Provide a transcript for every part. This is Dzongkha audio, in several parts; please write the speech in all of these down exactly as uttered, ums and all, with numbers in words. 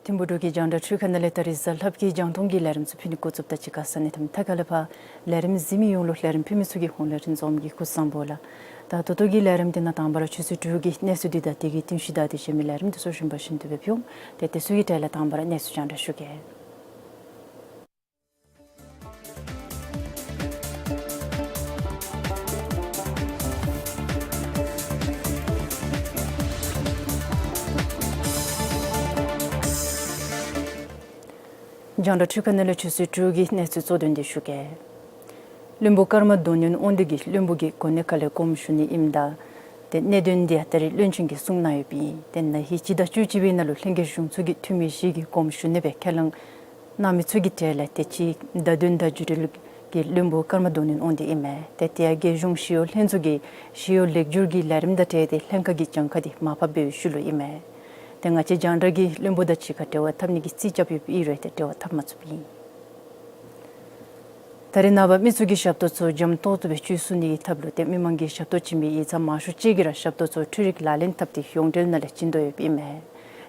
ཐིམ་ཕུག་འབྲུག་གི་རྒྱང་བསྒྲགས་འཕྲུལ་ཁང་ནང་ལས་ད་རིས་གཟའ་ལྷགཔ་གི་རྒྱང་མཐོང་གི་ལས་རིམ་ཚུ་ཕུལ་ནི་འགོ་བཙུགསཔ་ད་གཅིག་ཁར་ས་གནས་མཐའ་དག་ལས་ཕར་ལས་རིམ་གཟིགས་མི་ཡོངས་ལུ་ལས་རིམ་ཕུལ་མི་ཚུ་གི་ཧོངས་ལས་རིན་འཛོམས་ཀྱིས་སྐུ་གཟུགས་བཟང་པོ་ལགས། ད་ད་ལྟོ་གི་ལས་རིམ་འདི་ནང་དང་པ་ར་ཆུ་ཚོད་དྲུག་གི་གནས་ཚུལ་འདི་དང་དེ་གི་རྟིང་ཤུལ་བདའ་སྟེ་གཞན་མི་ལས་རིམ་འདི་ཚུ་གཞན་པ་བཞིན་དུ་སྦེ་ཕུལ་འོང་། ཏེ་དེ་ཚུ་གི་གྲས་ལས་དང་པ་ར་གནས་ཚུལ་རྒྱང་བསྒྲགས་ཞུ་གེ། རྒྱང་བསྒྲགས་འཕྲུལ་ཁང་ནང་ལས་ཆུ་ཚོད་དྲུག་གི་གནས་ཚུལ་གཙོ་དོན་འདི་ཞུ་གེ། བློན་པོ་ཀརྨ་གདོང་བསྣུན་དབང་འདུས་ཀྱིས་བློན་པོ་གི་གོ་གནས་ཁ་ལས་དགོངསམ་ཞུ་ནི་ཨིནམ་ད། ཏེ་གནད་དོན་འདི་ཡང་ད་རིས་བློན་ཆེན་གྱིས་གསུངས་གནང་ཡོདཔ་ཨིན། ཏེ་ན་ཧིང་སྤྱི་ཟླ་བཅུ་གཅིག་པའི་ནང་ལུ་ལྷན་རྒྱས་གཞུང་ཚོགས་ཀྱི་འཐུས་མི་བཞི་གིས་དགོངསམ་ཞུ་ནི་སྦེ་ཁས་ལེན་གནང་མི་ཚུ་གི་གྲས་ལས་དེ་ཅིག་བརྡ་དོན་དང་བརྒྱུད་འབྲེལ་གྱི་བློན་པོ་ཀརྨ་གདོང་བསྣུན་དབང་འདུས་ཨིན་མས། ཏེ་དེ་ཡང་རྒྱལ་གཞུང་ཞི་གཡོག་ལྷན་ཚོགས་ཀྱི་ཞི་གཡོག་ལེགས་བསྒྱུར་གྱི་ལས་རིམ་དང་འབྲེལ་ཏེ་ལྷན་ཁག་གི་གྱངས་ཁ་འདི་མར་ཕབ་འབད་བའི་ཤུལ་ལུ་ཨིན་མས། ཏེ་ང་བཅས་རྒྱང་བསྒྲགས་ཀྱིས་བློན་པོ་དང་གཅིག་ཁར་འབྲེལ་བ་འཐབ་ནི་གི་རྩིས་རྐྱབ་ཡོདཔ་ཨིན་རུང་ཏེ་འབྲེལ་བ་འཐབ་མ་ཚུགསཔ་ཨིན། ད་རེས་ནངས་པ་མི་ཚུ་གིས་ཞབས་ཏོག་ཚུ་འཇམ་ཏོག་ཏོ་སྦེ་སྤྱོད་ཚུགས་ནི་གི་ཐབས་ལུ་ཏེ་མི་མང་གིས་ཞབས་ཏོག་བྱིན་པའི་ཡིག་ཚང་མང་ཤོས་ཅིག་གིས་ར་ཞབས་ཏོག་ཚུ་འཕྲུལ་རིག་ལག་ལེན་འཐབ་སྟེ་ཡོངས་འབྲེལ་ནང་ལས་བྱིན་དོ་ཡོདཔ་ཨིན་མས།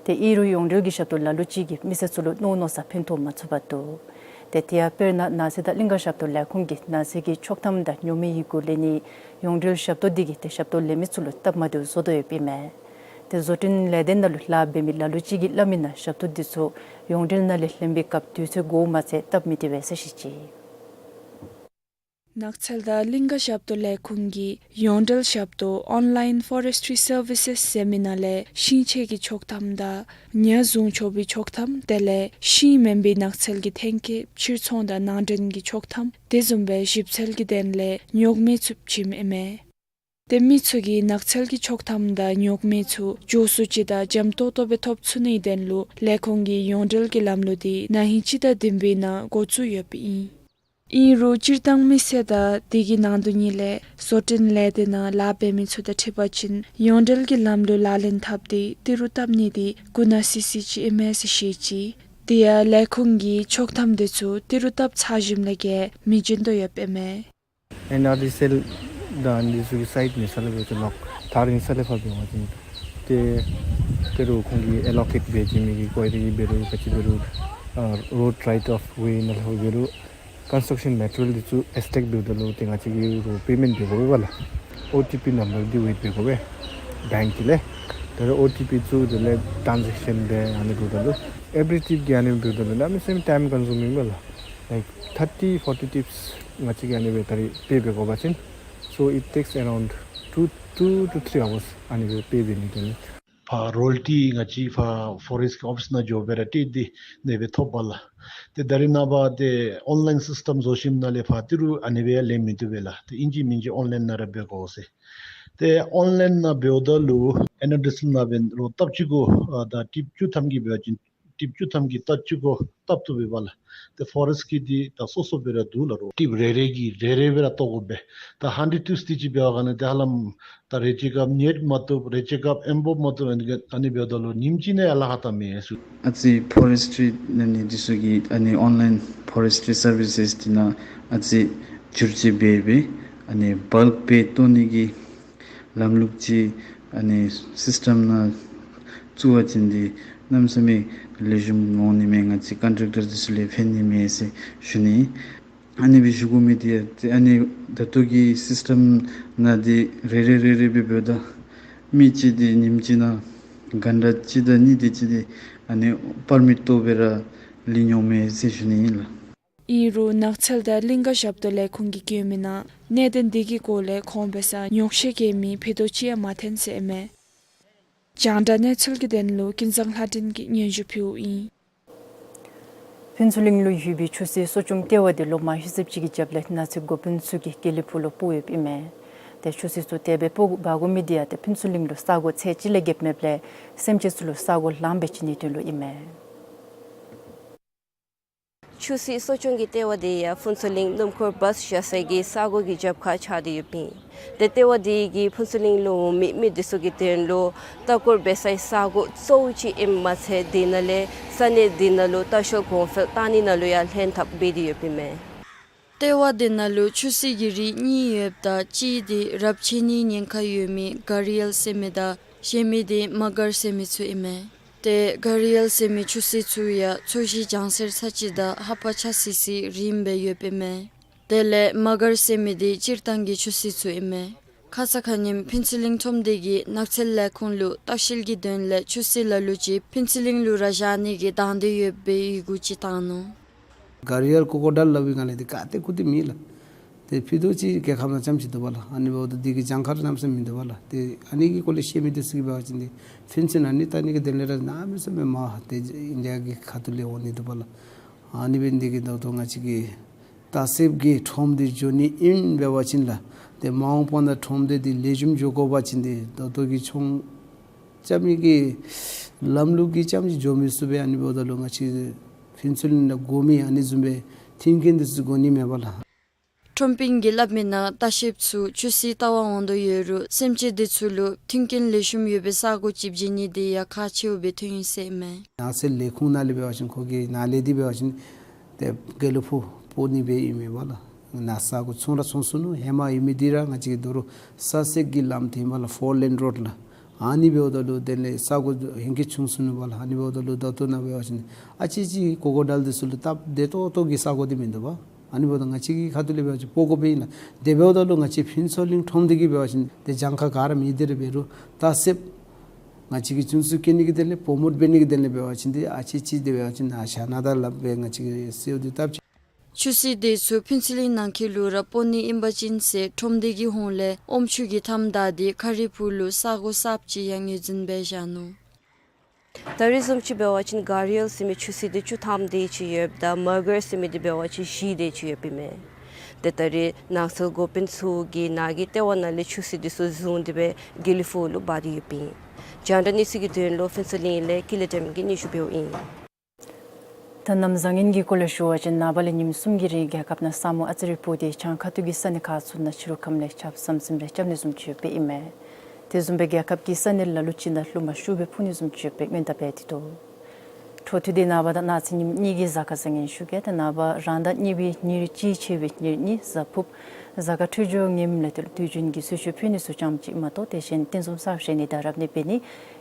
ཏེ་ཨིན་རུང་ཡོངས་འབྲེལ་གྱི་ཞབས་ཏོག་ལ་ལུ་ཅིག་གིས་མི་སེར་ཚུ་ལུ་མནོ་མནོ་ས་ཕན་ཐོགས་མ་ཚུགས་པར་འདུག། ཏེ་དེ་ཡང་དཔེར་ན་ནགས་ཚལ་དང་གླིང་ཀ་ཞབས་ཏོག་ལས་ཁུངས་ཀྱིས་ནགས་ཚལ་གྱི་ཆོག་ཐམ་དང་ཉོག་མེད་ཡི་གུ་ལེན་ནི་ཡོངས་འབྲེལ་ཞབས་ཏོག་འདི་གིས་ཏེ་ཞབས་ཏོག་ལེན་མི་ཚུ་ལུ་སྟབས་མ་བདེཝ་བཟོ་དོ་ཡོདཔ་ཨིན་མས། ཏེ་བཟོ་སྐྲུན་ལས་སྡེ་ནང་ལུ་ལཱ་འབད་མི་ལ་ལུ་ཅིག་གིས་སླབ་མིའི་ནང་ཞབས་ཏོག་འདི་ཚུ་ཡོངས་འབྲེལ་ནང་ལས་ལེན་པའི་སྐབས་དུས་ཚོད་འགོརཝ་མ་ཚད་སྟབས་མི་བདེ་བས་ཟེར་བཤད་ཅི། ནགས་ཚལ་དང་གླིང་ཀ་ཞབས་ཏོག་ལས་ཁུངས་ཀྱིས་ཡོངས་འབྲེལ་ཞབས་ཏོག་Online Forestry Services ཟེར་མི་ནང་ལས་ཤིང་ཆས་ཀྱི་ཆོག་ཐམ་དང་ཉ་བཟུང་ཆོག་པའི་ཆོག་ཐམ་དེ་ལས་ཤིང་མེན་པའི་ནགས་ཚལ་གྱི་ཐོན་སྐྱེད་ཕྱིར་ཚོང་དང་ནང་འདྲེན་གྱི་ཆོག་ཐམ་དེ་བཟུམ་སྦེ་ཞིབ་འཚོལ་གྱི་དོན་ལས་ཉོག་མེད་ཚུ་བྱིནམ་ཨིན་མས། ཏེ་མི་ཚུ་གིས་ནགས་ཚལ་གྱི་ཆོག་ཐམ་དང་ཉོག་མེད་ཚུ་མགྱོགས་སུ་ཅིག་དང་འཇམ་ཏོག་ཏོ་སྦེ་ཐོབ་ཚུགས་ནིའི་དོན་ལུ་ལས་ཁུངས་ཀྱིས་ཡོངས་འབྲེལ་གྱི་ལམ་ལུགས་འདི་ན་ཧིང་སྤྱི་ཟླ་བདུན་པའི་ནང་འགོ་བཙུགས་ཡོདཔ་ཨིན། ཨིན་རུང་སྤྱིར་བཏང་མི་སེར་དང་དེ་གི་ནང་དོན་གཉིས་ལས་བཟོ་སྐྲུན་ལས་སྡེ་ནང་ལཱ་འབད་མི་ཚུ་དང་འཁྲིལ་བ་ཅིན་ཡོངས་འབྲེལ་གྱི་ལམ་ལུགས་ལག་ལེན་འཐབ་སྟེ་ཏི་རུ་བཏབ་ནི་འདི་གུ་ན་སི་སི་ཅིག་ཨིན་མས་ཟེར་བཤད་ཅི། དེ་ཡང་ལས་ཁུངས་ཀྱིས་ཆོག་ཐམ་དེ་ཚུ་ཏི་རུ་བཏབ་ཚར་ཞིནམ་ལས་བརྒལ་མི་བྱིན་དོ་ཡོདཔ་ཨིན་མས། ཨེན་ཨར་ཌི་སི་ཨེལ་དང་འདི་ཚུ་གི་སའིཊ་ཨིན་ས་ལས་འབད་ཚུ་ལོག་ཐག་རིང་ས་ལས་ཕར་འབད་བ་ཅིན་ཏེ་ཏེ་རུང་ཁོང་གིས་ཨེ་ལོ་ཀེཊ་འབད་བྱིན་མི་གི་ཀོ་རི་འབད་རུང་ག་ཅི་འབད་རུང་ཨ་རོཌ་རའིཊ་ཨོཕ་ཝེ་ནང་ལྷོད་འབད་རུང་ཀོན་སི་ཊྲག་ཤཱན་མེ་ཊི་རི་ཡལ་འདི་ཚུ་ཨེགས་ཊེག་འབདཝ་ད་ལུ་ཏེ་ང་བཅས་ཀྱིས་རོགས་པེ་མེནཊ་འབད་དགོ་པས་ལགས། ཨོ་ཊི་པི་ནམ་བར་འདི་ཝེཊ་འབད་དགོ་པས་བེངཀ་གི་ལས། ད་རུང་ཨོ་ཊི་པི་བཙུགས་དེ་ལས་ཊཱན་ཟེག་ཤཱན་འབད་ཨ་ནི་འབདཝ་ད་ལུ་ཨེབ་རི་ཊིཔ་གི་ཨ་ནི་འབདཝ་ད་ལུ་གནམ་མེད་ས་མེད་ཊའིམ་ཀོན་སིའུ་མིང་པས་ལགས། ལའིཀ་ཐར་ཊི་ཕོར་ཊི་ཊིཔས་ང་བཅས་ཀྱིས་ཨ་ནི་སྦེ་ད་རིས་པེ་འབད་དགོ་པ་ཅིན། So it takes around two, two to three hours ཨ་ནི་སྦེ་པེ་འབད་ནི་དེ་ལས། ཕར་རོ་ཡལ་ཊི་ང་བཅས་ཕར་ཕོ་རེསཊ་ཀྱི་ཨོ་ཕིསི་ནང་འགྱོ་སྦེ་ར་སྤྲོད་དེ་ཨ་ནི་སྦེ་ཐོབ་པས་ལགས། ཏེ་ད་རིས་ནངས་པ་ཏེ་ཨོན་ལའིན་སིསི་ཊམ་བཟོ་ཞིནམ་ལས་ཕར་ཏི་རུ་ཨ་ནི་སྦེ་ལེན་མི་བཏུབ་པས་ལགས། ཏེ་ཨིན་ཅི་མིན་ཅི་ཨོན་ལའིན་ནང་ར་འབད་དགོ་ཟེར། ཏེ་ཨོན་ལའིན་ནང་འབདཝ་ད་ལུ་ཨེན་ཨར་ཌི་སི་ཨེལ་ནང་འབད་རོགས་ཐབས་ཅིག་གུ་ཨ་ད་ཊིཔ་བཅུ་ཐམ་གྱི་འབད་བ་ཅིན་ ཊིབ་བཅུ་ཐམ་གྱི་རྟ་ཅིག་གོ་བཏབ་བཏུབ་པས་པ་ལགས། ཏེ་ཕོ་རེསཊ་ཀྱི་འདི་ད་སོ་སོ་སྦེ་ར་འདུག་ལགས། རོ་ཊིབ་རེ་རེ་གིས་རེ་རེ་སྦེ་ར་བཏོག་དགོ་པས། ད་ཧན་ཌེཌ་ཊིབསི་འདི་ཅིག་འབད་བ་ག་ནི་ཏེ་ཧ་ལམ་ད་རེ་ཅིག་སྐབས་ནེཊ་མ་བཏུབ། རེ་ཅིག་སྐབས་ཨེམ་བོབ་མ་བཏུབ། ཨ་ནི་འབདཝ་ད་ལུ་ཉིནམ་གཅིག་ནང་ཡང་ལཱ་ཁག་བཏང་མི་ཚུ། ཨ་ཙི་ཕོ་རེསི་ཊི་རི་ཨ་ནི་འདི་ཚུ་གི་ཨ་ནི་ཨོན་ལའིན་ཕོ་རེསི་ཊི་རི་སར་བི་སེསི་འདི་ནང་ཨ་ཙི་བསྒྱུར་བཅོས་འབད་སྦེ་ཨ་ནི་བཱལཀ་སྦེ་བཏོག་ནི་གི་ལམ་ལུགས་ཅིག་ཨ་ནི་སིསི་ཊམ་ནང་བཙུགས་པ་ཅིན་འདི་གནམ་མེད་ས་མེད་ལེགས་ཤོམ་འོང་ནི་མས། ང་བཅས་ཀོན་ཊེཀ་ཊར་འདི་ཚུ་ལུ་ཕན་ནི་མས་ཟེར་ཞུ་ནི། ཨ་ནི་སྦེ་ཞུ་དགོ་མི་འདི་ཡང་ཏེ་ཨ་ནི་ད་ལྟོ་གི་སིསི་ཊམ་ནང་འདི་རེ་རེ་རེ་རེ་སྦེ་འབདཝ་ད་མི་གཅིག་འདི་ཉིནམ་གཅིག་ནང་གན་ཊ་གཅིག་དང་གཉིས་དེ་ཅིག་འདི་ཨ་ནི་པར་མིཊ་བཏོག་སྦེ་ར་ལེན་འོང་མས་ཟེར་ཞུ་ནི་ཨིན་ལགས། ཨིན་རུང་ནགས་ཚལ་དང་གླིང་ཀ་ཞབས་ཏོག་ལས་ཁུངས་ཀྱིས་བཀོད་མི་ནང་གནད་དོན་འདི་གི་སྐོར་ལས་ཁོང་འབད་སར་ཉོགས་བཤད་བཀོད་མི་ཕུད་རྡོག་ཅིག་ཡང་མ་ཐོན་ཟེར་ཨིན་མས། རྒྱང་བསྒྲགས་གནས་ཚུལ་གྱི་དོན་ལུ་ཀུན་བཟང་ལྷ་སྒྲོན་གྱིས་སྙན་ཞུ་ཕུལཝ་ཨིན། ཕུན་ཚོགས་གླིང་ལུ་ཡོད་པའི་ཆུ་སྲིན་གསོ་སྐྱོང་ལྟེ་བ་འདི་ལོ་མང་ཤོས་ཅིག་གི་རྒྱབ་ལས་ནགས་ཚལ་འགོ་དཔོན་ཚུ་གིས་དགེ་ལེགས་ཕུག་ལུ་སྤོ་ཡོདཔ་ཨིན་མས། ཏེ་ཆུ་སྲིན་ཚུ་དེ་སྦེ་སྤོ་འབག་དགོ་མི་འདི་ཡང་ཏེ་ཕུན་ཚོགས་གླིང་ལུ་ས་གོ་ཚད་ཅིག་ལས་བརྒལ་མེདཔ་ལས་སེམས་ཅན་ཚུ་ལུ་ས་གོ་ལངམ་སྦེ་བྱིན་ནིའི་དོན་ལུ་ཨིན་མས། ཆུ་སྲིན་གསོ་སྐྱོང་གི་ལྟེ་བ་འདི་ཡང་ཕུན་ཚོགས་གླིང་སྣུམ་འཁོར་བཱས་བཞག་སའི་གི་ས་གོ་གི་རྒྱབ་ཁར་ཆགས་ཏེ་ཡོདཔ་ཨིན། ཏེ་ལྟེ་བ་འདི་གིས་ཕུན་ཚོགས་གླིང་ལུ་འོང་མི་མི་འདི་ཚུ་གི་དོན་ལུ་ལྟ་སྐོར་འབད་སའི་ས་གོ་གཙོ་བོ་ཅིག་ཨིནམ་མ་ཚད་དེ་ནང་ལས་ས་གནས་འདི་ནང་ལུ་ལྟ་བཤལ་གོང་འཕེལ་བཏང་ནི་ནང་ལུ་ཡང་ལྷན་ཐབས་འབད་དེ་ཡོདཔ་ཨིན་མས། ལྟེ་བ་འདི་ནང་ལུ་ཆུ་སྲིན་གྱི་རིགས་གཉིས་ཡོདཔ་ད་གཅིག་འདི་རབས་ཆད་ནིའི་ཉེན་ཁ་ཡོད་མི་ག་རི་ཡལ་ཟེར་མི་དང་གཞན་མི་འདི་མ་གར་ཟེར་མི་ཚུ་ཨིན་མས། ཏེ་ག་རི་ཡལ་ཟེར་མི་ཆུ་སྲིན་ཚུ་ཡང་ཚོས་གཞི་ལྗང་སེར་ཚ་ཅིག་དང་ལྷ་པ་ཆག་སི་སི་རིངམ་སྦེ་ཡོདཔ་ཨིན་མས། དེ་ལས་མ་གར་ཟེར་མི་འདི་སྤྱིར་བཏང་གི་ཆུ་སྲིན་ཚུ་ཨིན་མས། ཁ་ཙ་ཁ་ཉིནམ་ཕུན་ཚོགས་གླིང་ཁྲོམ་སྡེ་གིས་ནགས་ཚལ་ལས་ཁུངས་ལུ་ལྟ་བཤལ་གྱི་དོན་ལས་ཆུ་སྲིན་ལ་ལུ་ཅིག་ཕུན་ཚོགས་གླིང་ལུ་ར་བཞག་ནི་གི་དང་འདོད་ཡོད་པའི་ཡི་གུ་ཅིག་བཏང་ནུག། ག་རི་ཡལ་ཀོ་ཀོ་ཌའིལ་སླབ་པའི་སྒང་ལས་འདི་ག་ཏེ་གུ་ཏེ་མེད་ལགས། ཏེ་ཕུད་རྡོག་ཅིག་རྒྱལ་ཁབ་ནང་རྐྱངམ་ཅིག་འདུག་པ་ལགས། ཨ་ནི་འབདཝ་ད་འདི་གི་གྱངས་ཁ་ར་གནམ་མེད་ས་མེད་མིན་འདུག་པ་ལགས། ཏེ་ཨ་ནི་གི་སྐོར་ལས་ཤེས་མི་འདི་ཚུ་གིས་འབད་བ་ཅིན་འདི་ཕན་ཚུན་ཨ་ནི་ལྟ་ནི་གི་དོན་ལས་ར་གནམ་མེད་ས་མེད་མར་ཏེ་ཨིན་ཌི་ཡ་གི་ཁ་ཐུག་ལས་འོང་ནི་འདུག་པ་ལགས། ཨ་ནི་འབད་ནི་འདི་གིས་ད་ལྟོ་ང་བཅས་ཀྱི་ལྟ་བཤལ་གྱི་ཁྲོམ་སྡེ་འགྱོ་ནི་ཨིན་འབད་བ་ཅིན་ལགས། ཏེ་མ་འོངས་པ་ནང་ཁྲོམ་སྡེ་འདི་ལེགས་ཤོམ་འགྱོ་དགོ་པ་ཅིན་འདི་ད་ལྟོ་གི་ཚོང་རྐྱབ་ནི་གི་ལམ་ལུགས་ཀྱིས་རྐྱངམ་ཅིག་འགྱོ་མི་ཚུགས་པས། ཨ་ནི་འབདཝ་ད་ལུ་ང་བཅས་ཕུན་ཚོགས་གླིང་ལུ་དགོ་མི་ཨ་ནི་བཟུམ་སྦེ་མཐུན་རྐྱེན་འདི་ཚུ་དགོ་ནི་མས་པ་ལགས། ཁྲོམ་དཔོན་གྱིས་སླབ་མི་ནང་ལྟ་བཤལཔ་ཚུ་ཆུ་སྲིན་ལྟ་བར་འོང་དོ་ཡོད་རུང་སེམས་ཅན་འདི་ཚུ་ལུ་མཐུན་རྐྱེན་ལེགས་ཤོམ་ཡོད་པའི་ས་གོ་ཅིག་བྱིན་ནི་འདི་ཡང་ཁག་ཆེཝ་སྦེ་ཐོན་ཡི་ཟེར་ཨིན་མས། ནགས་ཚལ་ལས་ཁུངས་ནང་ལས་འབད་བ་ཅིན་ཁོ་གི་ནང་ལས་འདི་འབད་བ་ཅིན་ཏེ་དགེ་ལེགས་ཕུག་སྤོ་ནི་སྦེ་ཨིན་མས་པ་ལགས། ནཱ་ས་གོ་ཚོང་ར་ཚོང་ཚུགས་ནུག། ཧེ་མ་ཡོད་མི་འདི་ར་ང་བཅས་ཀྱི་དོ་རུང་ས་སེར་གྱི་ལམ་འདི་ཨིན་པ་ལགས། ཕོར་ལེན་རོཌ་ལགས། ཨ་ནི་འབདཝ་ད་ལུ་དེ་ལས་ས་གོ་ཧེང་སྐལ་ཆུང་སོང་ནུག་པ་ལགས། ཨ་ནི་འབདཝ་ད་ལུ་ད་ལྟོ་ནཱ་འབད་བ་ཅིན་ཨ་ཙི་ཅིག་ཀོ་ཀོ་ཌའིལ་འདི་ཚུ་ལུ་སྟབས་བདེ་ཏོག་ཏོ་གི་ས་གོ་འདི་མིན་འདུག་པ། ཨ་ནི་འབདཝ་ད་ང་བཅས་ཀྱི་ཁ་ཐུག་ལས་འབད་བ་ཅིན་སྤོ་དགོ་པས་ཨིན་ལགས། དེ་འབདཝ་ད་ལུ་ང་བཅས་ཕུན་ཚོགས་གླིང་ཁྲོམ་སྡེ་གིས་འབད་བ་ཅིན་ཏེ་གྱངས་ཁ་ག་ར་མེད་དེ་ར་འབད་རུང་ལྟ་བཤལཔ་ང་བཅས་ཀྱིས་ཚུན་ཚོད་སྐྱེལ་ནི་གི་དོན་ལས་པོ་མོཊ་འབད་ནི་གི་དོན་ལས་འབད་བ་ཅིན་ཏེ་ཨ་ཙི་ཅིག་འདི་འབད་བ་ཅིན་ནཱ་བཞག་ན་ད་སླབ་སྦེ་ང་བཅས་ཀྱིས་གསོལཝ་འདེབས་བཏབ་ཅི། ཆུ་སྲིན་འདི་ཚུ་ཕུན་ཚོགས་གླིང་ནང་འཁོད་ལུ་ར་སྤོ་ནི་ཨིན་པ་ཅིན་ཟེར་ཁྲོམ་སྡེ་གི་ཧོངས་ལས་ཨོམ་ཆུ་གིས་མཐའམ་བདའ་སྟེ་ཁ་རི་ཕུག་ལུ་ས་གོ་གསརཔ་ཅིག་ཡང་ངོས་འཛིན་འབད་བཞག་ནུག། ད་རེས་བཟུམ་ཅིག་འབད་བ་ཅིན་ག་རི་ཡལ་ཟེར་མི་ཆུ་སྲིན་འདི་བཅུ་ཐམ་དེ་ཅིག་ཡོདཔ་ད་མ་གར་ཟེར་མི་འདི་འབད་བ་ཅིན་བཞི་དེ་ཅིག་ཡོདཔ་ཨིན་མས། ཏེ་ད་རེས་ནགས་ཚལ་འགོ་དཔོན་ཚུ་གིས་ནཱ་གི་ལྟེ་བ་ནང་ལས་ཆུ་སྲིན་འདི་ཚུ་བཟུང་སྟེ་སྦེ་དགེ་ལེགས་ཕུག་ལུ་འབག་སྟེ་ཡོདཔ་ཨིན། རྒྱང་བསྒྲགས་གནས་ཚུལ་གྱི་དོན་ལུ་ཕུན་ཚོགས་གླིང་ལས་ཀུན་ལེགས་བདེམ་གིས་སྙན་ཞུ་འབདཝ་ཨིན། ད་གནམ་བཟང་ངན་གྱི་སྐོར་ལས་ཞུ་བ་ཅིན་ནངས་པ་ལས་ཉིནམ་གསུམ་གྱི་རིང་རྒྱལ་ཁབ་ནང་ས་སྨུག་ཨ་ཙི་རེ་སྤུབས་ཏེ་བྱང་ཁ་ཐུག་གི་ས་གནས་ཁག་ཚུ་ནང་ཕྱི་རུ་ཁམས་ལས་ཆརཔ་ཟམ་ཟིམ་རེ་རྐྱབ་ནི་བཟུམ་ཅིག་ཡོདཔ་ཨིན་མས། དེ་བཟུམ་སྦེ་རྒྱལ་ཁབ་ཀྱི་ས་གནས་ལ་ལུ་ཅིག་ནང་རླུང་མ་ཤུགས་སྦེ་འཕུ་ནི་བཟུམ་ཅིག་ཡོདཔ་སྔོན་བརྡ་འབད་དེ་འདུག། འཕྲོ་མཐུད་དེ་ནངས་པ་དང་གནངས་ཚེ་ཉིནམ་གཉིས་ཀྱི་གཟའ་སྐར་བཟང་ངན་ཞུ་གེ། ད་ནངས་པ་རང་ཟླ་གཉིས་པའི་ཉེར་གཅིག་ཕྱི་ཟླ་བའི་ཉེར་གཉིས་གཟའ་ཕུརཔ་གཟའ་སྐར་འཕྲོད་སྦྱོར་ངནམ་ལས་དུས་རྒྱུན་གྱི་གསོལ་མཆོད་ཕུལ་ནི་ཚུ་ཙམ་ཅིག་མ་གཏོགས་དེ་གཞན་རྟེན་གསུམ་གསརཔ་བཞེངས་ནི་དང་རབ་གནས་འབད་ནི་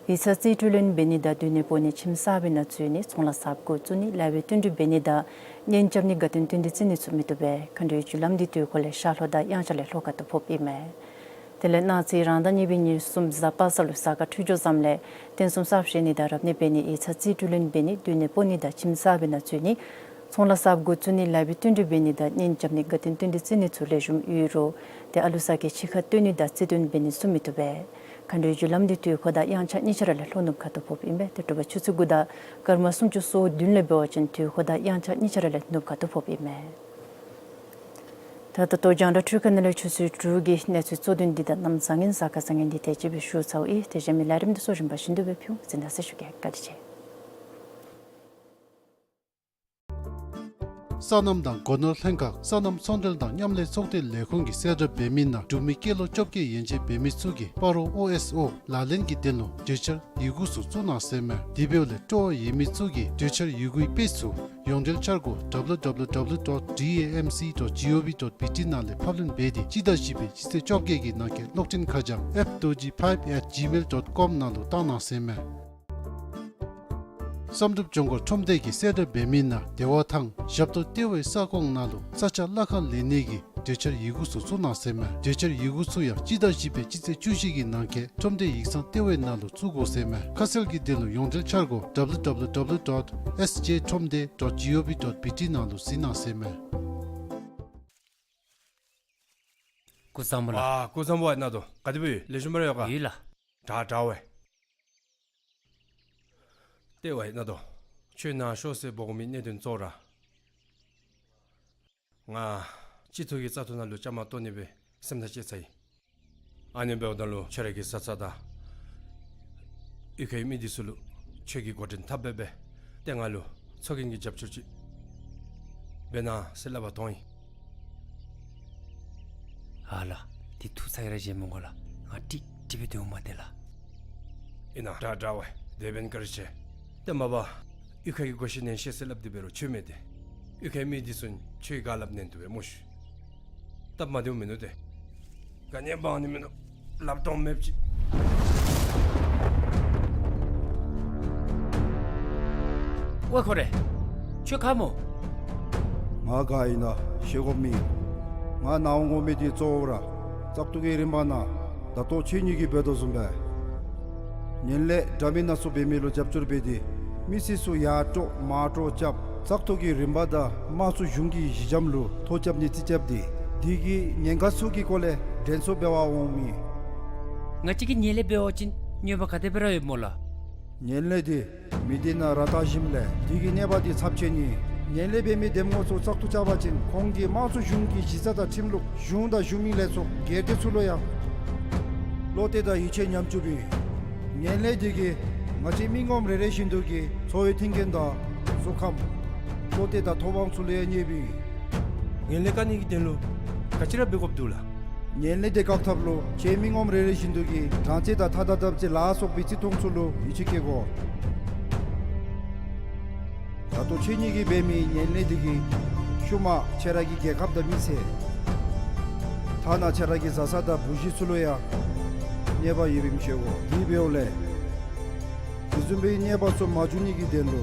ཡིག་ཚང་རྩིས་སྤྲོད་ལེན་འབད་ནི་དང་མདུན་ནས་སྤོ་ནི་ཁྱིམ་གསར་པའི་ནང་འཛུལ་ནི་ཚོང་ལཱ་གསརཔ་འགོ་བཙུགས་ནི་ལཱ་བའི་བསྟུན་གྲོས་འབད་ནི་དང་གཉེན་རྐྱབ་ནི་དགའ་སྟོན་བསྟུན་གྲོས་བརྩི་ནི་ཚུ་མི་བཏུབ་པས། མཁའ་འགྲོའི་རྒྱུ་ལམ་འདི་དུས་འཁོར་ལས་ཤར་ལྷོ་དང་དབྱངས་འཆར་ལས་ལྷོ་ཁ་ཐུག་ཕོགཔ་ཨིན་མས། དེ་ལས་གནངས་ཚེ་རང་ཟླ་གཉིས་པའི་ཉེར་གསུམ་གཟའ་པ་སངས་ལུ་གཟའ་སྐར་འཕྲོད་སྦྱོར་བཟངམ་ལས་རྟེན་གསུམ་གསརཔ་བཞེངས་ནི་དང་རབ་གནས་འབད་ནི་ཡིག་ཚང་རྩིས་སྤྲོད་ལེན་འབད་ནི་མདུན་ནས་སྤོ་ནི་དང་ཁྱིམ་གསར་པའི་ནང་འཛུལ་ནི་ཚོང་ལཱ་གསརཔ་འགོ་བཙུགས་ནི་ལཱ་བའི་བསྟུན་གྲོས་འབད་ནི་དང་གཉེན་རྐྱབ་ནི་དགའ་སྟོན་བསྟུན་གྲོས་བརྩི་ནི་ཚུ་ལེགས་ཤོམ་ཡོད་རུང་ཏེ་ཨ་ལུ་ས་གི་ཕྱི་ཁར་སྟོན་ནི་དང་རྩིས་སྟོན་འབད་ནི་ཚུ་མི་བཏུབ་པས། མཁའ་འགྲོའི་རྒྱུ་ལམ་འདི་དུས་འཁོར་དང་དབྱངས་འཆར་གཉིས་ཆ་ར་ལས་ལྷོ་ནུབ་ཁ་ཐུག་ཕོགཔ་ཨིན་པས། ཏེ་དྲོ་པ་ཆུ་ཚོད་དགུ་དང་སྐར་མ་སུམ་ཅུ་སོ་བདུན་ལས་འབད་བ་ཅིན་དུས་འཁོར་དང་དབྱངས་འཆར་གཉིས་ཆ་ར་ལས་ནུབ་ཁ་ཐུག་ཕོགཔ་ཨིན་མས། ད་ད་ལྟོ་རྒྱང་བསྒྲགས་འཕྲུལ་ཁང་ནང་ལས་ཆུ་ཚོད་དྲུག་གི་གནས་ཚུལ་གཙོ་དོན་འདི་དང་གནམ་བཟང་ངན་གཟའ་སྐར་བཟང་ངན་འདི་དེ་ཅིག་སྦེ་ཞུ་ཚརཝ་ཨིན། ཏེ་གཞན་མི་ལས་རིམ་འདི་ཚུ་རིམ་པ་བཞིན་དུ་སྦེ་ཕུལ། གཟིགས་གནང་ཟེར་ཞུ་གེ། བཀའ་དྲིན་ཆེ། སོ་ནམ་དང་སྒོ་ནོར་ལྷན་ཁག་སོ་ནམ་ཚོང་འབྲེལ་དང་མཉམ་ལས་ཚོགས་སྡེ་ལས་ཁུངས་ཀྱིས་གསལ་བསྒྲགས་འབད་མི་ནང་འབྲུག་མི་སྐྱེས་ལོ་བཅོ་བརྒྱད་ཡན་ཆད་འབད་མི་ཚུ་གིས་སྤ་རོ་ཨོ་ཨེསི་ཨོ་ལག་ལེན་གྱི་དོན་ལུ་གྲོས་འཆར་ཡི་གུ་ཚུ་བཙུགས་གནང་ཟེར་མས། དེ་འབདཝ་ལས་སྤྲོ་བ་ཡོད་མི་ཚུ་གིས་གྲོས་འཆར་ཡི་གུའི་དཔེ་ཚུ་ཡོངས་འབྲེལ་འཆར་སྒོ་W W W dot D A M C dot G O V dot B T ནང་ལས་ཕབ་ལེན་འབད་དེ་སྤྱི་ཟླ་བཞི་པའི་སྤྱི་ཚེས་བཅོ་བརྒྱད་ཀྱི་ནང་འཁོད་གློག་འཕྲིན་ཁ་བྱང་F Dorji five at gmail dot com ནང་ལུ་བཏང་གནང་ཟེར་མས། བསམ་གྲུབ་ལྗོངས་མཁར་ཁྲོམ་སྡེ་གིས་གསལ་བསྒྲགས་འབད་མི་ནང་བདེ་བ་ཐང་ཞབས་ཏོག་ལྟེ་བའི་ས་ཁོངས་ནང་ལུ་ས་ཆ་གླ་ཁར་ལེན་ནི་གི་གྲོས་འཆར་ཡི་གུ་ཚུ་བཙུགས་གནང་ཟེར་མས། གྲོས་འཆར་ཡི་གུ་ཚུ་ཡང་སྤྱི་ཟླ་བཞི་པའི་སྤྱི་ཚེས་བཅུ་བཞི་གི་ནང་འཁོད་ཁྲོམ་སྡེ་ཡིག་ཚང་ལྟེ་བའི་ནང་ལུ་བཙུགས་དགོ་ཟེར་མས། ཁ་གསལ་གྱི་དོན་ལུ་ཡོངས་འབྲེལ་འཆར་སྒོ་W W W dot S J ཁྲོམ་སྡེ་dot G O V dot B T ནང་ལུ་གཟིགས་གནང་ཟེར་མས། སྐུ་གཟུགས་བཟང་པོ་ལགས། ཨ་སྐུ་གཟུགས་བཟང་པོ་ཨིན་ན་དོ། ག་དེ་སྦེ་ཡོད། ལེགས་ཤོམ་སྦེ་ར་ཡོད་ག། ཡོད་ལགས། དྲག་དྲག་པས། ལྟེ་བ་ཨིན་ན་དོ། ཁྱོད་ནཱ་ཤོག་ཟེར་འབོ་དགོ་མི་གནད་དོན་གཙོ་བོ་ར་ང་སྤྱི་ཚོགས་ཀྱི་བཙག་འཐུ་ནང་ལུ་བཅའ་མར་གཏོགས་ནི་སྦེ་སེམས་ཐག་བཅད་ཚར་ཡི། ཨ་ནི་འབདཝ་ད་ལུ་ཁྱོད་ར་གི་བཟའ་ཚང་དང་གཡུས་ཁའི་མི་འདི་ཚུ་ལུ་ཁྱོད་ཀྱིས་འགོ་འདྲེན་འཐབ་སྦེ་འབད་དེ་ང་ལུ་ཚོགས་རྒྱན་གྱི་རྒྱབ་སྐྱོར་ཅིག་འབད་གནང་ཟེར་སླབ་པར་འཐོན་ཡི། ཨ་ལགས། དེ་ཐུགས་ཚ་ཡི་ར་བཞེས་མི་དགོ་ལགས། ང་ཀྲིག་ཀྲི་སྦེ་སྡོདཔ་མས་ཏེ་ལགས། ཨིན་ན་དྲག་དྲག་པས། དེ་འབདན་བཀའ་དྲིན་ཆེ། ཏེ་མ་པ་གཡུས་ཁ་གི་སྒོ་ཤེས་ནན་ཤེས་ཟེར་སླབ་སྟེ་འབད་རུང་ཆོས་མེད་དེ། གཡུས་ཁའི་མི་འདི་ཚུ་ཁྱོད་ག་སླབ་ནན་ཏོག་སྦེ་སྨོ་ཤིག། སྟབས་མ་བདེཝ་མིན་ནུག་ཏེ། ག་ནི་འབད་ནི་མིན་ནུག། ལགཔ་སྟོངམ་མེདཔ་ཅིག། ཝའེ་ཁོ་རེ། ཁྱོད་ག་སྨོ། ང་ག་ཨིན་ན་ཤེས་དགོཔ་མེད། ང་ནཱ་འོང་དགོ་མི་འདི་གཙོ་བོ་ར་བཙག་འཐུ་གི་རིམ་པ་ནང་ད་ལྟོ་ཁྱེད་གཉིས་ཀྱིས་འབད་དོ་བཟུམ་སྦེ་ངན་ལྷད་འདྲ་མིན་སྣ་ཚོགས་འབད་མི་ལུ་རྒྱབ་སྐྱོར་འབད་དེ་མི་སེར་ཚུ་ཡར་དཀྲོག་མར་དཀྲོག་རྐྱབ་བཙག་འཐུ་གི་རིམ་པ་དང་དམངས་གཙོ་གཞུང་གི་གཞི་འགྱམ་ལུ་ཐོ་རྐྱབ་ནི་རྩིས་རྐྱབ་སྟེ་དེ་གི་ཉེན་ཁ་ཚུ་གི་སྐོར་ལས་དྲན་གསོ་འབད་བར་འོང་མི། ང་བཅས་ཀྱིས་ངན་ལྷད་འབད་བ་ཅིན་གནོད་པ་ག་དེ་སྦེ་ར་ཡོདཔ་སྨོ་ལགས། ངན་ལྷད་འདི་མི་སྡེ་ནང་ར་བཏགས་ཞིནམ་ལས་དེ་གི་གནོད་པ་འདི་ཚབས་ཆེན་ཨིན། ངན་ལྷད་འབད་མི་འདེམས་ངོ་ཚུ་བཙག་འཐུ་རྐྱབ་པ་ཅིན་ཁོང་གིས་དམངས་གཙོ་གཞུང་གི་གཞི་རྩ་དང་ཁྲིམས་ལུགས་གཞུང་དང་གཞུང་མིན་ལས་ཚོགས་སྒེར་སྡེ་ཚུ་ལུ་ཡང་བློ་གཏད་དང་ཡིད་ཆེས་ཉམས་བཅུགཔ་ཨིན། ངན་ལྷད་འདི་གིས་ང་བཅས་མི་ངོམ་རེ་རེ་བཞིན་དུ་གི་འཚོ་བའི་མཐུན་རྐྱེན་དང་གཟུགས་ཁམས་བློ་གཏད་དང་ཐོབ་དབང་ཚུ་ལུ་ཡང་གནོདཔ་ཨིན། ངན་ལྷད་བཀག་ནི་གི་དོན་ལུ་ག་ཅི་ར་འབད་དགོཔ་འདུག་ལགས། ངན་ལྷད་འདི་བཀག་ཐབས་ལུ་ཁྱེད་མི་ངོམ་རེ་རེ་བཞིན་དུ་གིས་དྲང་བརྩེ་དང་ཐ་དང་དམ་བརྩེ་ལ་སོགས་པའི་བརྩི་མཐོང་ཚུ་ལུ་ཡིད་ཆེས་བསྐྱེད་དགོ། ད་ལྟོ་ཁྱེད་གཉིས་ཀྱིས་འབད་མི་ངན་ལྷད་འདི་གིས་ཤུལ་མ་ཁྱེད་ར་གི་རྒྱལ་ཁབ་དང་མི་ཚེ་ཐ་ན་ཁྱེད་ར་གི་བཟའ་ཚང་དང་བུ་གཞི་ཚུ་ལུ་ཡང་གནོད་པ་ཡོདཔ་ཨིནམ་ཤེས་དགོ། དེ་འབདཝ་ལས་དེ་བཟུམ་སྦེ་གནོད་པ་ཚུ་མ་འབྱུང་ནི་གི་དོན་ལུ་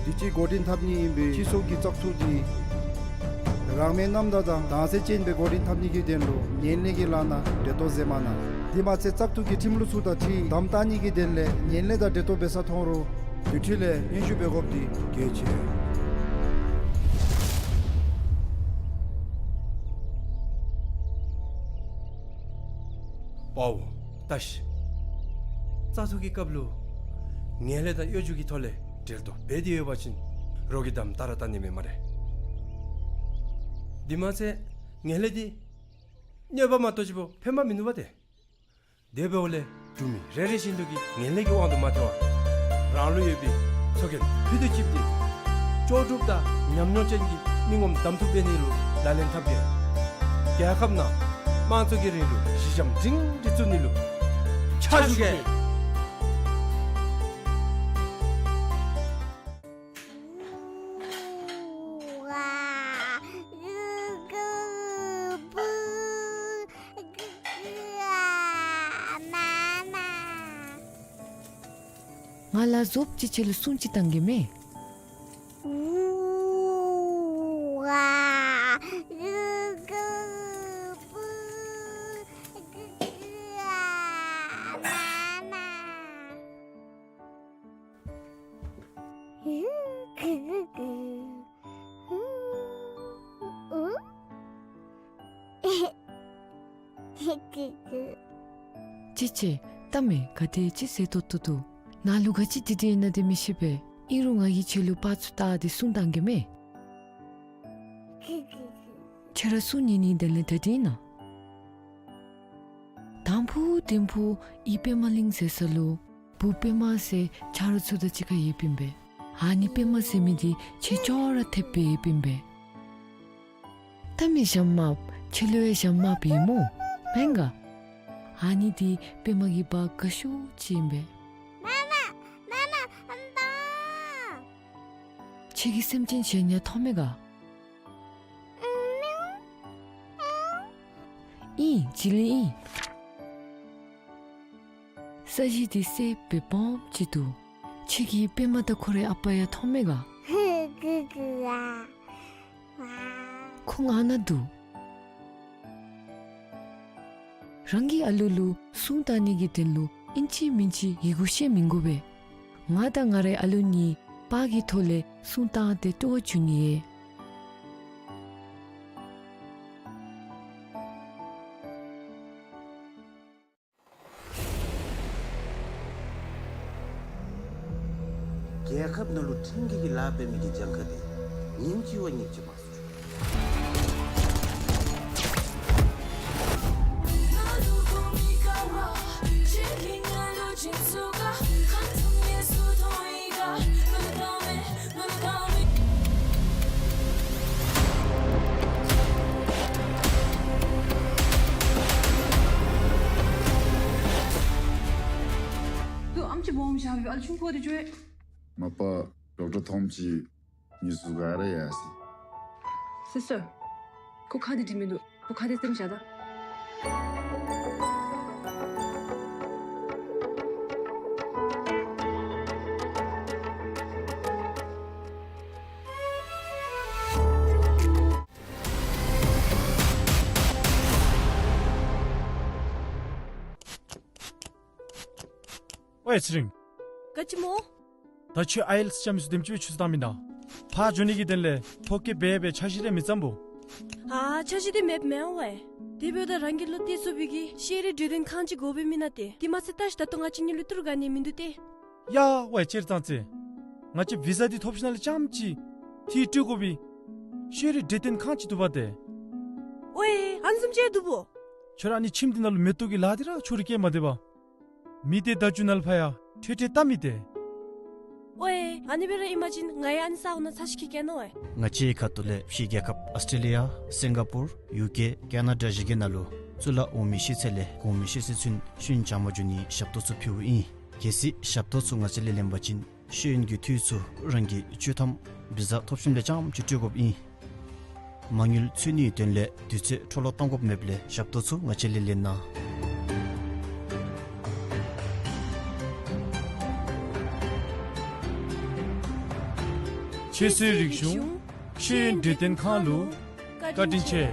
དུས་ཅི་འགོ་འདྲེན་འཐབ་ནི་ཨིན་པའི་སྤྱི་ཚོགས་ཀྱི་བཙག་འཐུ་འདི་རང་མོས་རྣམ་དག་དང་དྭངས་གསལ་ཅན་སྦེ་འགོ་འདྲེན་འཐབ་ནི་གི་དོན་ལུ་ངན་ལྷད་ཀྱི་ལཱ་ནང་འབྲེལ་གཏོགས་མཛད་མ་གནང་། དེ་མ་ཚད་བཙག་འཐུ་གི་ཁྲིམས་ལུགས་ཚུ་དང་འཁྲིལ་དམ་བཏགས་ནི་གི་དོན་ལས་ངན་ལྷད་དང་འབྲེལ་གཏོགས་འབད་ས་མཐོང་རུང་དེ་འཕྲོ་ལས་སྙན་ཞུ་འབད་དགོཔ་འདི་གལ་ཆེ། དཔའ་བོ་ལྟ་ཤིག། བཙག་འཐུ་གི་སྐབས་ལུ་ངན་ལྷད་དང་གཡོ་སྒྱུ་གི་ཐོག་ལས་འབྲེལ་གཏོགས་འབད་དེ་ཡོད་པ་ཅིན་རོགས་ཀྱིས་དམ་བཏགས་ར་བཏགས་ནི་མས་སྨ་རེ། དེ་མ་ཚད་ངན་ལྷད་འདི་གནོད་པ་མ་གཏོགས་ཅིག་པོ་ཕན་པ་མིན་འདུག་པ་ཏེ། དེ་འབདཝ་ལས་འབྲུག་མི་རེ་རེ་བཞིན་དུ་གིས་ངན་ལྷད་ཀྱི་དབང་དུ་མ་ཐལ་བར་རང་ལུ་ཡོད་པའི་ཚོགས་རྒྱན་ཕུལ་དུ་ཅིག་སྟེ་ལྕོགས་གྲུབ་དང་ཉམས་མྱོང་ཅན་གྱི་མི་ངོམ་གདམ་འཐུ་འབད་ནི་ལུ་ལག་ལེན་འཐབ་གེ། རྒྱལ་ཁབ་ནང་དམངས་གཙོ་གི་རིང་ལུགས་གཞི་འགྱམ་སྒྲིང་སྒྲི་བཙུགས་ནི་ལུ་ཕྱག་ཞུ་གེ། ང་ལ་བཟོཔ་ཅིག་ཁྱེད་ལུ་སྲུང་ཅིག་བཏང་གེ་མས། ཅི་ཅི། ལྟ་མས། ག་དེ་ཅིག་ཟེར་ཏོག་ཏོ་འདུག། ནཱ་ལུ་ག་ཅི་འདི་འདི་ཨིན་ན་འདི་མི་ཤེས་པས། ཨིན་རུང་ང་གིས་ཁྱེད་ལུ་པར་ཚུ་བལྟ་སྟེ་སྲུང་བཏང་གེ་མས། ཁྱེད་ར་སྲུང་ནི་ནི་དེ་ལས་ད་འདི་ཨིན་ན། དང་ཕུ་དིང་ཕུ་གཡུས་པདྨ་གླིང་ཟེར་ས་ལུ་བུ་པདྨ་ཟེར་ཆ་རོགས་ཚུ་དང་གཅིག་ཁར་ཡོདཔ་ཨིན་པས། ཨ་ནི་པདྨ་ཟེར་མི་འདི་ཁྱེད་ཅོག་ར་འཐདཔ་སྦེ་ཡོདཔ་ཨིན་པས། ད་མི་ཞྭམོ་དམརཔོ་ཁྱོད་ལུ་ཡང་ཞྭམོ་དམརཔོ་ཨིན་སྨོ། མེན་ག། ཨ་ནི་འདི་པདྨ་གི་བ་དགའ་ཤོས་ཅིག་ཨིན་པས། མ་མ་མ་མ་ཨམ་པ། ཁྱོད་ཀྱིས་སེམས་ཅན་གཞན་ཡང་མཐོང་མས་ག། ཨིན། བྱི་ལི་ཨིན། ས་གཞི་འདི་སེརཔོ་སྦོམ་ཅིག་འདུག། ཁྱོད་ཀྱིས་པདྨ་དང་ཁོ་རའི་ཨ་པ་ཡང་མཐོང་མས་ག། ཧུ་གུ་གུ་ཨ། ཝ། ཁོང་ཨ་ནཱ་འདུག། རང་གི་ཨ་ལུ་ལུ་སྲུང་བཏང་ནི་གི་དོན་ལུ་ཨིན་ཅི་མིན་ཅི་ཡི་གུ་ཤེས་མི་དགོ་པས། ང་དང་ང་རའི་ཨ་ལུ་གཉིས་པར་གྱི་ཐོག་ལས་སྲུང་བཏང་སྟེ་སྤྲོ་བ་བྱུང་ནི་ཨིན། རྒྱལ་ཁབ་ནང་ལུ་ཁྲིམས་འགལ་གྱི་ལཱ་འབད་མི་གི་གྱངས་ཁ་འདི་ཉིནམ་གཅིག་བ་ཉིནམ་གཅིག་མང་སུ་འགྱོ། ཏུ་ཨམ་ཅིག་སྦོམ་བཞག་པའི་ཨ་ལུ་ཆུང་ཀུ་དེ་འགྱོ་ཡི། མ་པ་ཌོག་ཊར་ཐོམ་ཅིག་ཉིས་སུ་ག་ར་ཡ་སི། སི་སི་ཊར། ཁོ་ཁ་འདི་འདྲི་མི་འདུག། ཁོ་ཁ་འདི་སེམས་བཞག་ད། ཝའེ་ཚེ་རིང་། ག་ཅི་སྨོ། ད་ཁྱོད་ཨའི་ཨེལ་ཊི་ཨེསི་རྐྱབ་མི་ཚུ་དེམ་ཅིག་སྦེ་ཆུ་ཚོད་བཏང་མི་ད། ཕར་འགྱོ་ནི་གི་དོན་ལས་ཐོ་བཀོད་འབད་སྦེ་འཆར་གཞི་རེ་མི་བརྩམ་སྨོ། ཨ་འཆར་གཞི་འདི་མེདཔ་མེན་ཝའེ། དེ་འབདཝ་ད་རང་གི་བློ་གཏད་ཚུགས་པའི་གི་ཤེས་རིག་གྲོས་སྟོན་ཁང་ཅིག་དགོ་པས་མེན་ན་ཏེ། དེ་མ་ཚད་ད་ཅི་ད་ལྟོ་ང་བཅས་གཉིས་ལུ་ཏི་རུ་ག་ནི་མིན་འདུག་ཏེ། ཡ་ཝའེ་ཅེར་ཙང་ཙེ། ང་བཅས་བི་ཟ་འདི་ཐོབ་ཞིནམ་ལས་རྐྱངམ་ཅིག་འཐུས་སྤྲོད་དགོ་པའི་ཤེས་རིག་གྲོས་སྟོན་ཁང་ཅིག་འདུག་པ་ཏེ། ཝའེ་ཨ་ནི་བཟུམ་ཅིག་འདུག་པོ། ཁྱོད་ར་ཨ་ནི་ཁྱིམ་འདི་ནང་ལུ་མེ་ཏོག་གི་ལཱ་འདི་ར་ཕྱོགས་རིས་བསྐྱལ་མ་སྡོད་པར། མི་སྡེ་བརྡ་བརྒྱུད་ནང་ལུ་ཕར་ཡང་འཕྲོས་འཕྲོས་བལྟ་མི་ཏེ། ཝའེ་ཨ་ནི་སྦེ་ར་ཨིན་པ་ཅིན་ང་ཡང་ཨ་ནི་ས་གོ་ནང་ཚར་ཅིག་འཁྱིད་གེ་ནོ་ཝའེ། ང་བཅས་ཁ་ཐུག་ལས་ཕྱི་རྒྱལ་ཁབ་ཨཱོས་ཊྲེ་ལི་ཡ་སིང་ག་པུར་ཡུ་ཀེ་ཀེ་ན་ཌ་བཞི་གི་ནང་ལུ་གཙུག་ལག་འོག་མའི་ཤེས་ཚད་ལས་གོང་མའི་ཤེས་ཚད་ཚུན་ཤེས་ཡོན་སྦྱང་བར་འགྱོ་ནིའི་ཞབས་ཏོག་ཚུ་ཕུལཝ་ཨིན། གལ་སྲིད་ཞབས་ཏོག་ཚུ་ང་བཅས་ལས་ལེན་པ་ཅིན་ཤེས་ཡོན་གྱི་འཐུས་ཚུ་རང་གི་སྤྱོད་ཐམ་བི་ཟ་ཐོབ་ཞིནམ་ལས་རྐྱངམ་ཅིག་སྤྲོད་དགོཔ་ཨིན། མ་དངུལ་འཚོལ་ནིའི་དོན་ལས་དུས་ཚོད་འཕྲོ་བརླག་གཏང་དགོཔ་མེདཔ་ལས་ཞབས་ཏོག་ཚུ་ང་བཅས་ལས་ལེན་གནང་། ཁྱེད་ཚུའི་རིག་གཞུང་ཤེས་ཡོན་གྲོས་སྟོན་ཁང་ལུ་བཀའ་དྲིན་ཆེ།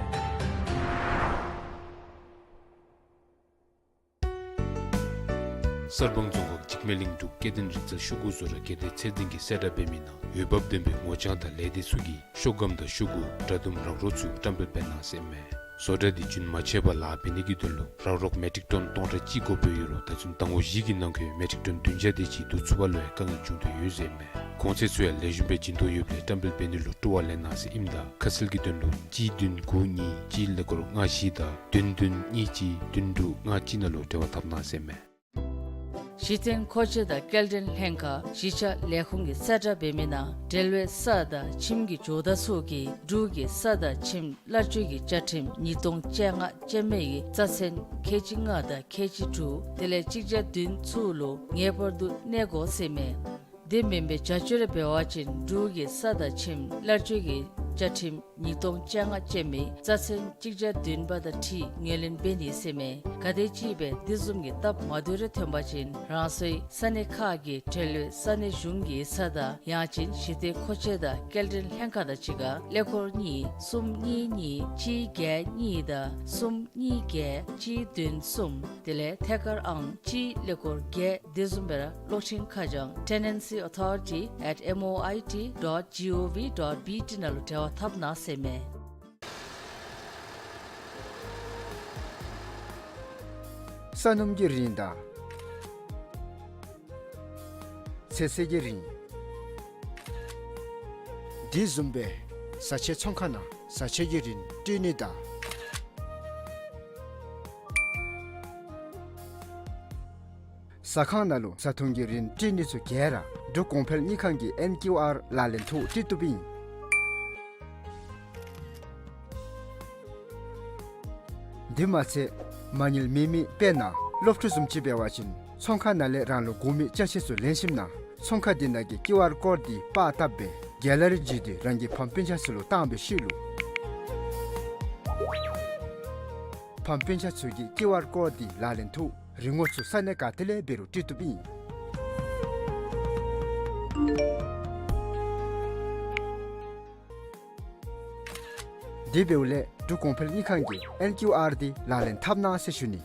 གསར་སྤང་རྫོང་ཁག་འཇིགས་མེད་གླིང་འབྲུག་སྐལ་ལྡན་རིག་རྩལ་ཤོག་གུ་བཟོ་གྲྭ་སྒེར་སྡེ་ཚད་འཛིན་གྱིས་གསལ་བསྒྲགས་འབད་མི་ནང་འོས་འབབ་ལྡན་པའི་ངོ་རྐྱང་དང་ལས་སྡེ་ཚུ་གིས་ཤོག་སྒམ་དང་ཤོག་གུ་དྲ་དུམ་རག་རོག་ཚུ་བཀྲམ་སྤེལ་འབད་གནང་ཟེར་ཨིན་མས། བཟོ་གྲྭ་འདི་རྒྱུན་མ་ཆད་པར་ལཱ་འབད་ནི་གི་དོན་ལུ་རག་རོག་མེ་ཊིག་ཊོན་སྟོང་ཕྲག་གཅིག་དགོ་པའི་ཡོད་རུང་ད་ཚུན་ཟླ་ངོ་བཞི་གི་ནང་འཁོད་མེ་ཊིག་ཊོན་བདུན་བརྒྱ་དེ་ཅིག་བསྡུ་ཚུགས་པ་ལུ་ཡང་དཀའ་ངལ་བྱུང་དོ་ཡོད་ཟེར་ཨིན་མས། གོང་ཚད་ཚུ་ཡང་ལེགས་ཤོམ་སྦེ་བྱིན་དོ་ཡོདཔ་ལས་བཀྲམ་སྤེལ་འབད་ནི་ལུ་སྤྲོ་བ་ལེན་གནང་ཟེར་ཨིནམ་ད་ཁ་གསལ་གྱི་དོན་ལུ་གཅིག་བདུན་དགུ་གཉིས་གཅིག་ཀླད་ཀོར་ལྔ་བཞི་དང་བདུན་བདུན་གཉིས་གཅིག་བདུན་དྲུག་ལྔ་གཅིག་ནང་ལུ་འབྲེལ་བ་འཐབ་གནང་ཟེར་ཨིན་མས། གཞི་རྟེན་མཁོ་ཆས་དང་སྐྱེལ་འདྲེན་ལྷན་ཁག་གཞིས་ཆགས་ལས་ཁུངས་ཀྱིས་གསལ་བསྒྲགས་འབད་མི་ནང་འབྲེལ་བའི་ས་དང་ཁྱིམ་གྱི་ཇོ་བདག་ཚུ་གིས་འབྲུག་གི་ས་དང་ཁྱིམ་གླར་སྤྱོད་ཀྱི་བཅའ་ཁྲིམས་ཉིས་སྟོང་བཅོ་ལྔ་ཅན་མའི་རྩ་ཚན་ཁལ་གཅིག་ལྔ་དང་ཁལ་གཅིག་དྲུག་དེ་ལས་གཅིག་བརྒྱ་བདུན་ཚུ་ལུ་ངེས་པར་དུ་གནས་དགོ་ཟེར་ཨིན་མས། དེ་མེན་པའི་བྱ་སྤྱོད་རེ་འབད་བ་ཅིན་འབྲུག་གི་ས་དང་ཁྱིམ་གླར་སྤྱོད་ཀྱི་བཅའ་ཁྲིམས་ཉིས་སྟོང་བཅོ་ལྔ་ཅན་མའི་རྩ་ཚན་གཅིག་བརྒྱ་བདུན་པ་དང་འཁྲིལ་ངོས་ལེན་འབད་ནི་ཟེར་ཨིན་མས། གལ་ཏེ་ཅིག་སྦེ་དེ་བཟུམ་གྱི་སྟབས་མ་བདེཝ་རེ་ཐོན་པ་ཅིན་རང་སོའི་ས་གནས་ཁག་གི་འབྲེལ་ཡོད་ས་གནས་གཞུང་གི་ས་དང་ཡང་ཅིན་གཞི་རྟེན་མཁོ་ཆས་དང་སྐྱེལ་འདྲེན་ལྷན་ཁག་དང་གཅིག་ཁར་ཀླད་ཀོར་གཉིས་གསུམ་གཉིས་གཉིས་གཅིག་བརྒྱད་གཉིས་དང་གསུམ་གཉིས་བརྒྱད་གཅིག་བདུན་གསུམ་དེ་ལས་ཐད་ཀར་ཨང་གཅིག་ཀླད་ཀོར་བརྒྱད། དེ་བཟུམ་སྦེ་ར་གློག་འཕྲིན་ཁ་བྱང་tenancy authority at M O I T dot G O V dot B T ནང་ལུ་འབྲེལ་བ་འཐབ་གནང་ཟེར་ཨིན་མས། ས་སྣུམ་གྱི་རིན་དང་ཚོད་བསྲེ་གི་རིན། དེ་བཟུམ་སྦེ་བཟའ་ཆས་ཚོང་ཁང་ནང་བཟའ་ཆས་ཀྱི་རིན་སྤྲོད་ནི་དང་ཟ་ཁང་ནང་ལུ་བཟའ་འཐུང་གི་རིན་སྤྲོད་ནི་ཚུ་ག་ར་འབྲུག་གོང་འཕེལ་དངུལ་ཁང་གི་ཨེན་ཀིའུ་ཨར་ལག་ལེན་ཐོག་སྤྲོད་བཏུབ་ཨིན། དེ་མ་ཚད་མ་དངུལ་མེད་མི་དཔེར་ན་སློབ་ཕྲུག་བཟུམ་ཅིག་འབད་བ་ཅིན་ཚོང་ཁང་ནང་ལས་རང་ལུ་དགོ་མི་ཅ་ཆས་ཚུ་ལེན་ཞིནམ་ན་ཚོང་ཁང་དེ་ནང་གི་ཀིའུ་ཨར་ཀོཌ་འདི་པར་བཏབ་སྦེ་གེ་ལ་རི་བརྒྱུད་དེ་རང་གི་ཕམ་སྤུན་ཆ་ཚུ་ལུ་བཏང་བའི་ཤུལ་ལུ་ཕམ་སྤུན་ཆ་ཚུ་གིས་ཀིའུ་ཨར་ཀོཌ་འདི་ལག་ལེན་འཐབ་རིན་གོང་ཚུ་ས་གནས་ག་ཏེ་ལས་འབད་རུང་སྤྲོད་བཏུབ་ཨིན། དེ་འབདཝ་ལས་འབྲུག་གོང་འཕེལ་དངུལ་ཁང་གིས་ཨེན་ཀིའུ་ཨར་འདི་ལག་ལེན་འཐབ་གནང་ཟེར་ཞུ་ནི།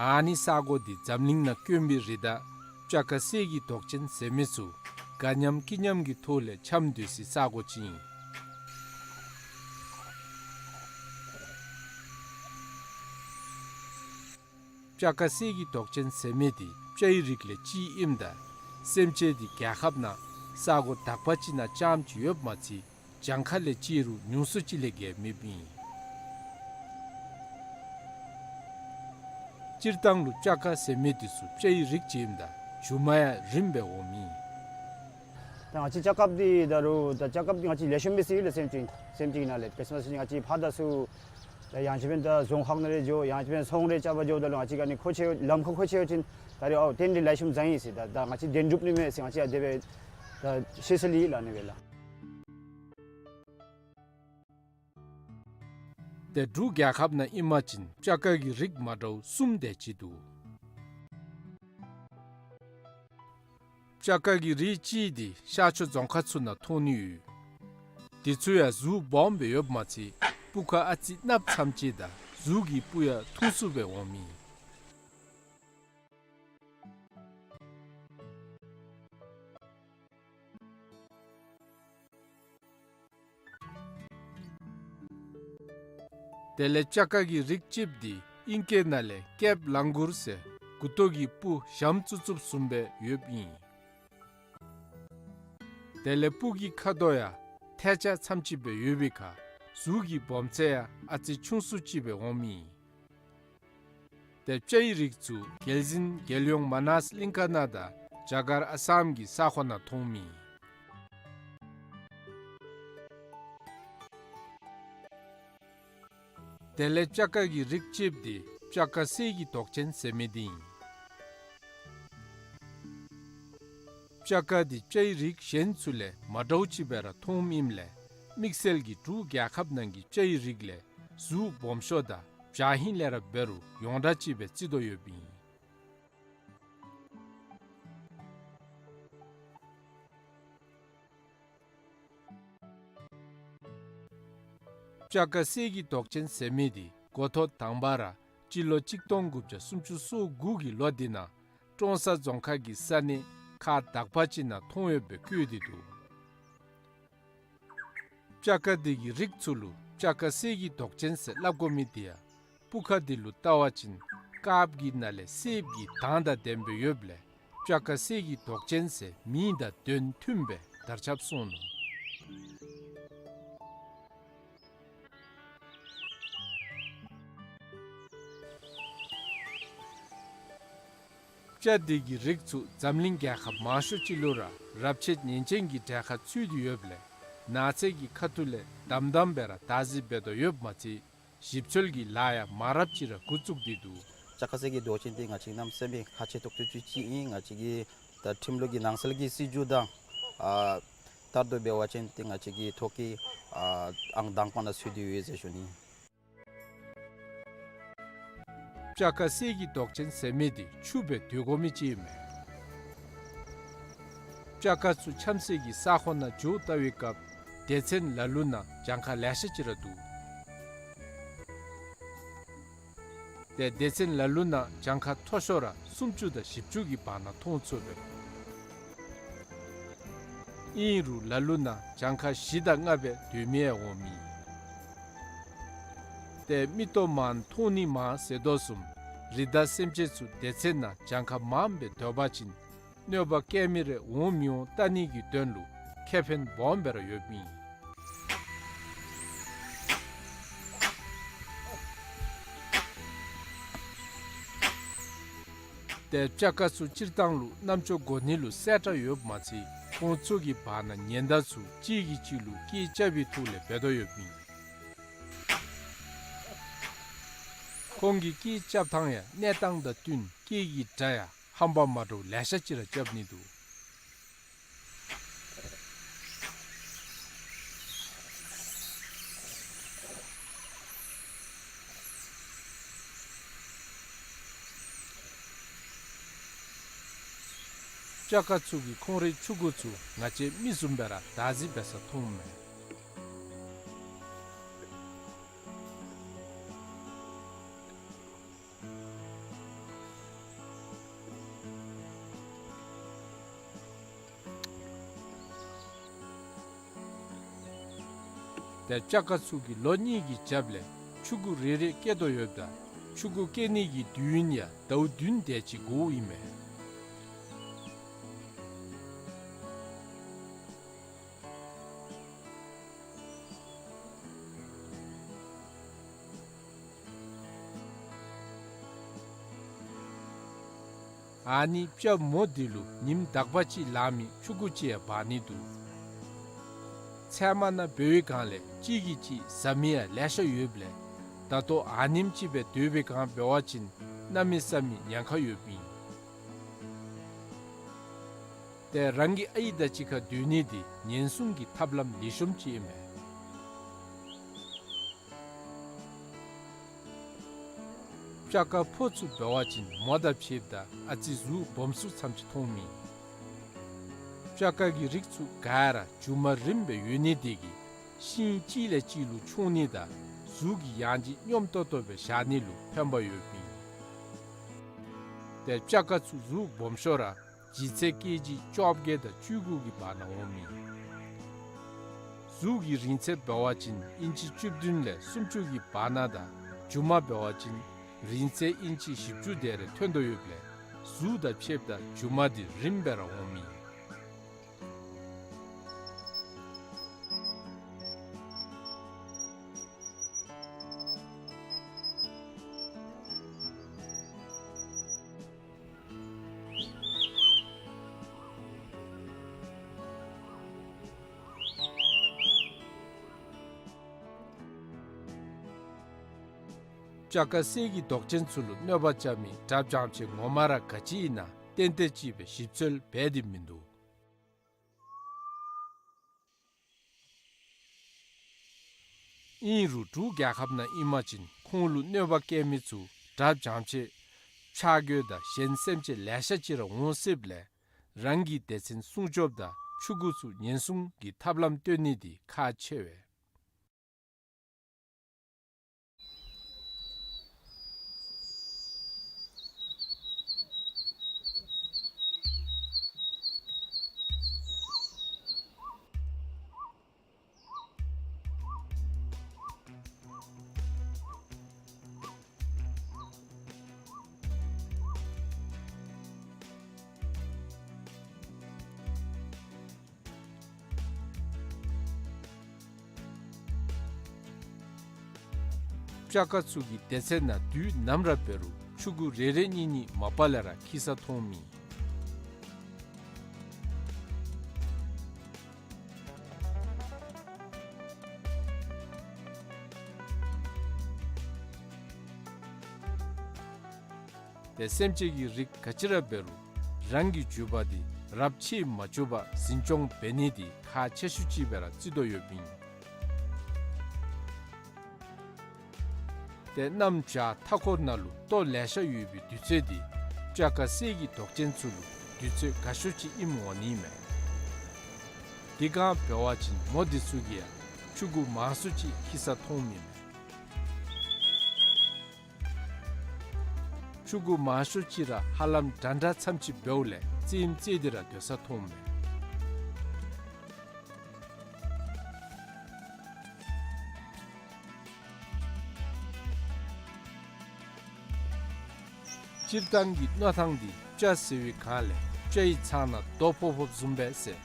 ཨ་ནི་ས་གོ་འདི་འཛམ་གླིང་ནང་དཀོན་པའི་རི་དྭགས་སྤྱ་དཀར་གསེར་གྱི་མདོག་ཅན་ཟེར་མི་ཚུ་དགའ་ཉམས་སྐྱིད་ཉམས་ཀྱི་ཐོག་ལས་འཁྱམས་སྡོད་སའི་ས་གོ་ཅིག་ཨིན། སྤྱ་དཀར་གསེར་གྱི་མདོག་ཅན་ཟེར་མི་འདི་སྤྱའི་རིགས་ལས་གཅིག་ཨིནམ་ད་སེམས་ཅན་འདི་རྒྱལ་ཁབ་ནང་ས་གོ་དག་པ་ཅིག་ནང་རྐྱངམ་ཅིག་ཡོདཔ་མ་ཚད་གྱངས་ཁ་ལས་བརྩིས་རུང་ཉུང་སུ་ཅིག་ལས་བརྒལ་མེདཔ་ཨིན། སྤྱིར་བཏང་ལུ་སྤྱ་དཀར་ཟེར་མི་འདི་ཚུ་སྤྱའི་རིགས་ཅིག་ཨིནམ་ད་མཇུག་མ་ཡང་རིངམ་སྦེ་འོངམ་ཨིན། ད་ང་བཅས་སྤྱ་དཀརཔོ་འདི་ད་རུང་ད་སྤྱ་དཀརཔོ་འདི་ང་བཅས་ལེགས་ཤོམ་སྦེ་ཟེར་ཡི་ལགས། སེམས་ཅན་སེམས་ཅན་ནང་ལས་ཁྲིསི་མཱསི་ང་བཅས་ཕར་ད་ཚུ་ད་ཡང་ཅིན་འབདན་ད་རྫོང་ཁག་ནང་ལས་འགྱོ་ཡང་ཅིན་འབདན་ཚོང་རེ་རྐྱབ་པར་འགྱོཝ་ད་ལུ་ང་བཅས་ཀྱི་ཨ་ནི་མཁོ་ཆེ་ལམ་ཁར་མཁོ་ཆེ་ཡོད་ཅིན་ད་རེས་ཨའོ་དེ་འདི་ལེགས་ཤོམ་བཟང་ཡི་ཟེར། ད་ད་ང་བཅས་དོན་འགྲུབ་ནི་མས་ཟེར་ང་བཅས་ཡང་དེ་སྦེ་ད་ཤེས་ས་ལུ་ཨིན་ལགས་ཨ་ནི་སྦེ་ལགས། ཏེ་འབྲུག་རྒྱལ་ཁབ་ནང་ཨིན་པ་ཅིན་སྤྱ་དཀར་གྱི་རིགས་མ་འདྲཝ་གསུམ་དེ་ཅིག་འདུག། སྤྱ་དཀར་གྱི་རིགས་གཅིག་འདི་ཤར་ཕྱོགས་རྫོང་ཁག་ཚུ་ནང་མཐོང་ནི་ཡོད། དེ་ཚུ་ཡང་གཟུགས་སྦོམ་སྦེ་ཡོདཔ་མ་ཚད་སྤུ་ཁ་ཨ་ཙི་གནགཔོ་ཙམ་ཅིག་དང་གཟུགས་ཀྱི་སྤུ་ཡང་ཐུང་སུ་སྦེ་འོངམ་ཨིན། དེ་ལས་སྤྱ་དཀར་གྱི་རིགས་གཅིགཔོ་འདི་ཨིང་སྐད་ནང་ལས་ཀེབ་ལང་གུར་ཟེར་མགུ་ཏོ་གི་སྤུ་ཞྭམོ་བཙུགས་བཙུགསཔ་བཟུམ་སྦེ་ཡོདཔ་ཨིན། དེ་ལས་སྤུ་གི་ཁ་དོག་ཡང་ཐལ་ལྕག་ཙམ་ཅིག་སྦེ་ཡོད་པའི་ཁར་གཟུགས་ཀྱི་སྦོམ་ཚད་ཡང་ཨ་ཙི་ཆུང་སུ་ཅིག་སྦེ་འོངམ་ཨིན། ཏེ་སྤྱའི་རིགས་ཚུ་རྒྱལ་འཛིན་རྒྱལ་ཡོངས་མ་ནཱས་གླིང་ཁ་ནང་དང་རྒྱ་གར་ཨ་སམ་གྱི་ས་ཁོངས་ནང་མཐོངམ་ཨིན། དེ་ལས་སྤྱ་དཀར་གྱི་རིགས་གཅིགཔོ་འདི་སྤྱ་དཀར་གསེར་གྱི་མདོག་ཅན་ཟེར་མི་འདི་ཨིན། སྤྱ་དཀར་འདི་སྤྱའི་རིགས་གཞན་ཚུ་ལས་མ་འདྲཝ་ཅིག་སྦེ་ར་མཐོངམ་ཨིནམ་ལས་དམིགས་བསལ་གྱིས་འབྲུག་རྒྱལ་ཁབ་ནང་གི་སྤྱའི་རིགས་ལས་གཟུགས་སྦོམ་ཤོས་དང་བྱ་ཧིང་ལས་ར་འབད་རུང་ཡོངས་གྲགས་ཅིག་སྦེ་བརྩི་དོ་ཡོདཔ་ཨིན། སྤྱ་དཀར་གསེར་གྱི་མདོག་ཅན་ཟེར་མི་འདི་འགོ་ཐོག་དང་པ་ར་སྤྱི་ལོ་གཅིག་སྟོང་དགུ་བརྒྱ་སུམ་ཅུ་སོ་དགུ་གི་ལོ་འདི་ནང་ཀྲོང་གསར་རྫོང་ཁག་གི་ས་གནས་ཁག་དག་པ་ཅིག་ནང་མཐོང་ཡོདཔ་སྦེ་བཀོད་དེ་འདུག། སྤྱ་དཀར་འདི་གི་རིགས་ཚུ་ལུ་སྤྱ་དཀར་གསེར་གྱི་མདོག་ཅན་ཟེར་སླབ་དགོ་མི་འདི་ཡང་སྤུ་ཁ་འདི་ལུ་བལྟ་བ་ཅིན་དཀརཔོ་གི་ནང་ལས་སེརཔོ་གི་མདངས་དང་ལྡནམ་སྦེ་ཡོདཔ་ལས་སྤྱ་དཀར་གསེར་གྱི་མདོག་ཅན་ཟེར་མིང་དང་དོན་མཐུནམ་སྦེ་དར་ཁྱབ་སོང་ནུག། སྤྱ་འདི་གི་རིགས་ཚུ་འཛམ་གླིང་རྒྱལ་ཁབ་མང་ཤོས་ཅིག་ལུ་ར་རབས་ཆད་ཉེན་ཅན་གྱི་གྲལ་ཁར་ཚུད་དེ་ཡོདཔ་ལས་ནགས་ཚལ་གྱི་ཁ་ཐུག་ལས་དམ་དམ་སྦེ་ར་བདག་འཛིན་འབད་དོ་ཡོདཔ་མ་ཚད་ཞིབ་འཚོལ་གྱི་ལཱ་ཡང་མ་རབས་ཅིག་ར་འགོ་བཙུགས་ཏེ་འདུག། ལྕགས་ཁ་སེར་གྱི་མདོག་ཅན་འདི་ང་བཅས་གནམ་མེད་ས་མེད་ཁག་ཆེ་ཏོག་ཏོ་ཅིག་ཅིག་ཨིན། ང་བཅས་ཀྱི་ད་ཁྲིམས་ལུགས་ཀྱི་ནང་གསལ་གྱི་སྲིད་བྱུས་དང་ཨ་ལྟར་དུ་འབད་བ་ཅིན་ཏེ་ང་བཅས་ཀྱི་ཐོག་ཀྱི་ཨ་ཨང་དང་པ་ནང་ཚུད་དེ་ཡོད་ཟེར་ཞུ་ནི། ལྕགས་ཁ་སེར་གྱི་མདོག་ཅན་ཟེར་མི་འདི་ཆུ་སྦེ་སྡོད་དགོ་མི་ཅིག་ཨིན་མས། ལྕགས་ཁ་ཚུ་ཆམ་སེལ་གྱི་ས་ཁོངས་ནང་འགྱོ་བལྟ་བའི་སྐབས་སྡེ་ཚན་ལ་ལུ་ནང་གྱངས་ཁ་ལེ་ཤ་ཅིག་ར་འདུག། ཏེ་སྡེ་ཚན་ལ་ལུ་ནང་གྱངས་ཁ་མཐོ་ཤོས་ར་སུམ་ཅུ་དང་བཞི་བཅུ་གི་བར་ན་མཐོང་ཚུགས་པས། ཨིན་རུང་ལ་ལུ་ནང་གྱངས་ཁ་བཞི་དང་ལྔ་སྦེ་སྡོད་མི་ཡང་འོང་མི། ཏེ་མིག་ཏོ་མང་མཐོང་ནི་མང་ཟེར་དོ་བཟུམ་རི་དྭགས་སེམས་ཅན་ཚུ་སྡེ་ཚན་ནང་གྱངས་ཁ་མངམ་སྦེ་སྡོད་པ་ཅིན་གནོད་པ་བཀལ་མི་རེ་འོང་མི་འོང་བལྟ་ནི་གི་དོན་ལུ་ཁེ་ཕན་སྦོམ་སྦེ་ར་ཡོདཔ་ཨིན། ཏེ་ལྕགས་ཁ་ཚུ་སྤྱིར་བཏང་ལུ་རྣམ་ཅོ་གོ་ནི་ལུ་གསལ་དྲགས་ཡོདཔ་མ་ཚད་ཁོང་ཚུ་གི་བར་ན་ཉེན་བརྡ་ཚུ་གཅིག་གིས་གཅིག་ལུ་སྐད་རྐྱབ་པའི་ཐོག་ལས་འབད་དོ་ཡོདཔ་ཨིན། ཁོང་གི་སྐད་རྐྱབ་ཐངས་ཡང་གནས་སྟངས་དང་བསྟུན་སྐད་ཀྱི་སྒྲ་ཡང་ཧམ་པ་མ་འདྲཝ་ལེ་ཤ་ཅིག་ར་རྐྱབ་ནི་འདུག། ལྕགས་ཁ་ཚུ་གི་ཁོང་རའི་ཕྱུ་གུ་ཚུ་ང་བཅས་མི་བཟུམ་སྦེ་ར་བདག་འཛིན་འབད་ས་མཐོངམ་མས། ཏེ་ལྕགས་ཁ་ཚུ་གིས་ལོ་གཉིས་ཀྱི་རྒྱབ་ལས་ཕྱུ་གུ་རེ་རེ་སྐྱེ་དོ་ཡོདཔ་ད་ཕྱུ་གུ་སྐྱེ་ནི་གི་དུས་ཡུན་ཡང་ཟླཝ་བདུན་དེ་ཅིག་འགོརཝ་ཨིན་མས། ཨ་ནི་སྤྱ་མོ་འདི་ལུ་ཉིནམ་དག་པ་ཅིག་ལང་མི་ཕྱུ་གུ་ཅིག་ཡང་འབག་ནི་འདུག། ཚལ་མ་ནང་འབད་བའི་སྒང་ལས་གཅིག་གིས་གཅིག་ཟ་མི་ཡང་ལེ་ཤ་ཡོདཔ་ལས་ད་ལྟོ་ཨ་ནེམ་ཅིག་སྦེ་སྡོད་པའི་སྒང་འབད་བ་ཅིན་གནམ་མེད་ས་མེད་ཉེན་ཁ་ཡོདཔ་ཨིན། ཏེ་རང་གི་ཨའི་དང་གཅིག་ཁར་སྡོད་ནི་འདི་ཉེན་སྲུང་གི་ཐབས་ལམ་ལེགས་ཤོམ་ཅིག་ཨིན་མས། ལྕགས་ཁ་ཕོ་ཚུ་འབད་བ་ཅིན་མོ་དང་ཕྱདཔ་ད་ཨ་ཙི་གཟུགས་སྦོམ་སུ་ཙམ་ཅིག་མཐོངམ་ཨིན། ལྕགས་ཁ་གི་རིགས་ཚུ་ག་ར་མཇུག་མ་རིངམ་སྦེ་ཡོད་ནི་དེ་གིས་ཤིང་གཅིག་ལས་གཅིག་ལུ་མཆོང་ནི་དང་གཟུགས་ཀྱི་ཡང་ལྗིད་སྙོམས་ཏོག་ཏོ་སྦེ་བཞག་ནི་ལུ་ཕན་པ་ཡོདཔ་ཨིན། ཏེ་ལྕགས་ཁ་ཚུ་གཟུགས་སྦོམ་ཤོས་ར་ལྗིད་ཚད་ཀེ་ཇི་བཅོ་བརྒྱད་དང་བཅུ་དགུ་གི་བར་ན་འོངམ་ཨིན། གཟུགས་ཀྱི་རིང་ཚད་འབད་བ་ཅིན་ཨིན་ཅི་བཅུ་བདུན་ལས་སུམ་ཅུ་གི་བར་ན་དང་མཇུག་མ་འབད་བ་ཅིན་རིང་ཚད་ཨིན་ཅི་བཞི་བཅུ་དེ་རེ་ཐོན་དོ་ཡོདཔ་ལས་གཟུགས་དང་ཕྱདཔ་ད་མཇུག་མ་འདི་རིངམ་སྦེ་ར་འོངམ་ཨིན། ལྕགས་ཁ་གསེར་གྱི་མདོག་ཅན་ཚུ་ལུ་གནོད་པ་རྐྱབ་མི་དགྲ་བྱང་ཆེ་ངོ་མ་ར་ག་ཅི་ཨིན་ན་ཏན་ཏན་ཅིག་སྦེ་ཞིབ་འཚོལ་འབད་དེ་མིན་འདུག། ཨིན་རུང་འབྲུག་རྒྱལ་ཁབ་ནང་ཨིན་པ་ཅིན་ཁོང་ལུ་གནོད་པ་བཀལ་མི་ཚུ་དགྲ་བྱང་ཆེ་ཆག་སྒོ་དང་གཞན་སེམས་ཅན་ལེ་ཤ་ཅིག་ར་འོང་སྲིདཔ་ལས་རང་གི་སྡེ་ཚན་སྲུང་སྐྱོབ་དང་ཕྱུ་གུ་ཚུ་ཉེན་སྲུང་གི་ཐབས་ལམ་སྟོན་ནི་འདི་ཁག་ཆེ་བས། ལྕགས་ཁ་ཚུ་གི་སྡེ་ཚན་ནང་དུས་ནམ་ར་འབད་རུང་ཕྱུ་གུ་རེ་རེ་གཉིས་གཉིས་མ་པ་ལས་ར་འཁྱིད་ས་མཐོངམ་ཨིན། ཏེ་སེམས་ཅན་གྱི་རིགས་ག་ཅི་ར་འབད་རུང་རང་གི་རྒྱུད་པ་འདི་རབས་ཆད་མ་བཅུག་པར་འཛིན་སྐྱོང་འབད་ནི་འདི་ཁག་ཆེ་ཤོས་ཅིག་སྦེ་ར་བརྩི་དོ་ཡོདཔ་ཨིན། ཏེ་གནམ་བྱཱར་མཐའ་འཁོར་ནང་ལུ་ལྟོ་ལེ་ཤ་ཡོད་པའི་དུས་ཚོད་འདི་སྤྱ་དཀར་གསེར་གྱི་མདོག་ཅན་ཚུ་ལུ་དུས་ཚོད་དགའ་ཤོས་ཅིག་ཨིནམ་འོང་ནི་མས། དེ་སྒང་འབད་བ་ཅིན་མོ་འདི་ཚུ་གིས་ཡང་ཕྲུ་གུ་མང་སུ་ཅིག་སྐྱེ་ས་མཐོངམ་ཨིན་མས། ཕྲུ་གུ་མང་ཤོས་ཅིག་ར་ཧ་ལམ་འདྲན་འདྲ་ཙམ་ཅིག་འབདཝ་ལས་རྩེདམོ་རྩེ་སྟེ་ར་སྡོད་ས་མཐོངམ་མས། སྤྱིར་བཏང་གི་མནོ་ཐངས་འདི་སྤྱ་ཟེར་བའི་སྒང་ལས་སྤྱའི་ཚང་ནང་རྡོ་ཕོག་ཕོགཔ་བཟུམ་སྦེ་ཟེར་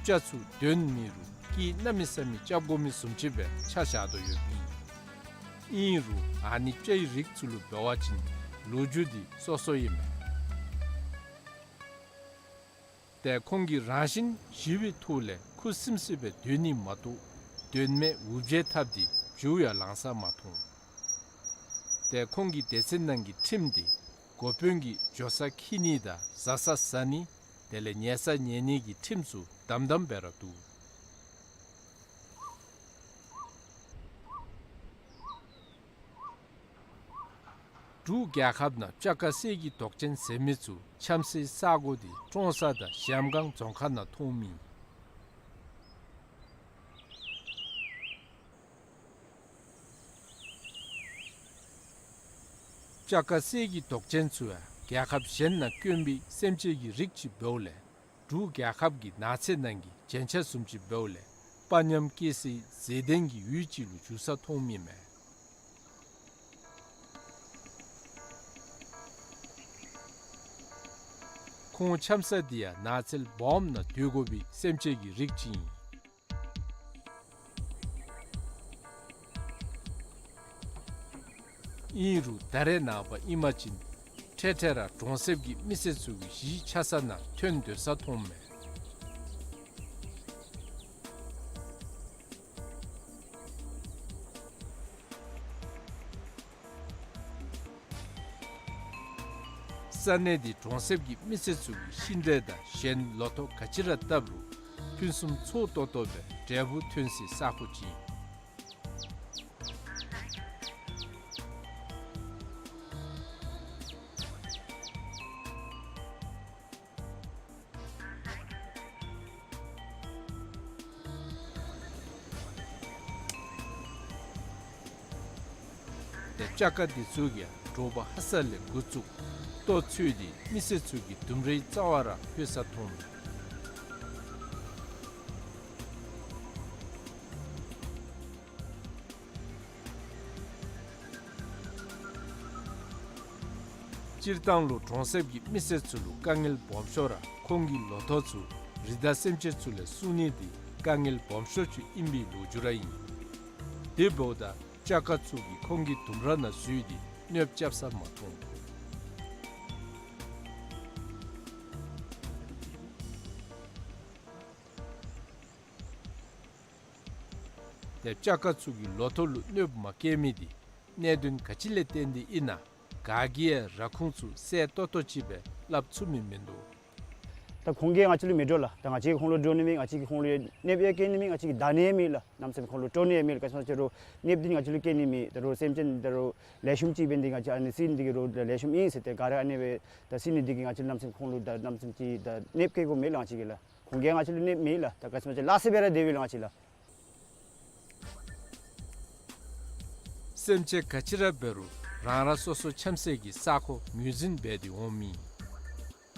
སྤྱ་ཚུ་གདོན་མེད་རུང་སྐད་གནམ་མེད་ས་མེད་རྐྱབ་དགོ་མི་བཟུམ་ཅིག་སྦེ་ཆ་བཞག་དོ་ཡོདཔ་ཨིན། ཨིན་རུང་ཨ་ནི་སྤྱའི་རིགས་ཚུ་ལུ་འབད་བ་ཅིན་ལོ་རྒྱུས་འདི་སོ་སོ་ཨིན་མས། ཏེ་ཁོང་གིས་རང་བཞིན་ཞི་བའི་ཐོག་ལས་ཁུ་སིམ་སིམ་སྦེ་སྡོད་ནི་མ་གཏོགས་དོན་མེད་འུར་བྱེལ་འཐབ་སྟེ་རྒྱུག་ཡང་ལང་ས་མ་མཐོང་། ཏེ་ཁོང་གི་སྡེ་ཚན་ནང་གི་ཁྲིམས་འདི་འགོ་དཔོན་གྱིས་འགྱོ་ས་འཁྱིད་ནི་དང་བཟའ་ས་བཟའ་ནི་དེ་ལས་ཉལ་ས་ཉལ་ནི་གི་ཁྲིམས་ཚུ་དམ་དམ་སྦེ་ར་འདུག། འབྲུག་རྒྱལ་ཁབ་ནང་སྤྱ་དཀར་གསེར་གྱི་མདོག་ཅན་ཟེར་མི་ཚུ་འཁྱམ་སའི་ས་གོ་འདི་ཀྲོང་གསར་དང་གཞལམ་སྒང་རྫོང་ཁག་ནང་མཐོངམ་ཨིན། སྤྱ་དཀར་གསེར་གྱི་མདོག་ཅན་ཚུ་ཡང་རྒྱལ་ཁབ་གཞན་ནང་དཀོན་པའི་སེམས་ཅན་གྱི་རིགས་ཅིག་འབདཝ་ལས་འབྲུག་རྒྱལ་ཁབ་ཀྱི་ནགས་ཚལ་ནང་གི་རྒྱན་ཆ་བཟུམ་ཅིག་འབདཝ་ལས་དཔའ་ཉམས་སྐྱེ་སའི་མཛེས་ལྡན་གྱི་ཡུལ་ཅིག་ལུ་འགྱུར་ས་མཐོངམ་ཨིན་མས། ཁོང་འཁྱམ་ས་འདི་ཡང་ནགས་ཚལ་སྦོམ་ནང་སྡོད་དགོ་པའི་སེམས་ཅན་གྱི་རིགས་ཅིག་ཨིན། ཨིན་རུང་ད་རེས་ནངས་པ་ཨིན་པ་ཅིན་འཕྲལ་འཕྲལ་ར་གྲོང་གསེབ་ཀྱི་མི་སེར་ཚུ་གི་གཞིས་ཆགས་ས་ནང་ཐོན་སྡོད་ས་མཐོངམ་མས། ས་གནས་འདི་གྲོང་གསེབ་ཀྱི་མི་སེར་ཚུ་གིས་ཤིང་འབྲས་དང་གཞན་ལོ་ཐོག་ག་ཅི་ར་བཏབ་རུང་ཕུན་སུམ་ཚོགས་ཏོག་ཏོ་སྦེ་འབྲས་བུ་ཐོན་སའི་ས་ཁོངས་ཅིག་ཨིན། ཏེ་སྤྱ་དཀར་འདི་ཚུ་གིས་དྲོ་པ་ཧ་སག་ལས་འགོ་བཙུགས་ལྟོ་འཚོལ་ཏེ་མི་སེར་ཚུ་གི་ལྡུམ་རའི་རྩ་བར་ར་ལྷོད་ས་མཐོངམ་མས། སྤྱིར་བཏང་ལུ་གྲོང་གསེབ་ཀྱི་མི་སེར་ཚུ་ལུ་དཀའ་ངལ་སྦོམ་ཤོས་ར་ཁོང་གི་ལོ་ཐོག་ཚུ་རི་དྭགས་སེམས་ཅན་ཚུ་ལས་སྲུང་ནི་འདི་དཀའ་ངལ་སྦོམ་ཤོས་ཅིག་ཨིན་པའི་ལོ་རྒྱུས་ར་ཨིན། དེ་འབདཝ་ད་སྤྱ་དཀར་ཚུ་གིས་ཁོང་གི་ལྡུམ་ར་ནང་འཛུལ་ཏེ་གནོདཔ་རྐྱབ་ས་མ་མཐོང་། ཏེ་སྤྱ་དཀར་ཚུ་གིས་ལོ་ཐོག་ལུ་གནོདཔ་མ་བཀལ་མི་འདི་གནད་དོན་ག་ཅི་ལས་བརྟེན་ཏེ་ཨིན་ན་ག་གིས་ཡང་ར་ཁུངས་ཚུ་གསལ་ཏོག་ཏོ་ཅིག་སྦེ་སླབ་ཚུགས་མི་མིན་འདུག། ད་ཁོང་གིས་ང་བཅས་ལུ་མི་འདྲོག་ལགས། ད་ང་བཅས་ཁོང་ལུ་འདྲོག་ནི་མེད། ང་བཅས་ཀྱིས་ཁོང་ལུ་གནོདཔ་ཡང་བཀལ་ནི་མེད། ང་བཅས་ཀྱིས་བདའ་ནི་ཡང་མེད་ལགས། གནམ་མེད་ས་མེད་ཁོང་ལུ་དཀྲོག་ནི་ཡང་མེད་ལགས། ག་ཅི་སྨོ་ཟེར་རུང་གནོདཔ་འདི་ང་བཅས་ལུ་བཀལ་ནི་མེད། ད་རུང་སེམས་ཅན་ད་རུང་ལེགས་ཤོམ་ཅིག་འབད་ནི་འདི་ང་བཅས་ཨ་ནི་ཟེར་ནི་འདི་གི་རུང་ལེགས་ཤོམ་ཨིན་ཟེར་ཏེ་ག་ར་ཨ་ནི་སྦེ་ད་ཟེར་ནི་འདི་གིས་ང་བཅས་ལུ་གནམ་མེད་ས་མེད་ཁོང་ལུ་ད་གནམ་མེད་ས་མེད་ཅིག་ད་གནོདཔ་བཀལ་དགོཔ་མེད་ལགས་ང་བཅས་ཀྱིས་ལགས། ཁོང་གིས་ང་བཅས་ལུ་གནོདཔ་མེད་ལགས། ད་ག་ཅི་སྨོ་ཟེར་ལཱ་ཟེར་སྦེ་ར་སྡོད་པས་ལགས་ང་བཅས་ལགས། སེམས་ཅན་ག་ཅི་ར་འབད་རུང་རང་རང་སོ་སོ་འཁྱམ་སའི་གི་ས་ཁོངས་ངོས་འཛིན་འབད་དེ་འོང་མི་ཨིན།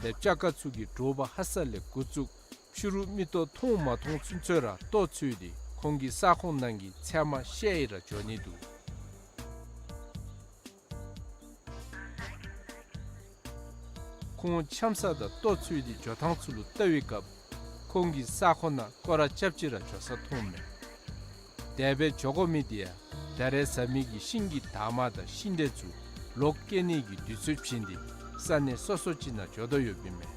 ཏེ་སྤྱ་དཀར་ཚུ་གིས་དྲོ་པ་ཧ་སག་ལས་འགོ་བཙུགས་ཕྱི་རུ་མིག་ཏོ་མཐོང་མ་མཐོང་ཚུན་ཚོད་ར་ལྟོ་འཚོལ་ཏེ་ཁོང་གི་ས་ཁོངས་ནང་གི་ཚལ་མ་བཤལ་ཡི་ར་འགྱོ་ནི་འདུག། ཁོང་འཁྱམ་ས་དང་ལྟོ་འཚོལ་ཏེ་འགྱོ་ཐངས་ཚུ་ལུ་བལྟ་བའི་སྐབས་ཁོང་གི་ས་ཁོངས་ནང་སྐོར་ར་རྐྱབ་སྟེ་ར་འགྱོ་ས་མཐོངམ་མས། དེ་སྦེ་འགྱོ་དགོ་མི་འདི་ཡང་ད་རེས་བཟའ་མི་གི་ཤིང་གི་འདབ་མ་དང་ཤིང་འབྲས་ཚུ་ལོག་སྐྱེ་ནི་གི་དུས་ཚོད་བྱིན་ཏེ་ས་གནས་སོ་སོ་ཅིག་ནང་འགྱོ་དོ་ཡོདཔ་ཨིན་མས།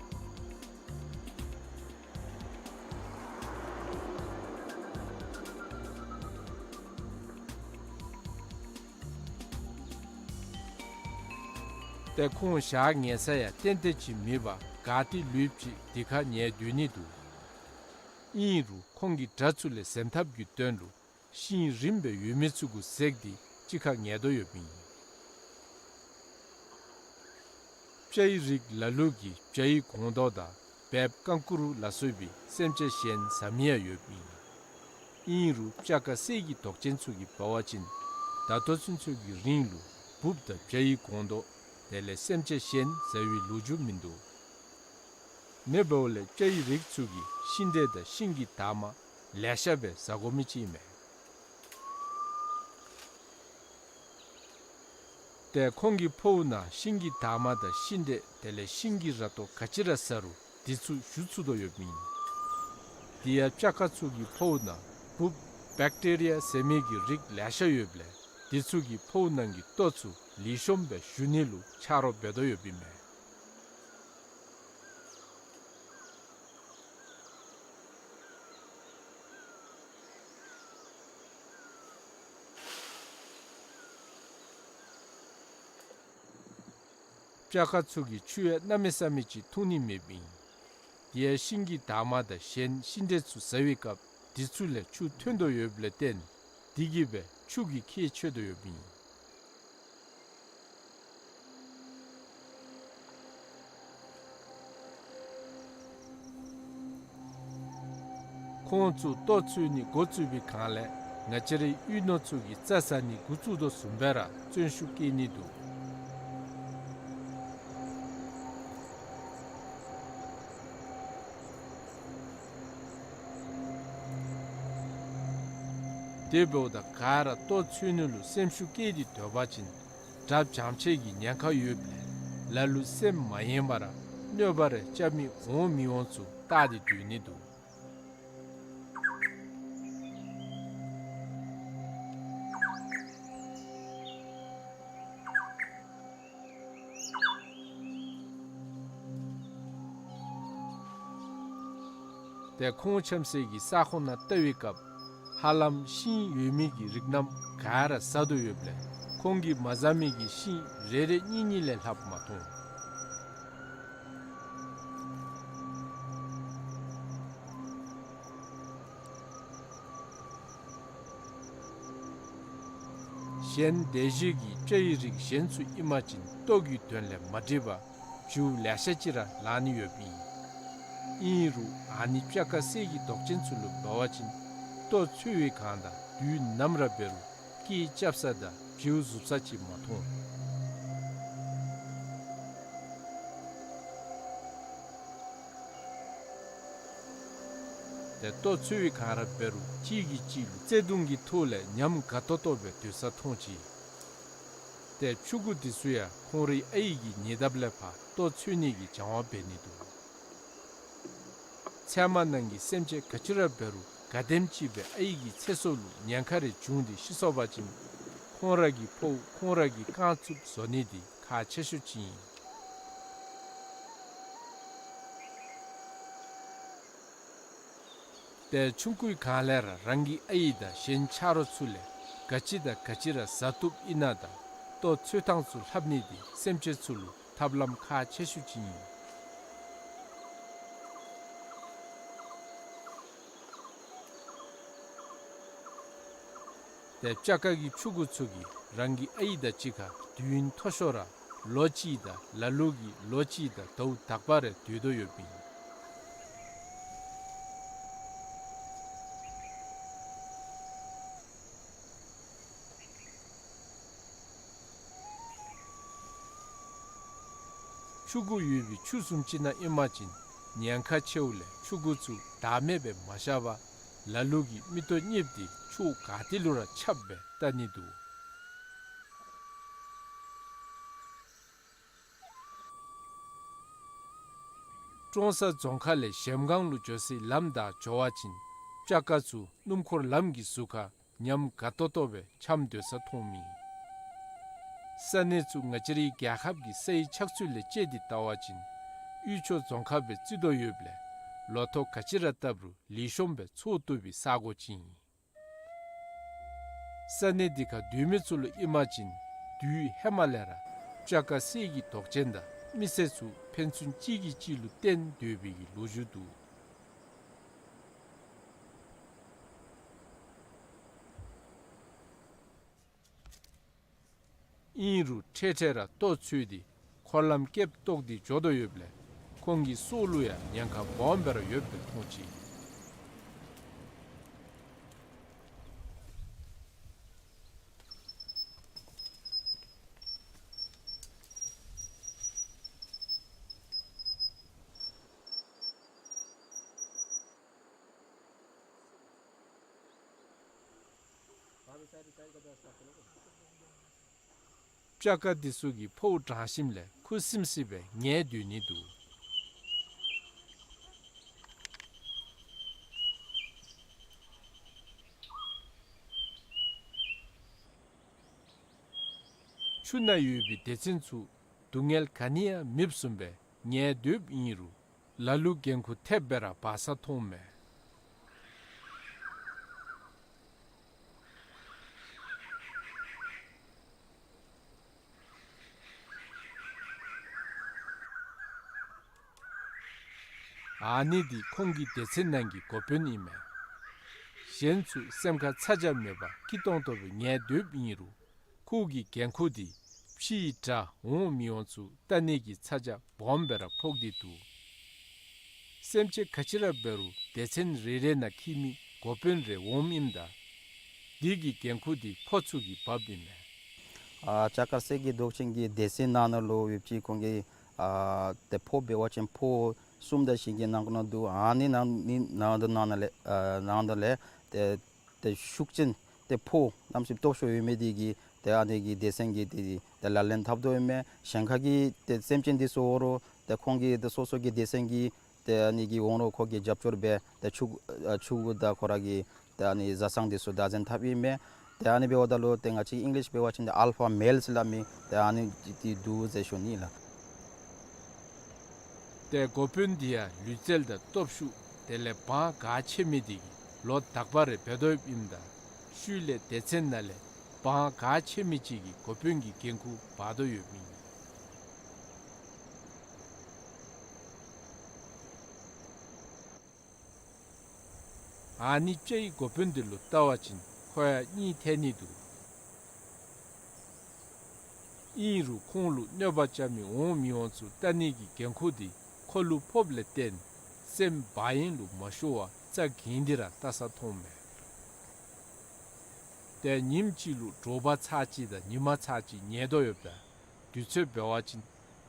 ཏེ་ཁོང་ཞག་ཉལ་ས་ཡང་ཏན་ཏན་ཅིག་མེད་པར་ག་ཏེ་ལུསཔ་ཅིག་དེ་ཁར་ཉལ་སྡོད་ནི་འདུག། ཨིན་རུང་ཁོང་གིས་དགྲ་ཚུ་ལས་གཟན་ཐབས་ཀྱི་དོན་ལུ་ཤིང་རིངམོ་སྦེ་ཡོད་མི་ཚུ་གུ་འཛེགས་ཏེ་གཅིག་ཁར་ཉལ་དོ་ཡོདཔ་ཨིན། སྤྱ་ཡི་རིགས་ལ་ལུ་གིས་སྤྱ་ཡི་སྒོང་རྡོག་དང་བལཔ་ཀང་ཀུ་རུ་ལ་སོགས་པའི་སེམས་ཅན་གཞན་ཟ་མི་ཡང་ཡོདཔ་ཨིན། ཨིན་རུང་སྤྱ་ཀ་གསེར་གྱི་མདོག་ཅན་ཚུ་གིས་འབད་བ་ཅིན་ད་ལྟོ་ཚུན་ཚོད་ཀྱི་རིང་ལུ་འབུཔ་དང་སྤྱ་ཡི་སྒོང་རྡོག་དེ་ལས་སེམས་ཅན་གཞན་ཟ་བའི་ལོ་རྒྱུས་མིན་འདུག། མེ་འབདཝ་ལས་སྤྱ་ཡི་རིགས་ཚུ་གིས་ཤིང་འབྲས་དང་ཤིང་གི་འདབ་མ་ལེ་ཤ་སྦེ་ཟ་དགོ་མི་ཅིག་ཨིན་མས། ཏེ་ཁོང་གི་ཕོཝ་ནང་ཤིང་གི་འདབ་མ་དང་ཤིང་འབྲས་དེ་ལས་ཤིང་གི་ར་ཏོ་ག་ཅི་ར་ཟ་རུང་དེ་ཚུ་ཞུ་ཚུགས་དོ་ཡོདཔ་ཨིན། དེ་ཡང་སྤྱ་ཀ་ཚུ་གི་ཕོཝ་ནང་འབུཔ་བེཀ་ཊི་རི་ཡ་ཟེར་མི་གི་རིགས་ལེ་ཤ་ཡོདཔ་ལས་དེ་ཚུ་གིས་ཕོཝ་ནང་གི་ལྟོ་ཚུ་ལེགས་ཤོམ་སྦེ་ཞུ་ནི་ལུ་ཆ་རོགས་འབད་དོ་ཡོདཔ་ཨིན་མས། སྤྱ་ཀ་ཚུ་གིས་ཆུ་ཡང་གནམ་མེད་ས་མེད་ཅིག་འཐུང་ནི་མེདཔ་ཨིན། དེ་ཡང་ཤིང་གི་འདབ་མ་དང་གཞན་ཤིང་འབྲས་ཚུ་ཟ་བའི་སྐབས་དེ་ཚུ་ལས་ཆུ་ཐོན་དོ་ཡོདཔ་ལས་བརྟེན་དེ་གིས་སྦེ་ཆུ་གི་ཁྱད་ཆོད་དོ་ཡོདཔ་ཨིན། ཁོང་ཚུ་ལྟོ་འཚོལ་ནི་འགོ་བཙུགས་པའི་སྒང་ལས་ང་བཅས་རའི་གཡུས་ནོར་ཚུ་གིས་རྩྭ་ཟ་ནི་འགོ་བཙུགས་དོ་བཟུམ་སྦེ་ར་བརྩོན་ཤུགས་བསྐྱེད་ནི་འདུག། དེ་འབདཝ་ད་ག་ར་ལྟོ་འཚོལ་ནི་ལུ་སེམས་ཤུགས་བསྐྱེད་དེ་སྡོད་པ་ཅིན་དགྲ་བྱམས་ཆེ་གི་ཉེན་ཁ་ཡོདཔ་ལས་ལ་ལུ་སེམས་མ་ཡེངས་པར་གནོད་པ་རེ་རྐྱབ་མི་འོང་མི་འོང་ཚུ་བལྟ་སྟེ་སྡོད་ནི་འདུག། ཏེ་ཁོང་འཁྱམས་སའི་གི་ས་ཁོངས་ནང་བལྟ་བའི་སྐབས་ཧ་ལམ་ཤིང་ཡོད་མི་གི་རིགས་རྣམས་ག་ར་ཟ་དོ་ཡོདཔ་ལས་ཁོང་གིས་མ་ཟ་མི་གི་ཤིང་རེ་རེ་གཉིས་གཉིས་ལས་ལྷགཔ་མ་མཐོང་། གཞན་དེ་བཞིན་གྱི་སྤྱ་ཡི་རིགས་གཞན་ཚུ་ཨིན་པ་ཅིན་ལྟོ་གི་དོན་ལས་མ་འགྲིག་པར་བྱིའུ་ལེ་ཤ་ཅིག་ར་ལང་ནི་ཡོདཔ་ཨིན། ཨིན་རུང་ཨ་ནི་སྤྱ་ཀ་གསེར་གྱི་མདོག་ཅན་ཚུ་ལུ་འབད་བ་ཅིན་ལྟོ་འཚོལ་བའི་སྒང་དང་དུས་ནམ་ར་འབད་རུང་སྐད་རྐྱབ་ས་དང་བྱིའུ་ཟུག་ས་ཅིག་མ་མཐོང་། ཏེ་ལྟོ་འཚོལ་བའི་སྒང་ར་འབད་རུང་གཅིག་གིས་གཅིག་ལུ་བརྩེ་གདུང་གི་ཐོག་ལས་ཉམས་དགའ་ཏོག་ཏོ་སྦེ་སྡོད་ས་མཐོང་ཅི། ཏེ་ཕྲུ་གུ་དེ་ཚུ་ཡང་ཁོང་རའི་ཨའི་གི་ཉེ་འདབས་ལས་ཕར་ལྟོ་འཚོལ་ནི་གི་སྦྱང་བ་འབད་ནི་འདུག། ཚལ་མ་ནང་གི་སེམས་ཅན་ག་ཅི་ར་འབད་རུང་ག་དེམ་ཅིག་སྦེ་ཨའི་གི་ཚེ་སྲོག་ལུ་ཉེན་ཁ་རེ་བྱུང་སྟེ་ཤི་སོང་པ་ཅིན་ཁོང་ར་གི་ཕོཝ་ཁོང་ར་གིས་བཀང་ཚུགསཔ་བཟོ་ནི་འདི་ཁག་ཆེ་ཤོས་ཅིག་ཨིན། ཏེ་ཆུང་ཀུའི་སྒང་ལས་ར་རང་གི་ཨའི་དང་གཞན་ཆ་རོགས་ཚུ་ལས་ག་ཅི་དང་ག་ཅི་ར་ཟ་བཏུབ་ཨིན་ན་དང་ལྟོ་འཚོལ་ཐངས་ཚུ་ལྷབ་ནི་འདི་སེམས་ཅན་ཚུ་ལུ་ཐབས་ལམ་ཁག་ཆེ་ཤོས་ཅིག་ཨིན། ཏེ་སྤྱ་ཀ་གི་ཕྲུ་གུ་ཚུ་གིས་རང་གི་ཨའི་དང་གཅིག་ཁར་དུས་ཡུན་མཐོ་ཤོས་ར་ལོ་གཅིག་དང་ལ་ལུ་གིས་ལོ་གཅིག་དང་ཟླཝ་དག་པ་རེ་སྡོད་དོ་ཡོདཔ་ཨིན། ཕྲུ་གུ་ཡོད་པའི་ཆུ་བཟུམ་ཅིག་ནང་ཨིན་པ་ཅིན་ཉེན་ཁ་ཆེཝ་ལས་ཕྲུ་གུ་ཚུ་བདག་མེད་སྦེ་མ་བཞག་པར་ལ་ལུ་གིས་མིག་ཏོ་གཉིསཔ་དེ་ཕྱོགས་ག་ཏེ་ལུ་ར་ཁྱབ་སྦེ་བལྟ་ནི་འདུག། ཀྲོང་གསར་རྫོང་ཁག་ལས་གཞལམ་སྒང་ལུ་འགྱོ་སའི་ལམ་བདའ་འགྱོ་བ་ཅིན་སྤྱ་ཀ་ཚུ་སྣུམ་འཁོར་ལམ་གྱི་ཟུར་ཁར་ཉམས་དགའ་ཏོག་ཏོ་སྦེ་འཁྱམས་སྡོད་ས་མཐོངམ་ཨིན། ས་གནས་ཚུ་ང་བཅས་རའི་རྒྱལ་ཁབ་ཀྱི་སའི་ཆགས་ཚུལ་ལས་དཔྱད་དེ་བལྟ་བ་ཅིན་དབུས་ཕྱོགས་རྫོང་ཁག་སྦེ་བརྩི་དོ་ཡོདཔ་ལས་ལོ་ཐོག་ག་ཅི་ར་བཏབ་རུང་ལེགས་ཤོམ་སྦེ་འཚོ་བཏུབ་པའི་ས་གོ་ཅིག་ཨིན། ས་གནས་འདི་ཁར་སྡོད་མི་ཚུ་ལུ་ཨིན་པ་ཅིན་དུས་ཧེ་མ་ལས་ར་ སྤྱ་དཀར་གསེར་གྱི་མདོག་ཅན་དང་མི་སེར་ཚུ་ཕན་ཚུན་གཅིག་གིས་གཅིག་ལུ་བརྟེན་སྡོད་པའི་གི་ལོ་རྒྱུས་འདུག། ཨིན་རུང་འཕྲལ་འཕྲལ་ར་ལྟོ་འཚོལ་ཏེ་འཁོར་ལམ་སྐེདཔ་བཏོག་སྟེ་འགྱོ་དོ་ཡོདཔ་ལས་ཁོང་གི་སྲོག་ལུ་ཡང་ཉེན་ཁ་སྦོམ་སྦེ་ར་ཡོདཔ་སྦེ་མཐོང་ཅི། སྤྱ་དཀར་འདི་ཚུ་གིས་ཕོཝ་འགྲང་ཞིནམ་ལས་ཁུ་སིམ་སི་སྦེ་ཉལ་སྡོད་ནི་འདུག། ཆུ་ནང་ཡོད་པའི་སྡེ་ཚན་ཚུ་སྡུག་བསྔལ་ག་ནི་ཡང་མེདཔ་བཟུམ་སྦེ་ཉལ་སྡོདཔ་ཨིན་རུང་ལ་ལུ་འགན་ཁུར་ཐེབས་སྦེ་ར་འབག་ས་མཐོངམ་མས། ཨ་ནི་འདི་ཁོང་གི་སྡེ་ཚན་ནང་གི་འགོ་དཔོན་ཨིན་མས། གཞན་ཚུ་སེམས་ཁར་ཚ་གྱང་མེད་པར་སྐྱིད་ཏོང་ཏོ་སྦེ་ཉལ་སྡོདཔ་ཨིན་རུང་ཁོ་གི་འགན་ཁུར་འདི་ཕྱིའི་དགྲ་འོང་མི་འོང་ཚུ་ལྟ་ནི་གི་ཚ་གྱང་སྦོམ་སྦེ་ར་ཕོག་སྟེ་འདུག། སེམས་ཅན་ག་ཅི་ར་འབད་རུང་སྡེ་ཚན་རེ་རེ་ནང་འཁྱིད་མི་འགོ་དཔོན་རེ་འོངམ་ཨིནམ་ད་འདི་གི་འགན་ཁུར་འདི་ཕོ་ཚུ་གིས་འབགཔ་ཨིན་མས། ཨ་སྤྱ་དཀར་གསེར་གྱི་མདོག་ཅན་གྱི་སྡེ་ཚན་ནང་ན་ལུ་ཡོད་ཅི། ཁོང་གི་ཨ་ཏེ་ཕོ་འབད་བ་ཅིན་ཕོ་གསུམ་དང་བཞི་གི་ནང་ན་འདུག། ཨ་ནི་ནང་ནི་ནང་དུ་ནང་ན་ལས་ཨ་ནང་དུ་ལས་ཏེ་ཏེ་ཤུགས་ཅན་ཏེ་ཕོ་གནམ་མེད་ས་མེད་སྟོབས་ཤུགས་ཡོད་མི་འདི་གིས་ཏེ་ཨ་ནི་གི་སྡེ་ཚན་གྱི་ཏེ་ཏེ་ལག་ལེན་འཐབ་དོ་ཡོད་མི། གཞན་ཁ་གི་ཏེ་སེམས་ཅན་འདི་ཚུ་འོང་རུང་ཏེ་ཁོང་གི་ཏེ་སོ་སོ་གི་སྡེ་ཚན་གྱི་ཏེ་ཨ་ནི་གི་འོང་རུང་ཁོ་གིས་རྒྱབ་སྐྱོར་འབད་ཏེ་ཕྱུག་ཨ་ཕྱུག་དང་ཁོ་ར་གི་ཏེ་ཨ་ནི་བཟའ་ཚང་འདི་ཚུ་བདག་འཛིན་འཐབ་ཨིན་མས། ཏེ་ཨ་ནི་འབདཝ་ད་ལུ་ཏེ་ང་བཅས་ཨིང་ལིཤ་འབད་བ་ཅིན་ཏེ་ཨལ་ཕ་མེལསི་སླབ་མི་ཏེ་ཨ་ནི་འདི་འདུག་ཟེར་ཞུ་ནི་ལགས། ཏེ་འགོ་དཔོན་འདི་ཡང་ལུས་རྩལ་དང་སྟོབས་ཤུགས་དེ་ལས་དབང་ག་ཆེ་མི་འདི་གིས་ལོ་དག་པ་རེ་འབད་དོ་ཡོདཔ་ཨིནམ་ད་ཤུལ་ལས་སྡེ་ཚན་ནང་ལས་དབང་ག་ཆེ་མི་ཅིག་གིས་འགོ་དཔོན་གྱི་འགན་ཁུར་འབག་དོ་ཡོདཔ་ཨིན། ཨ་ནི་སྤྱའི་འགོ་དཔོན་འདི་ལུ་བལྟ་བ་ཅིན་ཁོ་ཡང་གཉིད་ཐལ་ནི་འདུག། ཨིན་རུང་ཁོང་ལུ་གནོད་པ་རྐྱབ་མི་འོང་མི་འོང་ཚུ་ལྟ་ནི་གི་འགན་ཁུར་འདི་ཁོ་ལུ་ཕོགཔ་ལས་བརྟེན་སེམས་བག་ཡངས་ལུ་མ་ཤོར་བར་རྩ་འགེངས་ཏེ་ར་བལྟ་ས་མཐོངམ་མས། ཏེ་ཉིནམ་གཅིག་ལུ་དྲོ་པ་ཚར་གཅིག་དང་ཉི་མ་ཚར་གཅིག་ཉལ་དོ་ཡོདཔ་ད་དུས་ཚོད་འབད་བ་ཅིན་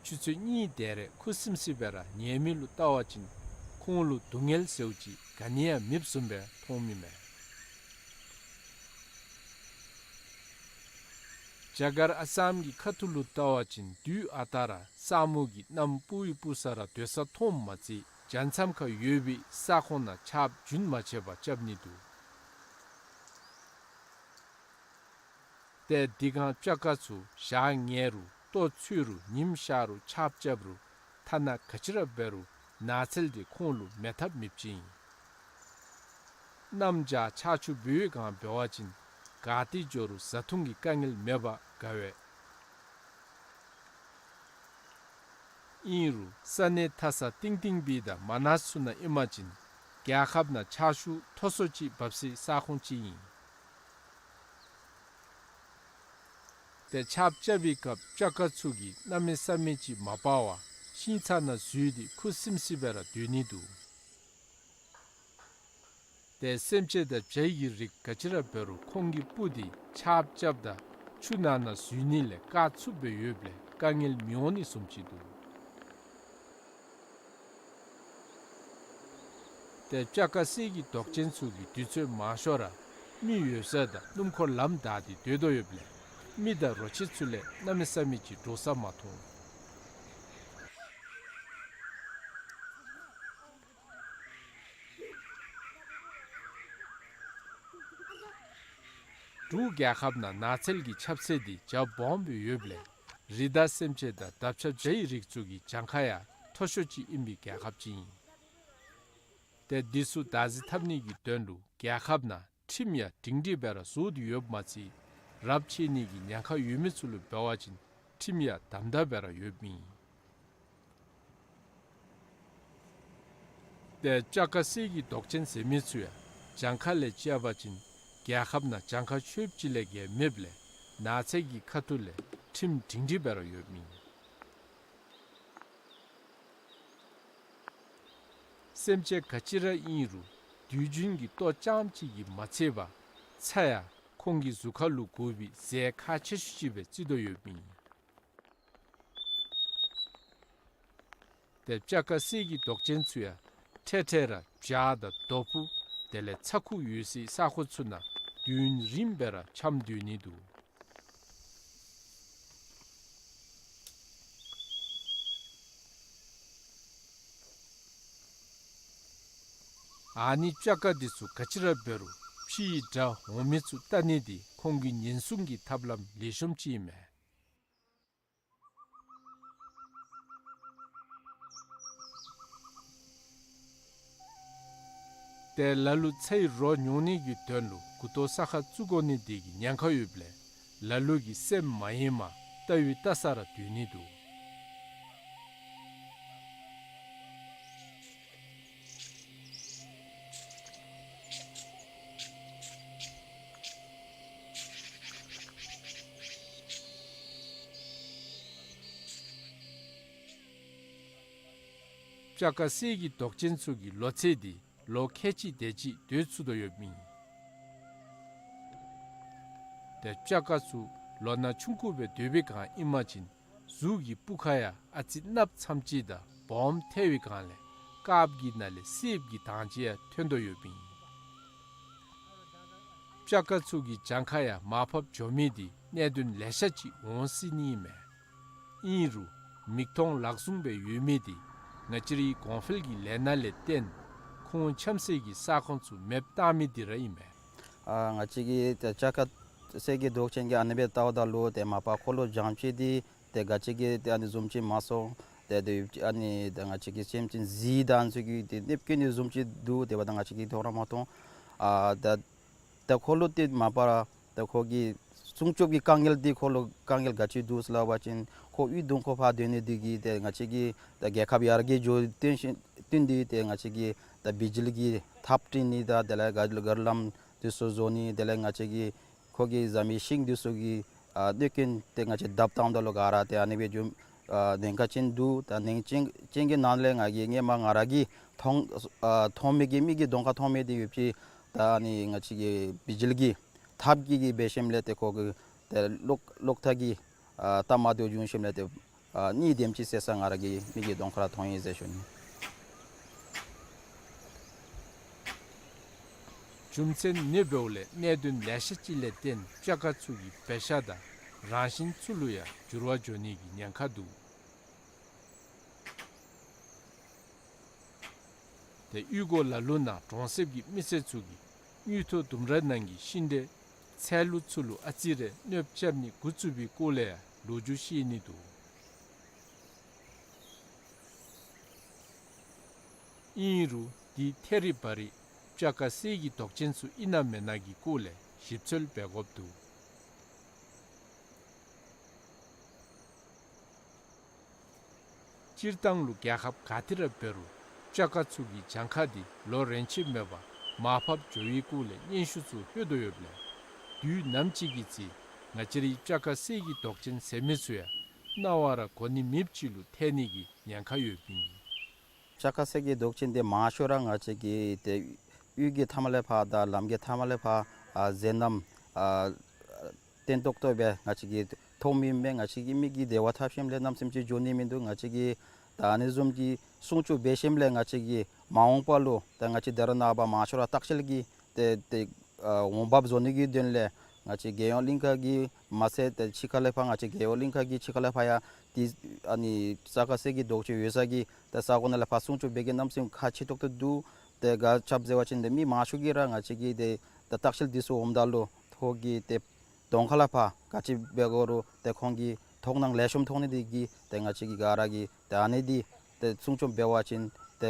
ཆུ་ཚོད་གཉིས་དེ་རེ་ཁུ་སིམ་སི་སྦེ་ར་ཉལ་མི་ལུ་བལྟ་བ་ཅིན་ཁོང་ལུ་སྡུག་བསྔལ་ཟེརཝ་ཅིག་ག་ནི་ཡང་མེདཔ་བཟུམ་སྦེ་མཐོངམ་ཨིན་མས། རྒྱ་གར་ཨ་སམ་གྱི་ཁ་ཐུག་ལུ་བལྟ་བ་ཅིན་དུས་ཨ་རྟག་ར་ས་སྨུག་གིས་གནམ་སྤུབ་ཡི་སྤུབ་ས་ར་སྡོད་ས་མཐོངམ་མ་ཚད་ཇ་མཚམས་ཁར་ཡོད་པའི་ས་ཁོངས་ནང་ཆརཔ་རྒྱུན་མ་ཆད་པར་རྐྱབ་ནི་འདུག། ཏེ་འདི་སྒང་སྤྱ་དཀར་ཚུ་ཞག་ཉལ་རུང་ལྟོ་འཚོལ་རུང་ཉིམ་ཤར་རུང་ཆརཔ་རྐྱབ་རུང་ཐ་ན་ག་ཅི་ར་འབད་རུང་ནགས་ཚལ་འདི་ཁོང་ལུ་མེད་ཐབས་མེདཔ་ཅིག་ཨིན། གནམ་བྱཱར་ཆར་ཆུ་འབུཝ་སྒང་འབད་བ་ཅིན་ག་ཏེ་འགྱོ་རུང་བཟའ་འཐུང་གི་དཀའ་ངལ་མེད་པར་དགའ་བས། ཨིན་རུང་ས་གནས་མཐའ་ས་གཏིང་གཏིང་སྦེ་དང་མ་ནཱ་ཚུ་ནང་ཨིན་པ་ཅིན་རྒྱལ་ཁབ་ནང་ཆར་ཆུ་མཐོ་སུ་ཅིག་འབབ་སའི་ས་ཁོངས་ཅིག་ཨིན། ཏེ་ཆརཔ་རྐྱབ་པའི་སྐབས་སྤྱ་དཀར་ཚུ་གིས་གནམ་མེད་ས་མེད་ཅིག་མ་སྤར་བར་ཤིང་ཚང་ནང་འཛུལ་ཏེ་ཁུ་སིམ་སི་སྦེ་ར་སྡོད་ནི་འདུག། ཏེ་སེམས་ཅན་དང་བྱའི་གི་རིགས་ག་ཅི་ར་འབད་རུང་ཁོང་གི་སྤུ་འདི་ཆརཔ་རྐྱབ་དང་ཆུ་ནང་ན་འཛུལ་ནི་ལས་བཀག་ཚུགསཔ་སྦེ་ཡོདཔ་ལས་དཀའ་ངལ་མི་འོང་ནི་བཟུམ་ཅིག་འདུག། ཏེ་སྤྱ་དཀར་གསེར་གྱི་མདོག་ཅན་ཚུ་གིས་དུས་ཚོད་མང་ཤོས་ར་མི་ཡོད་ས་དང་སྣུམ་འཁོར་ལམ་བདའ་སྟེ་སྡོད་དོ་ཡོདཔ་ལས་མི་དང་རོ་ཁྱི་ཚུ་ལས་གནམ་མེད་ས་མེད་ཅིག་འདྲོག་ས་མ་མཐོང་། འབྲུག་རྒྱལ་ཁབ་ནང་ནགས་ཚལ་གྱི་ཁྱབ་ཚད་འདི་རྒྱ་སྦོམ་སྦེ་ཡོདཔ་ལས་རི་དྭགས་སེམས་ཅན་དང་འདབ་ཆགས་བྱའི་རིགས་ཚུ་གི་གྱངས་ཁ་ཡང་མཐོ་ཤོས་ཅིག་ཨིན་པའི་རྒྱལ་ཁབ་ཅིག་ཨིན། ཏེ་འདི་ཚུ་བདག་འཛིན་འཐབ་ནི་གི་དོན་ལུ་རྒྱལ་ཁབ་ནང་ཁྲིམས་ཡང་སྒྲིང་སྒྲིང་སྦེ་ར་བཟོ་སྟེ་ཡོདཔ་མ་ཚད་རབས་ཆད་ནི་གི་ཉེན་ཁ་ཡོད་མི་ཚུ་ལུ་འབད་བ་ཅིན་ ཁྲིམས་ཡང་དམ་དམ་སྦེ་ར་ཡོདཔ་ཨིན། ཏེ་སྤྱ་དཀར་གསེར་གྱི་མདོག་ཅན་ཟེར་མི་ཚུ་ཡང་གྱངས་ཁ་ལས་བཅད་པ་ཅིན་རྒྱལ་ཁབ་ནང་གྱངས་ཁ་ཆོདཔ་ཅིག་ལས་བརྒལ་མེདཔ་ལས་ནགས་ཚལ་གྱི་ཁ་ཐུག་ལས་ཁྲིམས་སྒྲིང་སྒྲིང་སྦེ་ར་ཡོདཔ་ཨིན། སེམས་ཅན་ག་ཅི་ར་ཨིན་རུང་དུས་རྒྱུན་གྱི་ལྟོ་རྐྱངམ་གཅིག་གིས་མ་ཚད་པར་ཚྭ་ཡང་ཁོང་གི་གཟུགས་ཁ་ལུ་དགོ་པའི་ཟས་ཁག་ཆེ་ཤོས་ཅིག་སྦེ་བརྩི་དོ་ཡོདཔ་ཨིན། ཏེ་སྤྱ་དཀར་གསེར་གྱི་མདོག་ཅན་ཚུ་ཡང་འཕྲལ་འཕྲལ་ར་བྱག་དང་རྡོ་ཕུ་དེ་ལས་ཚྭ་ཁུ་ཡོད་སའི་ས་ཁོངས་ཚུ་ནང་དུས་ཡུན་རིངམོ་སྦེ་ར་འཁྱམས་སྡོད་ནི་འདུག། ཨ་ནི་སྤྱ་དཀར་འདི་ཚུ་ག་ཅི་ར་འབད་རུང་ཕྱིའི་དགྲ་འོང་མི་ཚུ་བལྟ་ནི་འདི་ཁོང་གི་ཉེན་སྲུང་གི་ཐབས་ལམ་ལེགས་ཤོམ་ཅིག་ཨིན་མས། ཏེ་ལ་ལུ་ཚྭའི་རོ་ཉོ་ནི་གི་དོན་ལུ་མགུ་ཏོ་ས་ཁར་བཙུགས་དགོ་ནི་འདི་གིས་ཉེན་ཁ་ཡོདཔ་ལས་ལ་ལུ་གིས་སེམས་མ་ཡེངས་པར་བལྟ་བའི་བལྟ་ས་ར་སྡོད་ནི་འདུག། སྤྱ་དཀར་གསེར་གྱི་མདོག་ཅན་ཚུ་གི་ལོ་ཚད་འདི་ལོ་ཁལ་གཅིག་དེ་ཅིག་སྡོད་ཚུགས་དོ་ཡོདཔ་ཨིན། ཏེ་སྤྱ་དཀར་ཚུ་ལོ་ན་ཆུང་ཀུ་སྦེ་སྡོད་པའི་སྒང་ཨིན་པ་ཅིན་གཟུགས་ཀྱི་སྤུ་ཁ་ཡང་ཨ་ཙི་གནགཔོ་ཙམ་ཅིག་དང་སྦོམ་ཐལ་བའི་སྒང་ལས་དཀརཔོ་གི་ནང་ལས་སེརཔོ་གི་མདངས་ཅིག་ཡང་ཐོན་དོ་ཡོདཔ་ཨིན། སྤྱ་དཀར་ཚུ་གི་གྱངས་ཁ་ཡང་མར་ཕབ་འགྱོ་མི་འདི་གནད་དོན་ལེ་ཤ་ཅིག་འོང་སྲིད་ནི་ཨིན་མས། ཨིན་རུང་མིག་མཐོང་ལག་བཟུང་སྦེ་ཡོད་མི་འདི་ང་བཅས་རའི་གོང་འཕེལ་གྱི་ལས་སྣ་ལས་བརྟེན་ཁོང་འཁྱམས་སའི་གི་ས་ཁོངས་ཚུ་མེདཔ་བཏང་མི་འདི་ར་ཨིན་མས། ཨ་ང་བཅས་ཀྱིས་ཏེ་སྤྱ་དཀར་གསེར་གྱི་མདོག་ཅན་གྱི་ཨ་ནི་སྦེ་བལྟཝ་ད་ལུ་ཏེ་མ་པ་ཁོ་ལུ་བྱང་ཕྱི་འདི་ཏེ་ག་ཅི་གི་ཏེ་ཨ་ནི་བཟུམ་ཅིག་མ་སོང་། ཏེ་ཏེ་ཨ་ནི་ཏེ་ང་བཅས་ཀྱི་སེམས་ཅན་གཟིག་དང་ཚུ་གི་ཏེ་གནོདཔ་བཀལ་ནི་བཟུམ་ཅིག་འདུག། དེ་འབདཝ་ད་ང་བཅས་ཀྱིས་མཐོང་ར་མ་མཐོང་། ཨ་ད་ད་ཁོ་ལུ་ཏེ་མ་པ་ར་ད་ཁོ་གི་སྲུང་སྐྱོབ་ཀྱི་དཀའ་ངལ་འདི་ཁོ་ལུ་དཀའ་ངལ་ག་ཅི་འདུག་ཟེར་སླབ་པ་ཅིན་ཁོ་གཡུས་གདོང་ཁར་ཕར་སྡོད་ནི་འདི་གིས་ཏེ་ང་བཅས་ཀྱིས་ད་རྒྱལ་ཁབ་ཡར་རྒྱས་འགྱོ་བརྟེན་ཞིན་བརྟེན་ཏེ་ཏེ་ང་བཅས་ཀྱིས་ད་བི་ཇི་ལི་གི་ཐགཔ་བྲི་ནི་དང་དེ་ལས་ག་ག་ར་ལམ་འདི་ཚུ་བཟོ་ནི་དེ་ལས་ང་བཅས་ཀྱིས་ཁོ་གི་བཟའ་མི་ཤིང་འདི་ཚུ་གི་ཨ་གནོད་སྐྱོན་ཏེ་ང་བཅས་བརྡབ་བཏངམ་ད་ལུ་ག་ར་ཏེ་ཨ་ནི་སྦེ་འགྱོ་ཨ་ཉེན་ཁ་ཅན་འདུག། ད་ཉེན་ཅན་ཅན་གྱི་ནང་ལས་ང་གིས་སྔོན་མ་ང་ར་གིས་མཐོང་ཨ་མཐོང་མི་གི་མིག་གི་གདོང་ཁར་མཐོང་མི་འདི་ཡོད་པའི་ད་ཨ་ནི་ང་བཅས་ཀྱི་བི་ཇི་ལི་གི་ཐགཔ་གི་གི་འབད་ཞིནམ་ལས་ཏེ་ཁོ་གི་ཏེ་གློག་གློག་ཐག་གི་ཨ་རྟ་མ་དེ་བྱུང་ཞིནམ་ལས་ཏེ་ཨ་གཉིས་དེམ་ཅིག་བསད་ས་ང་ར་གི་མིག་གི་གདོང་ཁར་མཐོང་ཡི་ཟེར་ཞུ་ནི། རྒྱུ་མཚན་ནི་འབདཝ་ལས་གནད་དོན་ལེ་ཤ་ཅིག་ལས་བརྟེན་སྤྱ་དཀར་ཚུ་གི་འབད་བཞག་དང་རང་བཞིན་ཚུ་ལུ་ཡང་འགྱུར་བ་འགྱོ་ནི་གི་ཉེན་ཁ་འདུག། ཏེ་གཡུས་སྒོ་ལ་ལུ་ནང་གྲོང་གསེབ་ཀྱི་མི་སེར་ཚུ་གིས་དངུལ་ཐོག་ལྡུམ་ར་ནང་གི་ཤིང་འབྲས་ཚལ་ལུ་ཚུ་ལུ་ཨ་ཙི་རེ་གནོདཔ་རྐྱབ་ནི་འགོ་བཙུགས་པའི་སྐོར་ལས་ཡང་ལོ་རྒྱུས་བཤད་ནི་འདུག། ཨིན་རུང་འདི་ཐད་རི་བ་རི་སྤྱ་དཀར་གསེར་གྱི་མདོག་ཅན་ཚུ་ཨིན་ན་མེན་ན་གི་སྐོར་ལས་ཞིབ་འཚོལ་འབད་དགོཔ་འདུག། སྤྱིར་བཏང་ལུ་རྒྱལ་ཁབ་ག་ཏེ་ར་འབད་རུང་སྤྱ་དཀར་ཚུ་གི་གྱངས་ཁ་འདི་ལོ་རེ་ཆད་མེད་པར་མར་ཕབ་འགྱོ་བའི་སྐོར་ལས་སྙན་ཞུ་ཚུ་ལྷོད་དོ་ཡོདཔ་ལས་དུས་ནམ་ཅིག་གི་ཚེ་ང་བཅས་རའི་སྤྱ་དཀར་གསེར་གྱི་མདོག་ཅན་ཟེར་མི་ཚུ་ཡང་རྣ་བར་གོ་ནི་མེདཔ་ཅིག་ལུ་ཐལ་ནི་གི་ཉེན་ཁ་ཡོདཔ་ཨིན། སྤྱ་དཀར་གསེར་གྱི་མདོག་ཅན་འདི་མང་ཤོས་ར་ང་བཅས་ཀྱི་ཏེ་གཡུས་ཀྱི་མཐའ་མ་ལས་ཕར་དང་ལམ་གྱི་མཐའ་མ་ལས་ཕར་ཨ་ཟེར་ནམ་ཨ་བརྟན་ཏོག་ཏོ་སྦེ་ང་བཅས་ཀྱིས་མཐོང་མི་མེད། ང་བཅས་ཀྱི་མིག་གིས་དེ་བ་ཐབས་ཤེས་ལས་གནམ་མེད་ས་མེད་ཅིག་འགྱོ་ནི་མིན་འདུག། ང་བཅས་ཀྱིས་ད་ཨ་ནི་བཟུམ་གྱི་སྲུང་སྐྱོབ་འབད་ཞིནམ་ལས་ང་བཅས་ཀྱིས་མ་འོངས་པ་ལུ་ད་ང་བཅས་ད་རེས་ནངས་པ་མང་ཤོས་ར་ལྟ་བཤལ་གྱི་ཏེ་ཏེ་ཨ་འོང་འབབ་བཟོ་ནི་གི་དོན་ལས་ང་བཅས་རྒྱལ་ཡོངས་གླིང་ཁ་གི་མ་ཚད་ཏེ་ཕྱི་ཁ་ལས་ཕར་ང་བཅས་རྒྱལ་ཡོངས་གླིང་ཁ་གི་ཕྱི་ཁ་ལས་ཕར་ཡང་ཏེ་ཨ་ནི་སྤྱ་དཀར་གསེར་གྱི་མདོག་ཅན་ཡོད་ས་གི་ཏེ་ས་གོ་ནང་ལས་ཕར་སྲུང་སྐྱོབ་འབད་གེ་གནམ་མེད་ས་མེད་ཁག་ཆེ་ཏོག་ཏོ་འདུག། ཏེ་ག་ཅི་འབད་ཟེར་བ་ཅིན་ཏེ་མི་མང་ཤོས་ཀྱིས་ར་ང་བཅས་ཀྱི་ཏེ་ད་ལྟ་བཤལ་འདི་ཚུ་འོངམ་ད་ལུ་ཁོང་གི་ཏེ་གདོང་ཁ་ལས་ཕར་ག་ཅི་འབད་དགོ་རུང་ཏེ་ཁོང་གི་མཐོང་སྣང་ལེགས་ཤོམ་མཐོང་ནི་འདི་གིས་ཏེ་ང་བཅས་ཀྱིས་ག་ར་གིས་ཏེ་ཨ་ནི་འདི་ཏེ་སྲུང་སྐྱོབ་འབད་བ་ཅིན་ཏེ་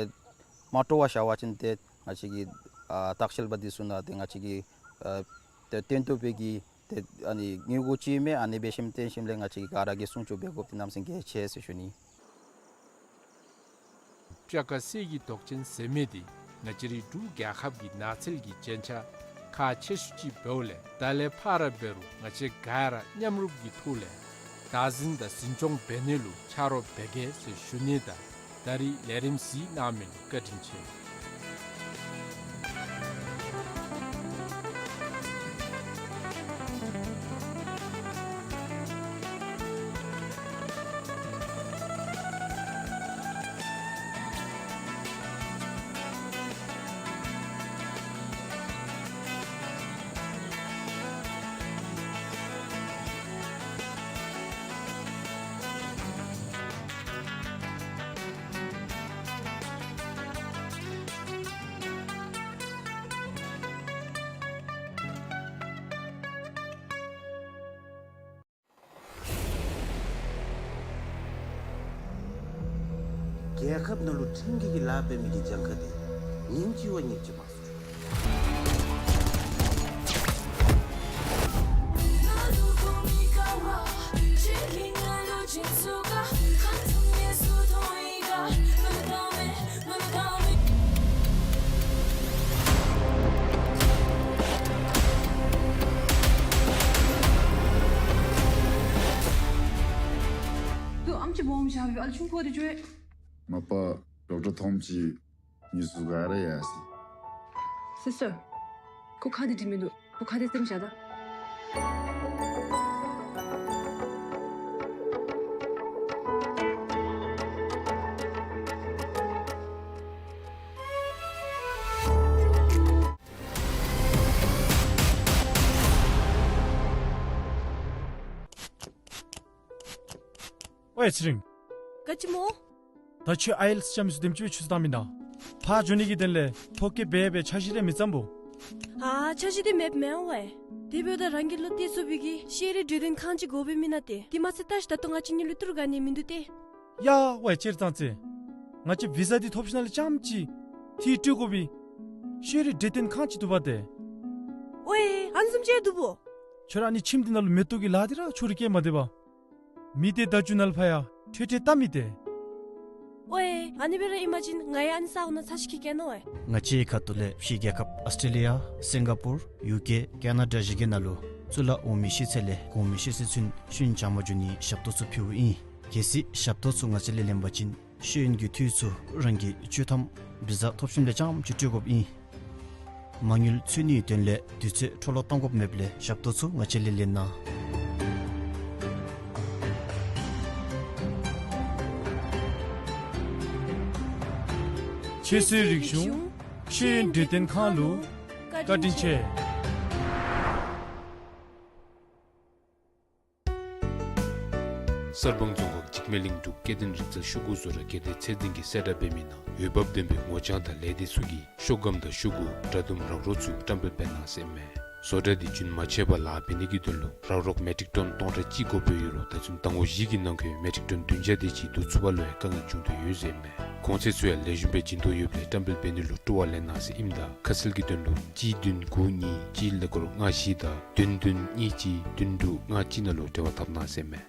མ་སྤྲོ་བར་བཞག་པ་ཅིན་ཏེ་ང་བཅས་ཀྱི་ཨ་ལྟ་བཤལ་པ་འདི་ཚུ་ནང་ཏེ་ང་བཅས་ཀྱི་ཨ་ཏེ་བརྟན་ཏོག་སྦེ་གི་ ཏེ་ཨ་ནི་དངུལ་གུ་ཅིག་མས། ཨ་ནི་འབད་ཞིནམ་བརྟེན་ཞིནམ་ལས་ང་བཅས་ཀྱིས་ག་ར་གིས་སྲུང་སྐྱོབ་འབད་དགོཔ་འདི་གནམ་མེད་ས་མེད་གལ་ཆེ་ཟེར་ཞུ་ནི། སྤྱ་ཁ་གསེར་གྱི་མདོག་ཅན་ཟེར་མི་འདི་ང་བཅས་རའི་འབྲུག་རྒྱལ་ཁབ་ཀྱི་ནགས་ཚལ་གྱི་རྒྱན་ཆ་ཁག་ཆེ་ཤོས་ཅིག་འབདཝ་ལས་ད་ལས་ཕར་འབད་རུང་ང་བཅས་ག་ར་མཉམ་རུབ་ཀྱི་ཐོག་ལས་བདག་འཛིན་དང་འཛིན་སྐྱོང་འབད་ནི་ལུ་ཆ་རོགས་འབད་གེ་ཟེར་ཞུ་ནི་དང་ད་རིས་ལས་རིམ་གཟིགས་གནང་མི་ལུ་བཀའ་དྲིན་ཆེ། རྒྱལ་ཁབ་ནང་ལུ་ཁྲིམས་འགལ་གྱི་ལཱ་འབད་མི་གི་གྱངས་ཁ་འདི་ཉིནམ་གཅིག་བ་ཉིནམ་གཅིག་མ་སོང་། ཏེ་ཨམ་ཅིག་སྦོམ་བཞག་སྦེ་ཨ་ལུ་ཆུང་ཀུ་འདི་འགྱོ། མ་པ་ཌོག་ཊར་ཐོམ་ཅིག་ཉིས་སུ་ག་ར་ཡ་སི། སི་སི་ཊར། ཁོ་ཁ་འདི་འདྲི་མི་འདུག། ཁོ་ཁ་འདི་སེམས་བཞག་ད། ཝའེ་ཚེ་རིང་། ག་ཅི་སྨོ། ད་ཁྱོད་ཨའི་ཨེལ་ཊི་ཨེསི་རྐྱབ་མི་ཚུ་དེམ་ཅིག་སྦེ་ཆུ་ཚོད་བཏང་མི་ད། ཕར་འགྱོ་ནི་གི་དོན་ལས་ཐོ་བཀོད་འབད་འབད་འཆར་གཞི་རེ་མི་བརྩམ་སྨོ། ཨ་འཆར་གཞི་འདི་མེདཔ་མེན་ཝའེ། དེ་འབདཝ་ད་རང་གི་བློ་གཏད་ཚུགས་པའི་གི་ཤེས་རིག་གྲོས་སྟོན་ཁང་ཅིག་དགོ་པས་མེན་ན་ཏེ། དེ་མ་ཚད་ད་ཅི་ད་ལྟོ་ང་བཅས་གཉིས་ལུ་ཏི་རུ་ག་ནི་མིན་འདུག་ཏེ། ཡ་ཝའེ་ཅེར་ཙང་ཙེ། ང་བཅས་བི་ཟ་འདི་ཐོབ་ཞིནམ་ལས་རྐྱངམ་ཅིག་ཏི་རུ་སྤྲོད་དགོ་པའི་ཤེས་རིག་གྲོས་སྟོན་ཁང་ཅིག་འདུག་པ་ཏེ། ཝའེ་ཨ་ནི་བཟུམ་ཅིག་འདུག་པོ། ཁྱོད་ར་ཨ་ནི་ཁྱིམ་འདི་ནང་ལུ་མེ་ཏོག་གི་ལཱ་འདི་ར་ཕྱོགས་རིས་བཀལ་མ་སྡོད་པར། མི་སྡེ་བརྡ་བརྒྱུད་ནང་ལུ་ཕར་ཡང་འཕྲལ་འཕྲལ་བལྟ་མི་སྡོད། ཝའེ་ཨ་ནི་སྦེ་ར་ཨིན་པ་ཅིན་ང་ཡང་ཨ་ནི་ས་གོ་ནང་ཚར་ཅིག་འཁྱིད་གེ་ནོ་ཝའེ། ང་བཅས་ཁ་ཐུག་ལས་ཕྱི་རྒྱལ་ཁབ་ཨཱོས་ཊྲེ་ལི་ཡ་སིང་ག་པུར་ཡུ་ཀེ་ཀེ་ན་ཌ་བཞི་གི་ནང་ལུ་གཙུག་ལག་འོག་མའི་ཤེས་ཚད་ལས་གོང་མའི་ཤེས་ཚད་ཚུན་ཤེས་ཡོན་སྦྱང་བར་འགྱོ་ནིའི་ཞབས་ཏོག་ཚུ་ཕུལཝ་ཨིན། གལ་སྲིད་ཞབས་ཏོག་ཚུ་ང་བཅས་ལས་ལེན་པ་ཅིན་ཤེས་ཡོན་གྱི་འཐུས་ཚུ་རང་གི་ཆོག་ཐམ་བི་ཟ་ཐོབ་ཞིནམ་ལས་རྐྱངམ་ཅིག་སྤྲོད་དགོཔ་ཨིན། མ་དངུལ་འཚོལ་ནིའི་དོན་ལས་དུས་ཚོད་འཕྲོ་བརླག་གཏང་དགོཔ་མེདཔ་ལས་ཞབས་ཏོག་ཚུ་ང་བཅས་ལས་ལེན་གནང་། ཁྱེད་ཚུའི་རིག་གཞུང་ཤེས་ཡོན་གྲོས་སྟོན་ཁང་ལུ་བཀའ་དྲིན་ཆེ། གསར་སྤང་རྫོང་ཁག་འཇིགས་མེད་གླིང་འབྲུག་སྐལ་ལྡན་རིག་རྩལ་ཤོག་གུ་བཟོ་གྲྭ་སྒེར་སྡེ་ཚད་ལྡན་གྱིས་གསལ་བསྒྲགས་འབད་མི་ནང་འོས་འབབ་ལྡན་པའི་ངོ་རྐྱང་དང་ལས་སྡེ་ཚུ་གིས་ཤོག་སྒམ་དང་ཤོག་གུ་དྲ་དུམ་རག་རོག་ཚུ་བཀྲམ་སྤེལ་འབད་གནང་ཟེར་ཨིན་མས། བཟོ་གྲྭ་འདི་རྒྱུན་མ་ཆད་པར་ལཱ་འབད་ནི་གི་དོན་ལུ་རག་རོག་མེ་ཊིག་ཊོན་སྟོང་ཕྲག་གཅིག་དགོ་པའི་ཡོད་རུང་ད་ཚུན་ཟླ་ངོ་བཞི་གི་ནང་འཁོད་མེ་ཊིག་ཊོན་བདུན་བརྒྱ་དེ་ཅིག་བསྡུ་ཚུགས་པ་ལུ་ཡང་དཀའ་ངལ་བྱུང་དོ་ཡོད་ཟེར་ཨིན་མས། གོང་ཚད་ཚུ་ཡང་ལེགས་ཤོམ་སྦེ་བྱིན་དོ་ཡོདཔ་ལས་བཀྲམ་སྤེལ་འབད་ནི་ལུ་སྤྲོ་བ་ལེན་གནང་ཟེར་ཨིནམ་ད་ཁ་གསལ་གྱི་དོན་ལུ་གཅིག་བདུན་དགུ་གཉིས་གཅིག་ཀླད་ཀོར་ལྔ་བཞི་དང་བདུན་བདུན་གཉིས་གཅིག་བདུན་དྲུག་ལྔ་གཅིག་ནང་ལུ་འབྲེལ་བ་འཐབ་གནང་ཟེར་ཨིན་མས།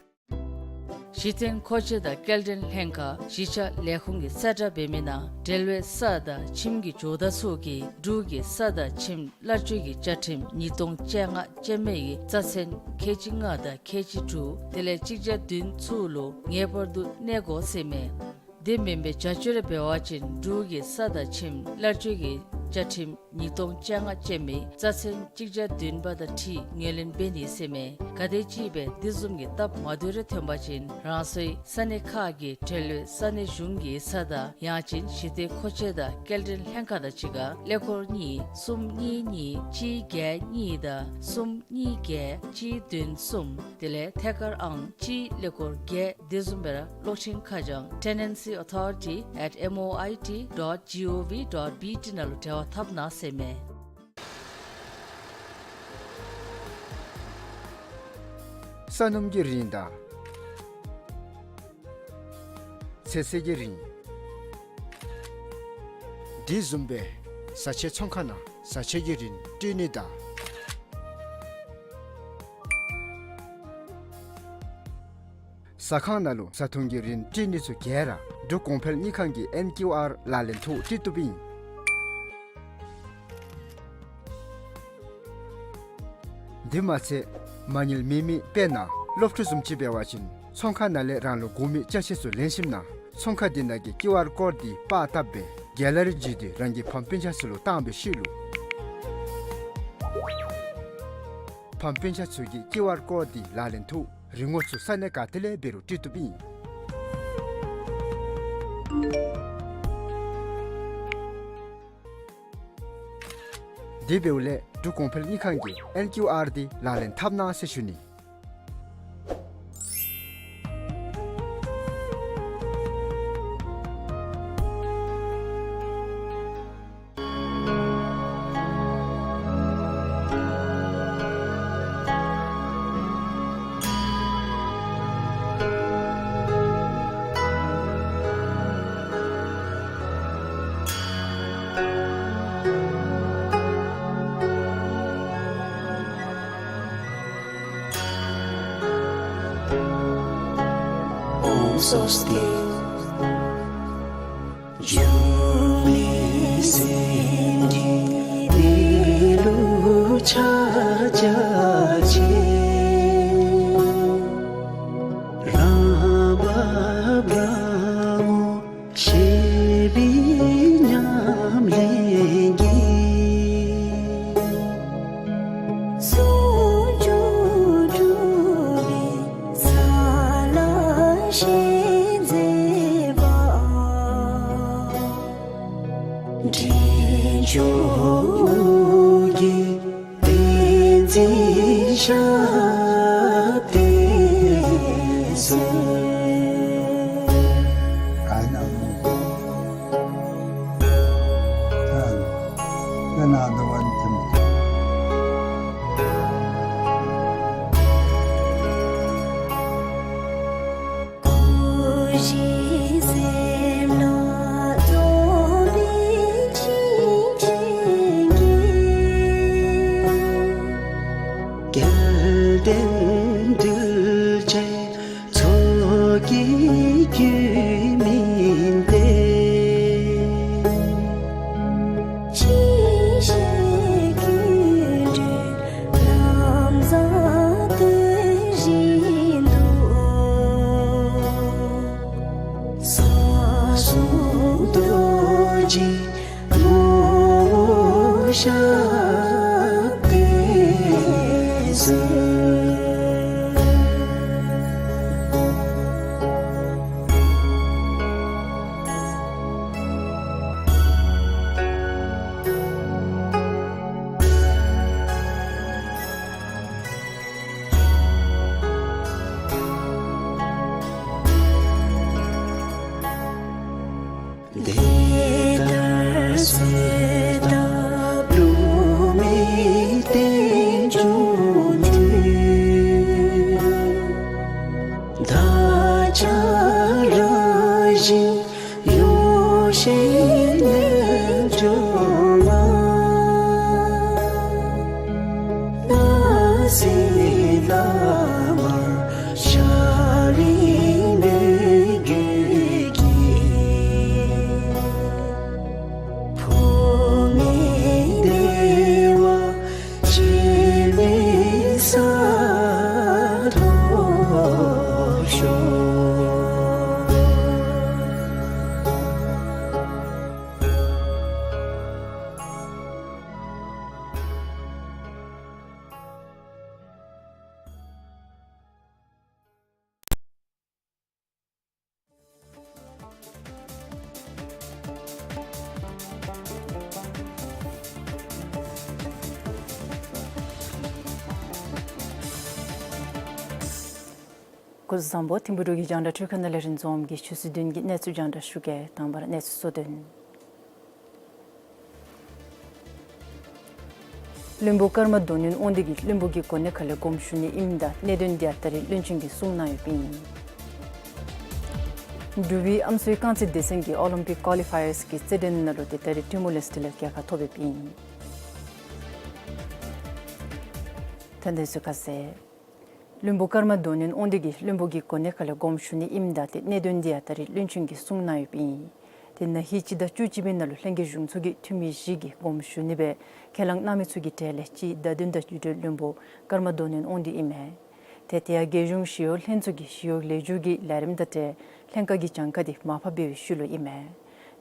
གཞི་རྟེན་མཁོ་ཆས་དང་སྐྱེལ་འདྲེན་ལྷན་ཁག་གཞིས་ཆགས་ལས་ཁུངས་ཀྱིས་གསལ་བསྒྲགས་འབད་མི་ནང་འབྲེལ་བའི་ས་དང་ཁྱིམ་གྱི་ཇོ་བདག་ཚུ་གིས་འབྲུག་གི་ས་དང་ཁྱིམ་གླར་སྤྱོད་ཀྱི་བཅའ་ཁྲིམས་ཉིས་སྟོང་བཅོ་ལྔ་ཅན་མའི་གི་རྩ་ཚན་ཁལ་གཅིག་ལྔ་དང་ཁལ་གཅིག་དྲུག་དེ་ལས་གཅིག་བརྒྱ་བདུན་ཚུ་ལུ་ངེས་པར་དུ་གནས་དགོ་ཟེར་ཨིན་མས། དེ་མེན་པའི་བྱ་སྤྱོད་རེ་འབད་བ་ཅིན་འབྲུག་གི་ས་དང་ཁྱིམ་གླར་སྤྱོད་ཀྱི་བཅའ་ཁྲིམས་ཉིས་སྟོང་བཅོ་ལྔ་ཅན་མའི་རྩ་ཚན་གཅིག་བརྒྱ་བདུན་པ་དང་འཁྲིལ་ངོས་ལེན་འབད་ནི་ཟེར་ཨིན་མས། གལ་ཏེ་ཅིག་སྦེ་དེ་བཟུམ་གྱི་སྟབས་མ་བདེཝ་རེ་ཐོན་པ་ཅིན་རང་སོའི་ས་གནས་ཁག་གི་འབྲེལ་ཡོད་ས་གནས་གཞུང་གི་ས་དང་ཡང་ཅིན་གཞི་རྟེན་མཁོ་ཆས་དང་སྐྱེལ་འདྲེན་ལྷན་ཁག་དང་གཅིག་ཁར་ཀླད་ཀོར་གཉིས་གསུམ་གཉིས་གཉིས་གཅིག་བརྒྱད་གཉིས་དང་གསུམ་གཉིས་བརྒྱད་གཅིག་བདུན་གསུམ་དེ་ལས་ཐད་ཀར་ཨང་གཅིག་ཀླད་ཀོར་བརྒྱད་དེ་བཟུམ་སྦེ་ར་གློག་འཕྲིན་ཁ་བྱང་tenancy authority at M O I T dot G O V dot B T ནང་ལུ་འབྲེལ་བ་འཐབ་གནང་ཟེར་ཨིན་མས། ས་སྣུམ་གྱི་རིན་དང་ཚོད་བསྲེ་གི་རིན། དེ་བཟུམ་སྦེ་བཟའ་ཆས་ཚོང་ཁང་ནང་བཟའ་ཆས་ཀྱི་རིན་སྤྲོད་ནི་དང་། ཟ་ཁང་ནང་ལུ་བཟའ་འཐུང་གི་རིན་སྤྲོད་ནི་ཚུ་ག་ར་འབྲུག་གོང་འཕེལ་དངུལ་ཁང་གི་ཨེན་ཀིའུ་ཨར་ལག་ལེན་ཐོག་སྤྲོད་བཏུབ་ཨིན། དེ་མ་ཚད་མ་དངུལ་མེད་མི་དཔེར་ན་སློབ་ཕྲུག་བཟུམ་ཅིག་འབད་བ་ཅིན་ཚོང་ཁང་ནང་ལས་རང་ལུ་དགོ་མི་ཅ་ཆས་ཚུ་ལེན་ཞིནམ་ན་ཚོང་ཁང་དེ་ནང་གི་ཀིའུ་ཨར་ཀོཌ་འདི་པར་བཏབ་སྦེ་གེ་ལ་རི་བརྒྱུད་དེ་རང་གི་ཕམ་སྤུན་ཆ་ཚུ་ལུ་བཏང་བའི་ཤུལ་ལུ་ཕམ་སྤུན་ཆ་ཚུ་གིས་ཀིའུ་ཨར་ཀོཌ་འདི་ལག་ལེན་ཐོག་རིན་གོང་ཚུ་ས་གནས་ག་ཏེ་ལས་འབད་རུང་སྤྲོད་བཏུབ་ཨིན། དེ་འབདཝ་ལས་འབྲུག་གོང་འཕེལ་དངུལ་ཁང་གི་ཨེན་ཀིའུ་ཨར་འདི་ལག་ལེན་འཐབ་གནང་ཟེར་ཞུ་ནི། ཨོཾ་སྭ་སྟི། འབྱུང་གནས་སེམས་ཀྱི་གནས་ལུགས་ཕྱག་རྒྱ་ཆེ། རང་བབས་རང་ངོ་ཤེས་པའི་ཉམས་ལེན་གྱིས། ཟུང་འཇུག་གྲུབ་པའི་ས་ལ་ཞེན་མཛད་པ། འབྲས་ལྗོངས་ཀྱི་བསྟན་འཛིན་ཞབས་བརྟན་ཟེར། སྐུ་བཞི་སེམས་ལ་རྫོགས་པའི་བྱིན་ཅན་གྱིས། སྐལ་ལྡན་གདུལ་བྱའི་ཚོགས་ཀྱི་རྒྱུད་སྨིན་ཏེ། ཅི་ཕྱིར་ཀུན་འགྲོའི་ལམ་བཟང་སྟོན་བཞིན་དུ། ས་གསུམ་རྡོ་རྗེ་ངོ་བོ་ཞབས་བརྟན་ཟེར། དེ་ལྟར་གསོལ་བཏབ་བསླུ་མེད་རྟེན་འབྱུང་གྲོལ། བདག་ཅག་རང་བཞིན་ཡོ་བྱད་རྣལ་འབྱོར་མ། སྣང་སྲིད་ལ་མར་ཤར་རིང་གནས་གྱུར་ཅིག། ཕུང་ནད་བདེ་བ་སྐྱེ་མེད་ས་ཐོབ་ཤོག། སྐུ་གཟུགས་བཟང་པོ། ཐིམ་ཕུག་འབྲུག་གི་རྒྱང་བསྒྲགས་འཕྲུལ་ཁང་ནང་ལས་རིན་འཛོམས་ཀྱིས་ཆུ་ཚོད་བདུན་གྱི་གནས་ཚུལ་རྒྱང་བསྒྲགས་ཞུ་གེ། དང་པ་ར་གནས་ཚུལ་གཙོ་དོན། བློན་པོ་ཀརྨ་དོན་ཡོད་དབང་འདུས་ཀྱིས་བློན་པོ་གི་གོ་གནས་ཁ་ལས་དགོངསམ་ཞུ་ནི་ཨིནམ་ད་གནད་དོན་འདི་ཡང་ད་རིས་བློན་ཆེན་གྱིས་གསུང་གནང་ཡོདཔ་ཨིན། འབྲུག་པའི་ཨམ་སྲུའི་རྐང་རྩེད་སྡེ་ཚན་གྱིས་ཨོ་ལིམ་པིག་ཀོ་ལི་ཕ་ཡརསི་གི་རྩེད་འགྲན་ནང་ལུ་ཏེ་ད་རིས་ཊི་མོར་ལེསི་ཊི་ལས་རྒྱལ་ཁ་ཐོབ་ཡོདཔ་ཨིན། ད་གནས་ཚུལ་ཁ་གསལ། བློན་པོ་ཀརྨ་གདོང་གནོན་དབང་འདུས་ཀྱིས་བློན་པོ་གི་གོ་གནས་ཁ་ལས་དགོངསམ་ཞུ་ནི་ཨིནམ་ད་ཏེ་གནད་དོན་འདི་ཡང་ད་རིས་བློན་ཆེན་གྱིས་གསུང་གནང་ཡོདཔ་ཨིན། ཏེ་ན་ཧིང་སྤྱི་ཟླ་བཅུ་གཅིག་པའི་ནང་ལུ་ལྷན་རྒྱས་གཞུང་ཚོགས་ཀྱི་འཐུས་མི་བཞི་གིས་དགོངསམ་ཞུ་ནི་སྦེ་ཁས་བླངས་གནང་མི་ཚུ་གི་གྲས་ལས་གཅིག་བརྡ་དོན་དང་བརྒྱུད་འབྲེལ་བློན་པོ་ཀརྨ་གདོང་གནོན་དབང་འདུས་ཨིན་མས། ཏེ་དེ་ཡང་རྒྱལ་གཞུང་ཞི་གཡོག་ལྷན་ཚོགས་ཀྱི་ཞི་གཡོག་ལེགས་བསྒྱུར་གྱི་ལས་རིམ་དང་འབྲེལ་ལྷན་ཁག་གི་གྱངས་ཁ་འདི་མར་ཕབ་འབད་བའི་ཤུལ་ལུ་ཨིན་མས།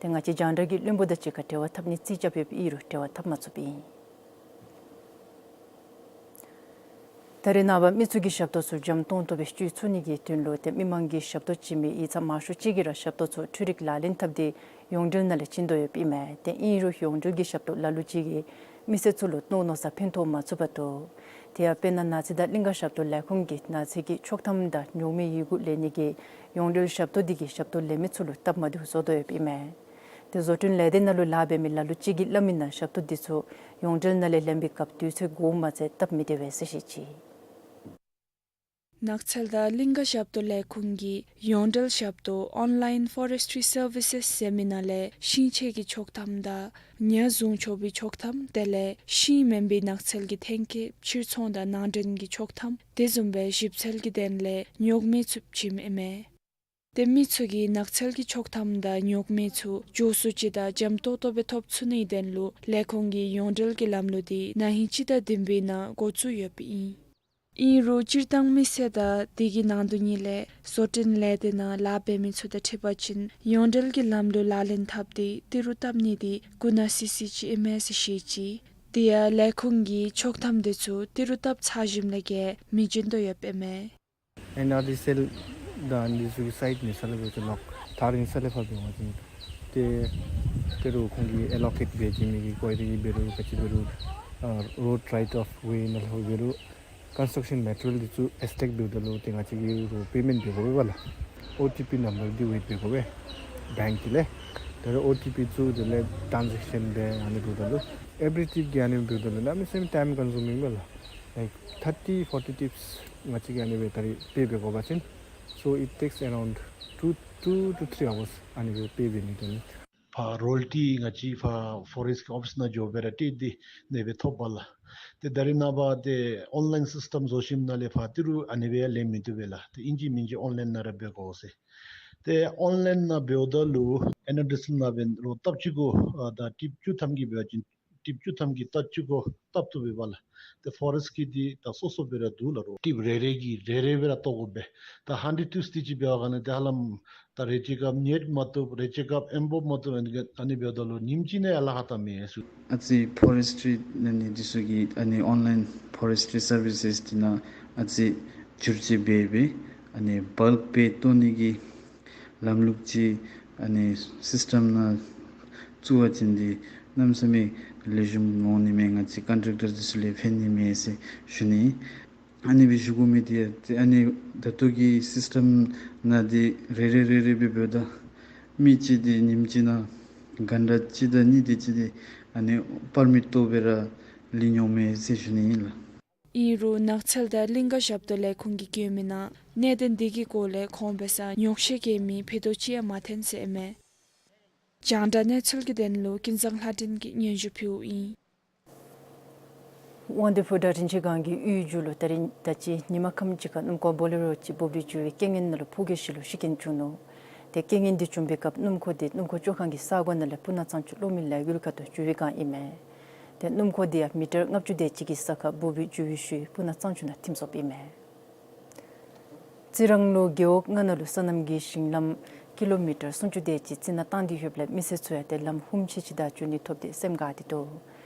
ཏེ་ང་བཅས་རྒྱང་བསྒྲགས་ཀྱིས་བློན་པོ་དང་གཅིག་ཁར་འབྲེལ་བ་འཐབ་ནི་རྩིས་རྐྱབ་ཡོདཔ་ཨིན་རུང་འབྲེལ་བ་འཐབ་མ་ཚུགསཔ་ཨིན། ད་རེས་ནངས་པ་མི་ཚུ་གིས་ཞབས་ཏོག་ཚུ་འཇམ་ཏོང་ཏོ་སྦེ་སྤྱོད་ཚུགས་ནི་གི་དོན་ལུ་ཏེ་མི་མང་གིས་ཞབས་ཏོག་བྱིན་མི་ཡིག་ཚང་མང་ཤོས་ཅིག་གིས་ར་ཞབས་ཏོག་ཚུ་འཕྲུལ་རིག་ལག་ལེན་འཐབ་སྟེ་ཡོངས་འབྲེལ་ནང་ལས་བྱིན་དོ་ཡོདཔ་ཨིན་མས། ཏེ་ཨིན་རུང་ཡོངས་འབྲེལ་གྱི་ཞབས་ཏོག་ལ་ལུ་ཅིག་གིས་མི་སེར་ཚུ་ལུ་མནོ་མནོ་ས་ཕན་ཐོགས་མ་ཚུགས་པར་འདུག། དེ་ཡང་དཔེར་ན་ནགས་ཚལ་དང་གླིང་ག་ཞབས་ཏོག་ལས་ཁུངས་ཀྱིས་ནགས་ཚལ་གྱི་ཆོག་ཐམ་དང་ཉོག་མེད་ཡི་གུ་ལེན་ནི་གི་ཡོངས་འབྲེལ་ཞབས་ཏོག་འདི་གིས་ཞབས་ཏོག་ལེན་མི་ཚུ་ལུ་སྟབས་མ་བདེཝ་བཟོ་དོ་ཡོདཔ་ཨིན་མས། ཏེ་བཟོ་སྐྲུན་ལས་སྡེ་ནང་ལུ་ལཱ་འབད་མི་ལ་ལུ་ཅིག་གིས་སླབ་མིའི་ནང་ཞབས་ཏོག་འདི་ཚུ་ཡོངས་འབྲེལ་ནང་ལས་ལེན་པའི་སྐབས་དུས་ཚོད་འགོརཝ་མ་ཚད་སྟབས་མི་བདེ་བས་ཟེར་བཤད་ཅི། ནགས་ཚལ་དང་གླིང་ག་ཞབས་ཏོག་ལས་ཁུངས་ཀྱིས་ཡོངས་འབྲེལ་ཞབས་ཏོག་Online Forestry Services ཟེར་མི་ནང་ལས་ཤིང་ཆས་ཀྱི་ཆོག་ཐམ་དང་ཉ་བཟུང་ཆོག་པའི་ཆོག་ཐམ་དེ་ལས་ཤིང་མེན་པའི་ནགས་ཚལ་གྱི་ཐོན་སྐྱེད་ཕྱིར་ཚོང་དང་ནང་འདྲེན་གྱི་ཆོག་ཐམ་དེ་བཟུམ་སྦེ་ཞིབ་འཚོལ་གྱི་དོན་ལས་ཉོག་མེད་ཚུ་བྱིནམ་ཨིན་མས། ཏེ་མི་ཚུ་གིས་ནགས་ཚལ་གྱི་ཆོག་ཐམ་དང་ཉོག་མེད་ཚུ་མགྱོགས་སུ་ཅིག་དང་འཇམ་ཏོང་ཏོ་སྦེ་ཐོབ་ཚུགས་ནིའི་དོན་ལུ་ལས་ཁུངས་ཀྱིས་ཡོངས་འབྲེལ་གྱི་ལམ་ལུགས་འདི་ན་ཧིང་སྤྱི་ཟླ་བདུན་པའི་ནང་འགོ་བཙུགས་ཡོདཔ་ཨིན། ཨིན་རུང་སྤྱིར་བཏང་མི་སེར་དང་དེ་གི་ནང་དོན་གཉིས་ལས་བཟོ་སྐྲུན་ལས་སྡེ་ནང་ལཱ་འབད་མི་ཚུ་དང་འཁྲིལ་བ་ཅིན་ཡོངས་འབྲེལ་གྱི་ལམ་ལུགས་ལག་ལེན་འཐབ་སྟེ་ཏི་རུ་བཏབ་ནི་འདི་འགོ་ནག་སི་སི་ཅིག་ཨིན་མས་ཟེར་བཤད་ཅི། དེ་ཡང་ལས་ཁུངས་ཀྱིས་ཆོག་ཐམ་དེ་ཚུ་ཏི་རུ་བཏབ་ཚར་ཞིནམ་ལས་བརྒལ་མི་བྱིན་དོ་ཡོདཔ་ཨིན་མས། ཨེན་ཨར་ཌི་སི་ཨེལ་དང་འདི་ཚུ་གི་སའིཊ་ནི་ས་ལས་འབད་བ་ཅིན་ལོག་ཐག་རིང་ས་ལས་ཕར་འབད་བ་ཅིན་ཏེ་ཏི་རུ་ཁོང་གིས་ཨེ་ལོ་ཀེཊ་འབད་བྱིན་མི་གི་ཀོ་རི་འབད་རུང་ག་ཅི་འབད་རུང་ཨ་རོཌ་རའིཊ་ཨོཕ་ཝེ་ནང་ལས་འབད་རུང་ཀོན་སི་ཊྲག་ཤཱན་མེ་ཊི་རི་ཡལ་འདི་ཚུ་ཨེགས་ཊེག་འབདཝ་ད་ལུ་ཏེ་ང་བཅས་ཀྱིས་རོགས་པེ་མེནཊ་འབད་དགོ་པས་ལགས། ཨོ་ཊི་པི་ནམ་བར་འདི་ཝེཊ་འབད་དགོ་པས་བེངཀ་གི་ལས། ད་རུང་ཨོ་ཊི་པི་བཙུགས་དེ་ལས་ཊེན་ཛེཀ་ཤཱན་འབད་ཨ་ནི་འབདཝ་ད་ལུ་ཨེ་བི་རི་ཊིབ་ཀྱི་ཨ་ནི་འབདཝ་ད་ལུ་གནམ་མེད་ས་མེད་ཊའིམ་ཀོན་སུ་མིང་པས་ལགས། ལའིཀ་ཐར་ཊི་ཕོར་ཊི་ཊིཔསི་ང་བཅས་ཀྱིས་ཨ་ནི་སྦེ་ད་རིས་པེ་འབད་དགོ་པ་ཅིན། So it takes around two, two to three hours ཨ་ནི་སྦེ་པེ་འབད་ནི་དོ་ནི། ཕར་རོ་ཡལ་ཊི་ང་བཅས་ཕར་ཕོ་རེསཊ་ཀྱི་ཨོ་ཕིསི་ནང་འགྱོ་སྦེ་ར་སྤྲོད་དེ་ཨ་ནི་སྦེ་ཐོབ་པས་ལགས། ཏེ་ད་རེས་ནངས་པ་ཏེ་ཨོན་ལའིན་སིསི་ཊམ་བཟོ་ཞིནམ་ལས་ཕར་ཏི་རུ་ཨ་ནི་སྦེ་ལེན་མི་བཏུབ་པས་ལགས། ཏེ་ཨིན་ཅི་མིན་ཅི་ཨོན་ལའིན་ནང་ར་འབད་དགོ་ཟེར། ཏེ་ཨོན་ལའིན་ནང་འབདཝ་ད་ལུ་ཨེན་ཨར་ཌི་སི་ཨེལ་ནང་འབད་རོགས་ལྟབ་ཅིག་གུ་ཨ་ད་ཊིཔ་བཅུ་ཐམ་གྱི་འབད་བ་ཅིན་ཊིཔ་བཅུ་ཐམ་གྱི་ལྟབ་ཅིག་གུ་ལྟབ་བཏུབ་པས་ལགས། ཏེ་ཕོ་རེསཊ་ཀྱི་འདི་ད་སོ་སོ་སྦེ་ར་འདུག་ལགས། རོགས་ཊིཔ་རེ་རེ་གིས་རེ་རེ་སྦེ་ར་བཏོག་དགོ་པས། ད་ཧན་ཌེཌ་ཊིཔསི་འདི་ཅིག་འབད་བ་ག་ནི་ཏེ་ཧ་ལམ་ད་རེ་ཅིག་སྐབས་ནེཊ་མ་བཏུབ་རེ་ཅིག་སྐབས་ཨེམ་བོབ་མ་བཏུབ་ཨ་ནི་སྦེ་ཨ་ནི་འབདཝ་ད་ལུ་ཉིནམ་གཅིག་ནང་ཡར་ལས་ཧ་ལྟ་མེད་ཟེར། ཨ་ཙི་ཕོ་རེསི་ཊི་རི་ཨ་ནི་འདི་ཚུ་གི་ཨ་ནི་ཨོན་ལའིན་ཕོ་རེསི་ཊི་རི་སར་བི་སེསི་འདི་ནང་ཨ་ཙི་བསྒྱུར་བཅོས་འབད་སྦེ་ཨ་ནི་བཱལཀ་སྦེ་བཏོག་ནི་གི་ལམ་ལུགས་ཅིག་ཨ་ནི་སིསི་ཊམ་ནང་བཙུགས་པ་ཅིན་འདི་གནམ་མེད་ས་མེད་ལེགས་ཤོམ་འོང་ནི་མས། ང་བཅས་ཀོན་ཊེཀ་ཊར་འདི་ཚུ་ལུ་ཕན་ནི་མས་ཟེར་ཞུ་ནི། ཨ་ནི་སྦེ་ཞུ་དགོ་མི་འདི་ཡང་ཏེ་ཨ་ནི་ད་ལྟོ་གི་སིསི་ཊམ་ནང་འདི་རེ་རེ་རེ་རེ་སྦེ་འབདཝ་ད་མི་གཅིག་འདི་ཉིནམ་གཅིག་ནང་གྷན་ཊ་གཅིག་དང་གཉིས་དེ་ཅིག་འདི་ཨ་ནི་པར་མིཊ་བཏོག་སྦེ་ར་ལེན་འོང་མས་ཟེར་ཞུ་ནི་ཨིན་ལགས། ཨིན་རུང་ནགས་ཚལ་དང་གླིང་ག་ཞབས་ཏོག་ལས་ཁུངས་ཀྱིས་བཀོད་མིའི་ནང་གནད་དོན་འདི་གི་སྐོར་ལས་ཁོང་འབད་སར་ཉོགས་བཤད་བཀོད་མི་ཕུད་རྡོག་ཅིག་ཡང་མ་ཐོན་ཟེར་ཨིན་མས། རྒྱང་བསྒྲགས་གནས་ཚུལ་གྱི་དོན་ལུ་ཀུན་བཟང་ལྷ་སྒྲོན་གྱིས་སྙན་ཞུ་ཕུལཝ་ཨིན། དབང་འདུས་ཕོ་བྲང་རིན་ཆེན་སྒང་གི་གཡུས་མཇུག་ལུ་ད་རིས་ད་ཅི་ཉིན་མ་ཁམས་ཅིག་ཁར་སྣུམ་འཁོར་བོ་ལེ་རོ་ཅིག་འབོ་འབུ་འགྱུར་བའི་རྐྱེན་ངན་ནང་ལུ་ཕོ་སྐྱེས་ཤིག་ལུ་ཤི་རྐྱེན་བྱུང་ནུག། ཏེ་རྐྱེན་ངན་འདི་བྱུང་བའི་སྐབས་སྣུམ་འཁོར་འདི་སྣུམ་འཁོར་བཅོ་ཁང་གི་ས་སྒོ་ནང་ལས་སྤུ་ན་གཙང་ཆུ་གློག་མེ་ལས་འགུལ་ཁ་ཐུག་འགྱུར་བའི་སྒང་ཨིན་མས། ཏེ་སྣུམ་འཁོར་འདི་ཡང་མི་ཊར་ལྔ་བཅུ་དེ་ཅིག་གི་ས་ཁར་འབོ་འབུ་འགྱུར་བའི་ཤུལ་སྤུ་ན་གཙང་ཆུ་ནང་ཐིམ་སོཔ་ཨིན་མས། རྩི་རང་ལུ་རྒེད་འོག་ལྔ་ནང་ལུ་སོ་ནམ་གྱི་ཞིང་ལམ་ཀི་ལོ་མི་ཊར་སུམ་ཅུ་དེ་ཅིག་རྩི་ནག་བཏང་སྟེ་ཡོདཔ་ལས་མི་སེར་ཚུ་ཡང་ཏེ་ལམ་ཧུམ་ཆི་ཆི་དང་འགྱོ་ནི་ཐོབ་སྟེ་སེམས་དགའ་སྟེ་འདུག།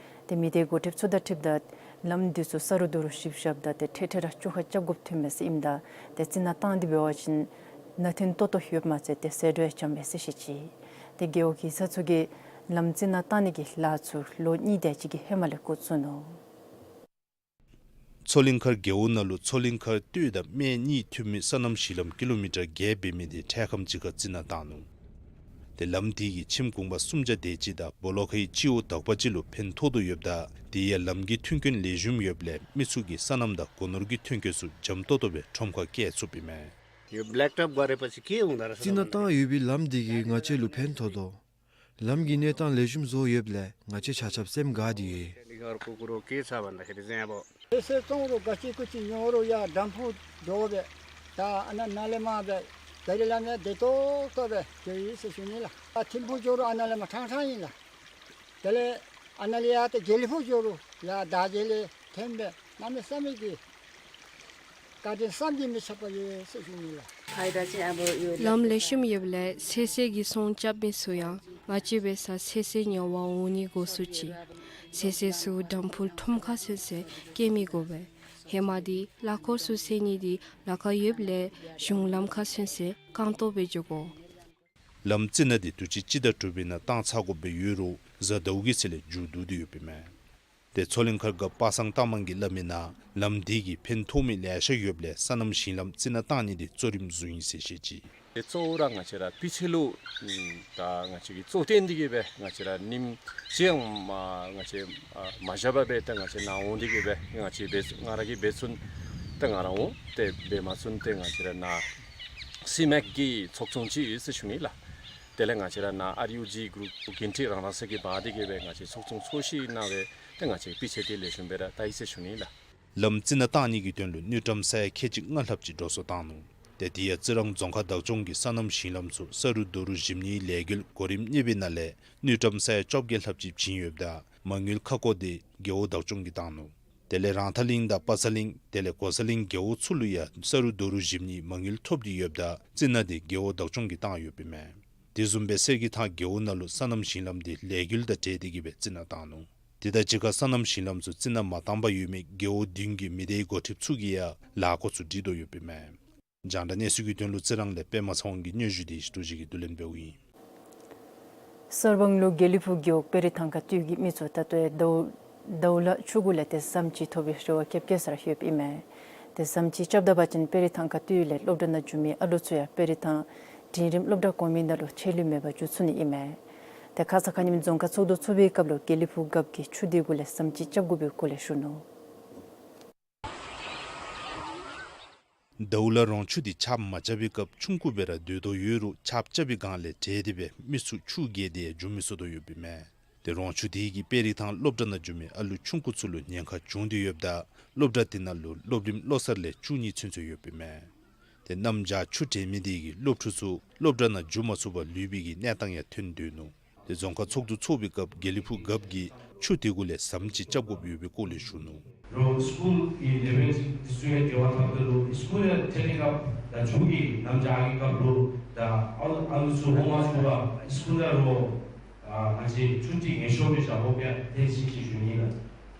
ཏེ་མི་སྡེ་འགོ་ཁྲིདཔ་ཚུ་དང་འཁྲིལཝ་ད་ལམ་འདི་ཚུ་ས་རུ་རྡོ་རུ་ཞིབ་ཞིབ་དང་ཏེ་འཕྲལ་འཕྲལ་ར་བཅོ་ཁ་རྐྱབ་དགོཔ་ཐོན་མས་ཟེར་ཨིནམ་ད་ཏེ་རྩི་ནག་བཏང་སྟེ་འབད་བ་ཅིན་ནང་འཐོན་ཏོག་ཏོ་ཡོདཔ་མ་ཚད་ཏེ་ཟད་འགྲོ་ཡང་འཇམ་པས་ཟེར་བཤད་ཅི། ཏེ་རྒེད་འོག་གི་མི་སེར་ཚུ་གིས་ལམ་རྩི་ནག་བཏང་ནི་གི་ལཱ་ཚུ་ལོ་གཉིས་དེ་ཅིག་གི་ཧེ་མ་ལས་འགོ་བཙུགས་ནུག། མཚོ་གླིང་མཁར་རྒེད་འོག་ནང་ལུ་མཚོ་གླིང་མཁར་སྟོད་དང་སྨད་གཉིས་མཐུད་མི་སོ་ནམ་ཞིང་ལམ་ཀི་ལོ་མི་ཊར་བརྒྱད་འབད་མི་འདི་འཕྲལ་ཁམས་ཅིག་ཁར་རྩི་ནག་བཏང་ནུག། ཏེ་ལམ་འདི་གིས་ཁྱིམ་གུང་པ་སུམ་བརྒྱ་དེ་ཅིག་དང་སྦོ་ལོགས་ཁའི་སྤྱི་འོག་དག་པ་ཅིག་ལུ་ཕན་ཐོགས་དོ་ཡོདཔ་ད་དེ་ཡང་ལམ་གྱི་མཐུན་རྐྱེན་ལེགས་ཤོམ་ཡོདཔ་ལས་མི་ཚུ་གིས་སོ་ནམ་དང་སྒོ་ནོར་གྱི་ཐོན་སྐྱེད་ཚུ་འཇམ་ཏོང་ཏོ་སྦེ་ཁྲོམ་ཁར་བསྐྱལ་ཚུགསཔ་ཨིན་མས། यो ब्ल्याक टप गरेपछि के हुँदो रहेछ? རྩི་ནག་བཏང་ཡོད་པའི་ལམ་འདི་གིས་ང་བཅས་ལུ་ཕན་ཐོགས་དོ། ལམ་གྱི་གནས་སྟངས་ལེགས་ཤོམ་བཟོ་ཡོདཔ་ལས་ང་བཅས་ཆ་ཁྱབ་སེམས་དགའ་སྟེ་ཡོད། འདི་གར་ཀུ་ཀུ་རུ་སྐད་ཚ་བ་འདྲ་ཁེ་རེ་ཟེར་བོ། ཨེ་སེ་ཙོང་རུ་ག་ཅི་ཀུ་ཅི་ཉོ་རུ་ཡ་དམ་ཕུ་འགྱོ་བས། ད་ཨ་ནཱ་ནཱ་ལས་མར་སྦེ་ག་རི་ལམ་ཡང་བདེ་ཏོག་ཏོ་སྦེ་འགྱོ་ཡི་ཟེར་ཞུ་ནི་ལགས། ཨ་ཐིམ་ཕུ་འགྱོ་རུང་ཨ་ནཱ་ལས་མར་ཕྲང་ཕྲང་ཨིན་ལགས། དེ་ལས་ཨ་ནཱ་ལས་ཡར་ཏེ་དགེ་ལེགས་ཕུག་འགྱོ་རུང་ཡར་དར་རྒྱས་ལས་ཐོན་སྦེ་གནམ་མེད་ས་མེད་ཀྱི་བཀའ་དྲིན་བསམ་གྱིས་མི་ཁྱབ་པ་ཡོད་ཟེར་ཞུ་ནི་ལགས། ལམ་ལེགས་ཤོམ་ཡོདཔ་ལས་ཚོད་བསྲེ་གི་ཚོང་རྐྱབ་མི་ཚུ་ཡང་ང་བཅས་འབད་སར་ཚོད་བསྲེ་ཉོ་བར་འོང་ནི་འགོ་བཙུགས་ཅི། ཚོད་བསྲེ་ཚུ་དམ་ཕུ་ཁྲོམ་ཁར་ཚུན་ཚོད་བསྐྱལ་མི་དགོ་པས། ཧེ་མ་འདི་གླ་འཁོར་ཚུ་བསལ་ནི་འདི་ལཱ་ཁག་ཡོདཔ་ལས་གཞུང་ལམ་ཁར་ཚུན་ཚོད་རྐང་སྟོང་སྦེ་འགྱོ་དགོ། ལམ་རྩི་ནག་འདི་དུས་ཅི་སྤྱི་ཟླ་དྲུག་པའི་ནང་བཏང་ཚར་དགོཔ་སྦེ་ཡོད་རུང་གཟའ་ཟླཝ་གི་ཚེ་ལས་མཇུག་བསྡུ་སྟེ་ཡོདཔ་ཨིན་མས། ཏེ་མཚོ་གླིང་མཁར་དགའ་པ་སངས་ཏ་མང་གིས་སླབ་མིའི་ནང་ལམ་འདི་གིས་ཕན་ཐོགས་མི་ལེ་ཤ་ཡོདཔ་ལས་སོ་ནམ་ཞིང་ལམ་རྩི་ནག་བཏང་ནི་འདི་གཙོ་རིམ་བཟུང་ཡི་ཟེར་བཤད་ཅི། ཏེ་གཙོ་བོ་ར་ང་བཅས་ར་སྤུས་ཚད་ལུ་ད་ང་བཅས་ཀྱིས་གཙོ་བོ་བཏོན་ཏེ་གིས་སྦེ་ང་བཅས་ར་ཉིནམ་གཅིག་ཡང་མ་ང་བཅས་ཨ་མ་བཞག་པར་སྦེ་ཏེ་ང་བཅས་ནཱ་འོང་སྟེ་གིས་སྦེ་ང་བཅས་འབད་ང་ར་གིས་འབད་ཚུགས་ཏེ་ང་ར་འོང་སྟེ་འབད་མ་ཚུགས་ཏེ་ང་བཅས་ར་ནཱ་སི་མེཀ་གི་ཚོགས་ཆུང་ཅིག་ཡོད་ཟེར་ཞུ་ནི་ལགས། དེ་ལས་ང་བཅས་ར་ནཱ་ཨར་ཡུ་ཇི་གུ་རུབ་འགན་འཁྲི་རང་རང་སོ་གིས་འབག་སྟེ་གིས་སྦེ་ང་བཅས་ཚོགས་ཆུང་ཚོགས་ཞིནམ་ལས་ཏེ་ང་བཅས་སྤུས་ཚད་འདི་ལེགས་ཤོམ་སྦེ་ར་བལྟ་ཡི་ཟེར་ཞུ་ནི་ལགས། ལམ་རྩི་ནག་བཏང་ནི་གི་དོན་ལུ་དངུལ་ཀྲམ་ས་ཡ་ཁལ་གཅིག་ལྔ་ལྷགཔ་ཅིག་འགྲོ་སོང་བཏང་ནུག། ཏེ་དེ་ཡང་རྩི་རང་རྫོང་ཁག་བདག་སྐྱོང་གིས་སོ་ནམ་ཞིང་ལམ་ཚུ་ས་རུག་རྡོ་རུག་ཞིབ་ནིའི་ལས་འགུལ་གོ་རིམ་གཉིས་པའི་ནང་ལས་དངུལ་ཀྲམ་ས་ཡ་བཅོ་བརྒྱད་ལྷགཔ་ཅིག་བྱིན་ཡོདཔ་ད་མ་དངུལ་ཁ་སྐོང་འདི་རྒེད་འོག་བདག་སྐྱོང་གིས་བཏང་ནུག། དེ་ལས་རང་ཐང་གླིང་དང་པ་ཚ་གླིང་དེ་ལས་གོ་ས་གླིང་རྒེད་འོག་ཚུ་ལུ་ཡང་ས་རུག་རྡོ་རུག་ཞིབ་ནིའི་མ་དངུལ་ཐོབ་སྟེ་ཡོདཔ་ད་རྩི་ནག་འདི་རྒེད་འོག་བདག་སྐྱོང་གིས་བཏང་ཡོདཔ་ཨིན་མས། དེ་བཟུམ་སྦེ་གསེར་གྱི་ཐང་རྒེད་འོག་ནང་ལུ་སོ་ནམ་ཞིང་ལམ་འདི་ལས་འགུལ་དང་འབྲེལ་ཏེ་གིས་སྦེ་རྩི་ནག་བཏང་ནུག། དེ་དང་གཅིག་ཁར་སོ་ནམ་ཞིང་ལམ་ཚུ་རྩི་ནག་མ་བཏང་པར་ཡོད་མི་རྒེད་འོག་བདུན་གྱི་མི་སྡེའི་འགོ་ཁྲིདཔ་ཚུ་གིས་ཡང་ལཱ་འགོ་ཚུ་སྒྲིག་དོ་ཡོདཔ་ཨིན་མས། རྒྱང་བསྒྲགས་གནས་ཚུལ་གྱི་དོན་ལུ་རྩི་རང་ལས་པདྨ་ཚེ་དབང་གི་སྙན་ཞུ་འདི་ཞུ་ཅིག་གིས་བསྡུ་ལེན་འབདཝ་ཨིན། གསར་སྤང་ལུ་དགེ་ལེགས་ཕུག་རྒེད་འོག་དཔལ་རི་ཐང་ཁ་སྟོད་ཀྱི་མི་ཚུ་ད་ལྟོ་ཡང་ཟླཝ་ཟླཝ་ལ་ཆུ་གུ་ལས་ཏེ་ཟམ་ཅིག་ཐོབ་པའི་རེ་བ་རྐྱབ་རྐྱབ་ས་ར་ཡོདཔ་ཨིན་མས། ཏེ་ཟམ་ཅིག་རྐྱབ་ད་པ་ཅིན་དཔལ་རི་ཐང་ཁ་སྟོད་ལས་སློབ་གྲྭ་ནང་འགྱོ་མི་ཨ་ལུ་ཚུ་ཡང་དཔལ་རི་ཐང་འབྲིང་རིམ་སློབ་གྲྭ་གོང་མའི་ནང་ལུ་ཆད་ལུས་མེད་པར་འགྱོ་ཚུགས་ནི་ཨིན་མས། ཏེ་ཁ་ཙ་ཁ་ཉིནམ་རྫོང་ཁག་ཚོགས་འདུ་ཚོགས་པའི་སྐབས་ལུ་དགེ་ལེགས་ཕུག་རྒཔོ་གིས་ཆུ་དེ་གུ་ལས་ཟམ་ཅིག་རྐྱབ་དགོ་པའི་སྐོར་ལས་ཞུ་ནུག། ཟླཝ་ལ་རོང་ཆུ་འདི་ཆརཔ་མ་རྐྱབ་པའི་སྐབས་ཆུང་ཀུ་སྦེ་ར་སྡོད་དོ་ཡོད་རུང་ཆརཔ་རྐྱབ་པའི་སྒང་ལས་བྲལ་ཏེ་སྦེ་མི་ཚུ་ཆུ་བརྒལ་ཏེ་འགྱོ་མི་ཚུགས་དོ་ཡོདཔ་ཨིན་མས། ཏེ་རོང་ཆུ་འདི་གིས་དཔལ་རི་ཐང་སློབ་གྲྭ་ནང་འགྱོ་མི་ཨ་ལུ་ཆུང་ཀུ་ཚུ་ལུ་ཉེན་ཁ་བྱུང་སྟེ་ཡོདཔ་ད་སློབ་གྲྭ་དེ་ནང་ལུ་སློབ་རིམ་བློ་གསར་ལས་བཅུ་གཉིས་ཚུན་ཚོད་ཡོདཔ་ཨིན་མས། ཏེ་གནམ་བྱཱར་ཆུ་བྲལ་མི་དེ་གིས་སློབ་ཕྲུག་ཚུ་སློབ་གྲྭ་ནང་འགྱོ་མ་ཚུགས་པར་ལུས་པའི་གི་གནས་སྟངས་ཡང་ཐོན་སྡོད་ནུག། ཏེ་རྫོང་ཁག་ཚོགས་འདུ་ཚོགས་པའི་སྐབས་དགེ་ལེགས་ཕུག་རྒཔོ་གིས་ཆུ་དེ་གུ་ལས་ཟམ་ཅིག་རྐྱབ་དགོཔ་ཡོད་པའི་སྐོར་ལས་ཞུ་ནུག། རོགས་སི་ཀུལ་གྱི་ལེ་བེལ་ཅིག་དེ་ཚུ་ཡང་འབྲེལ་བ་འཐབ་ད་ལུ་སི་ཀུལ་ཡང་ཐད་རི་སྐབས་ད་མཇུག་གི་གནམ་བྱཱར་གྱི་སྐབས་ལུ་ད་ཨ་ཨ་ལུ་ཚུ་འོང་མ་ཚུགས་པར་སི་ཀུལ་ཡང་རོགས་ཨ་ང་བཅས་ཆུ་ཊི་ངེས་ཤོས་སྦེ་བཞག་དགོཔ་ཡང་ཐད་ཅི་ཟེར་ཞུ་ནི་ལགས།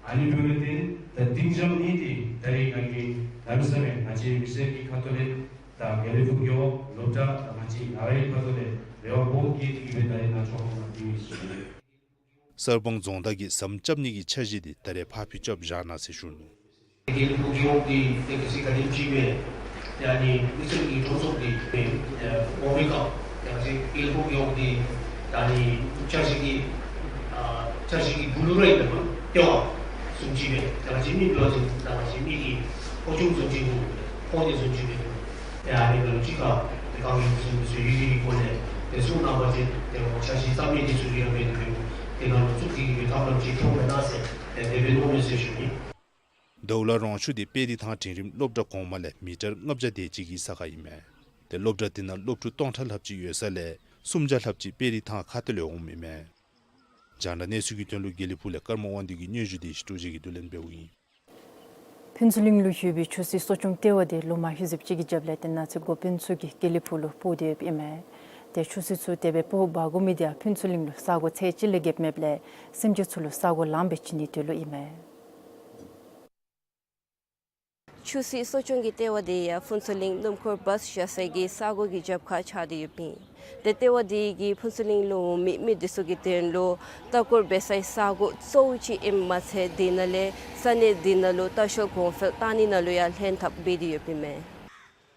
ཨ་ནི་འབདཝ་ལས་བརྟེན་ད་སྡིངས་ཆ་གཉིས་འདི་ད་རིས་ནངས་པ་གནམ་མེད་ས་མེད་ང་བཅས་མི་སེར་གྱི་ཁ་ཐུག་ལས་ད་དགེ་ལེགས་ཕུག་རྒེད་འོག་སློབ་གྲྭ་ད་ང་བཅས་ང་རའི་ཁ་ཐུག་ལས་རེ་བ་སྦོམ་བསྐྱེད་དེ་གིས་སྦེ་ད་རིས་ནཱ་ཆོག་ཁོང་ལུ་བཏོན་ཡི་ཟེར་ཞུ་ནི། གསར་སྤང་རྫོང་བདག་གིས་ཟམ་རྐྱབ་ནི་གི་འཆར་གཞི་འདི་ད་རེས་ཕར་ཕུལ་རྐྱབ་བཞག་གནང་ཟེར་ཞུ་ནུག། དགེ་ལེགས་ཕུག་རྒེད་འོག་འདི་ཏེ་གལ་སྲིད་ག་དེམ་ཅིག་སྦེ་ཡ་ནི་མི་སེར་གྱི་གྲོང་ཚོ་འདི་སྦེ་ཨེ་འོང་པའི་སྐབས་ཡ་ཅིག་དགེ་ལེགས་ཕུག་རྒེད་འོག་འདི་ད་ནི་འཆར་གཞི་གི་ཨ་འཆར་གཞི་གི་སྦུག་ལུ་ར་ཨིན་པས། ལྟེ་བ་བཟུམ་ཅིག་སྦེ་ད་ང་བཅས་མི་འབད་བ་ཅིན་ད་ང་བཅས་མི་གི་ཕོ་ཆུང་བཟུམ་ཅིག་གུ་ཕོ་ནི་བཟུམ་ཅིག་སྦེ་ཡ་ཨ་ནི་འབད་རུང་ཅིག་ཁར་ཏེ་གང་ཡོད་བཟུམ་སྦེ་ཡོད་ནི་གི་སྐོར་ལས་ཏེ་གསུང་གནང་པ་ཅིན་ཏེ་འོ་འཆར་གཞི་བརྩམ་མི་འདི་ཚུ་གིས་ཡང་འབད་དེ་འབད་ཏེ་ནང་ལུ་བཙུགས་ཏེ་གིས་སྦེ་ཐབས་ལམ་ཅིག་ཐོབ་མེན་ན་ཟེར་ཏེ་དེ་སྦེ་མནོཝ་མས་ཟེར་ཞུ་ནི། ཟླཝ་ལ་རོང་ཆུ་འདི་དཔལ་རི་ཐང་འབྲིང་རིམ་སློབ་གྲྭ་གོང་མ་ལས་མི་ཊར་ལྔ་བརྒྱ་དེ་ཅིག་གི་ས་ཁར་ཨིན་མས། ཏེ་སློབ་གྲྭ་དེ་ནང་སློབ་ཕྲུག་སྟོང་ཕྲག་ལྷགཔ་ཅིག་ཡོད་ས་ལས་སུམ་བརྒྱ་ལྷགཔ་ཅིག་དཔལ་རི་ཐང་ཁ་ཐུག་ལས་འོངམ་ཨིན་མས། རྒྱང་བསྒྲགས་གནས་ཚུལ་གྱི་དོན་ལུ་དགེ་ལེགས་ཕུག་ལས་ཀརྨ་དབང་འདུས་ཀྱི་སྙན་ཞུ་འདི་ཞུ་ཅིག་གིས་བསྡུ་ལེན་འབདཝ་ཨིན། ཕུན་ཚོགས་གླིང་ལུ་ཡོད་པའི་ཆུ་སྲིན་གསོ་སྐྱོང་ལྟེ་བ་འདི་ལོ་མ་ཧེ་ཟེབ་ཅིག་གི་རྒྱབ་ལས་ཏེ་གནས་ཚུལ་འགོ་དཔོན་ཚུ་གིས་དགེ་ལེགས་ཕུག་ལུ་སྤོ་སྟེ་ཡོདཔ་ཨིན་མས། ཏེ་ཆུ་སྲིན་ཚུ་དེ་སྦེ་སྤོ་འབག་དགོ་མི་འདི་ཡང་ཕུན་ཚོགས་གླིང་ལུ་ས་གོ་ཚད་ཅིག་ལས་བརྒལ་མེདཔ་ལས་སེམས་ཅན་ཚུ་ལུ་ས་གོ་ལངམ་སྦེ་བྱིན་ནིའི་དོན་ལུ་ཨིན་མས། ཆུ་སྲིན་གསོ་སྐྱོང་གི་ལྟེ་བ་འདི་ཡང་ཕུན་ཚོགས་གླིང་སྣུམ་འཁོར་བཱས་བཞག་སའི་གི་ས་གོ་གི་རྒྱབ་ཁར་ཆགས་ཏེ་ཡོདཔ་ཨིན། ཏེ་ལྟེ་བ་འདི་གིས་ཕུན་ཚོགས་གླིང་ལུ་འོང་མི་མི་འདི་ཚུ་གི་དོན་ལུ་ལྟ་སྐོར་འབད་སའི་ས་གོ་གཙོ་བོ་ཅིག་ཨིནམ་མ་ཚད་དེ་ནང་ལས་ས་གནས་འདི་ནང་ལུ་ལྟ་བཤལ་གོང་འཕེལ་བཏང་ནི་ནང་ལུ་ཡང་ལྷན་ཐབས་འབད་དེ་ཡོདཔ་ཨིན་མས།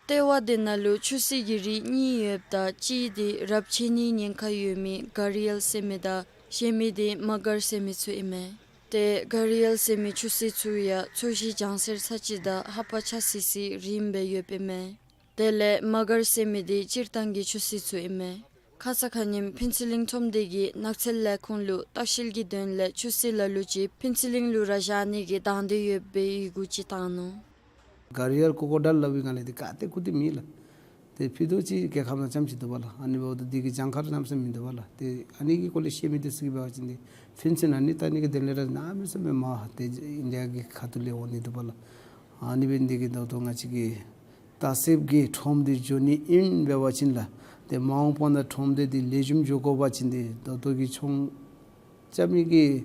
ལྟེ་བ་འདི་ནང་ལུ་ཆུ་སྲིན་གྱི་རིགས་གཉིས་ཡོདཔ་ད་གཅིག་འདི་རབས་ཆད་ནིའི་ཉེན་ཁ་ཡོད་མི་གྷ་རི་ཡལ་ཟེར་མི་དང་གཞན་མི་འདི་མ་གར་ཟེར་མི་ཚུ་ཨིན་མས། ཏེ་གྷ་རི་ཡལ་ཟེར་མི་ཆུ་སྲིན་ཚུ་ཡང་ཚོས་གཞི་ལྗང་སེར་ཚ་ཅིག་དང་ལྷ་པ་ཆགས་སི་སི་རིངམ་སྦེ་ཡོདཔ་ཨིན་མས། དེ་ལས་མ་གར་ཟེར་མི་འདི་སྤྱིར་བཏང་གི་ཆུ་སྲིན་ཚུ་ཨིན་མས། ཁ་ཙ་ཁ་ཉིནམ་ཕུན་ཚོགས་གླིང་ཁྲོམ་སྡེ་གིས་ནགས་ཚལ་ལས་ཁུངས་ལུ་ལྟ་བཤལ་གྱི་དོན་ལས་ཆུ་སྲིན་ལ་ལུ་ཅིག་ཕུན་ཚོགས་གླིང་ལུ་ར་བཞག་ནི་གི་དང་འདོད་ཡོད་པའི་ཡི་གུ་ཅིག་བཏང་ནུག། གྷ་རི་ཡལ་ཀོ་ཀོ་ཌའིལ་སླབ་པའི་སྒང་ལས་འདི་ག་ཏེ་གུ་ཏེ་མེད་ལགས། ཏེ་ཕུད་རྡོག་ཅིག་རྒྱལ་ཁབ་ནང་རྐྱངམ་ཅིག་འདུག་པ་ལགས། ཨ་ནི་འབདཝ་ད་འདི་གི་གྱངས་ཁ་ར་གནམ་མེད་ས་མེད་མིན་འདུག་པ་ལགས། ཏེ་ཨ་ནི་གི་སྐོར་ལས་ཤེས་མི་འདི་ཚུ་གིས་འབད་བ་ཅིན་འདི་ཕུན་ཚོགས་ཨ་ནི་ལྟ་ནི་གི་དོན་ལས་ར་གནམ་མེད་ས་མེད་མར་ཏེ་ཨིན་ཌི་ཡ་གི་ཁ་ཐུག་ལས་འོང་ནི་འདུག་པ་ལགས། ཨ་ནི་འབད་ནི་འདི་གིས་ད་ལྟོ་ང་བཅས་ཀྱི་ལྟ་བཤལ་གྱི་ཁྲོམ་འདི་འགྱོ་ནི་ཨིན་འབད་བ་ཅིན་ལགས། ཏེ་མ་འོངས་པ་ནང་ཁྲོམ་སྡེ་འདི་ལེགས་ཤོམ་འགྱོ་དགོ་པ་ཅིན་འདི་ད་ལྟོ་གི་ཚོང་རྐྱབ་མི་གི་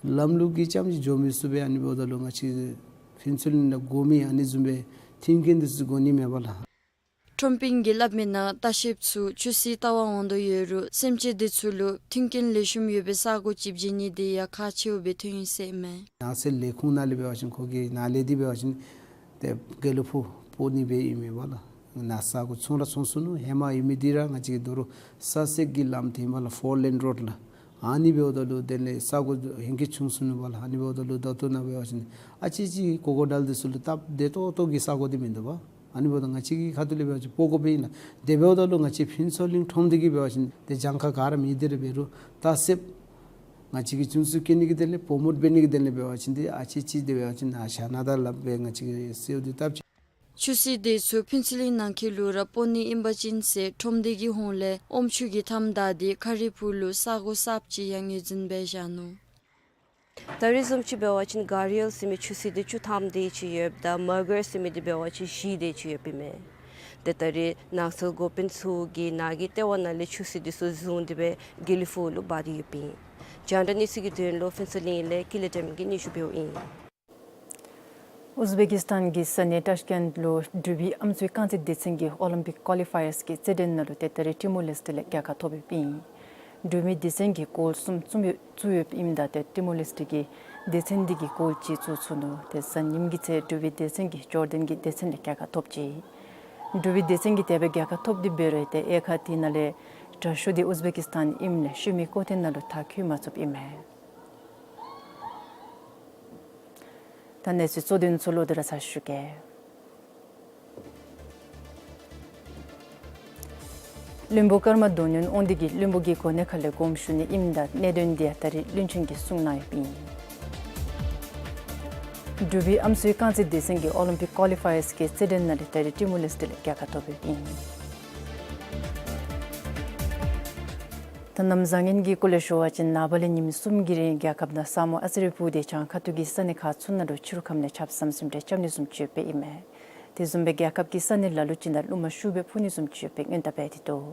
ལམ་ལུགས་ཀྱིས་རྐྱངམ་ཅིག་འགྱོ་མི་ཚུགས་པས། ཨ་ནི་འབདཝ་ད་ལུ་ང་བཅས་ཕུན་ཚོགས་གླིང་ནང་དགོ་མི་ཨ་ནི་བཟུམ་སྦེ་མཐུན་རྐྱེན་འདི་ཚུ་དགོ་ནི་མས་པ་ལགས། ཁྲོམ་དཔོན་གྱིས་སླབ་མིའི་ནང་ལྟ་བཤལཔ་ཚུ་ཆུ་སྲིན་ལྟ་བར་འོང་དོ་ཡོད་རུང་སེམས་ཅན་འདི་ཚུ་ལུ་མཐུན་རྐྱེན་ལེགས་ཤོམ་ཡོད་པའི་ས་གོ་ཅིག་བྱིན་ནི་འདི་ཡང་ཁག་ཆེཝ་སྦེ་ཐོན་ཡི་ཟེར་མས། ནགས་ཚལ་ལས་ཁུངས་ནང་ལས་འབད་བ་ཅིན་ཁོ་གི་ནང་ལས་འདི་འབད་བ་ཅིན་ཏེ་དགེ་ལེགས་ཕུག་སྤོ་ནི་སྦེ་ཨིན་མས་པ་ལགས། ནཱ་ས་གོ་ཚོང་ར་ཚོང་ཚུགས་ནུག། ཧེ་མ་ཡོད་མི་འདི་ར་ང་བཅས་ཀྱི་ད་རུང་ས་སྲེག་གི་ལམ་འདི་ཨིན་པ་ལགས། ཕོར་ལེན་རོཌ་ལགས། ཨ་ནི་འབདཝ་ད་ལུ་དེ་ལས་ས་གོ་ཧེང་སྐལ་ཆུང་སོང་ནུག་པ་ལགས། ཨ་ནི་འབདཝ་ད་ལུ་ད་ལྟོ་ནཱ་འབད་བ་ཅིན་ཨ་ཙི་ཅིག་ཀོ་ཀོ་ཌའིལ་འདི་ཚུ་ལུ་སྟབས་བདེ་ཏོག་ཏོ་གི་ས་གོ་འདི་མིན་འདུག་པ། ཨ་ནི་འབདཝ་ད་ང་བཅས་ཀྱི་ཁ་ཐུག་ལས་འབད་བ་ཅིན་སྤོ་དགོཔ་ཨིན་ལགས། དེ་འབདཝ་ད་ལུ་ང་བཅས་ཕུན་ཚོགས་གླིང་ཁྲོམ་སྡེ་གིས་འབད་བ་ཅིན་ཏེ་གྱངས་ཁ་ག་ར་མེད་དེ་ར་འབད་རུང་ལྟ་བཤལཔ་ང་བཅས་ཀྱི་བྱུང་ཚུལ་བཀོད་ནི་གི་དོན་ལས་པོ་མོཊ་འབད་ནི་གི་དོན་ལས་འབད་བ་ཅིན་ཏེ་ཨ་ཙི་ཅིག་འདི་འབད་བ་ཅིན་ཨ་ཤ་ན་ད་ལགས་སྦེ་ང་བཅས་ཀྱིས་གསོལཝ་འདེབས་བཏབ་ཅི། ཆུ་སྲིན་འདི་ཚུ་ཕུན་ཚོགས་གླིང་ནང་འཁོད་ལུ་ར་སྤོ་ནི་ཨིན་པ་ཅིན་ཟེར་ཁྲོམ་སྡེ་གི་ཧོངས་ལས་ཨོམ་ཆུ་གི་མཐའམ་བདའ་སྟེ་ཁ་རི་ཕུག་ལུ་ས་གོ་གསརཔ་ཅིག་ཡང་ངོས་འཛིན་འབད་བཞག་ནུག། ད་རེས་བཟུམ་ཅིག་འབད་བ་ཅིན་གྷ་རི་ཡལ་ཟེར་མི་ཆུ་སྲིན་འདི་བཅུ་ཐམ་དེ་ཅིག་ཡོདཔ་ད་མ་གར་ཟེར་མི་འདི་འབད་བ་ཅིན་བཞི་དེ་ཅིག་ཡོདཔ་ཨིན་མས། ཏེ་ད་རེས་ནགས་ཚལ་འགོ་དཔོན་ཚུ་གིས་ནཱ་གི་ལྟེ་བ་ནང་ལས་ཆུ་སྲིན་འདི་ཚུ་བཟུང་སྟེ་སྦེ་དགེ་ལེགས་ཕུག་ལུ་འབག་སྟེ་ཡོདཔ་ཨིན། རྒྱང་བསྒྲགས་གནས་ཚུལ་གྱི་དོན་ལུ་ཕུན་ཚོགས་གླིང་ལས་ཀུན་ལེགས་བདེམ་གིས་སྙན་ཞུ་འབདཝ་ཨིན། ཨུཛ་བེ་ཀིས་ཏཱན་གྱི་ས་གནས་ཏཱཤ་ཀེནཊ་ལུ་འབྲུག་པའི་ཨམ་སྲུའི་རྐང་རྩེད་སྡེ་ཚན་གྱིས་ཨོ་ལིམ་པིཀ་ཀོ་ལི་ཕ་ཡརསི་གི་རྩེད་འགྲན་ནང་ལུ་ཏེ་ད་རེས་ཊི་མོར་ལེསི་ཊེ་ལས་རྒྱལ་ཁ་ཐོབ་ཡོདཔ་ཨིན། འབྲུག་མི་སྡེ་ཚན་གྱིས་གོལ་གསུམ་བཙུགས་ཡོད་བཙུགས་ཡོདཔ་ཨིནམ་ད་ཏེ་ཊི་མོར་ལེསི་ཊེ་གིས་སྡེ་ཚན་འདི་གིས་གོལ་གཅིག་བཙུགས་ཚུགས་ནུག། ཏེ་གཟའ་ཉིམ་གྱི་ཚེ་འབྲུག་པའི་སྡེ་ཚན་གྱིས་ཇོར་ཌན་གྱི་སྡེ་ཚན་ལས་རྒྱལ་ཁ་ཐོབ་ཅི། འབྲུག་པའི་སྡེ་ཚན་གྱིས་དེ་སྦེ་རྒྱལ་ཁ་ཐོབ་སྟེ་འབད་རུང་ཏེ་དབྱེ་ཁག་དེ་ནང་ལས་དྲག་ཤོས་འདི་ཨུཛ་བེ་ཀིས་ཏཱན་ཨིནམ་ལས་ཤུལ་མའི་སྐོར་ཐེངས་ནང་ལུ་མཐར་འཁྱོལ་མ་ཚུགསཔ་ཨིན་མས། ད་གནས་ཚུལ་གཙོ་དོན་ཚུ་ལོག་སྟེ་ར་ཚར་ཞུ་གེ། བློན་པོ་ཀརྨ་མདོ་སྔོན་དབང་འདུས་ཀྱིས་བློན་པོ་གི་གོ་གནས་ཁ་ལས་དགོངས་ཞུ་ནི་ཨིནམ་ད་གནད་དོན་འདི་ཡང་ད་རེས་བློན་ཆེན་གྱིས་གསུངས་གནང་ཡོདཔ་ཨིན། འབྲུག་པའི་ཨམ་སྲུའི་རྐང་རྩེད་སྡེ་ཚན་གྱིས་ཨོ་ལིམ་པིཀ་ཀོ་ལི་ཕ་ཡརསི་གི་རྩེད་འགྲན་ནང་ལས་ད་རེས་ཊི་མོར་ལེསི་ཊེ་ལས་རྒྱལ་ཁ་ཐོབ་ཡོདཔ་ཨིན། ད་གནམ་བཟང་ངན་གྱི་སྐོར་ལས་ཞུ་བ་ཅིན་ནངས་པ་ལས་ཉིནམ་གསུམ་གྱི་རིང་རྒྱལ་ཁབ་ནང་ས་སྨུག་ཨ་ཙི་རེ་སྤུབས་ཏེ་བྱང་ཁ་ཐུག་གི་ས་གནས་ཁག་ཚུ་ནང་ལུ་ཕྱི་རུ་ཁམས་ལས་ཆརཔ་ཟམ་ཟིམ་རེ་རྐྱབ་ནི་བཟུམ་ཅིག་ཡོདཔ་ཨིན་མས། དེ་བཟུམ་སྦེ་རྒྱལ་ཁབ་ཀྱི་ས་གནས་ལ་ལུ་ཅིག་ནང་རླུང་མ་ཤུགས་སྦེ་འཕུ་ནི་བཟུམ་ཅིག་ཡོདཔ་སྔོན་བརྡ་འབད་དེ་འདུག།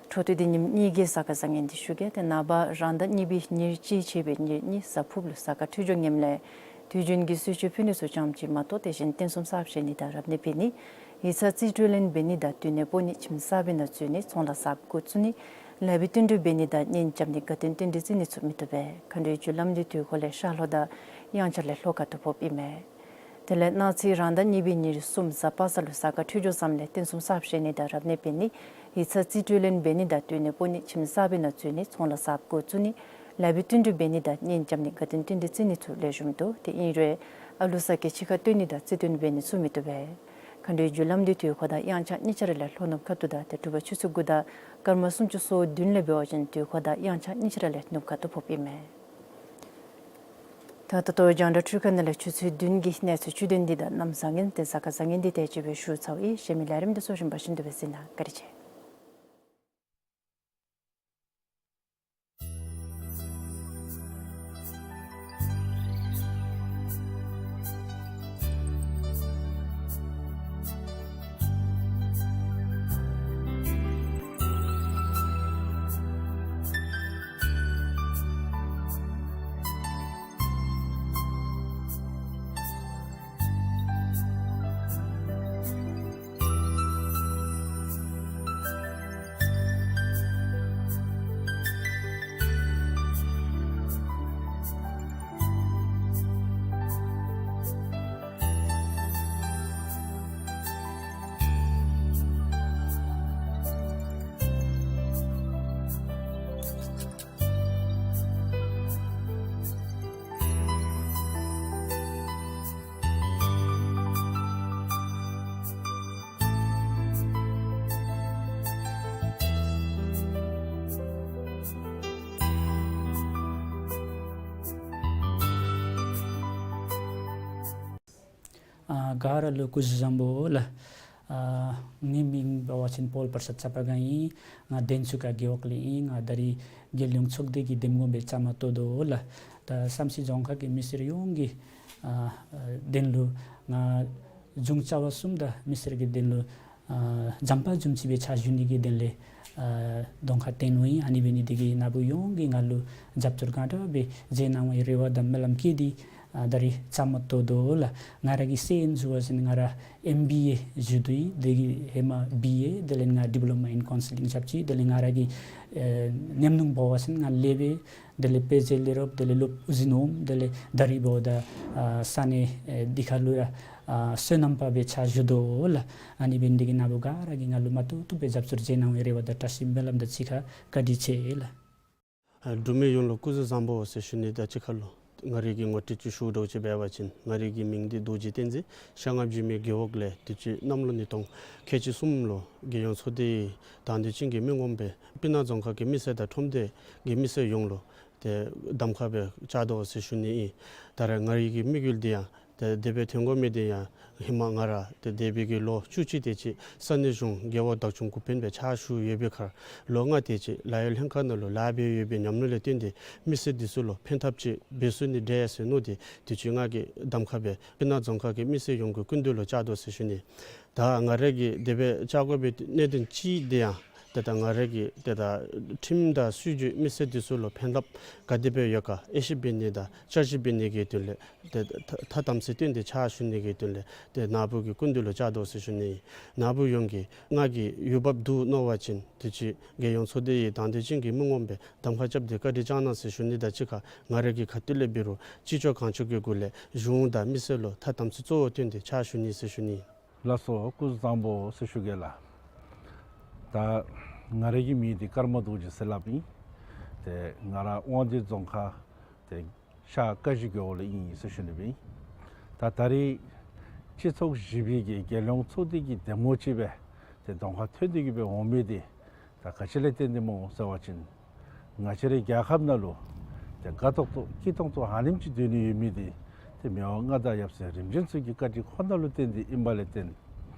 འཕྲོ་མཐུད་དེ་ཉིནམ་གཉིས་ཀྱི་གཟའ་སྐར་བཟང་ངན་འདི་ཞུ་གེ། ཏེ་ནངས་པ་རང་ཟླ་གཉིས་པའི་ཉེར་གཅིག་ཆད་པའི་ཉེར་གཉིས་གཟའ་ཕུརཔ་ལུ་གཟའ་སྐར་འཕྲོད་སྦྱོར་ངནམ་ལས་དུས་རྒྱུན་གྱི་གསོལ་མཆོད་ཕུལ་ནི་ཚུ་རྐྱངམ་ཅིག་མ་གཏོགས་དེ་བཞིན་རྟེན་གསུམ་གསརཔ་བཞེངས་ནི་དང་རབ་གནས་འབད་ནི། ཡིག་ཚང་རྩིས་སྤྲོད་ལེན་འབད་ནི་དང་དུས་གནས་སྤོ་ནི། ཁྱིམ་གསར་པའི་ནང་འཛུལ་ནི། ཚོང་ལཱ་གསརཔ་འགོ་བཙུགས་ནི། ལཱ་བའི་བསྟུན་གྲོས་འབད་ནི་དང་གཉེན་རྐྱབ་ནི། དགའ་སྟོན་རྟེན་འབྲེལ་བརྩི་ནི་ཚུ་མི་བཏུབ་པས། མཁའ་འགྲོའི་རྒྱུ་ལམ་འདི་དུས་འཁོར་ལས་ཤར་ལྷོ་དང་དབྱངས་འཆར་ལས་ལྷོ་ཁ་ཐུག་ཕོགཔ་ཨིན་མས། དེ་ལས་གནངས་ཚེ་རང་ཟླ་གཉིས་པའི་ཉེར་གསུམ་གཟའ་པ་སངས་ལུ་གཟའ་སྐར་འཕྲོད་སྦྱོར་བཟངམ་ལས་རྟེན་གསུམ་གསརཔ་བཞེངས་ནི་དང་རབ་གནས་འབད་ནི། ཡིག་ཚང་རྩིས་སྤྲོད་ལེན་འབད་ནི་དང་དུས་གནས་སྤོ་ནི། ཁྱིམ་གསར་པའི་ནང་འཛུལ་ནི། ཚོང་ལཱ་གསརཔ་འགོ་བཙུགས་ནི། ལཱ་བའི་བསྟུན་གྲོས་འབད་ནི་དང་གཉེན་རྐྱབ་ནི། དགའ་སྟོན་རྟེན་འབྲེལ་བརྩི་ནི་ཚུ་ལེགས་ཤོམ་འདུག། དེ་ཨིན་རུང་ཨ་ལུ་ས་གི་ཕྱི་ཁར་སྟོན་ནི་དང་རྩིས་སྟོན་འབད་ནི་ཚུ་མི་བཏུབ་པས། མཁའ་འགྲོའི་རྒྱུ་ལམ་འདི་དུས་འཁོར་དང་དབྱངས་འཆར་གཉིས་ཆ་ར་ལས་ལྷོ་ནུབ་ཁ་ཐུག་དང་ཏེ་དྲོ་པ་ཆུ་ཚོད་དགུ་དང་སྐར་མ་སུམ་ཅུ་སོ་བདུན་ལས་འབད་བ་ཅིན་དུས་འཁོར་དང་དབྱངས་འཆར་གཉིས་ཆ་ར་ལས་ནུབ་ཁ་ཐུག་ཕོགཔ་ཨིན་མས། ད་ད་ལྟོ་རྒྱང་བསྒྲགས་འཕྲུལ་ཁང་ནང་ལས་ཆུ་ཚོད་བདུན་གྱི་གནས་ཚུལ་བཅུད་དོན་འདི་དང་གནམ་བཟང་ངན་ཏེ་གཟའ་སྐར་བཟང་ངན་འདི་དེ་ཅིག་སྦེ་ཞུ་ཚརཝ་ཨིན། གཞན་མི་ལས་རིམ་འདི་ཚུ་གཞན་པ་བཞིན་དུ་སྦེ་གཟིགས་གནང་། བཀའ་དྲིན་ཆེ། ཨ་ག་ར་ལུ་སྐུ་གཟུགས་བཟང་པོ་ལགས། ཨ་ངེའི་མིང་འབད་བ་ཅིན་པོལ་པར་ཤ་ཙ་པ་ག་ཨིན། ང་དན་ཚུ་ཁ་རྒེད་འོག་ལས་ཨིན། ང་ད་རིས་རྒྱལ་ཡོངས་ཚོགས་སྡེ་གི་འདེམས་ངོ་སྦེ་བཅའ་མར་གཏོགས་དོ་ལགས། ད་བསམ་རྩེ་རྫོང་ཁག་གི་མི་སེར་ཡོངས་ཀྱི་ཨ་ཨ་དོན་ལུ་ང་གཞུང་བཅར་བ་གསུམ་དང་མི་སེར་གྱི་དོན་ལུ་ཨ་འཇམ་དཔལ་འཛོམས་ཅིག་སྦེ་ཕྱག་ཞུ་ནི་གི་དོན་ལས་ཨ་གདོང་ཁར་བཏོན་ནུག་ཨིན། ཨ་ནི་འབད་ནི་དེ་གིས་ནཱ་བུ་ཡོངས་ཀྱིས་ང་ལུ་རྒྱབ་སྐྱོར་གང་དྲག་སྦེ་མཛད་གནང་བའི་རེ་བ་དང་སྨོན་ལམ་བསྐྱེད་དེ་ཨ་ད་རིས་བཅའ་མར་གཏོགས་དོ་ལགས། ང་ར་གི་སྲོལ་ཨིན་ཞུ་བ་ཅིན་ང་ར་ཨེམ་བི་ཨེ་ཞུ་དོ་ཨིན། དེ་གི་ཧེ་མ་བི་ཨེ་དེ་ལས་ང་ཌི་པི་ལོ་མ་ཨིན་ཀའུན་སི་ལིང་རྐྱབ་ཅི། དེ་ལས་ང་ར་གི་ཨེ་ཉམས་མྱོང་འབད་བ་ཅིན་ང་ལས་སྦེ་དེ་ལས་དཔེ་མཛོད་ལས་རོགསཔ་དེ་ལས་སློབ་དབུ་འཛིན་འོགམ་དེ་ལས་ད་རིས་འབདཝ་ད་ཨ་ས་གནས་ཨེ་འདི་ཁ་ལུ་ར་ཨ་སོ་ནམ་པ་སྦེ་ཕྱག་ཞུ་དོ་ལགས། ཨ་ནི་འབད་ནི་དེ་གིས་ནཱ་བུ་ག་ར་གིས་ང་ལུ་མ་བཏུབ་བཏུབ་སྦེ་རྒྱབ་སྐྱོར་མཛད་གནང་བའི་རེ་བ་དང་བཀྲ་ཤིས་སྨོན་ལམ་དང་གཅིག་ཁར་བཀའ་དྲིན་ཆེ་ལགས། ཨ་འབྲུག་མི་ཡོངས་ལུ་སྐུ་གཟུགས་བཟང་པོ་ཟེར་ཞུ་ནི་དང་གཅིག་ཁར་ལུ་ང་རའི་གི་ངོ་སྤྲོད་ཅིག་ཞུ་དོ་ཅིག་འབད་བ་ཅིན་ང་རའི་གི་མིང་འདི་རྡོ་རྗེ་བསྟན་འཛིན། ཤ་ལྔ་འཇུ་མི་རྒེད་འོག་ལས་དུས་ཅི་གནམ་ལོ་ཉིས་སྟོང་ཁལ་གཅིག་གསུམ་ལུ་རྒྱལ་ཡོངས་ཚོགས་སྡེའི་དང་འདོད་ཅན་གྱི་མི་ངོམ་སྦེ་སྤུ་ན་རྫོང་ཁག་གི་མི་སེར་དང་ཁྲོམ་སྡེ་གི་མི་སེར་ཡོངས་ལུ་ཏེ་གདམ་ཁ་སྦེ་བཅར་དོ་ཟེར་ཞུ་ནི་ཨིན། ད་རེས་ང་རའི་གི་དམིགས་ཡུལ་འདི་ཡང་ཏེ་དེ་སྦེ་ཐོན་དགོ་མི་འདི་ཡང་ཧེ་མ་ང་ར་ཏེ་འདས་པའི་གི་ལོ་བཅུ་གཅིག་དེ་ཅིག་ས་གནས་གཞུང་རྒེད་འོག་བདག་སྐྱོང་འགོ་དཔོན་སྦེ་ཕྱག་ཞུ་ཡོད་པའི་ཁར་ལོ་ལྔ་དེ་ཅིག་ལཱ་གཡོག་ལྷན་ཁག་ནང་ལུ་ལཱ་འབད་ཡོད་པའི་ཉམས་མྱོང་ལས་བརྟེན་ཏེ་མི་སེར་འདི་ཚུ་ལུ་ཕན་ཐབས་ཅིག་འབད་ཚུགས་ནི་འདྲས་ཟེར་མནོ་སྟེ་དུས་ཅི་ང་གིས་གདམ་ཁ་སྦེ་སྤུ་ན་རྫོང་ཁག་གི་མི་སེར་ཡོངས་ཀྱི་སྐུ་མདུན་ལུ་བཅར་དོ་ཟེར་ཞུ་ནི། ད་ང་ར་གིས་དེ་སྦེ་བཅར་དགོ་པའི་གནད་དོན་ཅིག་འདི་ཡང་ཏེ་ད་ང་ར་གིས་ཏེ་ད་ཁྲིམས་དང་སྲིད་བྱུས་མི་སེར་འདི་ཚུ་ལུ་ཕན་ཐབས་ག་དེ་སྦེ་ཡོད་ག་དབྱེ་ཞིབ་འབད་ནི་དང་བསྐྱར་ཞིབ་འབད་ནི་གི་དོན་ལས་ཏེ་ཐ་ཐ་དམ་ཚིག་བསྟུན་ཏེ་ཕྱག་ཞུ་ནི་གི་དོན་ལས་ཏེ་ནཱ་བུ་གི་སྐུ་མདུན་ལུ་བཅར་དོ་ཟེར་ཞུ་ནི། ནཱ་བུ་ཡོངས་ཀྱིས་ང་གིས་འོས་འབབ་འདུག་མནོ་བ་ཅིན་དུས་ཅི་རྒྱལ་ཡོངས་ཚོགས་སྡེའི་དང་འདོད་ཅན་གྱི་མི་ངོམ་སྦེ་གདམ་ཁ་རྐྱབ་སྟེ་བཀའ་དྲིན་བསྐྱང་གནང་ཟེར་ཞུ་ནི་དང་གཅིག་ཁར་ང་ར་གི་ཁ་ཐུག་ལས་འབད་རུང་ཅི་ལྕོགས་གང་ལྕོགས་ཀྱི་སྒོ་ལས་གཞུང་དང་མི་སེར་ལུ་ཐ་དམ་ཚིག་གཙོ་བོ་བསྟེན་ཏེ་ཕྱག་ཞུ་ནི་ཟེར་ཞུ་ནི། ལགས་སོ། སྐུ་གཟུགས་བཟང་པོ་ཟེར་ཞུ་གེ་ལགས། ད་ང་རའི་གི་མིང་འདི་ཀརྨ་རྡོ་རྗེ་ཟེར་སླབ་ཨིན། ཏེ་ང་ར་དབང་འདུས་རྫོང་ཁག་ཏེ་ཤར་ཀ་གཞི་རྒེད་འོག་ལས་ཨིན་ཟེར་ཞུ་ནི་སྦེ་ཨིན། ད་ད་རིས་སྤྱི་ཚོགས་བཞི་པའི་གི་རྒྱལ་ཡོངས་ཚོགས་སྡེ་གི་འདེམས་ངོ་ཅིག་སྦེ་ཏེ་གདོང་ཁར་ཐོན་ཏེ་གི་སྦེ་འོང་མི་འདི་ད་ག་ཅི་ལས་བརྟེན་ཏེ་སྨོ་ཟེར་བ་ཅིན་ང་བཅས་རའི་རྒྱལ་ཁབ་ནང་ལུ་ཏེ་དགའ་ཏོག་ཏོ་སྐྱིད་ཏོང་ཏོ་ཨ་ནེམ་ཅིག་སྡོད་ནི་ཡོད་མི་འདི་ཏེ་མི་དབང་མངའ་བདག་ཡབ་སྲས་རིམ་བྱོན་ཚུ་གི་བཀའ་དྲིན་ཁོ་ན་ལུ་བརྟེན་ཏེ་ཨིན་པ་ལས་བརྟེན་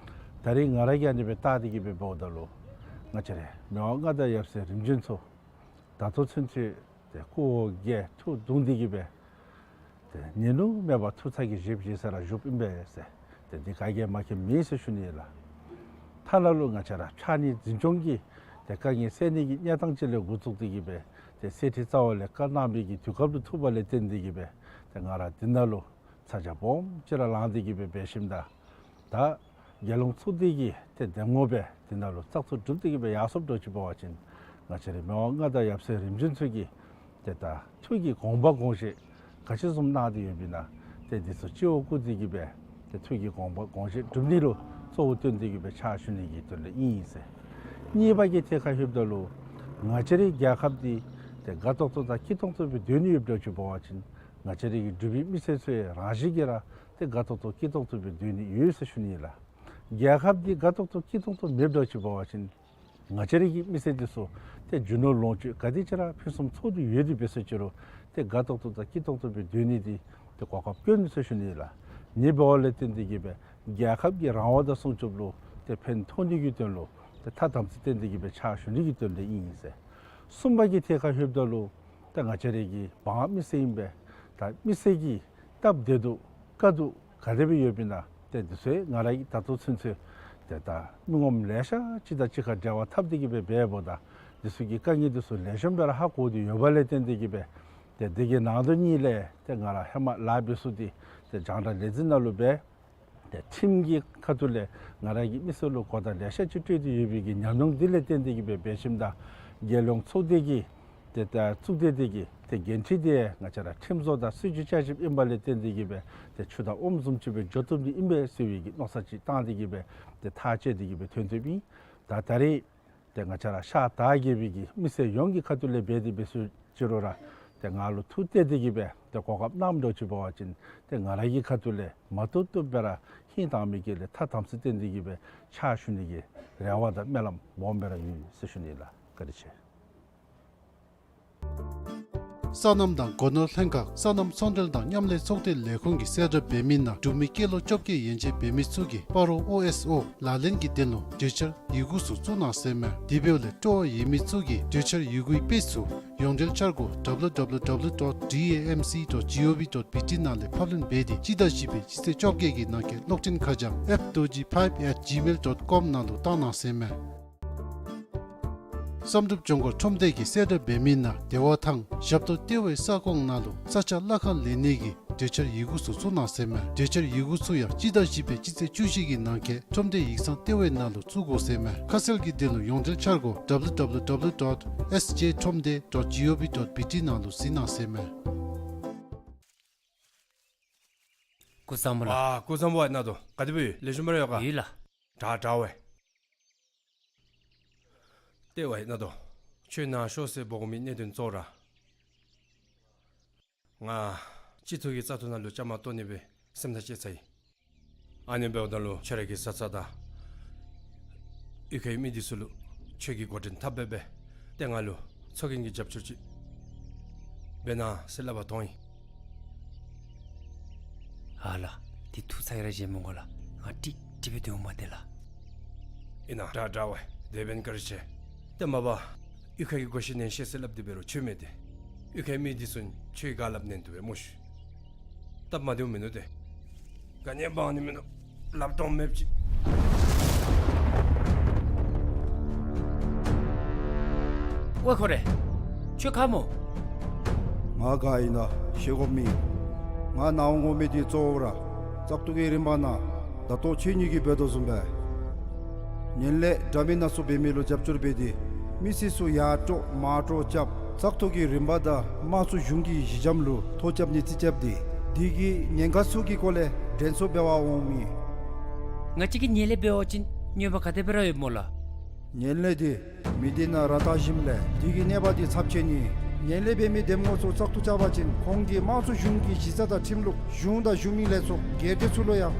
ད་རིས་ང་ར་གིས་ཨ་ནི་སྦེ་བལྟ་སྟེ་གི་སྦེ་འབདཝ་ད་ལུ་ང་བཅས་རའི་མི་དབང་མངའ་བདག་ཡབ་སྲས་རིམ་བྱོན་ཚུ་ད་ལྟོ་ཚུན་ཚོད་ཏེ་སྐུ་འོ་བརྒྱལ་ཐུགས་གདུང་སྟེ་གི་སྦེ་ཏེ་ཉིན་ནུབ་མེད་པར་ཐུགས་ཚ་གྱང་བཞེས་བཞེས་ས་ར་བཞུགསཔ་ཨིན་པས་ཟེར་ཏེ་འདི་ག་གིས་མ་མཁྱེནམ་མེད་ཟེར་ཞུ་ནི་ལགས། ཐ་ན་ལུ་ང་བཅས་ར་ཕྱགས་སྙིགས་འཛིན་སྐྱོང་གི་ཏེ་དཀའ་ངལ་སེལ་ནི་གི་གནས་སྟངས་ཅིག་ལས་འགོ་བཙུགས་ཏེ་གི་སྦེ་ཏེ་གསེར་ཁྲི་རྩ་བ་ལས་བཀའ་གནང་བའི་གི་དུས་སྐབས་ལུ་ཐུག་པ་ལས་བརྟེན་ཏེ་གི་སྦེ་ཏེ་ང་ར་འདི་ནང་ལུ་ཚ་གྱང་སྦོམ་ཅིག་ར་ལངས་ཏེ་གི་སྦེ་འབད་ཞིནམ་ད་ད་རྒྱལ་ཡོངས་ཚོགས་སྡེ་གི་ཏེ་འདེམས་ངོ་སྦེ་འདི་ནང་ལུ་བཙག་འཐུ་གྲུབ་སྟེ་གི་སྦེ་ཡར་སོངམ་འདྲཝ་ཅིག་འབད་བ་ཅིན་ང་བཅས་རའི་མི་དབང་མངའ་བདག་ཡབ་སྲས་རིམ་བྱོན་ཚུ་གི་ཏེ་ད་ཐུགས་ཀྱི་དགོངས་པ་དགོངས་བཞེད་ག་ཅི་བཟུམ་གནང་སྟེ་ཡོདཔ་ཨིན་ན་ཏེ་འདི་ཚུ་སྤྱི་བོར་བཀུར་ཏེ་གི་སྦེ་ཏེ་ཐུགས་ཀྱི་དགོངས་པ་དགོངས་བཞེད་སྒྲུབ་ནི་ལུ་གཙོ་བོ་བཏོན་ཏེ་གི་སྦེ་ཕྱག་ཞུ་ནི་གི་དོན་ལས་ཨིན་ཟེར། གཉིས་པ་གི་ཐད་ཁར་ལྷོདཔ་ད་ལུ་ང་བཅས་རའི་རྒྱལ་ཁབ་འདི་ཏེ་དགའ་ཏོག་ཏོ་དང་སྐྱིད་ཏོང་ཏོ་སྦེ་སྡོད་ནི་ཡོདཔ་འདྲཝ་ཅིག་འབད་བ་ཅིན་ང་བཅས་རའི་གི་འབྲུག་པའི་མི་སེར་ཚུ་ཡང་རང་བཞིན་གྱིས་ར་ཏེ་དགའ་ཏོག་ཏོ་སྐྱིད་ཏོང་ཏོ་སྦེ་སྡོད་ནི་ཡོད་ཟེར་ཞུ་ནི་ལགས། རྒྱལ་ཁབ་འདི་དགའ་ཏོག་ཏོ་སྐྱིད་ཏོང་ཏོ་མེདཔ་འདྲཝ་ཅིག་འབད་བ་ཅིན་ང་བཅས་རའི་གི་མི་སེར་འདི་ཚུ་ཏེ་རྒྱུ་ནོར་ལོངས་སྤྱོད་ག་དེ་ཅིག་ར་ཕུན་སུམ་ཚོགས་ཏེ་ཡོད་དེ་འབད་སོང་ཅི་རུང་ཏེ་དགའ་ཏོག་ཏོ་དང་སྐྱིད་ཏོང་ཏོ་སྦེ་སྡོད་ནི་འདི་ཏེ་གོ་སྐབས་དཀོན་ཟེར་ཞུ་ནི་ལགས། ཨ་ནི་འབདཝ་ལས་བརྟེན་ཏེ་གི་སྦེ་རྒྱལ་ཁབ་ཀྱི་རང་དབང་དང་སྲུང་སྐྱོབ་ལུ་ཏེ་ཕན་ཐོགས་ནི་གི་དོན་ལུ་ཏེ་ཐ་དམ་ཚིག་བསྟེན་ཏེ་གི་སྦེ་ཕྱག་ཞུ་ནི་གི་དོན་ལས་ཨིན་ཟེར། གསུམ་པ་གི་ཐད་ཁར་ལྷོདཔ་ད་ལུ་ད་ང་བཅས་རའི་གི་འབངས་མི་སེར་ཨིན་པས། ད་མི་སེར་གྱི་སྟབས་བདེ་སྡུག་དཀའ་སྡུག་ག་དེ་སྦེ་ཡོདཔ་ཨིན་ན་ཏེ་འདི་ཚུ་ང་ར་གིས་ད་ལྟོ་ཚུན་ཚོད་ཏེ་ད་མི་ངོམ་ལེ་ཤ་ཅིག་དང་གཅིག་ཁར་འབྲེལ་བ་འཐབ་སྟེ་གི་སྦེ་འབདཝ་ད་འདི་ཚུ་གི་དཀའ་ངལ་འདི་ཚུ་ལེགས་ཤོམ་སྦེ་ར་ཧ་གོ་སྟེ་ཡོད་པ་ལས་བརྟེན་ཏེ་གི་སྦེ་ཏེ་འདི་གི་ནང་དོན་གཉིས་ལས་ཏེ་ང་ར་ཧེ་མ་ལཱ་འབད་ས་འདི་ཏེ་རྒྱང་བསྒྲགས་ལས་འཛིན་ནང་ལུ་འབད་ཏེ་ཁྲིམས་ཀྱི་ཁ་ཐུག་ལས་ང་ར་གིས་མི་སེར་ལུ་གོ་བརྡ་ལེ་ཤ་ཅིག་སྤྲོད་དེ་ཡོད་པའི་གི་ཉམས་མྱོང་འདི་ལས་བརྟེན་ཏེ་གི་སྦེ་འབད་ཞིནམ་ད་རྒྱལ་ཡོངས་ཚོགས་སྡེ་གི་ཏེ་ད་གཙུག་སྡེ་འདི་གི་ཏེ་འགན་འཁྲི་འདི་ང་བཅས་ར་ཁྲིམས་བཟོ་དང་སྲིད་བྱུས་བསྐྱར་ཞིབ་ཨིན་པ་ལས་བརྟེན་ཏེ་གི་སྦེ་ཏེ་ཆུ་དང་ཨོམ་བཟུམ་ཅིག་སྦེ་འགྱོ་བཏུབ་ནི་ཨིན་པས་ཟེར་བའི་གི་མནོ་བསམ་ཅིག་བཏང་སྟེ་གི་སྦེ་ཏེ་ཐག་བཅད་དེ་གི་སྦེ་ཐོན་ཐོནམ་ཨིན། ད་ད་རེས་ཏེ་ང་བཅས་ར་ཤར་དར་རྒྱས་པའི་གི་མི་སེར་ཡོངས་ཀྱི་ཁ་ཐུག་ལས་འབད་དེ་འབད་སོང་ཅི་རུང་ར་ཏེ་ང་ལུ་ཐུགས་གཏད་དེ་གི་སྦེ་ཏེ་གོ་སྐབས་གནངམ་འདྲཝ་ཅིག་འབད་བ་ཅིན་ཏེ་ང་ར་གི་ཁ་ཐུག་ལས་མ་བཏུབ་བཏུབ་སྦེ་ར་ཧིང་དྭངས་མའི་དཀྱིལ་ལས་ཐ་དམ་ཚིག་བསྟེན་ཏེ་གི་སྦེ་ཕྱག་ཞུ་ནི་གི་རེ་བ་དང་སྨོན་ལམ་སྦོམ་སྦེ་ར་ཡོད་ཟེར་ཞུ་ནི་ལགས། བཀའ་དྲིན་ཆེ། སོ་ནམ་དང་སྒོ་ནོར་ལྷན་ཁག་སོ་ནམ་ཚོང་འབྲེལ་དང་མཉམ་ལས་ཚོགས་སྡེ་ལས་ཁུངས་ཀྱིས་གསལ་བསྒྲགས་འབད་མི་ནང་འབྲུག་མི་སྐྱེས་ལོ་བཅོ་བརྒྱད་ཡན་ཆད་འབད་མི་ཚུ་གིས་སྤ་རོ་ཨོ་ཨེསི་ཨོ་ལག་ལེན་གྱི་དོན་ལུ་གྲོས་འཆར་ཡི་གུ་ཚུ་བཙུགས་གནང་ཟེར་མས། དེ་འབདཝ་ལས་སྤྲོ་བ་ཡོད་མི་ཚུ་གིས་གྲོས་འཆར་ཡི་གུའི་དཔེ་ཚུ་ཡོངས་འབྲེལ་འཆར་སྒོ་W W W dot D A M C dot G O V dot B T ནང་ལས་ཕབ་ལེན་འབད་དེ་སྤྱི་ཟླ་བཞི་པའི་སྤྱི་ཚེས་བཅོ་བརྒྱད་ཀྱི་ནང་འཁོད་གློག་འཕྲིན་ཁ་བྱང་F Dorji five at gmail dot com ནང་ལུ་བཏང་གནང་ཟེར་མས། བསམ་གྲུབ་ལྗོངས་མཁར་ཁྲོམ་སྡེ་གིས་གསལ་བསྒྲགས་འབད་མི་ནང་བདེ་བ་ཐང་ཞབས་ཏོག་ལྟེ་བའི་ས་ཁོངས་ནང་ལུ་ས་ཆ་གླ་ཁར་ལེན་ནི་གི་གྲོས་འཆར་ཡི་གུ་ཚུ་བཙུགས་གནང་ཟེར་མས། གྲོས་འཆར་ཡི་གུ་ཚུ་ཡང་སྤྱི་ཟླ་བཞི་པའི་སྤྱི་ཚེས་བཅུ་བཞི་གི་ནང་འཁོད་ཁྲོམ་སྡེ་ཡིག་ཚང་ལྟེ་བའི་ནང་ལུ་བཙུགས་དགོ་ཟེར་མས། ཁ་གསལ་གྱི་དོན་ལུ་ཡོངས་འབྲེལ་འཆར་སྒོ་W W W dot S J ཁྲོམ་སྡེ་dot G O V dot B T ནང་ལུ་གཟིགས་གནང་ཟེར་མས། སྐུ་གཟུགས་བཟང་པོ་ལགས། ཨ་སྐུ་གཟུགས་བཟང་པོ་ཨིན་ན་དོ། ག་དེ་སྦེ་ཡོད། ལེགས་ཤོམ་སྦེ་ར་ཡོད་ག། ཡོད་ལགས། དྲག་དྲག་པས། ལྟེ་བ་ཨིན་ན་དོ། ཁྱོད་ནཱ་ཤོག་ཟེར་འབོ་དགོ་མི་གནད་དོན་གཙོ་བོ་ར་ང་སྤྱི་ཚོགས་ཀྱི་བཙག་འཐུ་ནང་ལུ་བཅའ་མར་གཏོགས་ནི་སྦེ་སེམས་ཐག་བཅད་ཚར་ཡི། ཨ་ནི་འབདཝ་ད་ལུ་ཁྱོད་ར་གི་བཟའ་ཚང་དང་གཡུས་ཁའི་མི་འདི་ཚུ་ལུ་ཁྱོད་ཀྱིས་འགོ་འདྲེན་འཐབ་སྦེ་སྦེ་ཏེ་ང་ལུ་ཚོགས་རྒྱན་གྱི་རྒྱབ་སྐྱོར་ཅིག་འབད་གནང་ཟེར་སླབ་པར་འཐོན་ཡི། ཨ་ལགས། འདི་ཐུགས་ཚ་གྱང་ར་བཞེས་མི་དགོ་ལགས། ང་ཀྲིག་ཀྲི་སྦེ་སྡོད་འོང་མས་ཏེ་ལགས། ཨིན་ན་དྲག་དྲག་པས། དེ་འབདན་བཀའ་དྲིན་ཆེ། ཏེ་མ་པ་གཡུས་ཁ་གི་སྒོ་ཕྱེ་ནི་ཤེས་ཟེར་སླབ་སྟེ་འབད་རུང་ཁྱོད་མེད་དེ། གཡུས་ཁའི་མི་འདི་ཚུ་ཁྱོད་ག་སླབ་ནི་འདུག་པས་སྨོ་ཤུ། སྟབས་མ་བདེཝ་མིན་ནུག་ཏེ། ག་ནི་འབག་ནི་མིན་ནུག། ལགཔ་སྟོངམ་མེདཔ་ཅིག། ཝའེ་ཁོ་རེ། ཁྱོད་ག་སྨོ། ང་ག་ཨིན་ན་ཤེས་དགོཔ་མེད། ང་ནཱ་འོང་དགོ་མི་འདི་གཙོ་བོ་ར་བཙག་འཐུ་གི་རིམ་པ་ནང་ད་ལྟོ་ཁྱེད་གཉིས་ཀྱིས་འབད་དོ་བཟུམ་སྦེ་ངན་ལྷད་འདྲ་མིན་སྣ་ཚོགས་འབད་མི་ལུ་རྒྱབ་སྐྱོར་འབད་དེ་མི་སེར་ཚུ་ཡར་དཀྲོག་མར་དཀྲོག་རྐྱབ། བཙག་འཐུ་གི་རིམ་པ་དང་དམངས་གཙོ་གཞུང་གི་གཞི་འགྱམ་ལུ་ཐོ་རྐྱབ་ནི་རྩིས་རྐྱབ་སྟེ་འདི་གི་ཉེན་ཁ་ཚུ་གི་སྐོར་ལས་དྲན་གསོ་འབད་བར་འོང་མི། ང་བཅས་ཀྱིས་ངན་ལྷད་འབད་བ་ཅིན་གནོད་པ་ག་དེ་སྦེ་ར་ཡོདཔ་སྨོ་ལགས། ངན་ལྷད་འདི་མི་སྡེ་ནང་ར་ལྟ་ཞིནམ་ལས་འདི་གི་གནོད་པ་འདི་ཚབས་ཆེ་ནི། ངན་ལྷད་འབད་མི་འདེམས་ངོ་ཚུ་བཙག་འཐུ་རྐྱབ་པ་ཅིན་ཁོང་གིས་དམངས་གཙོ་གཞུང་གི་གཞི་རྩ་དང་ཁྲིམས་ལུགས་གཞུང་དང་གཞུང་མིན་ལས་ཚོགས་སྒེར་སྡེ་ཚུ་ལུ་ཡང་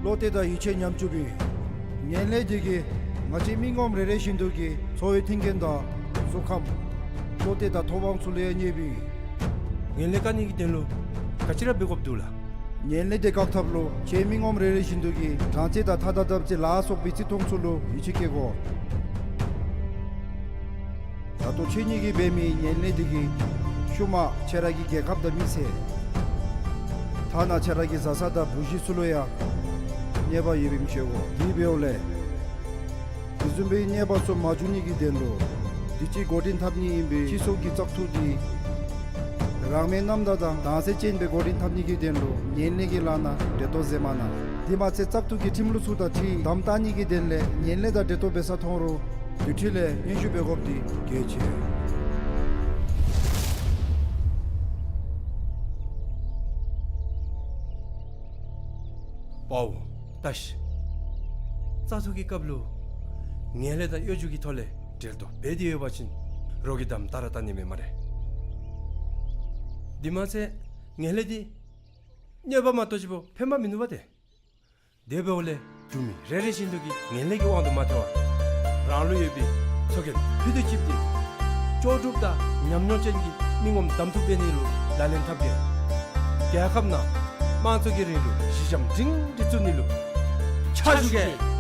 བློ་གཏད་དང་ཡིད་ཆེས་ཉམས་བཅུགཔ་ཨིན། ངན་ལྷད་འདི་གིས་ང་བཅས་མི་ངོམ་རེ་རེ་བཞིན་དུ་གི་འཚོ་བའི་མཐུན་རྐྱེན་དང་གཟུགས་ཁམས་བློ་གཏད་དང་ཐོབ་དབང་ཚུ་ལུ་ཡང་གནོདཔ་ཨིན། ངན་ལྷད་བཀག་ནི་གི་དོན་ལུ་ག་ཅི་ར་འབད་དགོཔ་འདུག་ལགས། ངན་ལྷད་འདི་བཀག་ཐབས་ལུ་ཁྱེད་མི་ངོམ་རེ་རེ་བཞིན་དུ་གིས་དྲང་རྩེ་དང་ཐ་དང་དམ་ཚིག་ལ་སོགས་པའི་བརྩི་མཐོང་ཚུ་ལུ་ཡིད་ཆེས་བསྐྱེད་དགོ། ད་ལྟོ་ཁྱེད་གཉིས་ཀྱིས་འབད་མི་ངན་ལྷད་འདི་གིས་ཤུལ་མ་ཁྱེད་ར་གི་རྒྱལ་ཁབ་དང་མི་ཚེ་ཐ་ན་ཁྱེད་ར་གི་བཟའ་ཚང་དང་བུ་གཞི་ཚུ་ལུ་ཡང་གནོད་པ་ཡོདཔ་ཨིནམ་ཤེས་དགོ། དེ་འབདཝ་ལས་དེ་བཟུམ་མའི་གནོད་པ་ཚུ་མ་འབྱུང་ནི་གི་དོན་ལུ་དུས་ཅི་འགོ་འདྲེན་འཐབ་ནི་ཨིན་པའི་སྤྱི་ཚོགས་ཀྱི་བཙག་འཐུ་འདི་རང་མོས་རྣམ་དག་དང་དྭངས་གསལ་ཅན་སྦེ་འགོ་འདྲེན་འཐབ་ནི་གི་དོན་ལུ་ངན་ལྷད་ཀྱི་ལཱ་ནང་འབྲེལ་གཏོགས་མཛད་མ་གནང་། དེ་མ་ཚད་བཙག་འཐུ་གི་ཁྲིམས་ལུགས་ཚུ་དང་འཁྲིལ་དམ་བཏགས་ནི་གི་དོན་ལས་ངན་ལྷད་དང་འབྲེལ་གཏོགས་འབད་ས་མཐོང་རུང་དེ་འཕྲོ་ལས་སྙན་ཞུ་འབད་དགོཔ་འདི་གལ་ཆེ། དཔའ་བོ་བཀྲ་ཤིས། བཙག་འཐུ་གི་སྐབས་ལུ་ངན་ལྷད་དང་གཡོ་སྒྱུ་གི་ཐོག་ལས་འབྲེལ་གཏོགས་འབད་དེ་ཡོད་པ་ཅིན་རོགས་ཀྱིས་དམ་དྲག་ར་བལྟ་ནི་མེད་སྨ་རེ། དེ་མ་ཚད་ངན་ལྷད་འདི་གནོད་པ་མ་གཏོགས་ཅིག་པོ་ཕན་པ་མིན་འདུག་པ་ཏེ། དེ་འབདཝ་ལས་འབྲུག་མི་རེ་རེ་བཞིན་དུ་གིས་ངན་ལྷད་ཀྱི་དབང་དུ་མ་ཐལ་བར་རང་ལུ་ཡོད་པའི་ཚོགས་རྒྱན་ཕུད་དུ་ཅིག་འདི་ལྕོགས་གྲུབ་དང་ཉམས་མྱོང་ཅན་གྱི་མི་ངོམ་གདམ་འཐུ་འབད་ནི་ལུ་ལག་ལེན་འཐབ་གེ། རྒྱལ་ཁབ་ནང་དམངས་གཙོ་གི་རིང་ལུགས་གཞི་འགྱམ་སྒྲིང་སྒྲི་བཙུགས་ནི་ལུ་ཕྱག་ཞུ་གེ།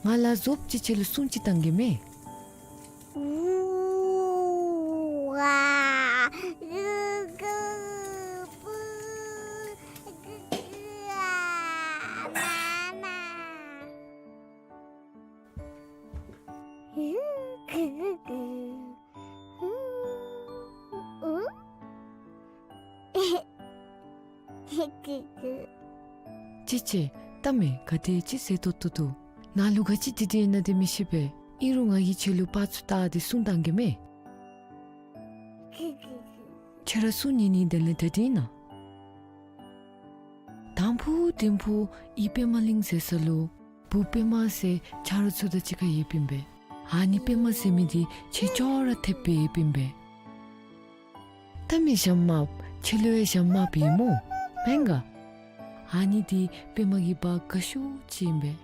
ང་ལ་བཟོཔ་ཅིག་ཁྱེད་ལུ་སྲུང་ཅིག་བཏང་གེ་མས། ཅི་ཅི། ལྟ་མས། ག་དེ་ཅིག་ཟེར་ཏོག་ཏོ་འདུག། ནཱ་ལུ་ག་ཅི་དེ་དེ་ཨིན་ན་དེ་མི་ཤེས་པས། ཨིན་རུང་ང་གིས་ཁྱེད་ལུ་པར་ཚུ་བལྟ་སྟེ་སྲུང་བཏང་གེ་མས། ཁྱེད་ར་སྲུང་ནི་ནི་དེ་ལས་ད་དེ་ཨིན་ན། དང་ཕུ་དིང་ཕུ་གཡུས་པདྨ་གླིང་ཟེར་ས་ལུ་བུ་པདྨ་ཟེར་ཆ་རོགས་ཚུ་དང་གཅིག་ཁར་ཡོདཔ་ཨིན་པས། ཨ་ནི་པདྨ་ཟེར་མི་འདི་ཁྱེད་ཅོག་ར་འཐདཔ་སྦེ་ཡོདཔ་ཨིན་པས། ཨ་མའི་ཞྭམོ་དམརཔོ་ཁྱོད་ལུ་ཡང་ཞྭམོ་དམརཔོ་ཡོད་སྨོ། མེན་ག། ཨ་ནི་འདི་པདྨ་གི་བ་དགའ་ཤོས་ཅིག་ཨིན་པས།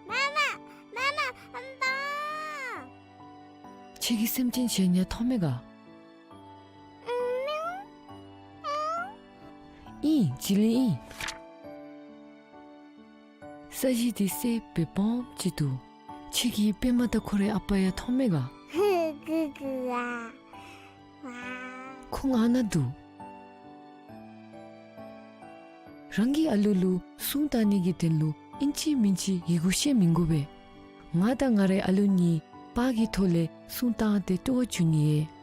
མ་མ་མ་མ་པ། ཁྱོད་ཀྱིས་སེམས་ཅན་གཞན་ཡང་མཐོང་མས་ག། ཨིན། བྱི་ལི་ཨིན། ས་གཞི་འདི་སེརཔོ་སྦེ་སྦོམ་ཅིག་འདུག། ཁྱོད་ཀྱིས་པདྨ་དང་ཁོ་རའི་ཨ་པ་ཡང་མཐོང་མས་ག། ཀུ་ཀུ་ཨ། ཁོང་ཨ་ནཱ་འདུག། རང་གི་ཨ་ལུ་ལུ་སྲུང་བཏང་ནི་གི་དོན་ལུ་ཨིན་ཅི་མིན་ཅི་ཡི་གུ་བཤད་མི་དགོ་པས། ང་དང་ང་རའི་ཨ་ལུ་གཉིས་པར་གྱི་ཐོག་ལས་སྲུང་བཏང་སྟེ་སྤྲོ་བ་བྱུང་ནི་ཡོད།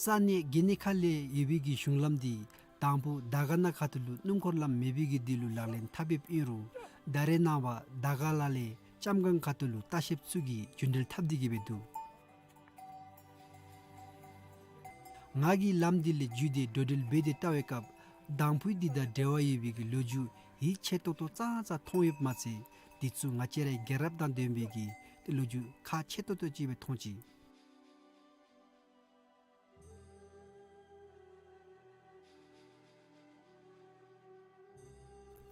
ས་གནས་གྷི་ནི་ཁ་ལས་ཡོད་པའི་གི་གཞུང་ལམ་འདི་དང་ཕུ་དར་དཀར་ན་ཁ་ཐུག་ལུ་སྣུམ་འཁོར་ལམ་མེད་པའི་གི་དུས་ལུ་ལག་ལེན་འཐབ་ཡོདཔ་ཨིན་རུང་ད་རེས་ནངས་པ་དར་དཀར་ལ་ལས་ལྕམ་སྒང་ཁ་ཐུག་ལུ་ལྟ་བཤལཔ་ཚུ་གིས་རྒྱུན་འགྲུལ་འཐབ་སྟེ་གི་སྦེ་འདུག། ང་གིས་ལམ་འདི་ལས་བརྒྱུད་དེ་འགྲོ་འགྲུལ་འབད་དེ་བལྟ་བའི་སྐབས་དང་ཕུ་འདི་དང་འབྲེལ་བ་ཡོད་པའི་གི་ལོ་རྒྱུས་ཡིད་ཆེས་ཏོག་ཏོ་ཙང་ཙང་མཐོང་ཡོདཔ་མ་ཚད་འདི་ཚུ་ང་བཅས་རའི་རྒྱལ་རབས་དང་ལྡན་པའི་གི་ཏེ་ལོ་རྒྱུས་ཁག་ཆེ་ཏོག་ཏོ་ཅིག་སྦེ་མཐོང་ཅི།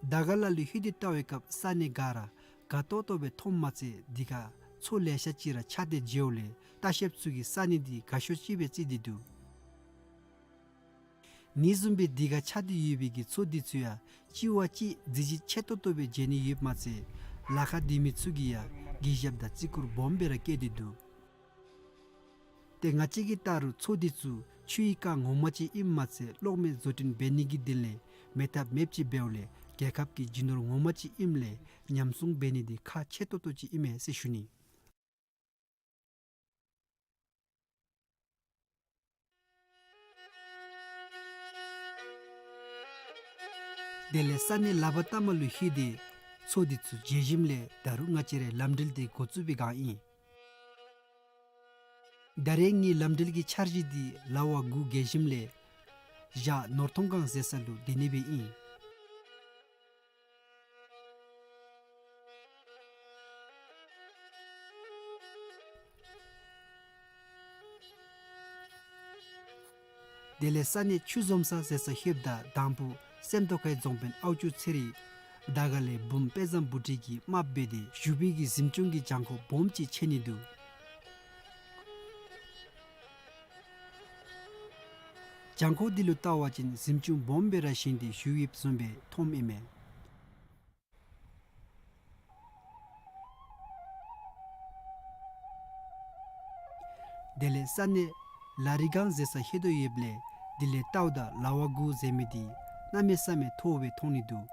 དར་དཀར་ལ་ལུ་ལྷོད་དེ་བལྟ་བའི་སྐབས་ས་གནས་ག་ར་དགའ་ཏོག་ཏོ་སྦེ་མཐོངམ་མ་ཚད་འདི་ཁར་མཚོ་ལེ་ཤ་ཅིག་ར་ཆགས་ཏེ་མཇལཝ་ལས་ལྟ་བཤལཔ་ཚུ་གིས་ས་གནས་འདི་དགའ་ཤོས་ཅིག་སྦེ་བརྩི་སྟེ་འདུག། ཨ་ནི་བཟུམ་སྦེ་འདི་ཁར་ཆགས་ཏེ་ཡོད་པའི་གི་མཚོ་འདི་ཚུ་ཡང་གཅིག་བ་གཅིག་མཛེས་བརྗིད་ཆེ་ཏོག་ཏོ་སྦེ་མཇལ་ནི་ཡོདཔ་མ་ཚད་ལ་ཁ་སྡོད་མི་ཚུ་གིས་ཡང་གུས་ཞབས་དང་བརྩི་བཀུར་སྦོམ་སྦེ་ར་བསྐྱེད་དེ་འདུག། ཏེ་ང་བཅས་ཀྱིས་བལྟ་རུང་མཚོ་འདི་ཚུ་ཆུའི་རྐ་ངོ་མ་ཅིག་ཨིནམ་མ་ཚད་གློག་མེ་བཟོ་སྐྲུན་འབད་ནི་གི་དོན་ལས་མེད་ཐབས་མེདཔ་ཅིག་འབདཝ་ལས་རྒྱལ་ཁབ་ཀྱི་རྒྱུ་ནོར་ངོ་མ་ཅིག་ཨིནམ་ལས་ཉམས་སྲུང་འབད་ནི་འདི་ཁག་ཆེ་ཏོག་ཏོ་ཅིག་ཨིན་མས་ཟེར་ཞུ་ནི། དེ་ལས་ས་གནས་ལ་བ་ཏ་མ་ལུ་ལྷོད་དེ་མཚོ་འདི་ཚུ་མཇལ་ཞིནམ་ལས་ད་རུང་ང་བཅས་རའི་ལམ་འགྲུལ་འདི་འགོ་བཙུགས་པའི་བསྒང་ཨིན། ད་རེས་ངེའི་ལམ་འགྲུལ་གྱི་འཆར་གཞི་འདི་ལ་བ་དགུ་བརྒལ་ཞིནམ་ལས་བཞག་ནོར་ཐོང་སྒང་ཟེར་ས་ལུ་སྡོད་ནི་སྦེ་ཨིན། དེ་ལས་ས་གནས་ཆུ་འཛོམས་ས་ཟེར་ས་ལྷོདཔ་ད་དང་ཕུ་སེམས་རྟོགས་ཁའི་རྫོང་དཔོན་ཨའུ་ཅུ་ཚེ་རིང་དར་དཀར་ལས་བུམོ་དཔལ་བཟང་བུ་ཁྲིད་ཀྱིས་དམགཔ་འབད་དེ་བཞུགས་པའི་གི་གཟིམ་ཆུང་གི་གྱང་ཁོག་སྦོམ་ཅིག་མཇལ་ནི་འདུག། གྱང་ཁོག་འདི་ལུ་བལྟ་བ་ཅིན་གཟིམ་ཆུང་སྦོམ་སྦེ་ར་བཞེངས་ཏེ་བཞུགས་ཡོདཔ་བཟུམ་སྦེ་མཐོངམ་ཨིན་མས། དེ་ལས་ས་གནས་ལ་རི་སྒང་ཟེར་ས་ལྷོད་དོ་ཡོདཔ་ལས་འདི་ལས་བལྟཝ་ད་ལ་བ་དགུ་ཟེར་མི་འདི་གནམ་མེད་ས་མེད་མཐོ་བོ་སྦེ་མཐོང་ནི་འདུག།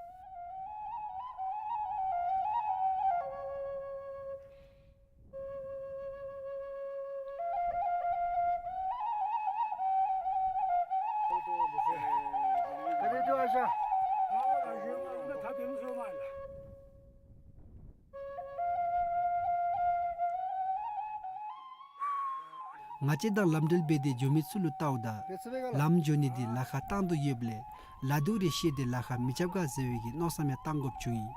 ང་བཅས་དང་ལམ་འགྲུལ་འབད་དེ་འགྱོ་མི་ཚུ་ལུ་བལྟཝ་ད་ལམ་འགྱོ་ནི་འདི་ལ་ཁར་བཏང་དོ་ཡོདཔ་ལས་ལ་དུག་རེ་ཤེས་ཏེ་ལ་ཁར་མི་རྐྱབ་ག་ཟེར་བའི་གི་མནོ་བསམ་ཡང་བཏང་དགོཔ་བྱུང་ཡི།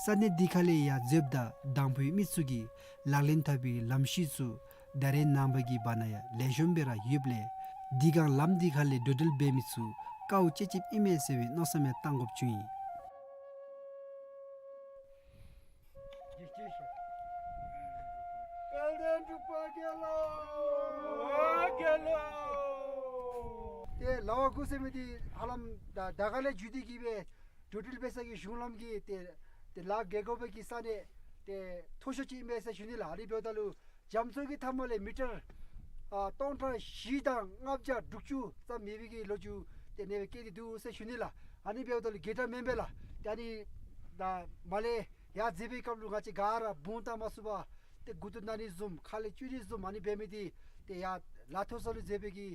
ས་གནས་འདི་ཁ་ལས་ཡར་འཛེགསཔ་ད་དང་ཕུའི་མི་ཚུ་གིས་ལག་ལེན་འཐབ་པའི་ལམ་ཤུལ་ཚུ་ད་རེས་ནངས་པ་གི་བར་ན་ཡང་ལེགས་ཤོམ་སྦེ་ར་ཡོདཔ་ལས་འདི་སྒང་ལམ་འདི་ཁ་ལས་འགྲོ་འགྲུལ་འབད་མི་ཚུ་དཀའཝ་སྤྱད་སྤྱདཔ་ཨིན་མས་ཟེར་བའི་མནོ་བསམ་ཡང་བཏང་དགོཔ་བྱུང་ཡི། དཔལ་ལྡན་འབྲུག་པ་རྒྱལ་ལོ། ཏེ་ལ་བ་དགུ་ཟེར་མི་འདི་ཧ་ལམ་ད་དར་དཀར་ལས་བརྒྱུད་དེ་གི་སྦེ་འགྲོ་འགྲུལ་འབད་ས་གི་གཞུང་ལམ་གྱི་ཏེ་ཏེ་ལཱ་འགེལ་དགོ་པའི་གི་ས་གནས་ཏེ་མཐོ་ཤོས་ཅིག་ཨིན་མས་ཟེར་ཞུ་ནི་ལགས། ཨ་ནི་འབདཝ་ད་ལུ་རྒྱ་མཚོ་གི་མཐའ་མ་ལས་མི་ཊར་ཨ་སྟོང་ཕྲག་བཞི་དང་ལྔ་བརྒྱ་དྲུག་ཅུ་ཙམ་ཡོད་པའི་གི་ལོ་རྒྱུས་ཏེ་གནས་སྦེ་བཀོད་དེ་འདུག་ཟེར་ཞུ་ནི་ལགས། ཨ་ནི་འབདཝ་ད་ལུ་འགལ་ཟླ་མེན་པས་ལགས། ཏེ་ཨ་ནི་ད་མར་ལས་ཡར་འཛེགས་པའི་སྐབས་ལུ་ང་བཅས་ག་ར་བུང་བཏང་མ་ཚུགས་པར་ཏེ་མགུ་ཏོ་ན་ནི་བཟུམ་ཁ་ལས་སྐྱུག་ནི་བཟུམ་ཨ་ནི་འབད་མི་འདི་ཏེ་ཡར་ལ་མཐོ་ས་ལུ་འཛེགས་པའི་གི་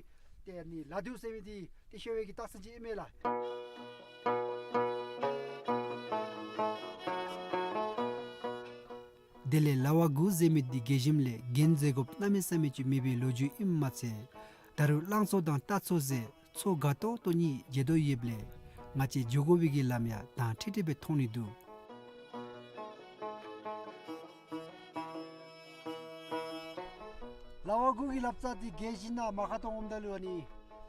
ཏེ་ཨ་ནི་ལ་དུག་ཟེར་མི་འདི་ཏེ་ཤོར་བའི་གི་རྟགས་མཚན་ཅིག་ཨིན་མས་ལགས། དེ་ལས་ལ་བ་དགུ་ཟེར་མི་འདི་རྒྱས་ཤིནམ་ལས་འགན་འཛེན་དགོཔ་གནམ་མེད་ས་མེད་ཅིག་མེད་པའི་ལོ་རྒྱུས་ཨིནམ་མ་ཚད། ད་རུང་གླང་མཚོ་དང་རྟ་མཚོ་ཟེར་མཚོ་དགའ་ཏོག་ཏོ་གཉིས་མཇལ་དོ་ཡོདཔ་ལས་ང་བཅས་འགྱོ་དགོ་པའི་གི་ལམ་ཡང་དྭངས་ཁྲིག་ཁྲི་སྦེ་མཐོང་ནི་འདུག། ལ་བ་དགུ་གི་ལབ་རྩ་འདི་རྒྱས་ཤིན་ན་མ་ཁ་ཐོག་འོངམ་ད་ལུ་ཨ་ནི་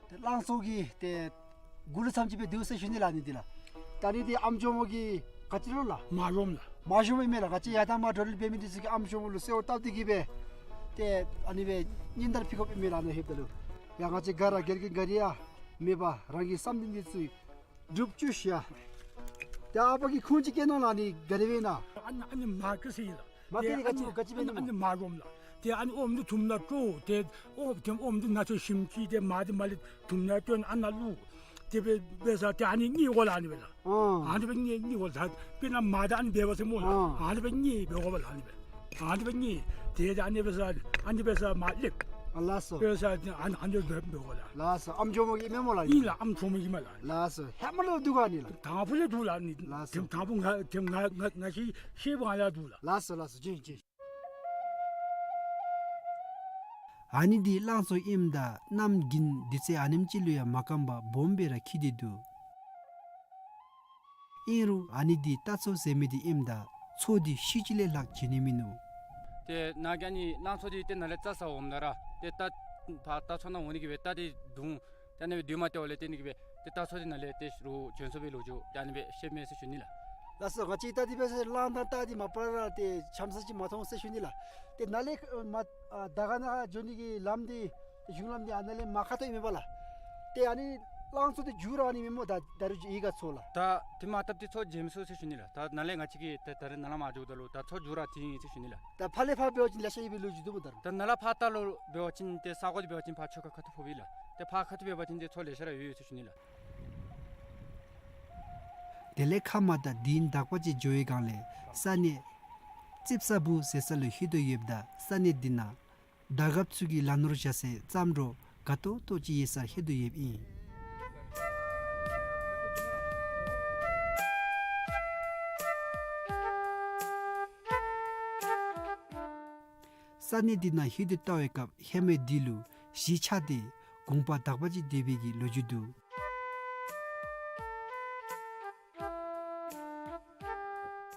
ཏེ་གླང་མཚོ་གི་ཏེ་མགུ་ལུ་ཚམ་ཅིག་སྦེ་འདུག་ཟེར་ཞུ་ནི་ལགས། ཨ་ནི་འདི་ལགས། ད་ཨ་ནི་འདི་ཨམ་ཅོག་མོ་གི་ག་ཅི་ལོ་ལགས། མ་ཞོམ་ལགས། མ་ཞོམ་ཨིན་མས་ལགས། ག་ཅི་ཡར་དང་མར་འགྲོ་འགྲུལ་འབད་མི་འདི་ཚུ་གིས་ཨམ་ཅོག་མོ་ལུ་གསོལཝ་བཏབ་སྟེ་གི་སྦེ་ཏེ་ཨ་ནི་སྦེ་སྙན་དར་ཕུལ་དགོཔ་ཨིན་མས་ལགས། ཨ་ནི་ལྷོདཔ་ད་ལུ་ཡ་ང་བཅས་ག་ར་སྒེར་གྱི་ག་ར་ཡང་མེད་པར་རང་གི་བསམ་འདུན་འདི་ཚུ་སྒྲུབ་བཅུག་ཤིག་ཡ། ཏེ་ཨ་པ་གིས་ཁུངས་ཅིག་བཀལ་གནང་ལགས། ཨ་ནི་ག་དེ་སྦེ་ཨིན་ན། ཨ་ནི་ཨ་ནི་མར་ཀི་ཟེར་ཨིན་ལགས། མར་ཀི་འདི་ག་ཅི་ག་ཅི་སྦེ་ཨ་ནི་ཨ་ནི་མར་ཞོམ་ལགས། ཏེ་ཨ་ནི་ཨོམ་འདི་ཐུམ་ནང་སྤྲོ། ཏེ་ཨོམ་ཏེ་ཨོམ་འདི་ནང་ཚུད་ཞིམ་ཅིག་ཏེ་མར་འདི་མར་ལས་ཐུམ་ནང་བཏོན་ཨ་ནཱ་བླུགས། ཏེ་སྦེ་འབད་ས་ཏེ་ཨ་ནི་མཉེ་དགོ་ལགས། ཨ་ནི་སྦེ་ལགས། ཨ་ཨ་ནི་སྦེ་མཉེ་མཉེ་དགོ་ལགས། དཔེར་ན་མར་དང་ཨ་ནི་འབད་བ་ཟེར་སྨོ་ལགས། ཨ་ཨ་ནི་སྦེ་མཉེ་འབད་དགོ་པས་ལགས། ཨ་ནི་སྦེ། ཨ་ནི་སྦེ་མཉེ། ཏེ་ཨ་ནི་འབད་ས་ཨ་ནི་འབད་ས་མར་སླེབས། ཨ་ལགས་སོ། འབད་ས་ཨ་ནི་ཨ་ནི་སྦེ་འབད་དགོ་ལགས། ལགས་སོ། ཨམ་ཅོག་མོ་གི་མེན་སྨོ་ལགས། ཨིན་ལགས། ཨམ་ཅོག་མོ་གི་མས་ལགས། ལགས་སོ། ཧེ་མ་ལས་འདུག་ག་ཨ་ནི་ལགས། དང་ཕུ་ལས་འདུག་ལགས། ཨ་ནི་ལགས་སོ། དང་ཕུ་ང་དང་ང་ང་ང་ཤེས་ཤེས་པ་ལས་འདུག་ལགས། ལགས་སོ་ལགས་སོ། བྱིན་བྱིན། ཨ་ནི་འདི་གླང་མཚོ་ཨིནམ་ད་གནམ་དགུན་དུས་ཚོད་ཨ་ནེམ་ཅིག་ལུ་ཡང་མ་སྐམ་པར་སྦོམ་སྦེ་ར་འཁྱིལ་ཏེ་འདུག། ཨིན་རུང་ཨ་ནི་འདི་རྟ་མཚོ་ཟེར་མི་འདི་ཨིནམ་ད་མཚོ་འདི་ཤུལ་ཅིག་ལས་ལྷག་མཇལ་ནི་མིན་ནུག། ཏེ་ནཱ་གི་ཨ་ནི་གླང་མཚོ་འདི་ཏེ་ནཱ་ལས་རྩྭ་ཟ་འོངམ་ད་ར་ཏེ་རྟ་ཕར་རྟ་མཚོ་ནང་འོང་ནི་གི་སྦེ་རྟ་འདི་བརྡུང་། ཏེ་ཨ་ནི་སྦེ་བརྡུང་མ་སྟེརཝ་ལས་ཏེ་ཨ་ནི་གི་སྦེ་ཏེ་རྟ་མཚོ་འདི་ནཱ་ལས་ཏེ་རོགས་བྱོན་སོང་པའི་ལོ་རྒྱུས་ཏེ་ཨ་ནི་སྦེ་བཤདཔ་མས་ཟེར་ཞུ་ནི་ལགས། ལགས་སོ། ང་བཅས་རྟ་འདི་འབད་ས་གླང་དང་རྟ་འདི་མ་པ་ར་ཏེ་འཆམ་ས་ཅིག་མ་མཐོང་ཟེར་ཞུ་ནི་ལགས། ཏེ་ནཱ་ལས་ཨ་མར་ཨ་དར་དཀར་ནང་འགྱོ་ནི་གི་ལམ་འདི་གཞུང་ལམ་འདི་ཨ་ནཱ་ལས་མར་ཁ་ཐོག་ཨིན་མས་པ་ལགས། ཏེ་ཨ་ནི་གླང་མཚོ་འདི་མཇུག་ར་ཨ་ནི་མེན་སྨོ། ད་ད་རུང་ཡི་ག་མཚོ་ལགས། ད་ཏེ་མར་བཏབ་སྟེ་མཚོ་མཇལ་མི་ཚུགས་ཟེར་ཞུ་ནི་ལགས། ད་ནཱ་ལས་ང་བཅས་ཀྱིས་ད་ད་རེས་ནཱ་ལས་མར་འགྱོཝ་ད་ལུ་ད་མཚོ་མཇུག་ར་འདི་ཨིན་ཟེར་ཞུ་ནི་ལགས། ད་ཕར་ལས་ཕར་འབད་བ་ཅིན་ལེ་ཤ་ཡོད་པའི་ལོ་རྒྱུས་འདུག་སྨོ། ད་རུང་ད་ནཱ་ལས་ཕར་ལྟག་ལུ་འབད་བ་ཅིན་ཏེ་ས་གོ་འདི་འབད་བ་ཅིན་ཕར་ཆོས་ཁ་ཁ་ཐུག་ཕོག་པས་ལགས། ཏེ་ཕར་ཁ་ཐུག་འབད་བ་ཅིན་ཏེ་མཚོ་ལེ་ཤ་ར་ཡོད་ཡོད་ཟེར་ཞུ་ནི་ལགས། དེ་ལས་ཁ་མ་ད་དིན་དག་པ་ཅིག་འགྱོ་བའི་སྒང་ལས་ས་གནས་རྩིབས་ས་བུ་ཟེར་ས་ལུ་ལྷོད་དོ་ཡོདཔ་ད་ས་གནས་འདི་ནང་དར་དཀརཔ་ཚུ་གིས་ལ་ནོར་བཞག་སའི་རྩྭ་འབྲོག་དགའ་ཏོག་ཏོ་ཅིག་ཡོད་སར་ལྷོད་དོ་ཡོདཔ་ཨིན། ས་གནས་འདི་ནང་ལྷོད་དེ་བལྟ་བའི་སྐབས་ཧེ་མའི་དུས་ལུ་གཞིས་ཆགས་ཏེ་གུང་པ་དག་པ་ཅིག་སྡོད་པའི་གི་ལོ་རྒྱུས་འདུག།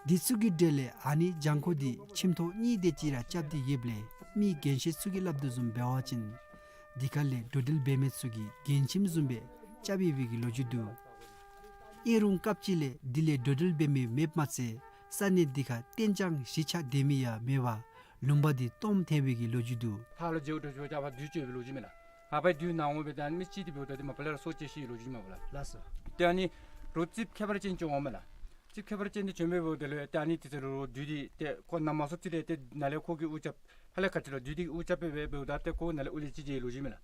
འདི་ཚུ་གི་གྲས་ལས་ཨ་ནི་གྱང་ཁོག་འདི་ཁྱིམ་ཐོག་གཉིས་དེ་ཅིག་ར་རྐྱབ་སྟེ་ཡོདཔ་ལས་མི་རྒན་ཤོས་ཚུ་གིས་སླབ་དོ་བཟུམ་འབད་བ་ཅིན་འདི་ཁ་ལས་འགྲོ་འགྲུལ་འབད་མི་ཚུ་གིས་རྒན་ཁྱིམ་བཟུམ་སྦེ་རྐྱབ་ཡོད་པའི་གི་ལོ་རྒྱུས་འདུག། ཨིན་རུང་སྐབས་ཅིག་ལས་འདི་ལས་འགྲོ་འགྲུལ་འབད་མི་མེདཔ་མ་ཚད་ས་གནས་འདི་ཁར་གཏན་འཇགས་གཞིས་ཆགས་སྡོད་མི་ཡང་མེད་པར་ལུང་པ་འདི་སྟོངམ་ཐལ་བའི་གི་ལོ་རྒྱུས་འདུག། ཕར་ལུ་འགྱོ་འགྱོ་འགྱོ་ཕར་དུས་ཅི་ཡོད་པའི་ལོ་རྒྱུས་མས་ལགས། ཨ་པའི་དུས་ནཱ་འོང་སྦེ་ད་ཨ་ནི་མི་ཅིག་འདི་འབདཝ་ད་འདི་མ་པ་ལས་ར་སྲོག་བཅད་ཤི་ཡི་ལོ་རྒྱུས་མས་པ་ལགས། ལགས་སོ། ཏེ་ཨ་ནི་རོགས་རྩིགཔ་ཁྱད་པར་ཅན་ཅིག་འོངམ་མས་ལགས། རྩིགཔ་ཁྱད་པར་ཅན་འདི་བྱོན་སྦེ་འབདཝ་ད་ལུ་ཏེ་ཨ་ནི་དེ་ཚུ་ལུ་རོགས་བདུད་འདི་ཏེ་ཁོ་ནམ་མ་སོབ་ཅིག་ལས་ཏེ་ནཱ་ལས་ཁོ་གིས་དབུ་རྐྱབ་ཕར་ལས་ག་ཅི་ལོ་བདུད་འདི་དབུ་རྐྱབ་སྦེ་འབདཝ་ད་ཏེ་ཁོ་ནཱ་ལས་དབུ་ལས་ཅིག་བྱོན་ཡི་ལོ་རྒྱུས་མས་ལགས།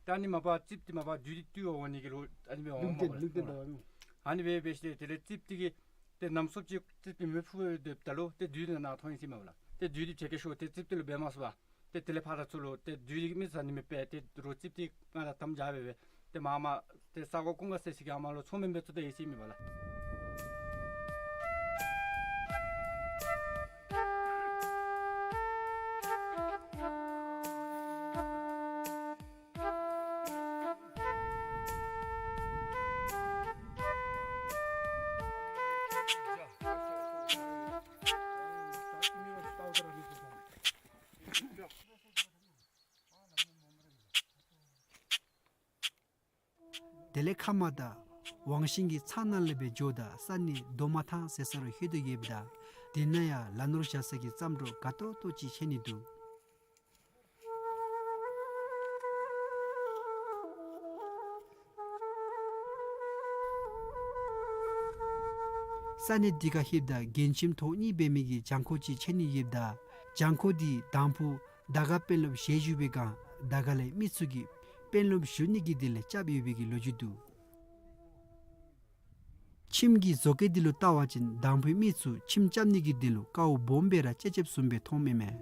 ཏེ་ཨ་ནི་མ་པ་རྩིགཔ་འདི་མ་པ་བདུད་འདི་བཏུལ་བར་འོང་ནི་གི་ལོ་ཨ་ནི་སྦེ་འོངམ་མས་པ་ལགས། ལུང་བསྟན་ལུང་བསྟན་ད་ཨ་ནི་སྦེ་འབད་ཞིནམ་ལས་དེ་ལས་རྩིགཔ་འདི་གིས་ཏེ་ནམ་སོབ་ཅིག་རྩིགཔ་འདི་མེ་ཕུ་སྦེ་སྡོདཔ་ད་ལུ་ཏེ་བདུད་འདི་ནཱ་མཐོང་ཡི་ཟེར་མས་པ་ལགས། ཏེ་བདུད་འདི་བྱད་ཀྱི་ཤོར་ཏེ་རྩིགཔ་འདི་ལུ་འབད་མ་ཚུགས་པར་ཏེ་དེ་ལས་ཕར་ར་ཚུར་ལུ་ཏེ་བདུད་འདི་མི་ཟ་ནི་མེད་པས། ཏེ་རོགས་རྩིགཔ་འདི་ང་དང་དམ་བཅའ་སྦེ་སྦེ་ཏེ་མར་མར་ཏེ་ས་གོ་ཀུན་དགའ་ཟེར་ཞིག་གི་ཨ་མར་ལུ་མཚོ་སྨན་འབད་བཙུགས་ད་ཡི་ཟེར་མས་པ་ལགས། དེ་ལས་ཁ་མ་ད་ཝང་ཤིང་གི་ཚང་ནང་ལས་སྦེ་འགྱོཝ་ད་ས་གནས་རྡོ་མ་ཐང་ཟེར་ས་ལུ་ལྷོད་དོ་ཡོདཔ་ད་དེ་ནང་ཡང་ལ་ནོར་བཞག་ས་གི་རྩྭ་འབྲོག་དགའ་ཏོག་ཏོ་ཅིག་མཇལ་ནི་འདུག། ས་གནས་འདི་ཁར་ལྷོདཔ་ད་རྒན་ཁྱིམ་ཐོག་གཉིས་འབད་མི་གི་གྱང་ཁོག་ཅིག་མཇལ་ནི་ཡོདཔ་ད་གྱང་ཁོག་འདི་དང་ཕུ་དར་དཀར་དཔོན་སློབ་ཞལ་བཞུགས་པའི་སྒང་དར་དཀར་ལས་མི་ཚུ་གིས་དཔོན་སློབ་བཞུགས་ནི་གི་དོན་ལས་རྐྱབ་ཡོད་པའི་གི་ལོ་རྒྱུས་འདུག། ཁྱིམ་གྱི་བཟོ་བཀོད་འདི་ལུ་བལྟ་བ་ཅིན་དང་ཕུའི་མི་ཚུ་ཁྱིམ་རྐྱབ་ནི་གི་དོན་ལུ་དཀའཝ་སྦོམ་སྦེ་ར་སྤྱད་སྤྱདཔ་བཟུམ་སྦེ་མཐོངམ་ཨིན་མས།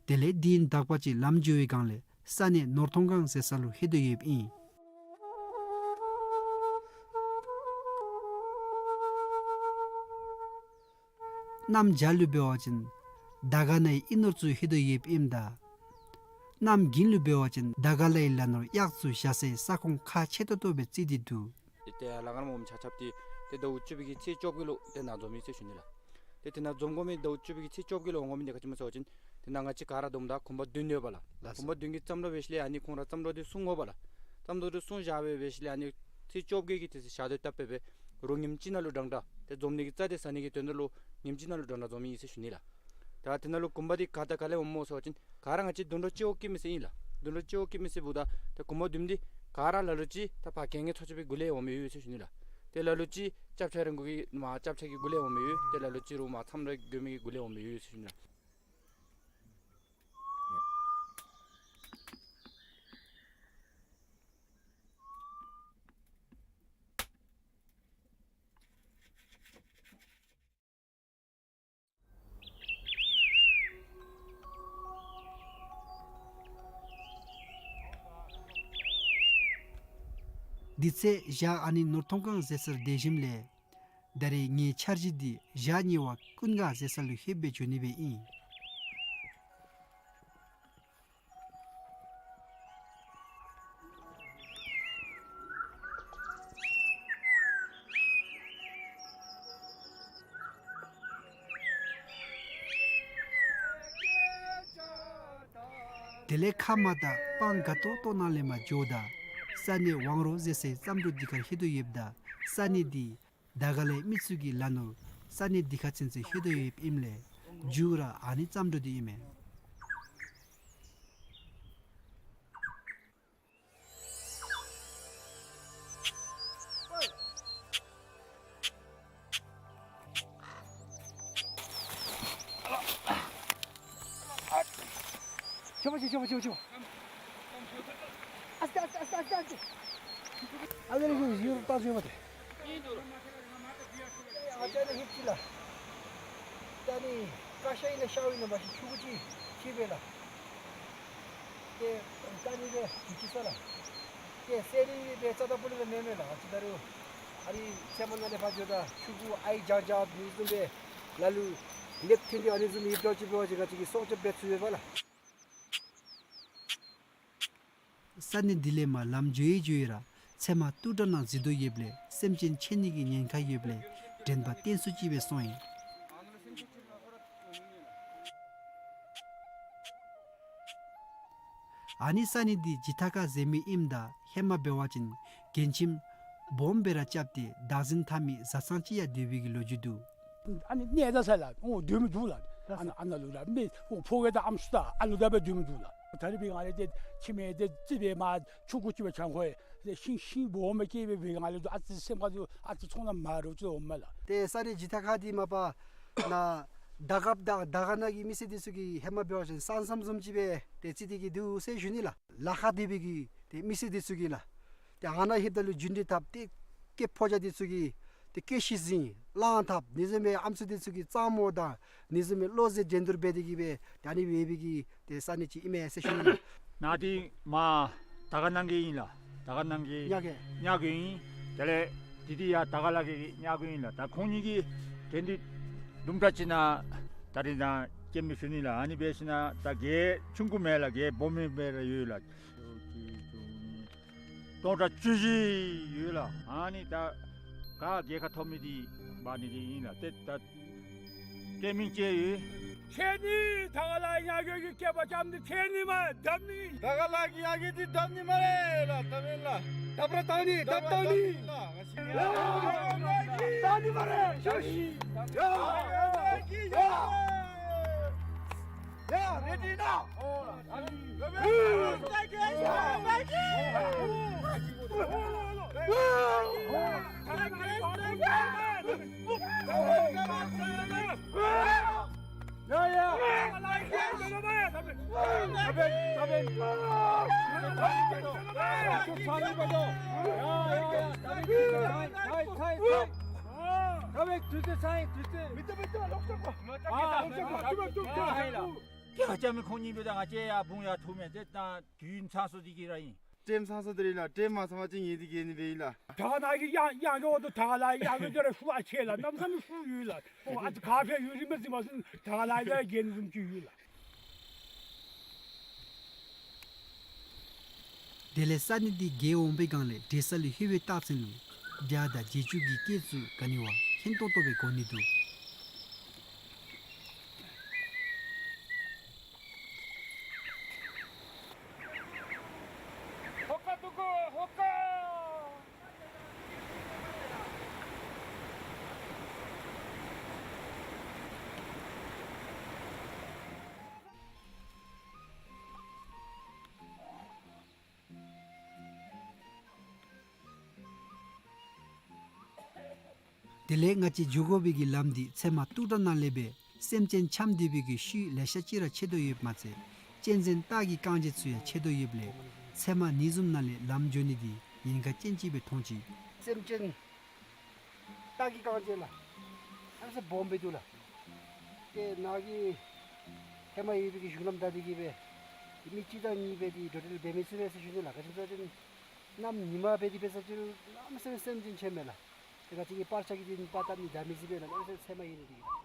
དེ་ལས་དིན་དག་པ་ཅིག་ལམ་འགྱོ་བའི་སྒང་ལས་ས་གནས་ནོར་ཐོང་སྒང་ཟེར་ས་ལུ་ལྷོད་དོ་ཡོདཔ་ཨིན། གནམ་བྱཱར་ལུ་འབད་བ་ཅིན་དར་དཀར་ནང་ཨིན་ནོར་ཚུ་ལྷོད་དོ་ཡོདཔ་ཨིནམ་ད། གནམ་དགུན་ལུ་འབད་བ་ཅིན་དར་དཀར་ལའི་ལ་ནོར་གཡག་ཚུ་བཞག་སའི་ས་ཁོངས་ཁག་ཆེ་ཏོག་ཏོ་སྦེ་བརྩི་སྟེ་འདུག། ཏེ་ལ་ཁར་མོ་མི་ཆ་ཁྱབ་ཏེ་ཏེ་ཟླཝ་བཅུ་པའི་གི་ཚེས་བཅོ་བརྒྱད་ལུ་ཏེ་ནཱ་འཛོམས་ཡི་ཟེར་ཞུ་ནི་ལགས། ཏེ་ཏེ་ནཱ་འཛོམས་དགོ་མི་ཟླཝ་བཅུ་པའི་གི་ཚེས་བཅོ་བརྒྱད་ལུ་འོང་དགོ་མི་འདི་ག་ཅི་སྨོ་ཟེར་བ་ཅིན་ཏེ་ནཱ་ང་བཅས་ག་ར་བསྡོམས་ད་གུང་པ་བདུན་ཡོད་པ་ལགས། ལགས་སོ། གུང་པ་བདུན་གྱི་བརྩམ་བློ་འབད་ཞིནམ་ལས་ཨ་ནི་ཁོང་ར་བརྩམ་བློ་འདི་གསུང་དགོ་པ་ལགས། བརྩམ་བློ་འདི་གསུང་བཞག་སྦེ་འབད་ཞིནམ་ལས་ཨ་ནི་ཚེས་བཅོ་བརྒྱད་ཀྱི་ཏེ་ཞག་དུས་བཏབ་སྦེ་རོགས་ཉིནམ་གཅིག་ནང་ལུ་འགྲངས་ད་ཏེ་འཛོམས་ནི་གི་རྩ་འདི་ཟ་ནི་གི་དོན་དག་ལུ་ཉིནམ་གཅིག་ནང་ལུ་འགྲངས་ད་འཛོམས་ཡི་ཟེར་ཞུ་ནི་ལགས། ད་ཏེ་ནཱ་ལུ་གུང་པ་འདི་ག་དང་ག་ལས་འོངམ་སྨོ་ཟེར་བ་ཅིན་ག་ར་ང་བཅས་དུད་འགྲོ་སྤྱི་བོ་སྐྱེད་མི་སེར་ཨིན་ལགས། དུད་འགྲོ་སྤྱི་བོ་སྐྱེད་མི་སེར་འབདཝ་ད་ཏེ་གུང་པ་བདུན་འདི་ག་ར་ལ་ལུ་ཅིག་ད་ཕར་གྱལ་ངན་ཚོགས་ཆེན་པའི་གུ་ལས་འོང་མི་ཡོད་ཟེར་ཞུ་ནི་ལགས། ཏེ་ལ་ལུ་ཅིག་སྐྱབས་ཆ་རང་གི་མར་སྐྱབས་ཆ་གི་གུ་ལས་འོང་མི་ཡོད། ཏེ་ལ་ལུ་ཅིག་རོགས་མར་མཚམས་ར་དགོ་མི་གི་གུ་ལས་འོང་མི་ཡོད་ཟེར་ཞུ་ནི་ལགས། དེ་ཚེ་ཞག་ཨ་ནི་ནོར་ཐོང་སྒང་ཟེར་སར་སྡོད་ཞིནམ་ལས་ད་རེས་ངེའི་འཆར་གཞི་འདི་ཞག་གཉིས་པ་ཀུན་དགའ་ཟེར་ས་ལུ་ལྷོདཔ་སྦེ་འགྱོ་ནི་སྦེ་ཨིན། དེ་ལས་ཁ་མ་བལྟ་སྤང་དགའ་ཏོག་ཏོ་ནང་ལས་མར་འགྱོཝ་ད་ས་གནས་ཝང་རོ་ཟེར་སའི་རྩྭ་འབྲོག་འདི་ཁར་ལྷོད་དོ་ཡོདཔ་ད་ས་གནས་འདི་དར་དཀར་ལའི་མི་ཚུ་གི་ལ་ནོར་ས་གནས་འདི་ཁར་ཚུན་ཚོད་ལྷོད་དོ་ཡོདཔ་ཨིནམ་ལས་མཇུག་ར་ཨ་ནི་རྩྭ་འབྲོག་འདི་ཨིན་མས། ཆོ་བ་ཆོ་བ་ཆོ་བ་ཆོ་བ། ཨ་སྟེ་ཨ་སྟེ་ཨ་སྟེ་ཨ་སྟེ། ཨ་ལེ་ལེ་ཡུར་ལྟ་ཞུ་མ་ཏེ། ཨ་ཅག་ནི་ཧིབ་ཅི་ལ། ད་ནི་ཀ་ཤ་ཨིན་ན་ཤཝ་ཨིན་ན་མ་ཤེས་ཕྱུ་གུ་ཅིག་ཅིག་སྦེ་ལགས། ཏེ་ད་ནི་སྦེ་ཅིག་ཅིག་ས་ལགས། ཏེ་ཟེར་རི་སྦེ་རྩ་དང་པོ་ལས་མེན་མས་ལགས། ཨ་ཙི་ད་རུང་ཨ་རི་ཚལ་མ་ནང་ལས་ཕར་འགྱོཝ་ད་ཕྱུ་གུ་ཨའི་རྒྱང་རྒྱང་འདི་བཟུམ་སྦེ་ལ་ལུ་ལེགས་ཐོན་ཏེ་ཨ་ནི་བཟུམ་ཡིབ་འགྱོ་ཅིག་འབད་བ་ཅིན་ང་བཅས་ཀྱིས་སྲོག་སྐྱབས་འབད་ཚུགས་པས་ལགས། ས་གནས་འདི་ལས་མར་ལམ་འགྱོ་ཡི་འགྱོ་ཡི་ར་ཚལ་མ་སྟུག་དྲགས་ནང་འཛུལ་དོ་ཡོདཔ་ལས་སེམས་ཅན་ཆད་ནི་གི་ཉེན་ཁ་ཡོདཔ་ལས་དྲན་པ་བརྟན་སུ་ཅིག་སྦེ་སོང་ཡི། ཨ་ནི་ས་གནས་འདི་ཇི་ཐ་ཁ་ཟེར་མི་ཨིནམ་ད་ཧེ་མ་འབད་བ་ཅིན་རྒན་ཁྱིམ་སྦོམ་སྦེ་ར་རྐྱབ་སྟེ་བདག་འཛིན་འཐབ་མི་བཟའ་ཚང་ཅིག་ཡང་སྡོད་པའི་གི་ལོ་རྒྱུས་འདུག། ཨ་ནི་གནས་ད་ས་ལགས་འོང་སྡོད་མི་འདུག་ལགས། ཨ་ནཱ་ཨ་ནཱ་ལུ་ར་མི་འོང་ཕོ་རྒས་དང་ཨམ་སྲུ་དང་ཨ་ལུ་དང་སྦེ་སྡོད་མི་འདུག་ལགས། ད་རེས་འབད་ང་ལས་ཏེ་ཁྱིམ་མེད་ཏེ་ཅིག་སྦེ་མར་ཕྱུ་གུ་ཅིག་སྦེ་བྱང་ཁོ་ཤིང་ཤིང་སྦོམ་སྦེ་སྐྱེས་སྦེ་འབད་ང་ལས་ཏེ་ཨ་ཙི་སེམས་ཁར་ལུ་ཨ་ཙི་ཚོར་སྣང་མ་འདྲཝ་ཅིག་འོངམ་མས་ལགས། ཏེ་ས་གནས་ཇི་ཐ་ཁ་འདི་མ་པ་ནཱ་དར་དཀར་དང་དར་དཀར་ནང་གི་མི་སེར་འདི་ཚུ་གིས་ཧེ་མ་འབད་བ་ཅིན་ས་མཚམས་བཟུམ་ཅིག་སྦེ་ཏེ་བརྩི་སྟེ་གི་འདུག་ཟེར་ཞུ་ནི་ལགས། ལ་ཁར་སྡོད་པའི་གི་ཏེ་མི་སེར་འདི་ཚུ་གིས་ལགས། ཏེ་ཨ་ནཱ་ལྷོདཔ་ད་ལུ་རྒྱུན་འགྲུལ་འཐབ་སྟེ་སྐྱེས་ཕོ་རྒྱས་འདི་ཚུ་གིས་ཏེ་སྐྱེས་ཤི་ཟིན་གླང་འཐབ་ཨ་ནི་བཟུམ་མའི་ཨམ་སྲུ་འདི་ཚུ་གིས་གཙང་མོ་དང་ཨ་ནི་བཟུམ་མའི་བློ་གཟེར་འགྲན་བསྡུར་འབད་དེ་གི་སྦེ་ཏེ་ཨ་ནི་སྦེ་འབད་བའི་གི་ཏེ་ས་གནས་ཅིག་ཨིན་མས་ཟེར་ཞུ་ནི། ནཱ་འདི་མར་དར་དཀར་ནང་གི་ཨིན་ལགས། དར་དཀར་ནང་གི་ཉ་རྒོད་ཉ་རྒོད་ཨིན། དེ་ལས་འདི་འདི་ཡང་དར་དཀར་ལ་གི་ཉ་རྒོད་ཨིན་ལགས། ད་ཁོང་གཉིས་ཀྱིས་གྱེན་དུ་དུམ་གྲ་ཅིག་ནང་ད་རིས་ནཱ་སྐྱེལ་མི་ཞུ་ནི་ལགས། ཨ་ནི་འབད་ཞིནམ་ད་གྱལ་ཆུང་ཀུ་མེད་ལགས། གྱལ་སྦོམ་མི་སྦེ་ར་ཡོད་ལགས། སྟོང་ཕྲག་བཅུ་བཞི་ཡོད་ལགས། ཨ་ནི་ད་ག་གྱལ་ཁར་ཐོབ་མི་འདི་འབག་ནི་འདི་ཨིན་ལགས། ཏེ་ད་ཏེ་མིང་ཅིག་ཡོད། ཁྱེད་ནི་དར་དཀར་ལ་ཉ་རྒོད་ཀྱི་སྐྱེས་པ་ཙམ་འདི་ཁྱེད་ནི་མ་བརྡབ་ནི། དར་དཀར་ལ་གི་ཉ་རྒོད་འདི་བརྡབ་ནི་སྨ་རེ་ལགས། བརྡབ་ཨིན་ལགས། བརྡབ་ར་བརྡབ་ནི། བརྡབ་བརྡབ་ནི། བརྡབ་ནི་སྨ་རེ། ཡ་ཡ་ཡ་ཡ། ཡ་རེ་ཌི་ནའོ། ཡ་ཡ་ཡ། ཁྱེད་རྐྱབ་མི་ཁོང་གཉིས་འབདཝ་ད་ང་བཅས་ཡར་བུང་ཡར་འཐུ་མས། ཏེ་ད་དུས་ཡུན་ཚང་སོང་སྟེ་གི་ར་ཨིན། ཊེམ་ཚང་ས་དེ་རེད་ལགས། ཊེམ་མ་ཚང་བ་ཅིན་ངེ་འདི་གི་ནི་བེ་ལགས། ད་ག་ནང་གི་ཡང་ཡང་འགྱོ་དོ། ད་ག་ལ་ཡང་འགྱོ་ར་ཤུ་ཨ་ཆེ་ལགས། གནམ་ས་མེད་ཤུ་ཡོད་ལགས། ཨོ་ཨ་ཙི་ག་ཕེ་ཡོད་རིན་མེད་ཟིན་མ་སོང་། ད་ག་ལ་ཡང་གན་བཟུམ་ཅིག་ཡོད་ལགས། དེ་ལས་ས་གནས་འདི་རྒྱལ་འོང་པའི་སྒང་ལས་འབྲེལ་ས་ལུ་ལྷོད་པའི་རྟགས་མཚན་ལུ་བྱ་དང་བྱི་ཅུང་གི་སྐད་ཚུ་ག་ནི་བ་མཁྱེན་ཏོག་ཏོ་སྦེ་གོ་ནི་འདུག། ཧོ་ཀ་ཏུ་ཀོ་ཧོ་ཀ། དེ་ལས་ང་བཅས་འགྱོ་དགོ་པའི་གི་ལམ་འདི་ཚལ་མ་སྟུག་དྲགས་ནང་ལས་སྦེ་སེམས་ཅན་འཁྱམས་སྡོད་པའི་གི་ཤུལ་ལེ་ཤ་ཅིག་ར་ཆད་དོ་ཡོདཔ་མ་ཚད་གཅན་གཟན་སྟག་གི་རྐང་རྗེས་ཚུ་ཡང་ཆད་དོ་ཡོདཔ་ལས་ཚལ་མ་ནི་བཟུམ་ནང་ལས་ལམ་འགྱོ་ནི་འདི་ཉེན་ཁ་ཅན་ཅིག་སྦེ་མཐོང་ཅི། སེམས་ཅན་སྟག་གི་རྐང་རྗེས་ལགས། ཨ་ནི་ཚུ་སྦོམ་སྦེ་འདུག་ལགས། ཏེ་ནཱ་གི་ཧེ་མ་ཡོད་པའི་གི་གཞུང་ལམ་བདའ་སྟེ་གི་སྦེ་མི་གཅིག་དང་གཉིས་སྦེ་འདི་འགྲོ་འགྲུལ་འབད་མི་ཚུགས་པས་ཟེར་ཞུ་ནི་ལགས། ག་ཅི་སྨོ་ཟེར་བ་ཅིན་གནམ་ཉི་མ་སྦེ་འདི་འབད་ས་ཅིག་རུང་གནམ་མེད་ས་མེད་སེམས་ཅན་ཆད་མས་ལགས། ཏེ་ག་ཅི་གི་པར་ཆ་གི་འདི་པར་བཏབ་ནི་བདའ་མི་ཚུགས་པས་ལགས། གནམ་མེད་ས་མེད་ཚལ་མ་ཡོད་ནི་འདི་གིས་ལགས།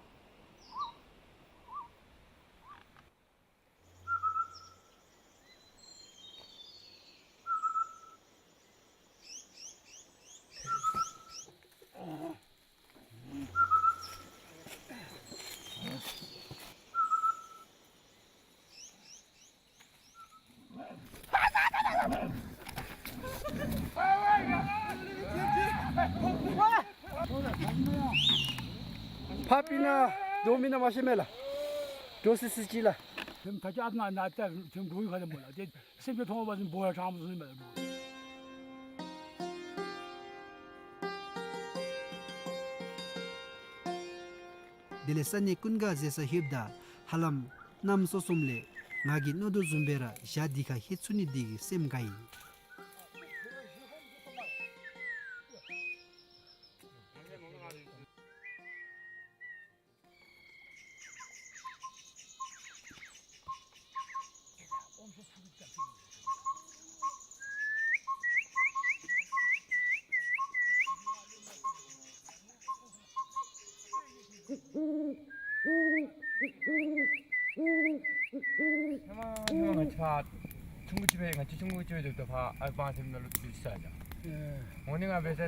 ཕར་ཕྱིན་ན་འགྲོ་མི་ནང་མ་ཤེས་མས་ལགས། འགྲོ་སི་སི་ཅིག་ལགས། ཐེམ་ད་ཅི་ཨ་ན་ན་ད་ཐེམ་འགྲོ་ཡི་ཁ་ཐེམ་མོ་ལགས། ཏེ་སེམས་ཅན་མཐོང་བ་ཅིན་འབོ་ཡ་གྲང་མོ་བཟུམ་མས་ལགས། དེ་ལས་ས་གནས་ཀུན་དགའ་ཟེར་ས་ལྷོདཔ་ད་ཧ་ལམ་གནམ་སྲོ་སྲོཝ་ལས་ང་གིས་མནོ་དོ་བཟུམ་སྦེ་ར་བྱ་འདི་ཁར་ལྷོད་ཚུགས་ནི་འདི་གིས་སེམས་དགའ་ཡི། ཧེ་མ་ཧེ་མ་ང་བཅས་ཕར་ཆུང་ཀུ་ཅིག་སྦེ་ང་བཅས་ཆུང་ཀུ་ཅིག་སྦེ་སྡོདཔ་ད་ཕར་ཨ་པང་ཐེམ་ནང་ལུ་འཛུལ་ས་ཡ། ཨེ། འོ་ནི་ང་འབད་ས་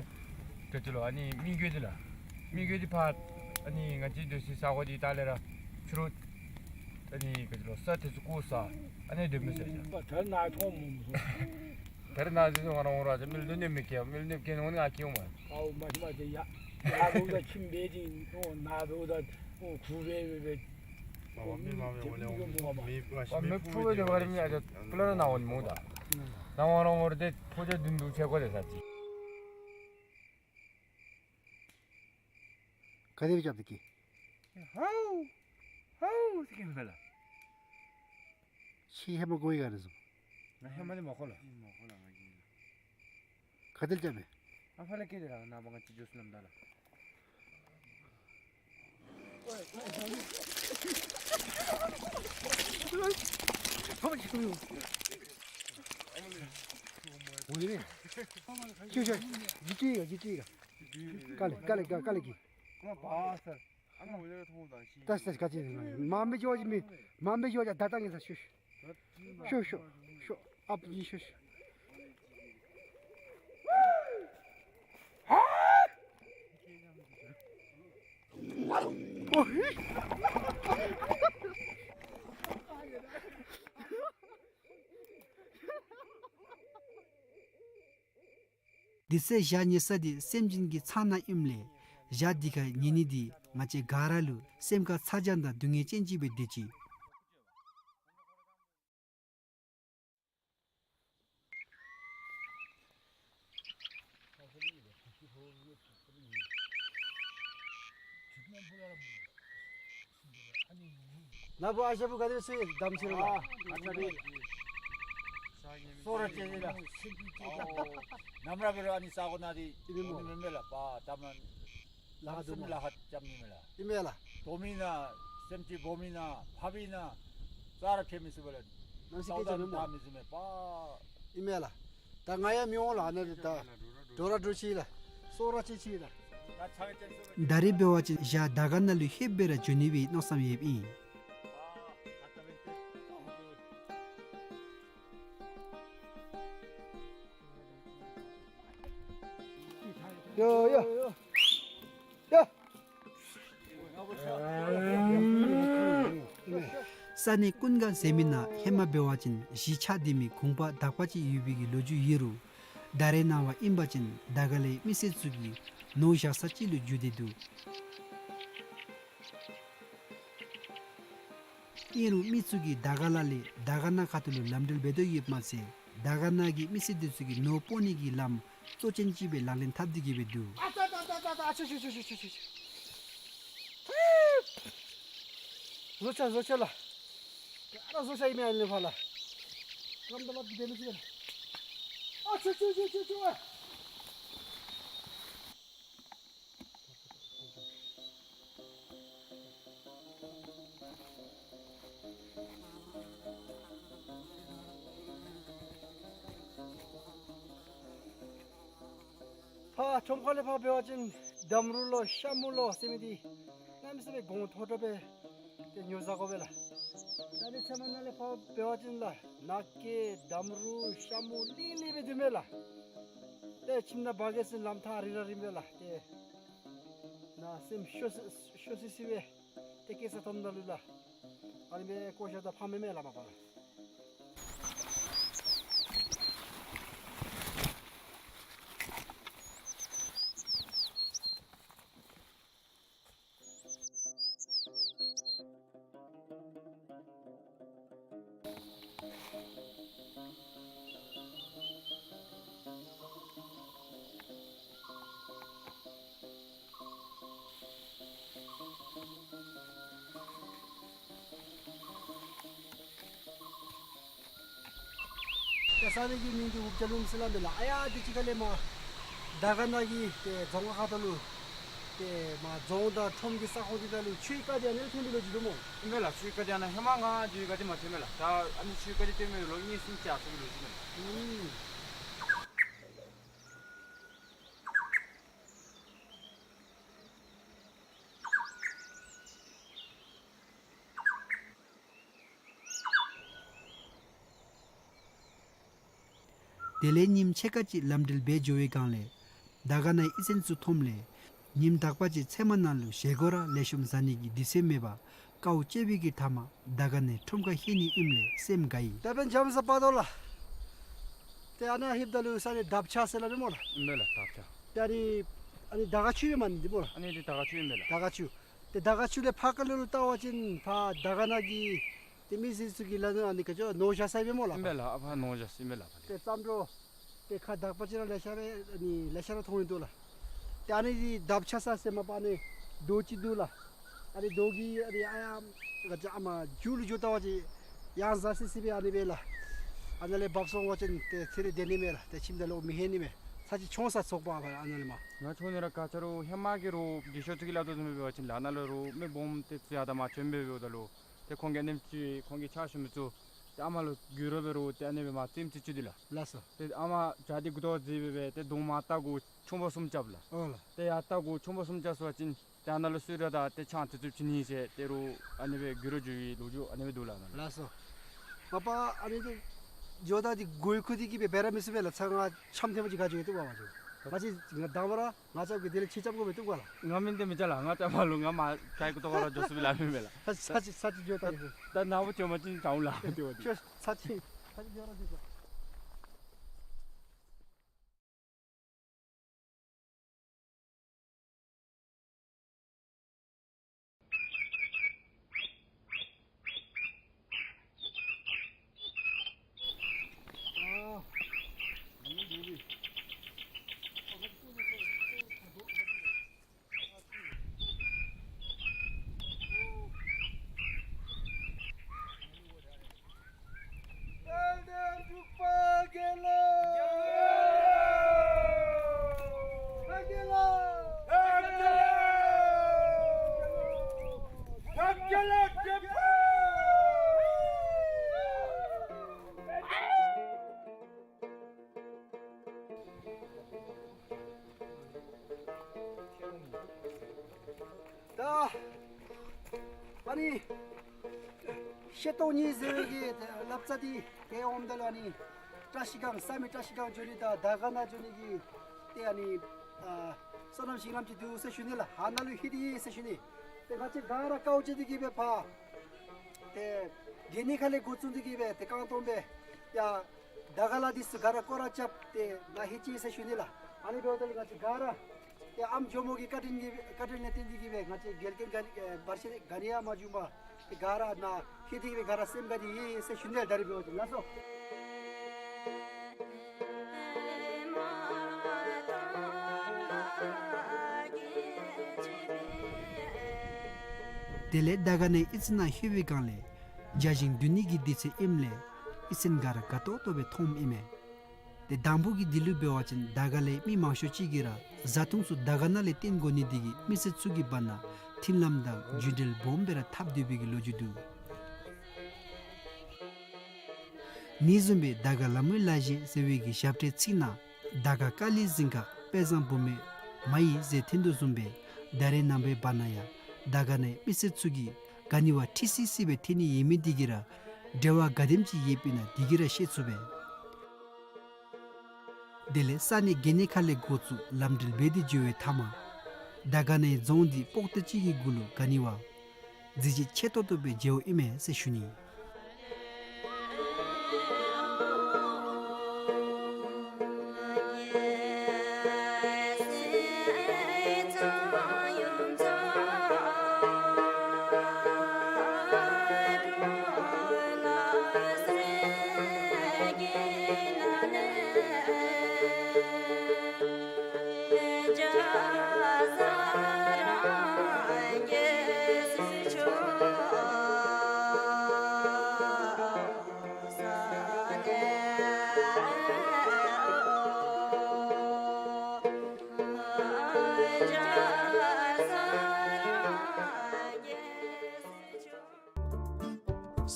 འགྱོ་ཅི་ལོ། ཨ་ནི་མི་རྒོད་འདི་ལགས། མི་རྒོད་འདི་ཕར་ཨ་ནི་ང་བཅས་སྡོད་སའི་ས་གོ་འདི་ལྟག་ལས་ར་ཕྱི་རུ་ཨ་ནི་ག་ཅི་ལོ་ས་དེ་ཚུ་བརྐོ་ས་ཨ་ནི་སྡོད་མི་ས་ཡ། ད་ནཱ་མཐོང་མི་སོང་། ད་རེས་ནཱ་འདི་ཚུ་ང་ར་འོང་ར་ཅིག་མི་ལུ་གནོདཔ་མི་བཀལ། མི་ལུ་གནོདཔ་བཀལ་ནི་འོང་ནི་ང་བཀལ་འོང་མས། ཨའོ་མ་ཤེས་མ་ཤེས་ཡ། ཡར་འབདཝ་ད་ཁྱིམ་སྦེ་འདི་འོ་ནཱ་འབདཝ་ད་འོ་གུར་སྦེ་སྦེ་སྦེ། ཨའོ་མི་མ་མི་འོང་ལས་འོང་མི་མ་མི་ཨ་མི་ཕུ་སྦེ་འདི་བ་རི་མི་ཨ་ཅག་ཕུ་ལ་ར་ནཱ་འོང་མི་འོང་ད། ནཱ་འོང་ར་འོང་ར་ཏེ་ཕོ་ཅོག་བདུན་དུ་ཆས་དགོ་ཟེར་ས་ཅིག། ག་དེ་སྦེ་རྐྱབ་སྟེ་སྐྱེས། ཧའུ་ཧའུ་ཟེར་སྐྱེས་མས་ལགས། ཁྱོད་ཧེ་མ་གོ་ཡི་ག་རེ་ཟེར། ང་ཧེ་མ་འདི་མ་གོ་ལགས། མ་གོ་ལགས་ང་གིས། ག་དེ་སྦེ་རྐྱབ་མས། ཨ་ཕར་ལས་སྐྱེས་ཏེ་ལགས། ནཱ་མར་ང་བཅས་འགྱོ་ས་ལམ་བདའ་ལགས། འོ་ལེ། ཤོག་ཤོག། འདི་སྐྱེལ་ག་འདི་སྐྱེལ་ག། ཀ་ལེ་ཀ་ལེ་ཀ་ཀ་ལེ་ཀི། ད་ད་ག་ཅི་མ་མི་ཅོ་ཅི་མི་མ་མི་ཅོ་ཅི་ད་ད་ངེ་ས་ཤོག་ཤོག་ཤོག་ཤོག་ཤོག་ཨཔ་ཅིག་ཤོག་ཤོག། དེ་ཚེ་བྱ་ཉལ་ས་འདི་སེམས་ཅན་གྱི་ཚང་ནང་ཨིནམ་ལས་བྱ་འདི་ཁར་ཉལ་ནི་འདི་ང་བཅས་ག་ར་ལུ་སེམས་ཁར་ཚ་གྱང་དང་སྡུག་བསྔལ་ཅན་ཅིག་སྦེ་སྡོད་ཅི། ནཱ་བུ་ཨ་ཞང་བུ་ག་དེ་སྦེ་སོང་ཡི་གདམ་ཤེས་ལགས། ཨ་ཨ་ཅག་འདི་སོ་ར་ཅན་ལགས། ཨོ་ནམ་ར་འབད་རུང་ཨ་ནི་ས་གོ་ནང་འདི་ཨིན་མས་སྨོ། འོང་ནི་མེན་མས་ལགས། པ་ད་མ་ལ་ཧ་ལམ་སེམས་ལ་ཧ་རྐྱབ་ནི་མས་ལགས། ཨིན་མས་ལགས། དོ་མི་ནང་སེམས་ཅན་སྦོམ་མི་ནང་ཕ་བི་ནང་རྩ་ར་ཁེ་མི་ཚུགས་པས་ལགས། ནམ་ཞིག་སྐད་ཆ་ནུབ་སྨོ། ད་མི་ཚུགས་མས་པ། ཨིན་མས་ལགས། ད་ང་ཡང་མི་འོང་ལགས། ཨ་ནཱ་ལུ་ད་འགྲོ་ར་འགྲོ་ཅི་ལགས། སོ་ར་ཅི་ཅི་ལགས། ད་རེས་འབད་བ་ཅིན་ཞག་དར་དཀར་ནང་ལུ་ལྷོདཔ་སྦེ་ར་འགྱོ་ནི་སྦེ་མནོ་བསམ་ཡོདཔ་ཨིན། ཡོ་ཡོ་ཡོ། ས་གནས་ཀུན་དགའ་ཟེར་མི་ནང་ཧེ་མ་འབད་བ་ཅིན་གཞིས་ཆགས་ཏེ་མི་གུང་པ་དག་པ་ཅིག་ཡོད་པའི་གི་ལོ་རྒྱུས་ཡོད་རུང་ད་རེས་ནངས་པ་ཨིན་པ་ཅིན་དར་དཀར་ལས་མི་སེར་ཚུ་གིས་ནོར་བཞག་ས་ཅིག་ལུ་གྱུར་ཏེ་འདུག། ཨིན་རུང་མི་ཚུ་གིས་དར་དཀར་ལ་ལས་དར་དཀར་ན་ཁ་ཐུག་ལུ་ལམ་འགྲུལ་འབད་དོ་ཡོདཔ་མ་ཚད་དར་དཀར་ན་གི་མི་སེར་འདི་ཚུ་གི་ནོར་སྤོ་ནི་གི་ལམ་གཙོ་ཅན་ཅིག་སྦེ་ལག་ལེན་འཐབ་སྟེ་གི་སྦེ་འདུག། ཨ་ཙ་ཙ་ཙ་ཙ་ཙ། ཨ་ཆུ་ཆུ་ཆུ་ཆུ་ཆུ། བཟོ་ཆ་བཟོ་ཆ་ལགས། ཨ་ར་བཟོ་ཆ་ཨིན་མས། ཨ་ནི་ཕར་ལགས། རམ་ད་ལགས་དེ་ནི་ཅིག་ལགས། ཨ་ཆུ་ཆུ་ཆུ་ཆུ་ཆུ། ཨ། ཕར་ཁྲོམ་ཁ་ལས་ཕར་འབད་བ་ཅིན་འདམ་རུ་ལོ་ཤ་མུ་ལོ་ཟེར་མི་འདི་གནམ་མེད་ས་མེད་གོང་མཐོ་དྲགས་སྦེ་ཏེ་ཉོ་བཟའ་དགོ་པས་ལགས། ད་ནི་ཚལ་མ་ནང་ལས་ཕར་འབད་བ་ཅིན་ལགས་ནགས་སྐྱེས་འདམ་རུ་ཤ་མུ་ལིང་ལིང་སྦེ་འདུག་མས་ལགས། ཏེ་ཁྱིམ་ནང་འབག་གེ་ཟེར་ལམ་ཐག་རིང་ར་རིང་པས་ལགས། ཏེ་ནཱ་སེམས་སྐྱོ་སི་སྐྱོ་སི་སི་སྦེ་ཏེ་སྐྱེས་ས་མཐོངམ་ད་ལུ་ལགས། ཨ་ནི་སྦེ་བཀོ་བཞག་ད་ཕངས་མས་མས་ལགས་མ་པ་ལགས། ཏེ་ས་གནས་ཀྱི་མིང་འདི་འུག་ཇ་ལུང་ཟེར་སླབ་མས་ལགས། ཨ་ཡ་འདི་ཅིག་ཁ་ལས་མར་དར་དཀར་ན་གི་ཏེ་རྫོང་ཁག་ཁ་ཐུག་ལུ་ཏེ་མར་རྫོང་དང་ཁྲོམ་གྱི་ས་ཁོངས་འདི་ནང་ལུ་ཆུའི་རྐ་འདི་ཨ་ནི་ལས་ཐོན་པའི་ལོ་རྒྱུས་འདུག་སྨོ། ཨིན་མས་ལགས། ཆུའི་རྐ་འདི་ཨ་ནཱ་ཧེ་མ་ང་འགྱོ་བའི་སྒང་འདི་མ་ཐོན་མས་ལགས། ད་ཨ་ནི་ཆུའི་རྐ་འདི་ཐོན་མི་ལོ་གཉིས་གསུམ་ཅིག་ཡར་སོང་པའི་ལོ་རྒྱུས་མས་ལགས། ཨུམ། དེ་ལས་ཉིནམ་ཕྱེད་ཀ་ཅིག་ལམ་འགྲུལ་འབད་འགྱོ་བའི་སྒང་ལས་དར་དཀར་ནའི་ཨི་ཙན་ཚུ་མཐོངམ་ལས་ཉིནམ་དག་པ་ཅིག་ཚལ་མ་ནང་ལུ་བཞེས་སྒོ་ར་ལེགས་ཤོམ་བཟའ་ནི་གི་དུས་ཚོད་མེད་པར་དཀའཝ་སྤྱད་པའི་གི་མཐའ་མར་དར་དཀར་ནའི་ཁྲོམ་ཁར་ལྷོད་ནི་ཨིནམ་ལས་སེམས་དགའ་ཡི། ད་འབདན་འཇམ་ས་པ་དོ་ལགས། ཏེ་ཨ་ནཱ་ལྷོདཔ་ད་ལུ་ས་གནས་དབ་ཆ་ཟེར་སླབ་མས་སྨོ་ལགས། ཨིན་མས་ལགས། དབ་ཆ། ཏེ་ཨ་ནི་ཨ་ནི་དར་དཀར་ཆུ་ཨིན་མས་ནི་འདི་སྨོ་ལགས། ཨ་ནི་འདི་དར་དཀར་ཆུ་ཨིན་མས་ལགས། དར་དཀར་ཆུ། ཏེ་དར་དཀར་ཆུ་ལས་ཕར་ཁ་ལུ་ལུ་བལྟ་བ་ཅིན་ཕར་དར་དཀར་ན་གི་ཏེ་མི་སེར་ཚུ་གིས་ལགས་ཨ་ནི་ག་ཅི་ནོར་བཞག་ས་ཨིན་མས་སྨོ་ལགས། ཨིན་མས་ལགས། ཨ་ཕར་ནོར་བཞག་ས་ཨིན་མས་ལགས། ཏེ་བརྩམ་འགྱོ། ཏེ་ཁ་དག་པ་ཅིག་ར་ལེ་ཤ་ར་ཨ་ནི་ལེ་ཤ་ར་མཐོང་ཡི་འདུག་ལགས། ཏེ་ཨ་ནི་འདི་དབ་ཆ་ས་ཟེར་མ་པ་ཨ་ནི་རྡོ་ཅིག་འདུག་ལགས། ཨ་ནི་རྡོ་གི་ཨ་ནི་ཨ་ཡ་ག་ཅི་ཨ་མ་མཇུག་ལུ་འགྱོ་བལྟ་བ་ཅིན་ཡང་ཟ་སི་སི་སྦེ་ཨ་ནི་སྦེ་ལགས། ཨ་ནཱ་ལས་བབས་སོང་བ་ཅིན་ཏེ་ཚེ་རིང་སྡོད་ནི་མས་ལགས། ཏེ་ཁྱིམ་ད་ལུ་མི་ལྷོད་ནི་མས། ཚར་གཅིག་མཆོང་ས་ཚོགས་པ་ཨ་ནཱ་ལས་མར། ང་མཆོང་ནི་ར་ག་ཅི་རུང་ཧེ་མ་གི་རུང་རྒས་ཤོས་ཚུ་གིས་སླབ་དོ་བཟུམ་སྦེ་འབད་བ་ཅིན་ལགས་ཨ་ནཱ་ལུ་རུང་མི་སྦོམ་ཏེ་ཚུ་ཡར་དང་མར་བྱོན་སྦེ་འབདཝ་ད་ལུ་ཏེ་ཁོང་གིས་ཨ་ནེམ་ཅིག་ཁོང་གི་ཕྱག་ཞུ་མི་ཚུ་ཏེ་ཨ་མ་ལུ་གུས་རབ་འབད་རུང་ཏེ་ཨ་ནི་སྦེ་མར་རྩེདམོ་ཅིག་བཅུག་སྟེ་ལགས། ལགས་སོ། ཏེ་ཨ་མ་བྱག་འདི་མགུ་ཏོ་བརྫིས་སྦེ་སྦེ་ཏེ་གདོང་མར་བལྟ་དགོ་ཆོམ་པ་གསུམ་རྐྱབ་ལགས། ཨོ་ལགས། ཏེ་ཡར་བལྟ་དགོ་ཆོམ་པ་གསུམ་རྐྱབ་སོང་བ་ཅིན་ཏེ་ཨ་ནཱ་ལུ་གསོལ་རས་དང་ཏེ་ཆང་ཏིག་ཏིག་བྱིན་ནི་ཟེར་ཏེ་རུང་ཨ་ནི་སྦེ་གུས་རབ་བྱུང་བའི་ལོ་རྒྱུས་ཨ་ནི་སྦེ་འདུག་ལགས་ཨ་ནཱ་ལུ། ལགས་སོ། མ་པ་ཨ་ནི་འདི་འགྱོཝ་ད་འདི་གོ་ཡི་ཁུག་འདི་གིས་སྦེ་འབད་ར་མི་ཚུགས་པས་ལགས། ཚར་ང་འཆམ་ཐེངས་མ་ཅིག་ག་འགྱོ་བཏུབ་པས་ང་བཅས། ང་བཅས་ང་དང་པ་ར་ང་རྐྱབ་གེ། དེ་ལས་ཁྱོད་རྐྱབ་དགོ་པས་བཏུབ་ག་ལགས། ང་མིན་འདི་མི་རྐྱབ་ལགས། ང་རྐྱབ་མ་ལུ་ང་མར་ག་ཡི་གུ་ཏོ་ག་ར་འགྱོ་ཚུགས་པས་ལགས་མེན་མས་ལགས། ཚར་ཚར་ཅིག་ཚར་ཅིག་འགྱོ་ད་ཡི། ད་ནཱ་བུ་འགྱོ་མ་ཅིན་ཆ་འོང་ལགས། ཏེ་བ་འདི། ཁྱོད་ཚར་ཅིག་ཚར་ཅིག་འགྱོ་ར་འགྱོ་ད། ཨ་ནི་ཤེལ་ཏོག་གཉིས་ཟེར་བའི་གི་ལབ་རྩ་འདི་ཏེ་འོངམ་ད་ལུ་ཨ་ནི་བཀྲ་ཤིས་སྒང་བསམ་ཡས་བཀྲ་ཤིས་སྒང་འགྱོ་ནི་དང་དར་དཀར་ནང་འགྱོ་ནི་གི་ཏེ་ཨ་ནི་ཨ་སོ་ནམ་ཞིང་ལམ་ཅིག་འདུག་ཟེར་ཞུ་ནི་ལགས། ཨ་ནཱ་ལུ་ལྷོད་དེ་ཡོད་ཟེར་ཞུ་ནི། ཏེ་ང་བཅས་ག་ར་དཀའཝ་སྤྱད་དེ་གི་སྦེ་ཕར་ཏེ་གན་ནི་ཁ་ལས་འགོ་བཙུགས་ཏེ་གི་སྦེ་ཏེ་རྐང་སྟོང་སྦེ་ཡར་དར་དཀར་ལ་འདི་ཚུ་ག་ར་སྐོར་ར་རྐྱབ་སྟེ་ནཱ་ལྷོད་ཅི་ཟེར་ཞུ་ནི་ལགས། ཨ་ནི་འབདཝ་ད་ལུ་ང་བཅས་ག་ར་ཏེ་ཨམ་ཇོ་མོ་གི་བཀའ་དྲིན་གྱི་བཀའ་དྲིན་ལས་བརྟེན་ཏེ་གི་སྦེ་ང་བཅས་འགལ་རྐྱེན་ག་ཨེ་བར་ཆད་ག་ནི་ཡང་མ་བྱུང་པར་ཏེ་ག་ར་ནཱ་ལྷོད་དེ་གི་སྦེ་ག་ར་སེམས་དགའ་སྟེ་ཡོད་ཟེར་ཞུ་ནི་ལགས། ད་རིས་འབདཝ་ད་ལགས་སོ། དེ་ལས་དར་དཀར་ནང་ཨི་ཚིག་ནང་ལྷོད་པའི་སྒང་ལས་བརྒྱ་བྱིན་འདུ་ནི་གི་དུས་ཚོད་ཨིནམ་ལས་ཨི་ཚིག་ག་ར་དགའ་ཏོག་ཏོ་སྦེ་མཐོངམ་ཨིན་མས། ཏེ་དང་པོ་གི་དུས་ལུ་འབད་བ་ཅིན་དར་དཀར་ལས་མི་མང་ཤོས་ཅིག་གིས་ར་བཟའ་འཐུང་ཚུ་དར་དཀར་ནང་ལས་བཏོན་དགོ་ནི་དེ་གིས་མི་སེར་ཚུ་གི་བར་ན་མཐུན་ལམ་དང་རྒྱུད་འབྲེལ་སྦོམ་སྦེ་ར་འཐབ་སྡོད་པའི་གི་ལོ་རྒྱུས་འདུག། ཨ་ནི་བཟུམ་སྦེ་དར་དཀར་ལ་མོའི་ལ་གཞས་ཟེར་བའི་གི་ཞབས་ཁྲའི་ཚིག་ནང་དར་དཀར་དཀར་ལི་ཟིང་ཁ་དཔལ་བཟང་བུ་མོའི་མ་ཡིས་ཟེར་འཐེན་དོ་བཟུམ་སྦེ་ད་རེས་ནངས་པའི་བར་ན་ཡང་དར་དཀར་ནང་མི་སེར་ཚུ་གིས་ག་ནི་བ་ཁྲི་སི་སི་སྦེ་འཐེན་ནི་ཡོད་མི་དེ་གིས་ར་འབྲེལ་བ་ག་དེམ་ཅིག་ཡོདཔ་ཨིན་ན་དེ་གིས་ར་ཤེས་ཚུགས་པས། དེ་ལས་ས་གནས་གན་ནི་ཁ་ལས་འགོ་བཙུགས་ལམ་འགྲུལ་འབད་དེ་འགྱོ་བའི་མཐའ་མ་དར་དཀར་ནང་རྫོང་འདི་པོག་ཏོ་ཅིག་གི་གུ་ལུ་ག་ནི་བ་གཟི་བརྗིད་ཆེ་ཏོག་ཏོ་སྦེ་མཇལཝ་ཨིན་མས་ཟེར་ཞུ་ནི།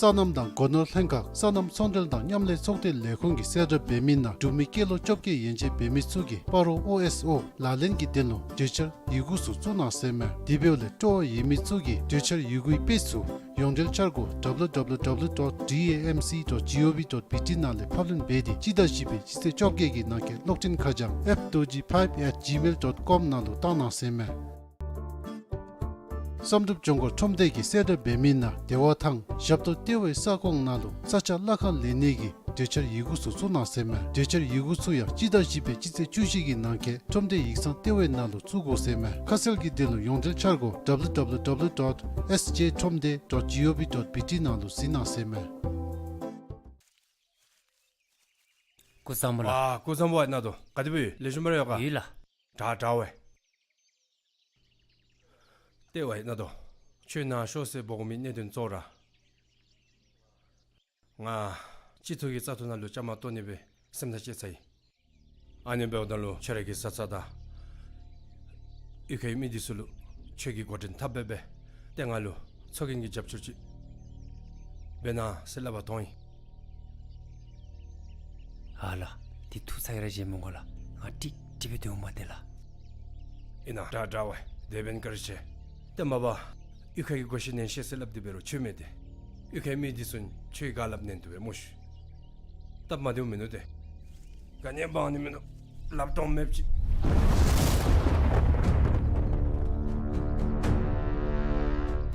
སོ་ནམ་དང་སྒོ་ནོར་ལྷན་ཁག་སོ་ནམ་ཚོང་འབྲེལ་དང་མཉམ་ལས་ཚོགས་སྡེ་ལས་ཁུངས་ཀྱིས་གསལ་བསྒྲགས་འབད་མི་ནང་འབྲུག་མི་སྐྱེས་ལོ་བཅོ་བརྒྱད་ཡན་ཆད་འབད་མི་ཚུ་གིས་སྤ་རོ་ཨོ་ཨེསི་ཨོ་ལག་ལེན་གྱི་དོན་ལུ་གྲོས་འཆར་ཡི་གུ་ཚུ་བཙུགས་གནང་ཟེར་མས། དེ་འབདཝ་ལས་སྤྲོ་བ་ཡོད་མི་ཚུ་གིས་གྲོས་འཆར་ཡི་གུའི་དཔེ་ཚུ་ཡོངས་འབྲེལ་འཆར་སྒོ་W W W dot D A M C dot G O V dot B T ནང་ལས་ཕབ་ལེན་འབད་དེ་སྤྱི་ཟླ་བཞི་པའི་སྤྱི་ཚེས་བཅོ་བརྒྱད་ཀྱི་ནང་འཁོད་གློག་འཕྲིན་ཁ་བྱང་F Dorji five at gmail dot com ནང་ལུ་བཏང་གནང་ཟེར་མས། བསམ་གྲུབ་ལྗོངས་མཁར་ཁྲོམ་སྡེ་གིས་གསལ་བསྒྲགས་འབད་མི་ནང་བདེ་བ་ཐང་ཞབས་ཏོག་ལྟེ་བའི་ས་ཁོངས་ནང་ལུ་ས་ཆ་གླ་ཁར་ལེན་ནི་གི་གྲོས་འཆར་ཡི་གུ་ཚུ་བཙུགས་གནང་ཟེར་མས། གྲོས་འཆར་ཡི་གུ་ཚུ་ཡང་སྤྱི་ཟླ་བཞི་པའི་སྤྱི་ཚེས་བཅུ་བཞི་གི་ནང་འཁོད་ཁྲོམ་སྡེ་ཡིག་ཚང་ལྟེ་བའི་ནང་ལུ་བཙུགས་དགོ་ཟེར་མས། ཁ་གསལ་གྱི་དོན་ལུ་ཡོངས་འབྲེལ་འཆར་སྒོ་W W W dot S J ཁྲོམ་སྡེ་dot G O V dot B T ནང་ལུ་གཟིགས་གནང་ཟེར་མས། སྐུ་གཟུགས་བཟང་པོ་ལགས། ཨ་སྐུ་གཟུགས་བཟང་པོ་ཨིན་ན་དོ། ག་དེ་སྦེ་ཡོད། ལེགས་ཤོམ་སྦེ་ར་ཡོད་ག། ཡོད་ལགས། དྲག་དྲག་པས། ལྟེ་བ་ཨིན་ན་དོ། ཁྱོད་ནཱ་ཤོག་ཟེར་འབོ་དགོ་མི་གནད་དོན་གཙོ་བོ་ར་ང་སྤྱི་ཚོགས་ཀྱི་བཙག་འཐུ་ནང་ལུ་བཅའ་མར་གཏོགས་ནི་སྦེ་སེམས་ཐག་བཅད་ཚར་ཡི། ཨ་ནི་འབདཝ་ད་ལུ་ཁྱོད་ར་གི་བཟའ་ཚང་དང་གཡུས་ཁའི་མི་འདི་ཚུ་ལུ་ཁྱོད་ཀྱིས་འགོ་འདྲེན་འཐབ་སྦེ་སྦེ་ཏེ་ང་ལུ་ཚོགས་རྒྱན་གྱི་རྒྱབ་སྐྱོར་ཅིག་འབད་གནང་ཟེར་སླབ་པར་འཐོན་ཡི། ཨ་ལགས། འདི་ཐུགས་ཚ་གྱང་ར་བཞེས་མི་དགོ་ལགས། ང་ཀྲིག་ཀྲི་སྦེ་སྡོད་འོང་མས་ཏེ་ལགས། ཨིན་ན། དྲག་དྲག་པས། དེ་འབདན་བཀའ་དྲིན་ཆེ། ཏེ་མ་པ་གཡུས་ཁ་གི་སྒོ་ཤེས་ནན་ཤེས་ཟེར་སླབ་སྟེ་འབད་རུང་ཁྱོད་མེད་དེ། གཡུས་ཁའི་མི་འདི་ཚུ་ཁྱོད་ཀྱིས་ག་སླབ་ནན་འདུག་པས་སྨོ་ཤི། སྟབས་མ་བདེཝ་མིན་ནུག་ཏེ། ག་ནི་འབག་ནི་མིན་ནུག། ལགཔ་སྟོངམ་མེདཔ་ཅིག།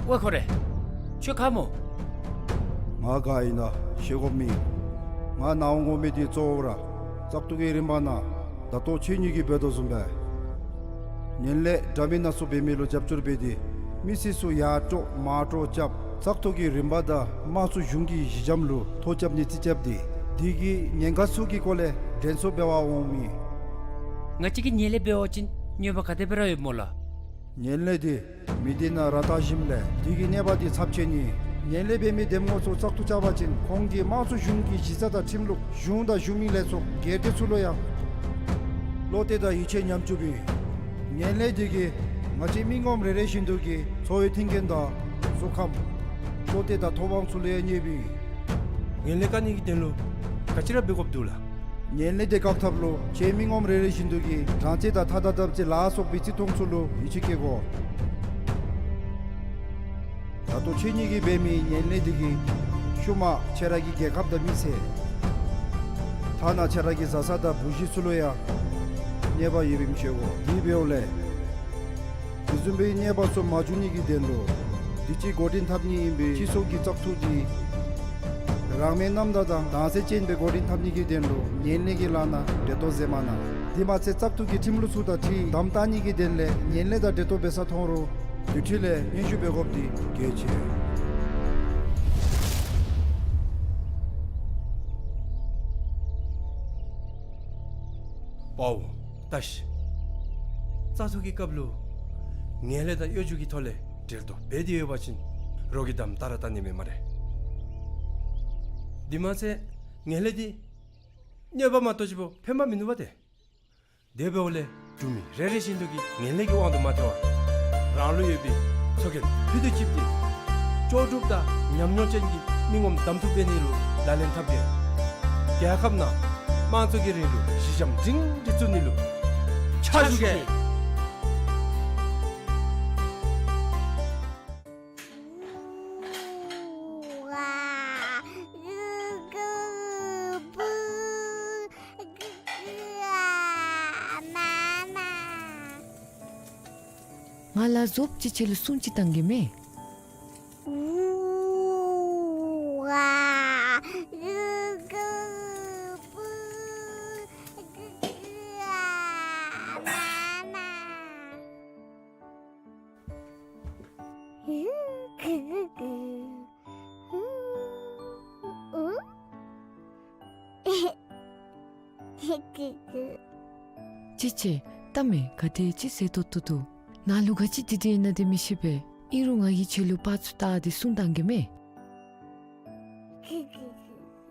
ཝའེ་ཁོ་རེ། ཁྱོད་ག་སྨོ། ང་ག་ཨིན་ན་ཤེས་དགོཔ་མེད། ང་ནཱ་འོང་དགོ་མི་འདི་གཙོ་བོ་ར་བཙག་འཐུ་གི་རིམ་པ་ནང་ད་ལྟོ་ཁྱེད་གཉིས་ཀྱིས་འབད་དོ་བཟུམ་སྦེ་ངན་ལྷད་འདྲ་མིན་སྣ་ཚོགས་འབད་མི་ལུ་རྒྱབ་སྐྱོར་འབད་དེ་མི་སེར་ཚུ་ཡར་དཀྲོག་མར་དཀྲོག་རྐྱབ་བཙག་འཐུ་གི་རིམ་པ་དང་དམངས་གཙོ་གཞུང་གི་གཞི་འགྱམ་ལུ་ཐོ་རྐྱབ་ནི་རྩིས་རྐྱབ་སྟེ་དེ་གི་ཉེན་ཁ་ཚུ་གི་སྐོར་ལས་དྲན་གསོ་འབད་བར་འོངམ་ཨིན། ང་བཅས་ཀྱིས་ངན་ལྷད་འབད་བ་ཅིན་གནོད་པ་ག་དེ་སྦེ་ར་ཡོདཔ་སྨོ་ལགས། ངན་ལྷད་འདི་མི་སྡེ་ནང་ར་ལྟ་ཞིནམ་ལས་དེ་གི་གནོད་པ་འདི་ཚབས་ཆེན་ཨིན། ངན་ལྷད་འབད་མི་འདེམས་ངོ་ཚུ་བཙག་འཐུ་རྐྱབ་པ་ཅིན་ཁོང་གིས་དམངས་གཙོ་གཞུང་གི་གཞི་རྩ་དང་ཁྲིམས་ལུགས་གཞུང་དང་གཞུང་མིན་ལས་ཚོགས་སྒེར་སྡེ་ཚུ་ལུ་ཡང་བློ་གཏད་དང་ཡིད་ཆེས་ཉམས་བཅུགཔ་ཨིན། ངན་ལྷད་འདི་གིས་ང་བཅས་མི་ངོམ་རེ་རེ་བཞིན་དུ་གི་འཚོ་བའི་མཐུན་རྐྱེན་དང་གཟུགས་ཁམས་བློ་གཏད་དང་ཐོབ་དབང་ཚུ་ལུ་ཡང་གནོདཔ་ཨིན། ངན་ལྷད་བཀག་ནི་གི་དོན་ལུ་ག་ཅི་ར་འབད་དགོཔ་འདུག་ལགས། ངན་ལྷད་འདི་བཀག་ཐབས་ལུ་ཁྱེད་མི་ངོམ་རེ་རེ་བཞིན་དུ་གིས་དྲང་བདེན་དང་ཐ་དང་དམ་ཚིག་ལ་སོགས་པའི་བརྩི་མཐོང་ཚུ་ལུ་ཡིད་ཆེས་བསྐྱེད་དགོ། ད་ལྟོ་ཁྱེད་གཉིས་ཀྱིས་འབད་མི་ངན་ལྷད་འདི་གིས་ཤུལ་མ་ཁྱེད་ར་གི་རྒྱལ་ཁབ་དང་མི་སེར་ཐ་ན་ཁྱེད་ར་གི་བཟའ་ཚང་དང་བུ་གཞི་ཚུ་ལུ་ཡང་གནོད་པ་ཡོདཔ་ཨིནམ་ཤེས་དགོ། དེ་འབདཝ་ལས་དེ་བཟུམ་སྦེ་གནོད་པ་ཚུ་མ་འབྱུང་ནི་གི་དོན་ལུ་དུས་ཅི་འགོ་འདྲེན་འཐབ་ནི་ཨིན་པའི་སྤྱི་ཚོགས་ཀྱི་བཙག་འཐུ་འདི་རང་མོས་རྣམ་དག་དང་དྭངས་གསལ་ཅན་སྦེ་འགོ་འདྲེན་འཐབ་ནི་གི་དོན་ལུ་ངན་ལྷད་ཀྱི་ལཱ་ནང་འབྲེལ་གཏོགས་མཛད་མ་གནང་། དེ་མ་ཚད་བཙག་འཐུ་གི་ཁྲིམས་ལུགས་ཚུ་དང་འཁྲིལ་དམ་བཏགས་ནི་གི་དོན་ལས་ངན་ལྷད་དང་འབྲེལ་གཏོགས་འབད་ས་མཐོང་རུང་དེ་འཕྲོ་ལས་སྙན་ཞུ་འབད་དགོཔ་འདི་གལ་ཆེ། དཔའ་བོ་བཀྲ་ཤིས། བཙག་འཐུ་གི་སྐབས་ལུ་ངན་ལྷད་དང་གཡོ་སྒྱུ་གི་ཐོག་ལས་འབྲེལ་གཏོགས་འབད་དེ་ཡོད་པ་ཅིན་རོགས་ཀྱིས་དམ་བཏགས་ར་བཏགས་ནི་མེད་སྨ་རེ། དེ་མ་ཚད་ངན་ལྷད་འདི་གནོད་པ་མ་གཏོགས་ཅིག་པོ་ཕན་པ་མིན་འདུག་པ་ཏེ། དེ་འབདཝ་ལས་འབྲུག་མི་རེ་རེ་བཞིན་དུ་གིས་ངན་ལྷད་ཀྱི་དབང་དུ་མ་ཐལ་བར་རང་ལུ་ཡོད་པའི་ཚོགས་རྒྱན་ཕུད་དུ་བཅིབས་ཏེ་ལྕོགས་གྲུབ་དང་ཉམས་མྱོང་ཅན་གྱི་མི་ངོམ་གདམ་འཐུ་འབད་ནི་ལུ་ལག་ལེན་འཐབ་གེ། རྒྱལ་ཁབ་ནང་དམངས་གཙོ་གི་རིང་ལུགས་གཞི་འགྱམ་སྒྲིང་སྒྲི་བཙུགས་ནི་ལུ་ཕྱག་ཞུ་གེ། ང་ལ་རྫོབ་ཅིག་ཁྱེད་ལུ་སྲུང་ཅིག་བཏང་གེ་མས། ཅི་ཅི། ལྟ་མས། ག་དེ་ཅིག་ཟེར་ཏོག་ཏོ་འདུག། ནཱ་ལུ་ག་ཅི་དེ་དེ་ཨིན་ན་དེ་མི་ཤེས་པས། ཨིན་རུང་ང་གིས་ཁྱེད་ལུ་པར་ཚུ་བཏགས་ཏེ་སྲུང་བཏང་གེ་མས།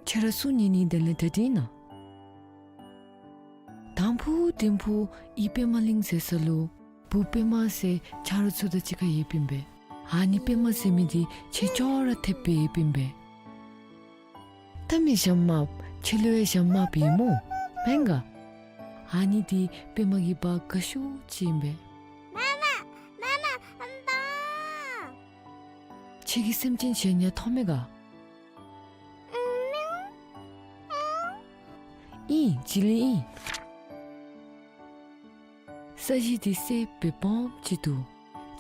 ཁྱེད་ར་སྲུང་ཉན་ནི་དོན་ལས་ད་དེ་ཨིན་ན། དང་ཕུ་དིང་ཕུ་ཨི་པདྨ་གླིང་ཟེར་ས་ལུ་བུ་པདྨ་ཟེར་ཆ་རོགས་ཚུ་དང་གཅིག་ཁར་ཡོདཔ་ཨིན་པས། ཨ་ནི་པདྨ་ཟེར་མི་འདི་ཁྱེད་ཅོག་ར་འཐདཔ་སྦེ་ཡོདཔ་ཨིན་པས། ལྟ་མས་ཞྭམོ་དམརཔོ། ཁྱེད་ལུ་ཡང་ཞྭམོ་དམརཔོ་ཡོད་སྨོ། མེན་ག། ཨ་ནི་འདི་པདྨ་གི་བ་དགའ་ཤོས་ཅིག་ཨིན་པས། མ་མ་མ་མ་བ། ཁྱེད་ཀྱིས་སེམས་ཅན་གཞན་ཡང་མཐོང་མས་ག། ཨིན། བྱི་ལི་ཨིན། ས་གཞི་འདི་སེརཔོ་སྦེ་སྦོམ་ཅིག་འདུག།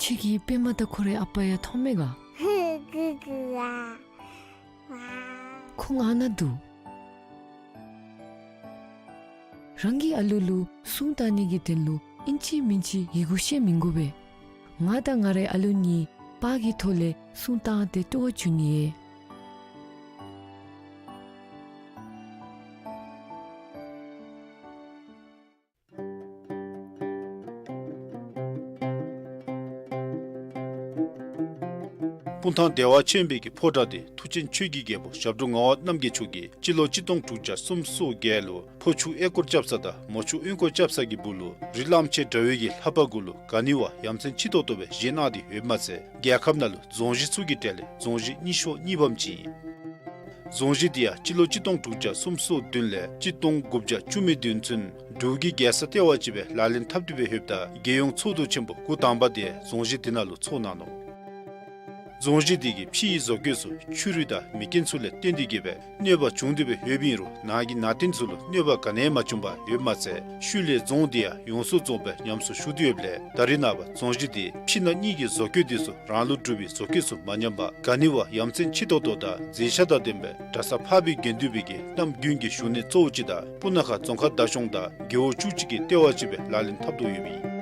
ཁྱེད་ཀྱིས་པདྨ་དང་ཁོ་རའི་ཨ་པ་ཡང་མཐོང་མས་ག། ཁོང་ཨ་ནཱ་འདུག། རང་གི་ཨ་ལུ་ལུ་སྲུང་བཏང་ནི་གི་དོན་ལུ་ཨིན་ཅི་མིན་ཅི་ཡི་གུ་ཤེས་མི་དགོ་པས། ང་དང་ང་རའི་ཨ་ལུ་གཉིས་པར་གྱི་ཐོག་ལས་སྲུང་བཏང་སྟེ་སྤྲོ་བ་བྱུང་ནི་ཡོད། སྤུངས་ཐང་བདེ་བ་ཆེན་པོའི་གི་ཕོ་བྲང་འདི་མཐུ་ཆེན་ཆོས་ཀྱི་རྒྱལ་པོ་ཞབས་དྲུང་ངག་དབང་རྣམ་རྒྱལ་མཆོག་གིས་སྤྱི་ལོ་གཅིག་སྟོང་དྲུག་བརྒྱ་སུམ་ཅུ་སོ་བརྒྱད་ལུ་ཕོ་ཆུ་ཨེ་སྐོར་རྐྱབ་ས་དང་མོ་ཆུ་ཨོན་སྐོར་རྐྱབ་ས་གི་སྦུག་ལུ་རི་གླང་ཆེན་འདྲ་བའི་གི་ལྷ་པ་གུ་ལུ་ག་ནི་བ་ཡ་མཚན་ཆེ་ཏོག་ཏོ་སྦེ་བཞེངས་གནང་སྟེ་ཡོདཔ་མ་ཚད་རྒྱལ་ཁབ་ནང་ལུ་རྫོང་གཞི་ཚུ་གི་གྲས་ལས་རྫོང་གཞི་རྙིང་ཤོས་གཉིས་པམ་ཅིག་ཨིན། རྫོང་གཞི་འདི་ཡང་སྤྱི་ལོ་གཅིག་སྟོང་དྲུག་བརྒྱ་སུམ་ཅུ་སོ་བདུན་ལས་གཅིག་སྟོང་དགུ་བརྒྱ་བཅུ་མེད་བདུན་ཚུན་འབྲུག་གི་རྒྱལ་ས་ལྟེ་བ་ཅིག་སྦེ་ལག་ལེན་འཐབ་སྟེ་སྦེ་ཡོདཔ་ད་རྒྱལ་ཡོངས་ཚོགས་འདུ་ཆེན་པོ་འགོ་དང་པ་དེ་རྫོང་གཞི་འདི་ནང་ལུ་ཚོགས་གནང་ནུག། རྫོང་གཞི་འདི་གི་ཕྱི་ཡི་བཟོ་བཀོད་ཚུ་ཆུ་རུད་དང་མེ་རྐྱེན་ཚུ་ལས་བརྟེན་ཏེ་གི་སྦེ་གནོད་པ་བྱུང་སྟེ་སྦེ་ཡོདཔ་ཨིན་རུང་ནང་གི་ནང་རྟེན་ཚུ་ལུ་གནོད་པ་ག་ནི་ཡང་མ་བྱུང་པར་ཡོདཔ་མ་ཚད་ཤུལ་ལས་རྫོང་འདི་ཡང་ཡོངས་སུ་རྫོགས་སྦེ་ཉམས་གསོ་ཞུ་སྟེ་ཡོདཔ་ལས་ད་རེས་ནངས་པ་རྫོང་གཞི་འདི་ཕྱི་ནང་གཉིས་ཀྱི་བཟོ་བཀོད་འདི་ཚུ་རང་ལུགས་གྲུབ་པའི་བཟོ་བཀོད་ཚུ་མ་ཉམས་པར་ག་ནི་བ་ཡ་མཚན་ཆེ་ཏོག་ཏོ་དང་མཛེས་ཆ་དང་ལྡན་པའི་གྲྭ་ས་འཕགས་པའི་དགེ་འདུན་པའི་གི་གནམ་དགུན་གྱི་བཞུགས་གནས་གཙོ་བོ་ཅིག་དང་སྤུ་ན་ཁ་རྫོང་ཁག་བདག་སྐྱོང་དང་རྒེད་འོག་བཅུ་གཅིག་གི་ལྟེ་བ་ཅིག་སྦེ་ལག་ལེན་འཐབ་དོ་ཡོདཔ་ཨིན།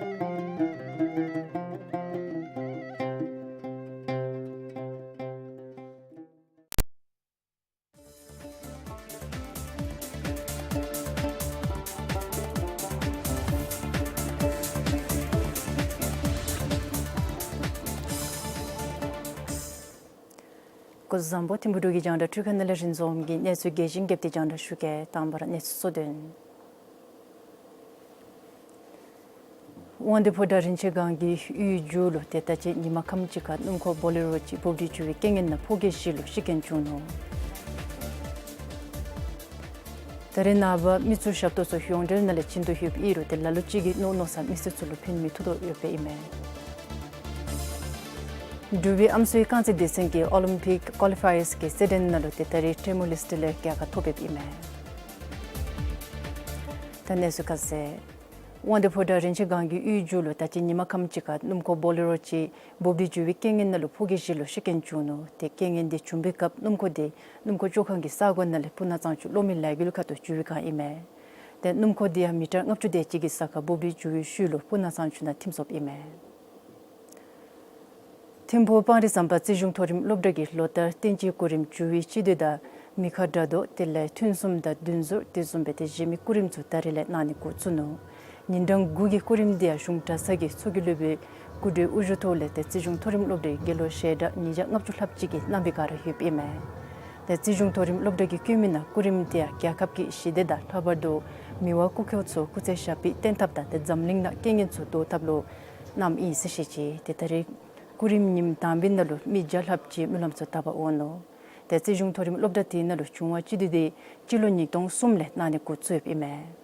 སྐུ་གཟུགས་བཟང་པོ། ཐིམ་ཕུ་འབྲུག་གི་རྒྱང་བསྒྲགས་འཕྲུལ་ཁང་ནང་ལས་རིན་འཛོམས་ཀྱིས་གནས་ཚུལ་རྒྱས་ཤིང་རྒྱས་པ་དེ་རྒྱང་བསྒྲགས་ཞུ་གེ། དང་པ་ར་གནས་ཚུལ་གཙོ་དོན། དབང་འདུས་ཕོ་བྲང་རིན་ཆེན་སྒང་གི་གཡུས་མཇུག་ལུ་ཏེ་ད་ཅི་ཉིན་མ་ཁམས་ཅིག་ཁར་སྣུམ་འཁོར་བོ་ལེ་རོ་ཅིག་འབོབ་རིལ་བྱུང་བའི་རྐྱེན་ངན་ནང་ཕོ་སྐྱེས་བཞི་ལུ་ཤི་རྐྱེན་བྱུང་ནུག། ད་རེས་ནངས་པ་མི་ཚུ་ཞབས་ཏོག་ཚུ་ཡོངས་འབྲེལ་ནང་ལས་བྱིན་དོ་ཡོདཔ་ཨིན་རུང་ཏེ་ལ་ལུ་ཅིག་གིས་མནོ་མནོ་ས་མི་སེར་ཚུ་ལུ་ཕན་མི་ཐོགས་དོ་ཡོདཔ་ཨིན་མས། འབྲུག་པའི་ཨམ་སྲུའི་རྐང་རྩེད་སྡེ་ཚན་གྱིས་ཨོ་ལིམ་པིག་ཀོ་ལི་ཕའི་ཡརསི་གི་རྩེད་འགྲན་ནང་ལུ་ཏེ་ད་རིས་ཊི་མོར་ལེ་སི་ཊེ་ལས་རྒྱལ་ཁ་ཐོབ་ཡོདཔ་ཨིན་མས། ད་གནས་ཚུལ་ཁ་གསལ། དབང་འདུས་ཕོ་བྲང་རིན་ཆེན་སྒང་གི་གཡུས་མཇུག་ལུ་ད་ཅི་ཉིན་མ་ཁམས་ཅིག་ཁར་སྣུམ་འཁོར་བོ་ལེ་རོ་ཅིག་འབོབ་སྟེ་འགྱོ་བའི་རྐྱེན་ངན་ནང་ལུ་ཕོ་སྐྱེས་བཞི་ལུ་ཤི་རྐྱེན་བྱུང་ནུག། ཏེ་རྐྱེན་ངན་དེ་བྱུང་པའི་སྐབས་སྣུམ་འཁོར་དེ་སྣུམ་འཁོར་བཅོ་ཁང་གི་ས་སྒོ་ནང་ལས་སྤུ་ན་གཙང་ཆུ་གློག་མེ་ལས་འགུལ་ཁ་ཐུག་འགྱོ་བའི་བསྒང་ཨིན་མས། ཏེ་སྣུམ་འཁོར་དེ་ཡང་མི་ཊར་ལྔ་བཅུ་དེ་ཅིག་གི་ས་ཁར་འབོབ་སྟེ་འགྱོ་བའི་ཤུལ་ལུ་སྤུ་ན་གཙང་ཆུ་ནང་ཐིམ་སོཔ་ཨིན་མས། ཐིམ་ཕུག་སྤང་རི་ཟམ་པ་རྩིས་གཞུང་མཐོ་རིམ་སློབ་གྲྭ་གིས་ལོ་ལྟར་བསྟན་སྤྱིའི་གོ་རིམ་འགྱོ་བའི་སྤྱི་འཐུས་དང་མི་ཁ་འདྲ་མདོག་དེ་ལས་ཐུན་གསུམ་དང་བདུན་ཟུར་དེ་བཟུམ་སྦེ་ཏེ་གཞན་མི་སྐུ་རིམ་ཚུ་ད་རིས་ལས་གནང་ནི་འགོ་བཙུགས་ནུག། ཉིན་གྲངས་དགུ་གི་སྐུ་རིམ་དེ་ཡང་གཞུང་གྲྭ་ཚང་གི་ཚོགས་ཀྱི་སློབ་དཔོན་སྐུ་བགྲེས་དབུ་བཞུགས་ཐོག་ལས་ཏེ་རྩིས་གཞུང་མཐོ་རིམ་སློབ་གྲྭའི་དགེ་སློབ་ཞལ་གྲངས་ཉིས་བརྒྱ་ལྔ་བཅུ་ལྷགཔ་ཅིག་གིས་གནང་བའི་བསྒང་ར་ཡོདཔ་ཨིན་མས། ཏེ་རྩིས་གཞུང་མཐོ་རིམ་སློབ་གྲྭ་གིས་བཀོད་མི་ནང་སྐུ་རིམ་དེ་ཡང་རྒྱལ་ཁབ་ཀྱི་ཞི་བདེ་དང་ལྷག་པར་དུ་མི་དབང་སྐུ་འཁོར་ཚུ་སྐུ་ཚེ་ཞབས་པད་བརྟན་ཐབས་དང་ཏེ་འཛམ་གླིང་ནང་རྐྱེན་ངན་ཚུ་བཟློག་ཐབས་ལུ་གནངམ་ཨིན་ཟེར་བཤད་ཅི། ཏེ་ད་རིས་སྐུ་རིམ་ཉིནམ་དང་པའི་ནང་ལུ་མི་བརྒྱ་ལྷགཔ་ཅིག་སྨོན་ལམ་ཚུ་བཏབ་པར་འོང་ནུག། ཏེ་རྩིས་གཞུང་མཐོ་རིམ་སློབ་གྲྭ་དེའི་ནང་ལུ་བྱུང་བ་སྤྱི་འཐུས་དེ་སྤྱི་ལོ་ཉིས་སྟོང་གསུམ་ལས་གནང་ནི་འགོ་བཙུགས་ཡོདཔ་ཨིན་མས།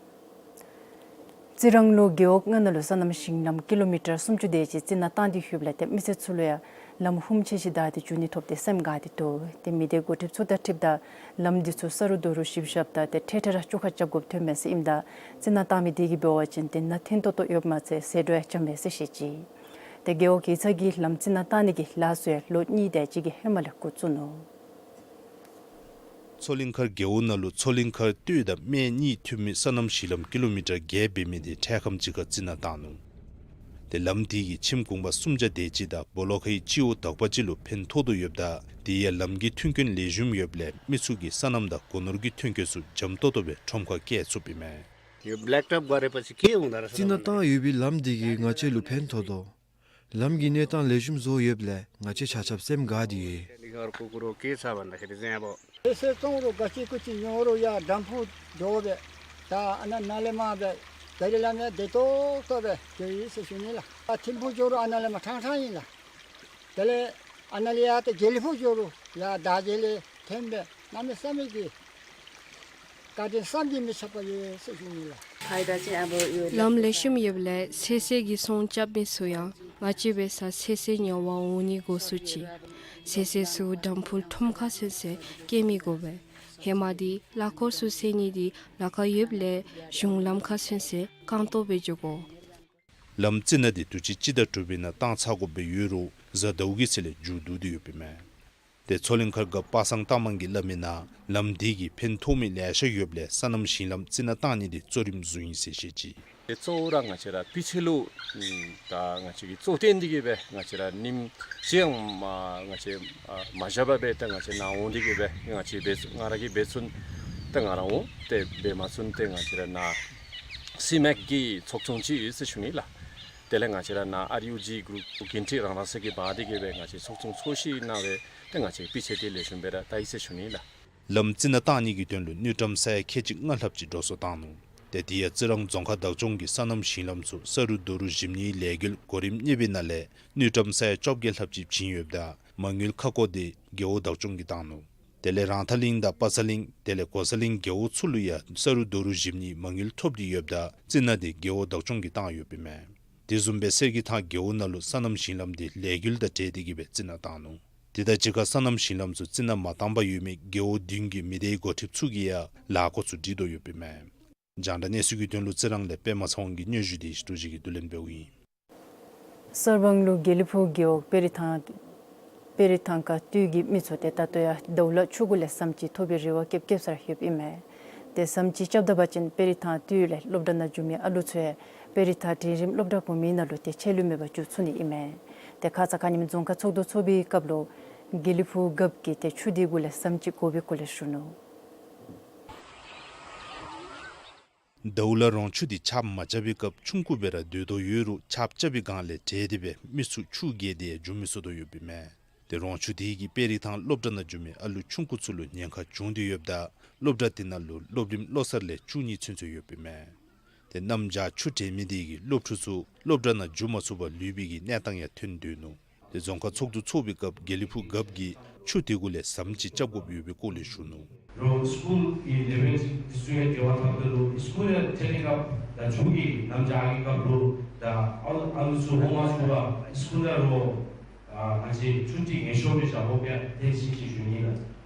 རྩི་རང་ལུ་རྒེད་འོག་ལྔ་ནང་ལུ་སོ་ནམ་ཞིང་ལམ་ཀི་ལོ་མི་ཊར་སུམ་ཅུ་དེ་ཅིག་རྩི་ནག་བཏང་སྟེ་ཡོདཔ་ལས་ཏེ་མི་སེར་ཚུ་ལུ་ཡང་ལམ་ཧུམ་ཆེ་ཞིང་བདའ་སྟེ་འགྱོ་ནི་ཐོབ་སྟེ་སེམས་དགའ་སྟེ་འདུག། ཏེ་མི་སྡེ་འགོ་ཁྲིདཔ་ཚུ་དང་འཁྲིལཝ་ད་ལམ་འདི་ཚུ་ས་རུག་རྡོ་རུག་ཞིབ་བཤེར་དང་ཏེ་འཕྲལ་འཕྲལ་ར་བཅོ་ཁ་རྐྱབ་དགོཔ་ཐོནམ་མས་ཟེར་ཨིནམ་ད་རྩི་ནག་བཏང་མི་དེ་གིས་འབད་བ་ཅིན་ཏེ་ནང་ཐན་ཏོག་ཏོ་ཡོདཔ་མ་ཚད་ཟད་འགྲོ་ཡང་རྐྱབ་མས་ཟེར་བཤད་ཅི། ཏེ་རྒེད་འོག་ཡིག་ཚང་གིས་ལམ་རྩི་ནག་བཏང་ནི་གི་ལཱ་ཚུ་ཡང་ལོ་གཉིས་དེ་ཅིག་གི་ཧེ་མ་ལས་འགོ་བཙུགས་ནུག། མཚོ་གླིང་མཁར་རྒེད་འོག་ནང་ལུ་མཚོ་གླིང་མཁར་སྟོད་དང་སྨད་གཉིས་མཐུད་མི་སོ་ནམ་ཞིང་ལམ་ཀི་ལོ་མི་ཊར་བརྒྱད་འབད་མི་དེ་འཕྲལ་ཁམས་ཅིག་ཁར་རྩི་ནག་བཏང་ནུག། ཏེ་ལམ་དེ་གིས་ཁྱིམ་གུང་པ་སུམ་བརྒྱ་དེ་ཅིག་དང་སྦོ་ལོགས་ཁའི་སྤྱི་འོག་དག་པ་ཅིག་ལུ་ཕན་ཐོགས་དོ་ཡོདཔ་ད་དེ་ཡང་ལམ་གྱི་མཐུན་རྐྱེན་ལེགས་ཤོམ་ཡོདཔ་ལས་མི་ཚུ་གིས་སོ་ནམ་དང་སྒོ་ནོར་གྱི་ཐོན་སྐྱེད་ཚུ་འཇམ་ཏོག་ཏོ་སྦེ་ཁྲོམ་ཁར་བསྐྱལ་ཚུགསཔ་ཨིན་མས། རྩི་ནག་བཏང་ཡོད་པའི་ལམ་དེ་གིས་ང་བཅས་ལུ་ཕན་ཐོགས་དོ། ལམ་གྱི་གནས་སྟངས་ལེགས་ཤོམ་བཟོ་ཡོདཔ་ལས་ང་བཅས་ཆ་ཁྱབ་སེམས་དགའ་སྟེ་ཡོད། ལེ་ཤ་བཙོང་རུང་ག་ཅི་གུ་ཅི་ཉོ་རུང་ཡར་དམ་ཕུ་འགྱོ་བས། ད་ཨ་ནཱ་ནཱ་ལས་མར་སྦེ་ད་རིས་ལམ་ཡང་བདེ་ཏོག་ཏོ་སྦེ་འགྱོ་ཡི་ཟེར་ཞུ་ནི་ལགས། ཨ་ཐིམ་ཕུག་འགྱོ་རུང་ཨ་ནཱ་ལས་མར་ཕྲང་ཕྲང་ཨིན་ལགས། དེ་ལས་ཨ་ནཱ་ལས་ཡར་ཏེ་དགེ་ལེགས་ཕུག་འགྱོ་རུང་ཡར་དར་རྒྱས་ལས་ཐོན་སྦེ་གནམ་མེད་ས་མེད་ཀྱི་བཀའ་དྲིན་བསམ་གྱིས་མི་ཁྱབ་པ་ཡོད་ཟེར་ཞུ་ནི་ལགས། ལམ་ལེགས་ཤོམ་ཡོདཔ་ལས་ཚོད་བསྲེ་གི་ཚོང་རྐྱབ་མི་ཚུ་ཡང་ང་བཅས་འབད་སར་ཚོད་བསྲེ་ཉོ་བར་འོང་ནི་འགོ་བཙུགས་ཅི། ཚོད་བསྲེ་ཚུ་དམ་ཕུ་ཁྲོམ་ཁར་ཚུན་ཚོད་བསྐྱལ་མི་དགོ་པས། ཧེ་མ་འདི་གླ་འཁོར་ཚུ་བསྲེ་ནི་འདི་ལ་ཁར་ཡོདཔ་ལས་གཞུང་ལམ་ཁར་ཚུན་ཚོད་རྐང་སྟོང་སྦེ་འགྱོ་དགོ། ལམ་རྩི་ནག་འདི་དུས་ཅི་སྤྱི་ཟླ་དྲུག་པའི་ནང་བཏང་ཚར་དགོཔ་སྦེ་ཡོད་རུང་གཟའ་ཟླཝ་གི་ཚེས་ལས་མཇུག་བསྡུ་སྟེ་ཡོདཔ་ཨིན་མས། ཏེ་མཚོ་གླིང་མཁར་རྒཔོ་པ་སངས་སྟག་མང་གིས་སླབ་མིའི་ནང་ལམ་འདི་གིས་ཕན་ཐོགས་མི་ལེ་ཤ་ཡོདཔ་ལས་སོ་ནམ་ཞིང་ལམ་རྩི་ནག་བཏང་ནི་འདི་གཙོ་རིམ་བཟུང་ཡི་ཟེར་བཤད་ཅི། ཏེ་གཙོ་བོ་ར་ང་བཅས་ར་སྤུས་ཚད་ལུ་ད་ང་བཅས་ཀྱིས་གཙོ་བོ་བཏོན་ཏེ་གི་སྦེ་ང་བཅས་ར་ཉིནམ་གཅིག་ཡང་མ་ང་བཅས་མ་བཞག་པར་སྦེ་ད་ང་བཅས་ནཱ་འོང་སྟེ་གི་སྦེ་ང་བཅས་འབད་ང་ར་གིས་འབད་ཚུགས་ན་ད་ང་ར་འོང་། ཏེ་འབད་མ་ཚུགས་ན་ཏེ་ང་བཅས་ར་ནཱ་སི་མེཀ་གི་ཚོགས་ཆུང་ཅིག་ཡོད་ཟེར་ཞུ་ནི་ལགས། དེ་ལས་ང་བཅས་ར་ནཱ་ཨར་ཡུ་ཇི་གུ་རུབ་འགན་འཁྲི་རང་རང་སོ་གིས་འབག་སྟེ་གི་སྦེ་ང་བཅས་ཚོགས་ཆུང་ཚོགས་ཞིནམ་ལས་ཏེ་ང་བཅས་སྤུས་ཚད་འདི་ལེགས་ཤོམ་སྦེ་ར་བལྟ་ཡི་ཟེར་ཞུ་ནི་ལགས། ལམ་རྩི་ནག་བཏང་ནི་གི་དོན་ལུ་དངུལ་ཀྲམ་ས་ཡ་ཁལ་གཅིག་ལྔ་ལྷགཔ་ཅིག་འགྲོ་སོང་བཏང་ནུག། ཏེ་དེ་ཡང་རྩི་རང་རྫོང་ཁག་བདག་སྐྱོང་གིས་སོ་ནམ་ཞིང་ལམ་ཚུ་ས་རུག་རྡོ་རུག་ཞིབ་ནིའི་ལས་འགུལ་གོ་རིམ་གཉིས་པའི་ནང་ལས་དངུལ་ཀྲམ་ས་ཡ་བཅོ་བརྒྱད་ལྷགཔ་ཅིག་བྱིན་ཡོདཔ་ད་མ་དངུལ་ཁ་སྐོང་འདི་རྒེད་འོག་བདག་སྐྱོང་གིས་བཏང་ནུག། དེ་ལས་རང་ཐང་གླིང་དང་པ་ཚ་གླིང་དེ་ལས་གོ་ས་གླིང་རྒེད་འོག་ཚུ་ལུ་ཡང་ས་རུག་རྡོ་རུག་ཞིབ་ནིའི་མ་དངུལ་ཐོབ་སྟེ་ཡོདཔ་ད་རྩི་ནག་འདི་རྒེད་འོག་བདག་སྐྱོང་གིས་བཏང་ཡོདཔ་ཨིན་མས། དེ་བཟུམ་སྦེ་གསེར་གྱི་ཐང་རྒེད་འོག་ནང་ལུ་སོ་ནམ་ཞིང་ལམ་འདི་ལས་འགུལ་དང་འབྲེལ་ཏེ་གི་སྦེ་རྩི་ནག་བཏང་ནུག། དེ་དང་གཅིག་ཁར་སོ་ནམ་ཞིང་ལམ་ཚུ་རྩི་ནག་མ་བཏང་པར་ཡོད་མི་རྒེད་འོག་བདུན་གྱི་མི་སྡེའི་འགོ་ཁྲིདཔ་ཚུ་གིས་ཡང་ལཱ་འགོ་ཚུ་སྒྲིག་དོ་ཡོདཔ་ཨིན་མས། རྒྱང་བསྒྲགས་གནས་ཚུལ་གྱི་དོན་ལུ་རྩི་རང་ལས་པདྨ་ཚེ་དབང་གི་སྙན་ཞུ་འདི་ཞི་ཏོ་ཅིག་གིས་བསྡུ་ལེན་འབདཝ་ཨིན། གསར་སྤང་ལུ་དགེ་ལེགས་ཕུག་རྒེད་འོག་དཔལ་རི་ཐང་དཔལ་རི་ཐང་ཁ་སྟོད་ཀྱི་མི་ཚུ་ཏེ་ད་ལྟོ་ཡང་ཟླཝ་ལ་ཆུ་གུ་ལས་ཟམ་ཅིག་ཐོབ་པའི་རེ་བ་བསྐྱེདཔ་བསྐྱེད་སར་ཡོདཔ་ཨིན་མས། ཏེ་ཟམ་ཅིག་རྐྱབ་ད་པ་ཅིན་དཔལ་རི་ཐང་སྟོད་ལས་སློབ་གྲྭ་ནང་འགྱོ་མི་ཨ་ལུ་ཚུ་ཡང་དཔལ་རི་ཐང་འབྲིང་རིམ་སློབ་གྲྭ་གོང་མའི་ནང་ལུ་ཏེ་ཆད་ལུས་མེད་པར་འགྱོ་ཚུགས་ནི་ཨིན་མས། ཏེ་ཁ་ཙ་ཁ་ཉིནམ་རྫོང་ཁག་ཚོགས་འདུ་ཚོགས་པའི་སྐབས་ལུ་དགེ་ལེགས་ཕུག་རྒཔོ་གིས་ཏེ་ཆུ་དེ་གུ་ལས་ཟམ་ཅིག་དགོ་པའི་སྐོར་ལས་ཞུ་ནུག། ཟླཝ་ལ་རོང་ཆུ་འདི་ཆརཔ་མ་རྐྱབ་པའི་སྐབས་ཆུང་ཀུ་སྦེ་ར་སྡོད་དོ་ཡོད་རུང་ཆརཔ་རྐྱབ་པའི་སྒང་ལས་བྲལ་ཏེ་སྦེ་མི་ཚུ་ཆུ་བརྒལ་ཏེ་ཡང་འགྱོ་མི་ཚུགས་དོ་ཡོདཔ་ཨིན་མས། ཏེ་རོང་ཆུ་དེ་གིས་དཔལ་རི་ཐང་སློབ་གྲྭ་ནང་འགྱོ་མི་ཨ་ལུ་ཆུང་ཀུ་ཚུ་ལུ་ཉེན་ཁ་བྱུང་སྟེ་ཡོདཔ་ད་སློབ་གྲྭ་དེ་ནང་ལུ་སློབ་རིམ་བློ་གསར་ལས་བཅུ་གཉིས་ཚུན་ཚོད་ཡོདཔ་ཨིན་མས། ཏེ་གནམ་བྱཱར་ཆུ་བྲལ་མི་དེ་གིས་སློབ་ཕྲུག་ཚུ་སློབ་གྲྭ་ནང་འགྱོ་མ་ཚུགས་པར་ལུས་པའི་གི་གནས་སྟངས་ཡང་ཐོན་སྡོད་ནུག། ཏེ་རྫོང་ཁག་ཚོགས་འདུ་ཚོགས་པའི་སྐབས་དགེ་ལེགས་ཕུག་རྒཔོ་གིས་ཆུ་དེ་གུ་ལས་ཟམ་ཅིག་རྐྱབ་དགོཔ་ཡོད་པའི་སྐོར་ལས་ཞུ་ནུག། རོགས་སི་ཀུལ་གྱི་ལེ་བེལ་ཅིག་དེ་ཚུ་ཡང་འབྲེལ་བ་འཐབ་ད་ལུ་སི་ཀུལ་ཡང་ཐོན་ནི་སྐབས་ད་ཆུ་གི་གནམ་བྱཱར་གྱི་སྐབས་ལུ་ད་ཨ་ཨ་ལུ་ཚུ་འོང་མ་ཚུགས་པར་སི་ཀུལ་ལས་རོགས་ ཨ་ང་བཅས་ཆུ་ཊི་ངེས་ཤོར་མི་བཞག་དགོ་པས་ཏེ་ཅིག་ཅིག་ཞུ་ནི་ལགས།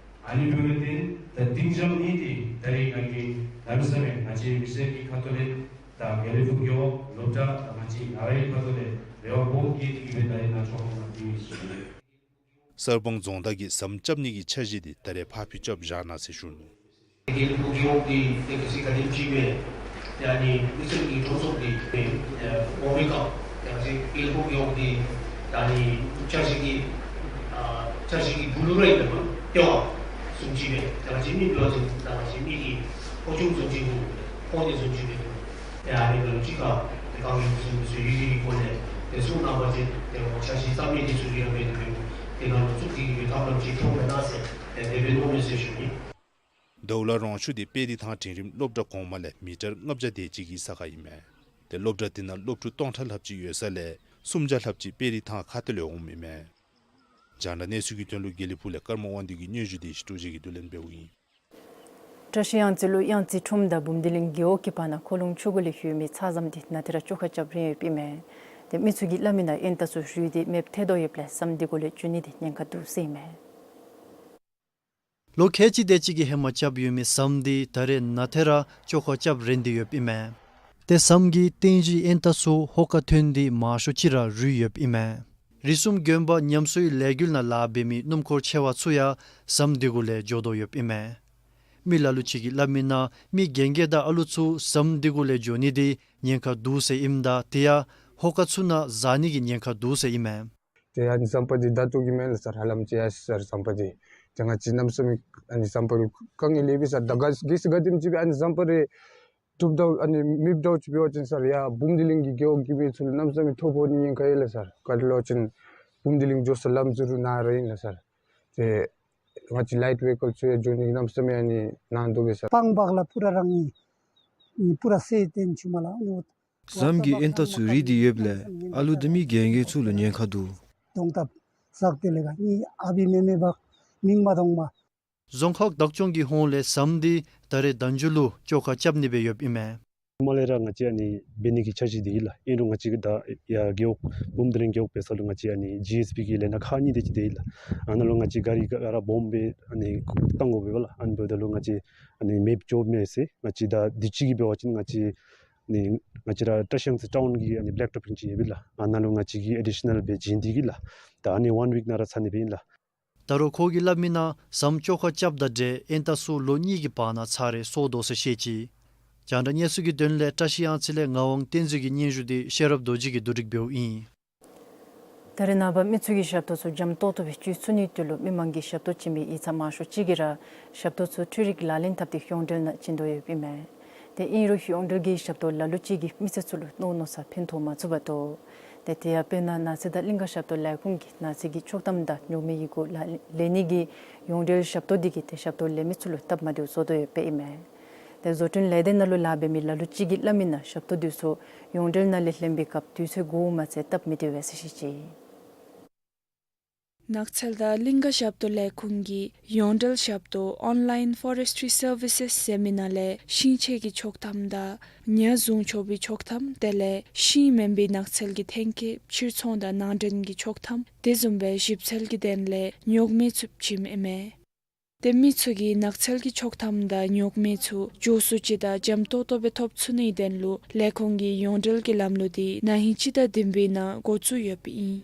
ཨ་ནི་འབདཝ་ལས་བརྟེན་ད་སྡིངས་འཇམ་གཉིས་འདི་ད་རེས་ནངས་ཀྱི་གནམ་མེད་ས་མེད་ང་བཅས་མི་སེར་གྱི་ཁ་ཐུག་ལས་དང་དགེ་ལེགས་ཕུག་རྒེད་འོག་སློབ་གྲྭ་དང་ང་བཅས་ང་རའི་ཁ་ཐུག་ལས་རེ་བ་སྦོམ་བསྐྱེད་དེ་གི་སྦེ་ད་རེས་ནཱ་ཆོ་ག་ནང་འདི་ཨིན་ཟེར་ཞུ་ནི། གསར་སྤང་རྫོང་བདག་གིས་ཟམ་རྐྱབ་ནི་གི་འཆར་གཞི་འདི་ད་རེས་ཕར་འགྱངས་རྐྱབ་བཞག་གནང་ཟེར་ཞུ་ནུག། དགེ་ལེགས་ཕུག་རྒེད་འོག་འདི་ཏེ་ག་ཅི་ག་དེམ་ཅིག་སྦེ་ཡ་ནི་མི་སེར་གྱི་འགྲོ་སོང་འདི་ཏེ་ཨེ་འོང་མི་ག་ཡ་ཅིག་དགེ་ལེགས་ཕུག་རྒེད་འོག་འདི་ད་ནི་འཆར་གཞི་གི་ཨ་འཆར་གཞི་གི་སྦུག་ལུ་ར་ཨིན་པས་མ་ལྟེ་བ་བཟུམ་ཅིག་སྦེ་ད་ང་བཅས་མི་འབད་བ་ཅིན་ད་ང་བཅས་མི་གི་ཕོ་ཆུང་བཟུམ་ཅིག་གུ་ཕོ་ནི་བཟུམ་ཅིག་སྦེ་ཏེ་ཨ་ནི་ག་ལུ་ཅིག་ཁར་ཏེ་གང་ཡོད་ཚུ་ཚུ་ཡོད་ཀྱི་སྐོར་ལས་ཏེ་གསུང་གནང་བ་ཅིན་ཏེ་འོ་འཆར་གཞི་རྩ་མེད་འདི་ཚུ་གི་ར་འབད་དེ་འབད་ཏེ་ནཱ་ལུ་བཙུགས་ཏེ་གི་སྦེ་ཐབས་ལམ་ཅིག་ཐོབ་མེན་ན་ཟེར་ཏེ་དེ་སྦེ་མནོཝ་མས་ཟེར་ཞུ་ནི། ཟླཝ་ལ་རོང་ཆུ་འདི་དཔལ་ལྡན་ཐང་འབྲིང་རིམ་སློབ་གྲྭ་གོང་མ་ལས་མི་ཊར་ལྔ་བརྒྱ་དེ་ཅིག་གི་ས་ཁར་ཨིན་མས། ཏེ་སློབ་གྲྭ་འདི་ནང་སློབ་ཕྲུག་སྟོང་ཕྲག་ལྷགཔ་ཅིག་ཡོད་ས་ལས་སུམ་བརྒྱ་ལྷགཔ་ཅིག་དཔལ་ལྡན་ཐང་ཁ་ཐུག་ལས་འོངམ་ཨིན་མས། རྒྱང་བསྒྲགས་གནས་ཚུལ་གྱི་དོན་ལུ་དགེ་ལེགས་ཕུག་ལས་ཀརྨ་དབང་འདུས་ཀྱི་སྙན་ཞུ་འདི་ཞི་ཀྲུའུ་རྗེ་གིས་བསྡུ་ལེན་འབདཝ་ཨིན། བཀྲ་ཤིས་གཡང་རྩེ་ལུ་གཡང་རྩེ་ཁྲོམ་དང་འབུམ་སྡེ་གླིང་རྒེད་འོག་གི་བར་ན་ཁོ་ལོང་ཆུ་གུ་ལས་ལྷོད་མི་ཚ་ཟམ་འདི་ནཱ་ཏེ་ར་བཅོ་ཁ་རྐྱབ་རན་ཡོདཔ་ཨིན་མས། ཏེ་མི་ཚུ་གིས་སླབ་མི་ནང་ཨེན་ཏ་ཚུ་རུལ་ཏེ་མེདཔ་ཐལ་དོ་ཡོདཔ་ལས་ཟམ་འདི་གུ་ལས་འགྱོ་ནི་འདི་ཉེན་ཁ་འདུག་ཟེར་ཨིན་མས། ལོ་ཁལ་གཅིག་དེ་ཅིག་གི་ཧེ་མ་རྐྱབ་ཡོད་མི་ཟམ་འདི་ད་རེས་ནཱ་ཏེ་ར་བཅོ་ཁ་རྐྱབ་རན་ཏེ་ཡོདཔ་ཨིན་མས། ཏེ་ཟམ་གྱི་སྟེང་གི་ཨེན་ཏ་ཚུ་ཧོ་ཀ་ཐོན་ཏེ་མང་ཤོས་ཅིག་ར་རུལ་ཡོདཔ་ཨིན་མས། རི་གསུམ་དགོན་པ་ཉམས་གསོའི་ལས་འགུལ་ནང་ལཱ་འབད་མི་སྣུམ་འཁོར་ཆེ་བ་ཚུ་ཡང་ཟམ་འདི་གུ་ལས་འགྱོ་དོ་ཡོདཔ་ཨིན་མས། མི་ལ་ལུ་ཅིག་གིས་སླབ་མི་ནང་མི་རྒན་རྒས་དང་ཨ་ལུ་ཚུ་ཟམ་འདི་གུ་ལས་འགྱོ་ནི་འདི་ཉེན་ཁ་འདུག་ཟེར་ཨིནམ་ད་དེ་ཡང་ཧོ་ཀ་ཚུ་ནང་འཛག་ནི་གི་ཉེན་ཁ་འདུག་ཟེར་ཨིན་མས། ཏེ་ཨ་ནི་ཟམ་པ་འདི་བརྡབ་བཏོག་གི་མེན་ལགས་སར། ཧ་ལམ་ཅིག་ཡར་སོང་ཡི་ཟམ་པ་འདི། ཏེ་ང་བཅས་གནམ་མེད་ས་མེད་ཨ་ནི་ཟམ་པ་འདི་དཀའ་ངལ་ལེ་ཤ་ཡོད་ལགས་སར། ད་ག་གེ་སར་ག་དེམ་ཅིག་སྦེ་ཨ་ནི་ཟམ་པ་འདི་གྲུབ་ད་ཨ་ནི་མེདཔ་འདྲཝ་ཅིག་འབད་བ་ཅིན་སར་ཡར་འབུམ་སྡེ་གླིང་གི་རྒེད་འོག་གི་མི་ཚུ་ལུ་གནམ་མེད་ས་མེད་ཐོ་ཕོག་ནི་ཉེན་ཁ་ཡོད་ལགས་སར། ག་ཅི་ལོ་ཅིན་འབུམ་སྡེ་གླིང་འགྱོ་ས་ལམ་ཟུར་ནཱ་ར་ཨིན་ལགས་སར། ཏེ་ང་བཅས་ལའིཊ་ཝེ་ཧི་ཀལ་ཚུ་ཡང་འགྱོ་ནི་གནམ་མེད་ས་མེད་ཨ་ནི་ཉེན་ཁ་འདུག་པས་སར། སྤང་སྦག་ལ་པུ་ར་རང་ཨིན། པུ་ར་སེ་ཏེན་ཆུ་མ་ལ་ཨ་ནི། ཟམ་གྱི་ཨེན་ཏ་ཚུ་རུལ་ཏེ་ཡོདཔ་ལས་ཨ་ལུ་དང་མི་རྒན་རྒས་ཚུ་ལུ་ཉེན་ཁ་འདུག། གདོང་ཐགཔ་ཟག་སྟེ་ལས་ག་ནི་ཨ་བི་མེ་མེ་བག་མིང་མ་གཏོགས་མ། རྫོང་ཁག་བདག་སྐྱོང་གི་ཧོངས་ལས་ཟམ་འདི་ད་རེས་ད་མཇུག་ལུ་བཅོ་ཁ་རྐྱབ་ནི་སྦེ་ཡོདཔ་ཨིན་མས། མ་ལས་ར་ང་བཅས་ཨ་ནི་འབད་ནི་གི་འཆར་གཞི་འདི་ཨིན་ལགས། ཨིན་རུང་ང་བཅས་ཀྱིས་ད་ཡར་རྒེད་འོག་འབུམ་སྡེ་གླིང་རྒེད་འོག་འབད་ས་ལུ་ང་བཅས་ཨ་ནི་ཇི་ཨེས་བི་གི་ལས་སྣ་ཁག་གཉིས་དེ་ཅིག་འདི་ཨིན་ལགས། ཨ་ནཱ་ལུ་ང་བཅས་གཱ་རི་ག་ར་སྦོམ་སྦེ་ཨ་ནི་བཏང་དགོ་པས་ལགས། ཨ་ནི་འབདཝ་ད་ལུ་ང་བཅས་ཨ་ནི་མེདཔ་འགྱོཝ་མས་ཟེར། ང་བཅས་ད་དུས་ཅི་གི་འབད་བ་ཅིན་ང་བཅས་ནི་ང་བཅས་ར་བཀྲ་ཤིས་གཡང་རྩེ་ཊའུན་གྱི་ཨ་ནི་བེ་ལེཀ་ཊོཔ་ཨིན་ཅི་ཡོད་པས་ལགས། ཨ་ནཱ་ལུ་ང་བཅས་ཀྱིས་ཨེ་ཌི་ཤ་ནཱལ་སྦེ་བྱིན་ཏེ་གི་ལགས། ད་ཨ་ནི་ཝན་ཝིཀ་ནང་ར་ཚར་ནི་སྦེ་ཨིན་ལགས། ད་རུང་ཁོ་གིས་སླབ་མི་ནང་ཟམ་བཅོ་ཁ་རྐྱབ་ད་འདྲས་ཨེན་ཏ་ཚུ་ལོ་གཉིས་ཀྱི་བར་ན་ཚར་རེ་སོར་དོ་ཟེར་བཤད་ཅི། རྒྱང་བསྒྲགས་གནས་ཚུལ་གྱི་དོན་ལས་བཀྲ་ཤིས་གཡང་རྩེ་ལས་ངག་དབང་བསྟན་འཛིན་གྱི་སྙན་ཞུ་འདི་ཤེས་རབ་རྡོ་རྗེ་གིས་བསྡུ་སྒྲིག་འབདཝ་ཨིན། ད་རེས་ནངས་པ་མི་ཚུ་གིས་ཞབས་ཏོག་ཚུ་འཇམ་ཏོག་ཏོ་སྦེ་སྤྱོད་ཚུགས་ནིའི་དོན་ལུ་མི་མང་གིས་ཞབས་ཏོག་བྱིན་པའི་ཡིག་ཚང་མང་ཤོས་ཅིག་གིས་ར་ཞབས་ཏོག་ཚུ་འཕྲུལ་རིག་ལག་ལེན་འཐབ་སྟེ་ཡོངས་འབྲེལ་ནང་བྱིན་དོ་ཡོདཔ་ཨིན་མས། ཏེ་ཨིན་རུང་ཡོངས་འབྲེལ་གྱི་ཞབས་ཏོག་ལ་ལུ་ཅིག་གིས་མི་སེར་ཚུ་ལུ་མནོ་མནོ་སར་ཕན་ཐོགས་མ་ཚུགས་པས་དོ། ཏེ་དེ་ཡང་དཔེར་ན་ནགས་ཚལ་དང་གླིང་ག་ཞབས་ཏོག་ལས་ཁུངས་ཀྱིས་ནགས་ཚལ་གྱི་ཆོག་ཐམ་དང་ཉོག་མེད་ཡི་གུ་ལ་ལེན་ནི་གི་ཡོངས་འབྲེལ་ཞབས་ཏོག་འདི་གིས་ཏེ་ཞབས་ཏོག་ལེན་མི་ཚུ་ལུ་སྟབས་མ་བདེཝ་བཟོ་དོ་ཡོདཔ་ཨིན་མས། ཏེ་བཟོ་སྐྲུན་ལས་སྡེ་ནང་ལུ་ལཱ་འབད་མི་ལ་ལུ་ཅིག་གིས་སླབ་མི་ནང་ཞབས་ཏོག་འདི་ཚུ་ཡོངས་འབྲེལ་ནང་ལས་ལེན་པའི་སྐབས་དུས་ཚོད་འགོརཝ་མ་ཚད་སྟབས་མི་བདེ་བས་ཟེར་བཤད་ཅི། ནགས་ཚལ་དང་གླིང་ག་ཞབས་ཏོག་ལས་ཁུངས་ཀྱི་ཡོངས་འབྲེལ་ཞབས་ཏོག་ཨོན་ལཱའིན་ཕོ་རེསི་ཊི་རི་སར་བི་སེསི་ཟེར་མི་ནང་ལས་ཤིང་ཆས་ཀྱི་ཆོག་ཐམ་དང་ཉ་བཟུང་ཆོག་པའི་ཆོག་ཐམ་དེ་ལས་ཤིང་མེན་པའི་ནགས་ཚལ་གྱི་ཐོན་སྐྱེད་ཕྱིར་ཚོང་དང་ནང་འདྲེན་གྱི་ཆོག་ཐམ་དེ་བཟུམ་སྦེ་ཞིབ་འཚོལ་གྱི་དོན་ལས་ཉོག་མེད་ཚུ་བྱིནམ་ཨིན་མས། ཏེ་མི་ཚུ་གིས་ནགས་ཚལ་གྱི་ཆོག་ཐམ་དང་ཉོག་མེད་ཚུ་མགྱོགས་སུ་ཅིག་དང་འཇམ་ཏོག་ཏོ་སྦེ་ཐོབ་ཚུགས་ནིའི་དོན་ལུ་ལས་ཁུངས་ཀྱིས་ཡོངས་འབྲེལ་གྱི་ལམ་ལུགས་འདི་ན་ཧིང་སྤྱི་ཟླ་བདུན་པའི་ནང་འགོ་བཙུགས་ཡོདཔ་ཨིན།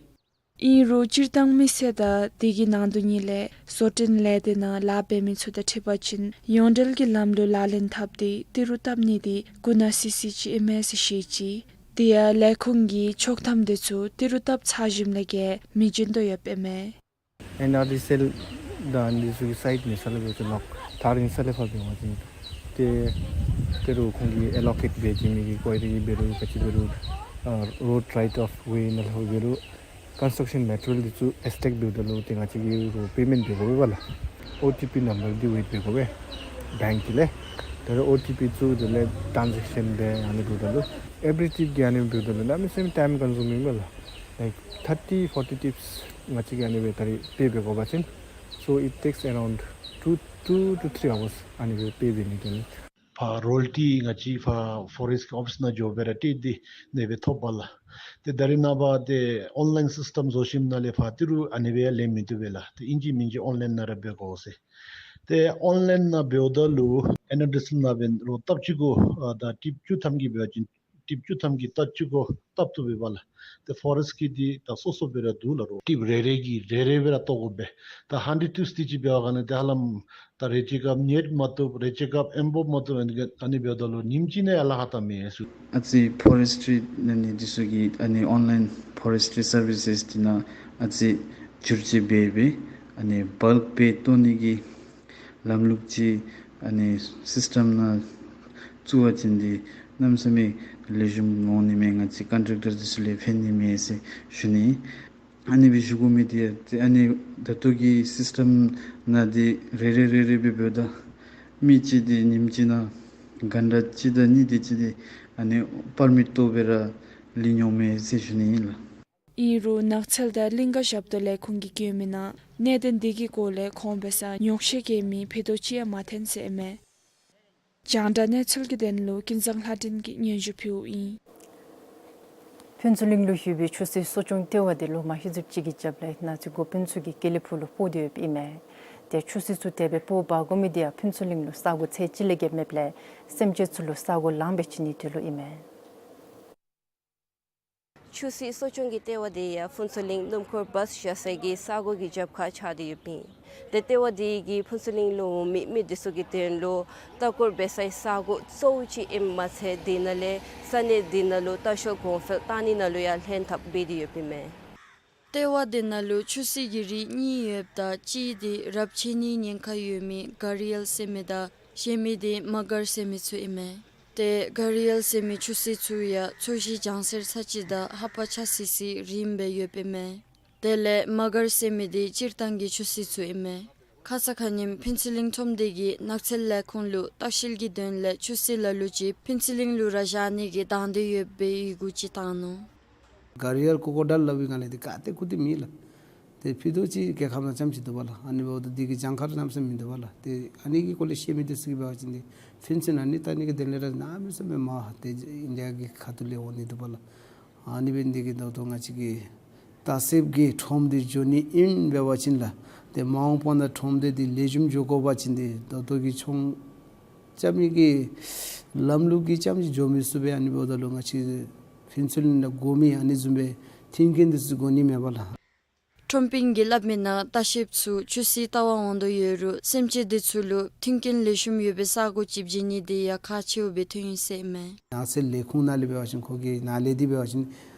ཨིན་རུང་སྤྱིར་བཏང་མི་སེར་དང་དེ་གི་ནང་དོན་གཉིས་ལས་བཟོ་སྐྲུན་ལས་སྡེ་ནང་ལཱ་འབད་མི་ཚུ་དང་འཁྲིལ་བ་ཅིན་ཡོངས་འབྲེལ་གྱི་ལམ་ལུགས་ལག་ལེན་འཐབ་སྟེ་ཏི་རུ་བཏབ་ནི་འདི་འགོ་ན་སི་སི་ཅིག་ཨིན་མས་ཟེར་བཤད་ཅི། དེ་ཡང་ལས་ཁུངས་ཀྱིས་ཆོག་ཐམ་དེ་ཚུ་ཏི་རུ་བཏབ་ཚར་ཞིནམ་ལས་བརྒལ་མི་བྱིན་དོ་ཡོདཔ་ཨིན་མས། ཨེན་ཨར་ཌི་སི་ཨེལ་དང་འདི་ཚུ་གི་སའིཊ་མེད་ས་ལས་འབད་བ་ཅིན་ལོག་ཐག་རིང་ས་ལས་ཕར་འབད་བ་ཅིན་ཏེ་ཏི་རུ་ཁོང་གིས་ཨེ་ལོ་ཀེཊ་འབད་བྱིན་མི་གི་ཀོ་རི་འབད་རུང་ག་ཅི་འབད་རུང་ཨ་རོཌ་རའིཊ་ཨོཕ་ཝེ་ནང་ལྷོད་འབད་རུང་ཀོན་སི་ཊྲག་ཤཱན་མེ་ཊི་རི་ཡལ་འདི་ཚུ་ཨེགས་ཊེཀ་འབདཝ་ད་ལུ་ཏེ་ང་བཅས་ཀྱིས་རོགས་པེ་མེནཊ་འབད་དགོ་པས་ལགས། ཨོ་ཊི་པི་ནམ་བར་འདི་ཝེཊ་འབད་དགོ་པས་བེངཀ་གི་ལས། ད་རུང་ཨོ་ཊི་པི་བཙུགས་དེ་ལས་ཊེན་ཛེཀ་ཤཱན་འབད་ཨ་ནི་འབདཝ་ད་ལུ་ཨེ་བི་རི་ཊིབ་གི་ཨ་ནི་འབདཝ་ད་ལུ་གནམ་མེད་ས་མེད་ཊའིམ་ཀོན་ཛུ་མིང་ལགས། ལའིཀ་ཐར་ཊི་ཕོར་ཊི་ཊིཔས་ང་བཅས་ཀྱིས་ཨ་ནི་སྦེ་ད་རིས་པེ་འབད་དགོ་པ་ཅིན། So it takes around two, two to three hours ཨ་ནི་སྦེ་པེ་འབད་ནི་དོན་ལུ། ཕར་རོ་ཡལ་ཊི་ང་བཅས་ཕར་ཕོ་རེསཊ་ཀྱི་ཨོ་ཕིསི་ནང་འགྱོ་སྦེ་ར་སྤྲོད་དེ་ཨ་ནི་སྦེ་ཐོབ་པས་ལགས། ཏེ་ད་རེས་ནངས་པ་ཏེ་ཨོན་ལའིན་སིསི་ཊམ་བཟོ་ཞིནམ་ལས་ཕར་ཏི་རུ་ཨ་ནི་སྦེ་ཡང་ལེན་མི་བཏུབ་པས་ལགས། ཏེ་ཨིན་ཅི་མིན་ཅི་ཨོན་ལའིན་ནང་ར་འབད་དགོ་ཟེར། ཏེ་ཨོན་ལའིན་ནང་འབདཝ་ད་ལུ་ཨེན་ཨར་ཌི་སི་ནང་འབད་རུང་སྟབས་གཅིག་གུ་ཨ་ད་ཊིཔ་བཅུ་ཐམ་གྱི་འབད་བ་ཅིན་ཊིཔ་བཅུ་ཐམ་གྱི་ད་གཅིག་གུ་བཏབ་བཏུབ་པས་ལགས། ཏེ་ཕོ་རེསཊ་ཀྱི་འདི་ད་སོ་སོ་སྦེ་ར་འདུག་ལགས། རོ་ཊིཔ་རེ་རེ་གིས་རེ་རེ་སྦེ་ར་བཏོག་དགོ་པས། ད་ཧན་ཌེཌ་ཊུ་སིགསི་ཊི་ཅིག་འབད་བ་ག་ནི་དེ་ཧ་ལམ་ད་རེ་ཅིག་སྐབས་ནེཊ་མ་བཏུབ། རེ་ཅིག་སྐབས་ཨེམ་བོབ་མ་བཏུབ། ཨ་ནི་འབདཝ་ད་ལུ་ཉིནམ་གཅིག་ནང་ཡང་ལཱ་ཁག་བཏང་མི་ཚུགས། ཨ་ཙི་ཕོ་རེསི་ཊི་རི་ནང་ནི་འདི་ཚུ་གིས་ཨ་ནི་ཨོན་ལའིན་ཕོ་རེསི་ཊི་རི་སར་བི་སེསི་འདི་ནང་ཨ་ཙི་བསྒྱུར་བཅོས་འབད་སྦེ་ཨ་ནི་བཱལཀ་སྦེ་བཏོག་ནི་གི་ལམ་ལུགས་ཅིག་ཨ་ནི་སིསི་ཊམ་ནང་བཙུགས་པ་ཅིན་འདི་གནམ་མེད་ས་མེད་ལེགས་ཤོམ་འོང་ནི་མས། ང་བཅས་ཀོན་ཊེཀ་ཊར་འདི་ཚུ་ལུ་ཕན་ནི་མས་ཟེར་ཞུ་ནི། ཨ་ནི་སྦེ་ཞུ་དགོ་མི་འདི་ཡང་ཏེ་ཨ་ནི་ད་ལྟོ་གི་སིསི་ཊམ་ནང་འདི་རེ་རེ་རེ་རེ་སྦེ་འབདཝ་ད་མི་གཅིག་འདི་ཉིནམ་གཅིག་ནང་གྷན་ཊ་གཅིག་དང་གཉིས་དེ་ཅིག་འདི་ཨ་ནི་པར་མིཊ་བཏོག་སྦེ་ར་ལེན་འོང་མས་ཟེར་ཞུ་ནི་ཨིན་ལགས། ཨིན་རུང་ནགས་ཚལ་དང་གླིང་ཀ་ཞབས་ཏོག་ལས་ཁུངས་ཀྱིས་བཀོད་མི་ནང་གནད་དོན་འདི་གི་སྐོར་ལས་ཁོང་འབད་སར་ཉོགས་བཤད་བཀོད་མི་ཕུད་རྡོག་ཅིག་ཡང་མ་ཐོན་ཟེར་ཨིན་མས། རྒྱང་བསྒྲགས་གནས་ཚུལ་གྱི་དོན་ལུ་ཀུན་བཟང་ལྷ་སྒྲོན་གྱིས་སྙན་ཞུ་ཕུལཝ་ཨིན། ཕུན་ཚོགས་གླིང་ལུ་ཡོད་པའི་ཆུ་སྲིན་གསོ་སྐྱོང་ལྟེ་བ་འདི་ལོ་མ་ཧེ་ཟུར་ཅིག་གི་རྒྱབ་ལས་ནགས་ཚལ་འགོ་དཔོན་ཚུ་གིས་དགེ་ལེགས་ཕུག་ལུ་སྤོ་སྟེ་ཡོདཔ་ཨིན་མས། ཏེ་ཆུ་སྲིན་ཚུ་དེ་སྦེ་སྤོ་འབག་དགོ་མི་འདི་ཡང་ཕུན་ཚོགས་གླིང་ལུ་ས་གོ་ཚད་ཅིག་ལས་བརྒལ་མེདཔ་ལས་སེམས་ཅན་ཚུ་ལུ་ས་གོ་ལངམ་སྦེ་བྱིན་ནིའི་དོན་ལུ་ཨིན་མས། ཆུ་སྲིན་གསོ་སྐྱོང་གི་ལྟེ་བ་འདི་ཡང་ཕུན་ཚོགས་གླིང་སྣུམ་འཁོར་བཱས་བཞག་སའི་གི་ས་གོ་གི་རྒྱབ་ཁར་ཆགས་ཏེ་ཡོདཔ་ཨིན། ཏེ་ལྟེ་བ་འདི་གིས་ཕུན་ཚོགས་གླིང་ལུ་འོང་མི་མི་འདི་ཚུ་གི་དོན་ལུ་ལྟ་སྐོར་འབད་སའི་ས་གོ་གཙོ་བོ་ཅིག་ཨིནམ་མ་ཚད་དེ་ནང་ལས་ས་གནས་འདི་ནང་ལུ་ལྟ་བཤལ་གོང་འཕེལ་བཏང་ནི་ནང་ལུ་ཡང་ལྷན་ཐབས་འབད་དེ་ཡོདཔ་ཨིན་མས། ལྟེ་བ་འདི་ནང་ལུ་ཆུ་སྲིན་གྱི་རིགས་གཉིས་ཡོདཔ་ད་གཅིག་འདི་རབས་ཆད་ནིའི་ཉེན་ཁ་ཡོད་མི་ག་རི་ཡལ་ཟེར་མི་དང་གཞན་མི་འདི་མ་གར་ཟེར་མི་ཚུ་ཨིན་མས། ཏེ་ག་རི་ཡལ་ཟེར་མི་ཆུ་སྲིན་ཚུ་ཡང་ཚོས་གཞི་ལྗང་སེར་ཚ་ཅིག་དང་ལྷ་པ་ཆགས་སི་སི་རིངམ་སྦེ་ཡོདཔ་ཨིན་མས། དེ་ལས་མ་གར་ཟེར་མི་འདི་སྤྱིར་བཏང་གི་ཆུ་སྲིན་ཚུ་ཨིན་མས། ཁ་ཙ་ཁ་ཉིནམ་ཕུན་ཚོགས་གླིང་ཁྲོམ་སྡེ་གིས་ནགས་ཚལ་ལས་ཁུངས་ལུ་ལྟ་བཤལ་གྱི་དོན་ལས་ཆུ་སྲིན་ལ་ལུ་ཅིག་ཕུན་ཚོགས་གླིང་ལུ་ར་བཞག་ནི་གི་དང་འདོད་ཡོད་པའི་ཡི་གུ་ཅིག་བཏང་ནུག། ག་རི་ཡལ་ཀོ་ཀོ་ཌའིལ་སླབ་པའི་སྒང་ལས་འདི་ག་ཏེ་ཁུ་ཏེ་མེད་ལགས། ཏེ་ཕུད་རྡོག་ཅིག་རྒྱལ་ཁབ་ནང་རྐྱངམ་ཅིག་འདུག་པ་ལགས། ཨ་ནི་འབདཝ་ད་འདི་གི་གྱངས་ཁ་ར་གནམ་མེད་ས་མེད་མིན་འདུག་པ་ལགས། ཏེ་ཨ་ནི་གི་སྐོར་ལས་ཤེས་མི་འདི་ཚུ་གིས་འབད་བ་ཅིན་འདི་ཕུན་ཚོགས་གླིང་ནང་ནི་ད་ནི་གི་དོན་ལས་ར་གནམ་མེད་ས་མེད་མར་ཏེ་ཨིན་ཌི་ཡ་གི་ཁ་ཐུག་ལས་འོང་ནི་འདུག་པ་ལགས། ཨ་ནི་འབད་ནི་འདི་གིས་ད་ལྟོ་ང་བཅས་ཀྱི་ད་སེབ་ཀྱི་ཁྲོམ་འདི་འགྱོ་ནི་ཨིན་འབད་བ་ཅིན་ལགས། ཏེ་མ་འོངས་པ་ནང་ཁྲོམ་སྡེ་འདི་ལེགས་ཤོམ་འགྱོ་དགོ་པ་ཅིན་འདི་ད་ལྟོ་གི་ཚོང་རྐྱབ་ནི་གི་ལམ་ལུགས་ཀྱིས་རྐྱངམ་ཅིག་འགྱོ་མི་ཚུགས་པས། ཨ་ནི་འབདཝ་ད་ལུ་ང་བཅས་ཕུན་ཚོགས་གླིང་ནང་དགོ་མི་ཨ་ནི་བཟུམ་སྦེ་མཐུན་རྐྱེན་འདི་ཚུ་དགོ་ནི་མས་པ་ལགས། ཁྲོམ་དཔོན་གྱིས་སླབ་མི་ནང་ལྟ་བཤལཔ་ཚུ་ཆུ་སྲིན་ལྟ་བར་འོང་དོ་ཡོད་རུང་སེམས་ཅན་འདི་ཚུ་ལུ་མཐུན་རྐྱེན་ལེགས་ཤོམ་ཡོད་པའི་ས་གོ་ཅིག་བྱིན་ནི་འདི་ཡང་ཁག་ཆེཝ་སྦེ་ཐོན་ཡི་ཟེར་ཨིན་མས། ནགས་ཚལ་ལས་ཁུངས་ནང་ལས་འབད་བ་ཅིན་ཁོ་གི་ནང་ལས་འདི་འབད་བ་ཅིན་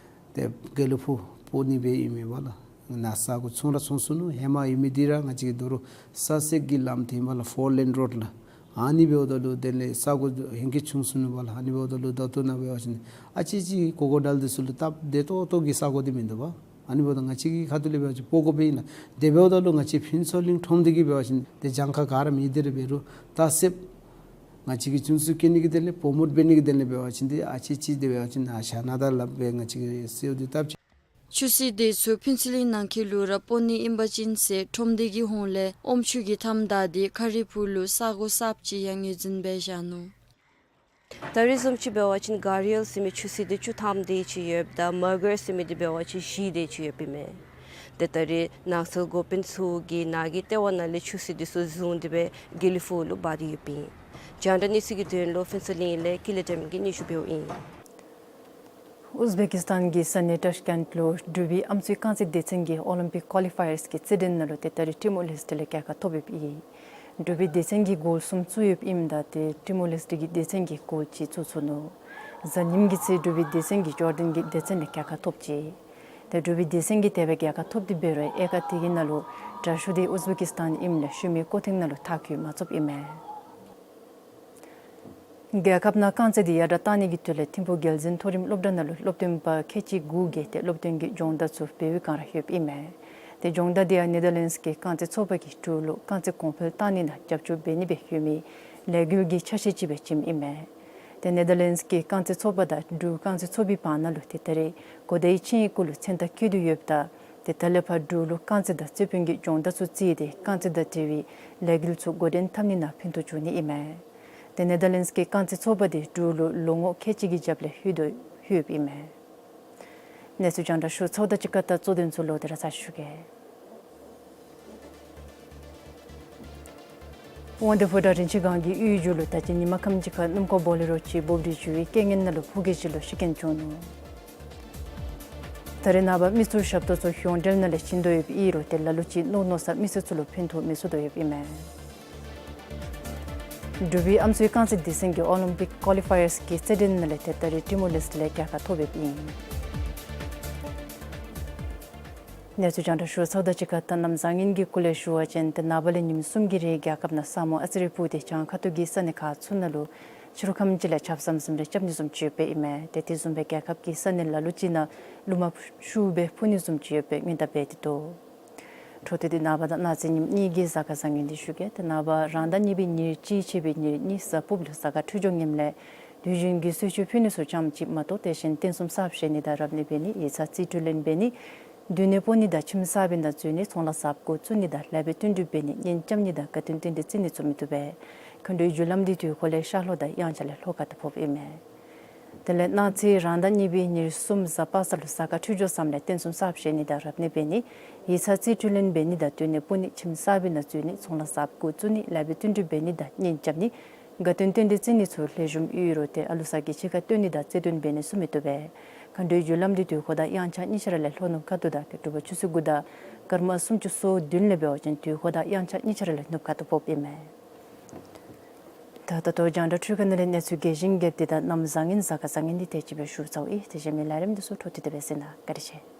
ཏེ་དགེ་ལེགས་ཕུག་སྤོ་ནི་སྦེ་ཨིན་མས་པ་ལགས། ནཱ་ས་གོ་ཚོང་ར་ཚོང་ཚུགས་ནུག། ཧེ་མ་ཡོད་མི་འདི་ར་ང་བཅས་ཀྱི་དོ་རུང་ས་སེར་གྱི་ལམ་འདི་ཨིན་པ་ལགས། ཕོར་ལེན་རོཌ་ལགས། ཨ་ནི་འབདཝ་ད་ལུ་དེ་ལས་ས་གོ་ཧེང་སྐལ་ཆུང་སོང་ནུག་པ་ལགས། ཨ་ནི་འབདཝ་ད་ལུ་ད་ལྟོ་ནཱ་འབད་བ་ཅིན་ཨ་ཙི་ཅིག་ཀོ་ཀོ་ཌའིལ་འདི་ཚུ་ལུ་སྟབས་བདེ་ཏོག་ཏོ་གི་ས་གོ་འདི་མིན་འདུག་པ། ཨ་ནི་འབདཝ་ད་ང་བཅས་ཀྱི་ཁ་ཐུག་ལས་འབད་བ་ཅིན་སྤོ་དགོཔ་ཨིན་ལགས། དེ་འབདཝ་ད་ལུ་ང་བཅས་ཕུན་ཚོགས་གླིང་ཁྲོམ་སྡེ་གིས་འབད་བ་ཅིན་ཏེ་གྱངས་ཁ་ག་ར་མེད་དེ་ར་འབད་རུང་ད་སེབ་ང་བཅས་ཀྱིས་ཚུན་ཚོད་བཀལ་ནི་གི་དོན་ལས་པོ་མོཊ་འབད་ནི་གི་དོན་ལས་འབད་བ་ཅིན་ཏེ་ཨ་ཙི་ཅིག་དེ་འབད་བ་ཅིན་ཨ་ཞང་ནཱ་ད་ལགས་སྦེ་ང་བཅས་ཀྱིས་གསོལཝ་འདེབས་བཏབ་ཅི། ཆུ་སྲིན་འདི་ཚུ་ཕུན་ཚོགས་གླིང་ནང་འཁོད་ལུ་ར་སྤོ་ནི་ཨིན་པ་ཅིན་ཟེར་ཁྲོམ་སྡེ་གི་ཧོངས་ལས་ཨོམ་ཆུ་གི་མཐའམ་བདའ་སྟེ་ཁ་རི་ཕུག་ལུ་ས་གོ་གསརཔ་ཅིག་ཡང་ངོས་འཛིན་འབད་བཞག་ནུག། ད་རེས་བཟུམ་ཅིག་འབད་བ་ཅིན་ག་རི་ཡལ་ཟེར་མི་ཆུ་སྲིན་འདི་བཅུ་ཐམ་དེ་ཅིག་ཡོདཔ་ད་མ་གར་ཟེར་མི་འདི་འབད་བ་ཅིན་བཞི་དེ་ཅིག་ཡོདཔ་ཨིན་མས། ཏེ་ད་རེས་ནགས་ཚལ་འགོ་དཔོན་ཚུ་གིས་ནཱ་གི་ལྟེ་བ་ནང་ལས་ཆུ་སྲིན་འདི་ཚུ་བཟུང་སྟེ་སྦེ་དགེ་ལེགས་ཕུག་ལུ་འབག་སྟེ་ཡོདཔ་ཨིན། རྒྱང་བསྒྲགས་གནས་ཚུལ་གྱི་དོན་ལུ་ཕུན་ཚོགས་གླིང་ལས་ཀུན་ལེགས་བདེམ་གིས་སྙན་ཞུ་འབདཝ་ཨིན། ཨུཛ་བེ་ཀིས་ཊཱན་གྱི་ས་གནས་ཊཱཤ་ཀེནཊ་ལུ་འབྲུག་པའི་ཨམ་སྲུའི་རྐང་རྩེད་སྡེ་ཚན་གྱིས་ཨོ་ལིམ་པིག་ཀོ་ལི་ཕ་ཡརསི་གི་རྩེད་འགྲན་ནང་ལུ་ཏེ་ད་རེས་ཊིམ་ཨོ་ལེསི་ཊེ་ལས་རྒྱལ་ཁ་ཐོབ་ཡོདཔ་ཨིན། འབྲུག་པའི་སྡེ་ཚན་གྱིས་གོལ་གསུམ་བཙུགས་ཡོདཔ་ཨིནམ་ད་ཏེ་ཊིམ་ཨོ་ལེསི་ཊེ་གིས་སྡེ་ཚན་གྱི་གོལ་གཅིག་བཙུགས་ཚུགས་ནུག། གཟའ་ཉིམ་གྱི་ཚེ་འབྲུག་པའི་སྡེ་ཚན་གྱིས་ཇོར་ཌན་གྱི་སྡེ་ཚན་ལས་རྒྱལ་ཁ་ཐོབ་ཅི། ཏེ་འབྲུག་པའི་སྡེ་ཚན་གྱིས་དེ་སྦེ་རྒྱལ་ཁ་ཐོབ་སྟེ་འབད་རུང་དབྱེ་ཁག་དེ་གི་ནང་ལུ་དྲག་ཤོས་འདི་ཨུཛ་བེ་ཀིས་ཊཱན་ཨིནམ་ལས་ཤུལ་མའི་སྐོར་ཐེངས་ནང་ལུ་མཐར་འཁྱོལ་མ་ཚུགསཔ་ཨིན་མས། རྒྱལ་ཁབ་ནང་རྐང་རྩེད་འདི་ཡར་དྲག་གཏང་ནི་གི་དོན་ལས་ཐིམ་ཕུག་རྒྱལ་འཛིན་མཐོ་རིམ་སློབ་གྲྭ་ནང་ལུ་སློབ་སྟོན་པ་ཁལ་གཅིག་དགུ་བརྒལ་ཏེ་སློབ་སྟོན་གྱི་སྦྱོང་བརྡར་ཚུ་འབད་བའི་བསྒང་ར་ཡོདཔ་ཨིན་མས། ཏེ་སྦྱོང་བརྡར་འདི་ཡང་ནེ་དར་ལེནཌསི་གི་རྐང་རྩེད་ཚོགས་པ་གིས་འབྲུག་ལུ་རྐང་རྩེད་གོང་འཕེལ་གཏང་ནི་ནང་རྒྱབ་སྐྱོར་འབད་ནི་སྦེ་ཡོད་མི་ལས་འགུལ་གྱི་ཆ་ཤས་ཅིག་སྦེ་བྱིནམ་ཨིན་མས། ཏེ་ནེ་དར་ལེནཌསི་གི་རྐང་རྩེད་ཚོགས་པ་དང་འབྲུག་རྐང་རྩེད་ཚོགས་པའི་བར་ན་ལུ་ཏེ་ད་རེས་གོ་བརྡའི་ཆིངས་ཡིག་གུ་ལུ་མཚན་རྟགས་བཀོད་དེ་ཡོདཔ་ད་ཏེ་ད་ལས་ཕར་འབྲུག་ལུ་རྐང་རྩེད་དང་རྩེད་དཔོན་གྱི་སྦྱོང་བརྡར་ཚུ་བརྩིས་ཏེ་རྐང་རྩེད་དང་འབྲེལ་བའི་ལས་འགུལ་ཚུ་འགོ་འདྲེན་འཐབ་ནི་ནང་ཕན་ཐོགས་འབྱུང་ནི་ཨིན་མས། ཏེ་ནེ་དར་ལེནཌསི་གི་རྐང་རྩེད་ཚོགས་པ་འདི་འབྲུག་ལུ་ལོ་ངོ་ཁལ་གཅིག་གི་རྒྱབ་ལས་ལྷོད་དོ་ལྷོདཔ་ཨིན་མས། གནས་ཚུལ་རྒྱང་བསྒྲགས་ཞུ་ཚརཝ་དང་གཅིག་ཁར་ད་གཙོ་དོན་ཚུ་ལོག་སྟེ་ར་ཚར་ཞུ་གེ། དབང་འདུས་ཕོ་བྲང་རིན་ཆེན་སྒང་གི་གཡུས་མཇུག་ལུ་ད་ཅི་ཉིན་མ་ཁམས་ཅིག་ཁར་སྣུམ་འཁོར་བོ་ལེ་རོ་ཅིག་འབོབ་རིལ་འགྱོ་བའི་རྐྱེན་ངན་ནང་ལུ་ཕོ་སྐྱེས་ཅིག་ལུ་ཤི་རྐྱེན་བྱུང་ནུག། ད་རེས་ནངས་པ་མི་ཚུ་ཞབས་ཏོག་ཚུ་གཞུང་འབྲེལ་ནང་ལས་བྱིན་དོ་ཡོདཔ་ཨིན་རུང་ཏེ་ལ་ལུ་ཅིག་མནོ་མནོ་སར་མི་སེར་ཚུ་ལུ་ཕན་ཐོགས་མི་ཚུགས་དོ་ཡོདཔ་ཨིན་མས། འབྲུག་པའི་ཨམ་སྲུའི་རྐང་རྩེད་སྡེ་ཚན་གྱིས་ཨོ་ལིམ་པིཀ་ཀོ་ལི་ཕ་ཡརསི་གི་རྩེད་འགྲན་ནང་ལས་ཏེ་ད་རེས་ཊི་མོར་ལེསི་ཊི་ལས་རྒྱལ་ཁ་ཐོབ་ཡོདཔ་ཨིན། གནས་ཚུལ་རྒྱང་བསྒྲགས་ཞུ་ཚརཝ་དང་གཅིག་ཁར་ད་གནམ་བཟང་ངན་གྱི་སྐོར་ལས་ཞུ་བ་ཅིན་ཏེ་ནངས་པ་ལས་ཉིནམ་གསུམ་གྱི་རིང་རྒྱལ་ཁབ་ནང་ས་སྨུག་ཨ་ཙི་རེ་སྤུབས་ཏེ་བྱང་ཁ་ཐུག་གི་ས་གནས་ཁག་ཚུ་ནང་ལུ་ཕྱི་རུ་ཁམས་ཅིག་ལས་ཆརཔ་ཟམ་ཟིམ་རེ་རྐྱབ་ནི་བཟུམ་ཅིག་ཡོདཔ་ཨིན་མས། ཏེ་དེ་བཟུམ་སྦེ་རྒྱལ་ཁབ་ཀྱི་ས་གནས་ལ་ལུ་ཅིག་ནང་རླུང་མ་ཤུགས་སྦེ་འཕུ་ནི་བཟུམ་ཅིག་ཡོད་པའི་སྔོན་བརྡ་འབད་དེ་འདུག། འཕྲོ་མཐུད་དེ་ནངས་པ་དང་གནངས་ཚེ་ཉིནམ་གཉིས་ཀྱི་གཟའ་སྐར་བཟང་ངན་འདི་ཞུ་གེ། ཏེ་ནངས་པ་རང་ཟླ་གཉིས་པའི་ཉེར་གཅིག་ཕྱེད་པའི་ཉེར་གཉིས་གཟའ་ཕུརཔ་ལུ་གཟའ་སྐར་འཕྲོད་སྦྱོར་ངནམ་ལས་དུས་རྒྱུན་གྱི་གསོལ་མཆོད་ཕུལ་ནི་ཚུ་ཙམ་ཅིག་མ་གཏོགས་དེ་བཞིན་རྟེན་གསུམ་གསརཔ་བཞེངས་ནི་དང་རབ་གནས་འབད་ནི་ཡིག་ཚང་རྩིས་སྤྲོད་ལེན་འབད་ནི་སྡོད་གནས་སྤོ་ནི་དང་ཁྱིམ་གསར་པའི་ནང་འཛུལ་ནི་ཚོང་ལཱ་གསརཔ་འགོ་བཙུགས་ནི་དང་ལེགས་པའི་བསྟུན་གྲོས་འབད་ནི་གཉེན་རྐྱབ་ནི་དང་དགའ་སྟོན་རྟེན་འབྲེལ་བརྩི་ནི་ཚུ་མི་བཏུབ་པས། མཁའ་འགྲོའི་རྒྱུ་ལམ་འདི་དུས་འཁོར་ལས་ཤར་ལྷོ་དང་དབྱངས་འཆར་ལས་ལྷོ་ཁ་ཐུག་ཕོགཔ་ཨིན་མས། དེ་ལས་གནངས་ཚེ་རང་ཟླ་གཉིས་པའི་ཉེར་གསུམ་གཟའ་པ་སངས་ལུ་གཟའ་སྐར་འཕྲོད་སྦྱོར་བཟངམ་ལས་རྟེན་གསུམ་གསརཔ་བཞེངས་ནི་དང་རབ་གནས་འབད་ནི་ཡིག་ཚང་རྩིས་སྤྲོད་ལེན་འབད་ནི་དང་སྡོད་གནས་སྤོ་ནི་ཁྱིམ་གསར་པའི་ནང་འཛུལ་ནི་ཚོང་ལཱ་གསརཔ་འགོ་བཙུགས་ནི་ལེགས་པའི་བསྟུན་གྲོས་འབད་ནི་དང་གཉེན་རྐྱབ་ནི་དགའ་སྟོན་རྟེན་འབྲེལ་བརྩི་ནི་ཚུ་ལེགས་ཤོམ་ཡོད་རུང་ཏེ་ཨ་ལུ་ས་གི་ཕྱི་ཁར་སྟོན་ནི་དང་རྩེད་འགྲན་འབད་ནི་ཚུ་མི་བཏུབ་པས། མཁའ་འགྲོའི་རྒྱུ་ལམ་འདི་དུས་འཁོར་དང་དབྱངས་འཆར་གཉིས་ཆ་ར་ལས་ལྷོ་ནུབ་ཁ་ཐུག་དང་ཏེ་དྲོ་པ་ཆུ་ཚོད་དགུ་དང་སྐར་མ་སུམ་ཅུ་སོ་བདུན་ལས་འབད་བ་ཅིན་དུས་འཁོར་དང་དབྱངས་འཆར་གཉིས་ཆ་ར་ལས་ནུབ་ཁ་ཐུག་ཕོགཔ་ཨིན་མས། ད་ད་ལྟོ་རྒྱང་བསྒྲགས་འཕྲུལ་ཁང་ནང་ལས་གནས་ཚུལ་རྒྱས་ཤིང་རྒྱསཔ་འདི་དང་གནམ་བཟང་ངན་གཟའ་སྐར་བཟང་ངན་འདི་དེ་ཅིག་སྦེ་ཞུ་ཚརཝ་ཨིན། དེ་གཞན་མི་ལས་རིམ་འདི་ཚུ་འཕྲོ་མཐུད་དེ་སྦེ་གཟིགས་གནང་། བཀའ་དྲིན་ཆེ།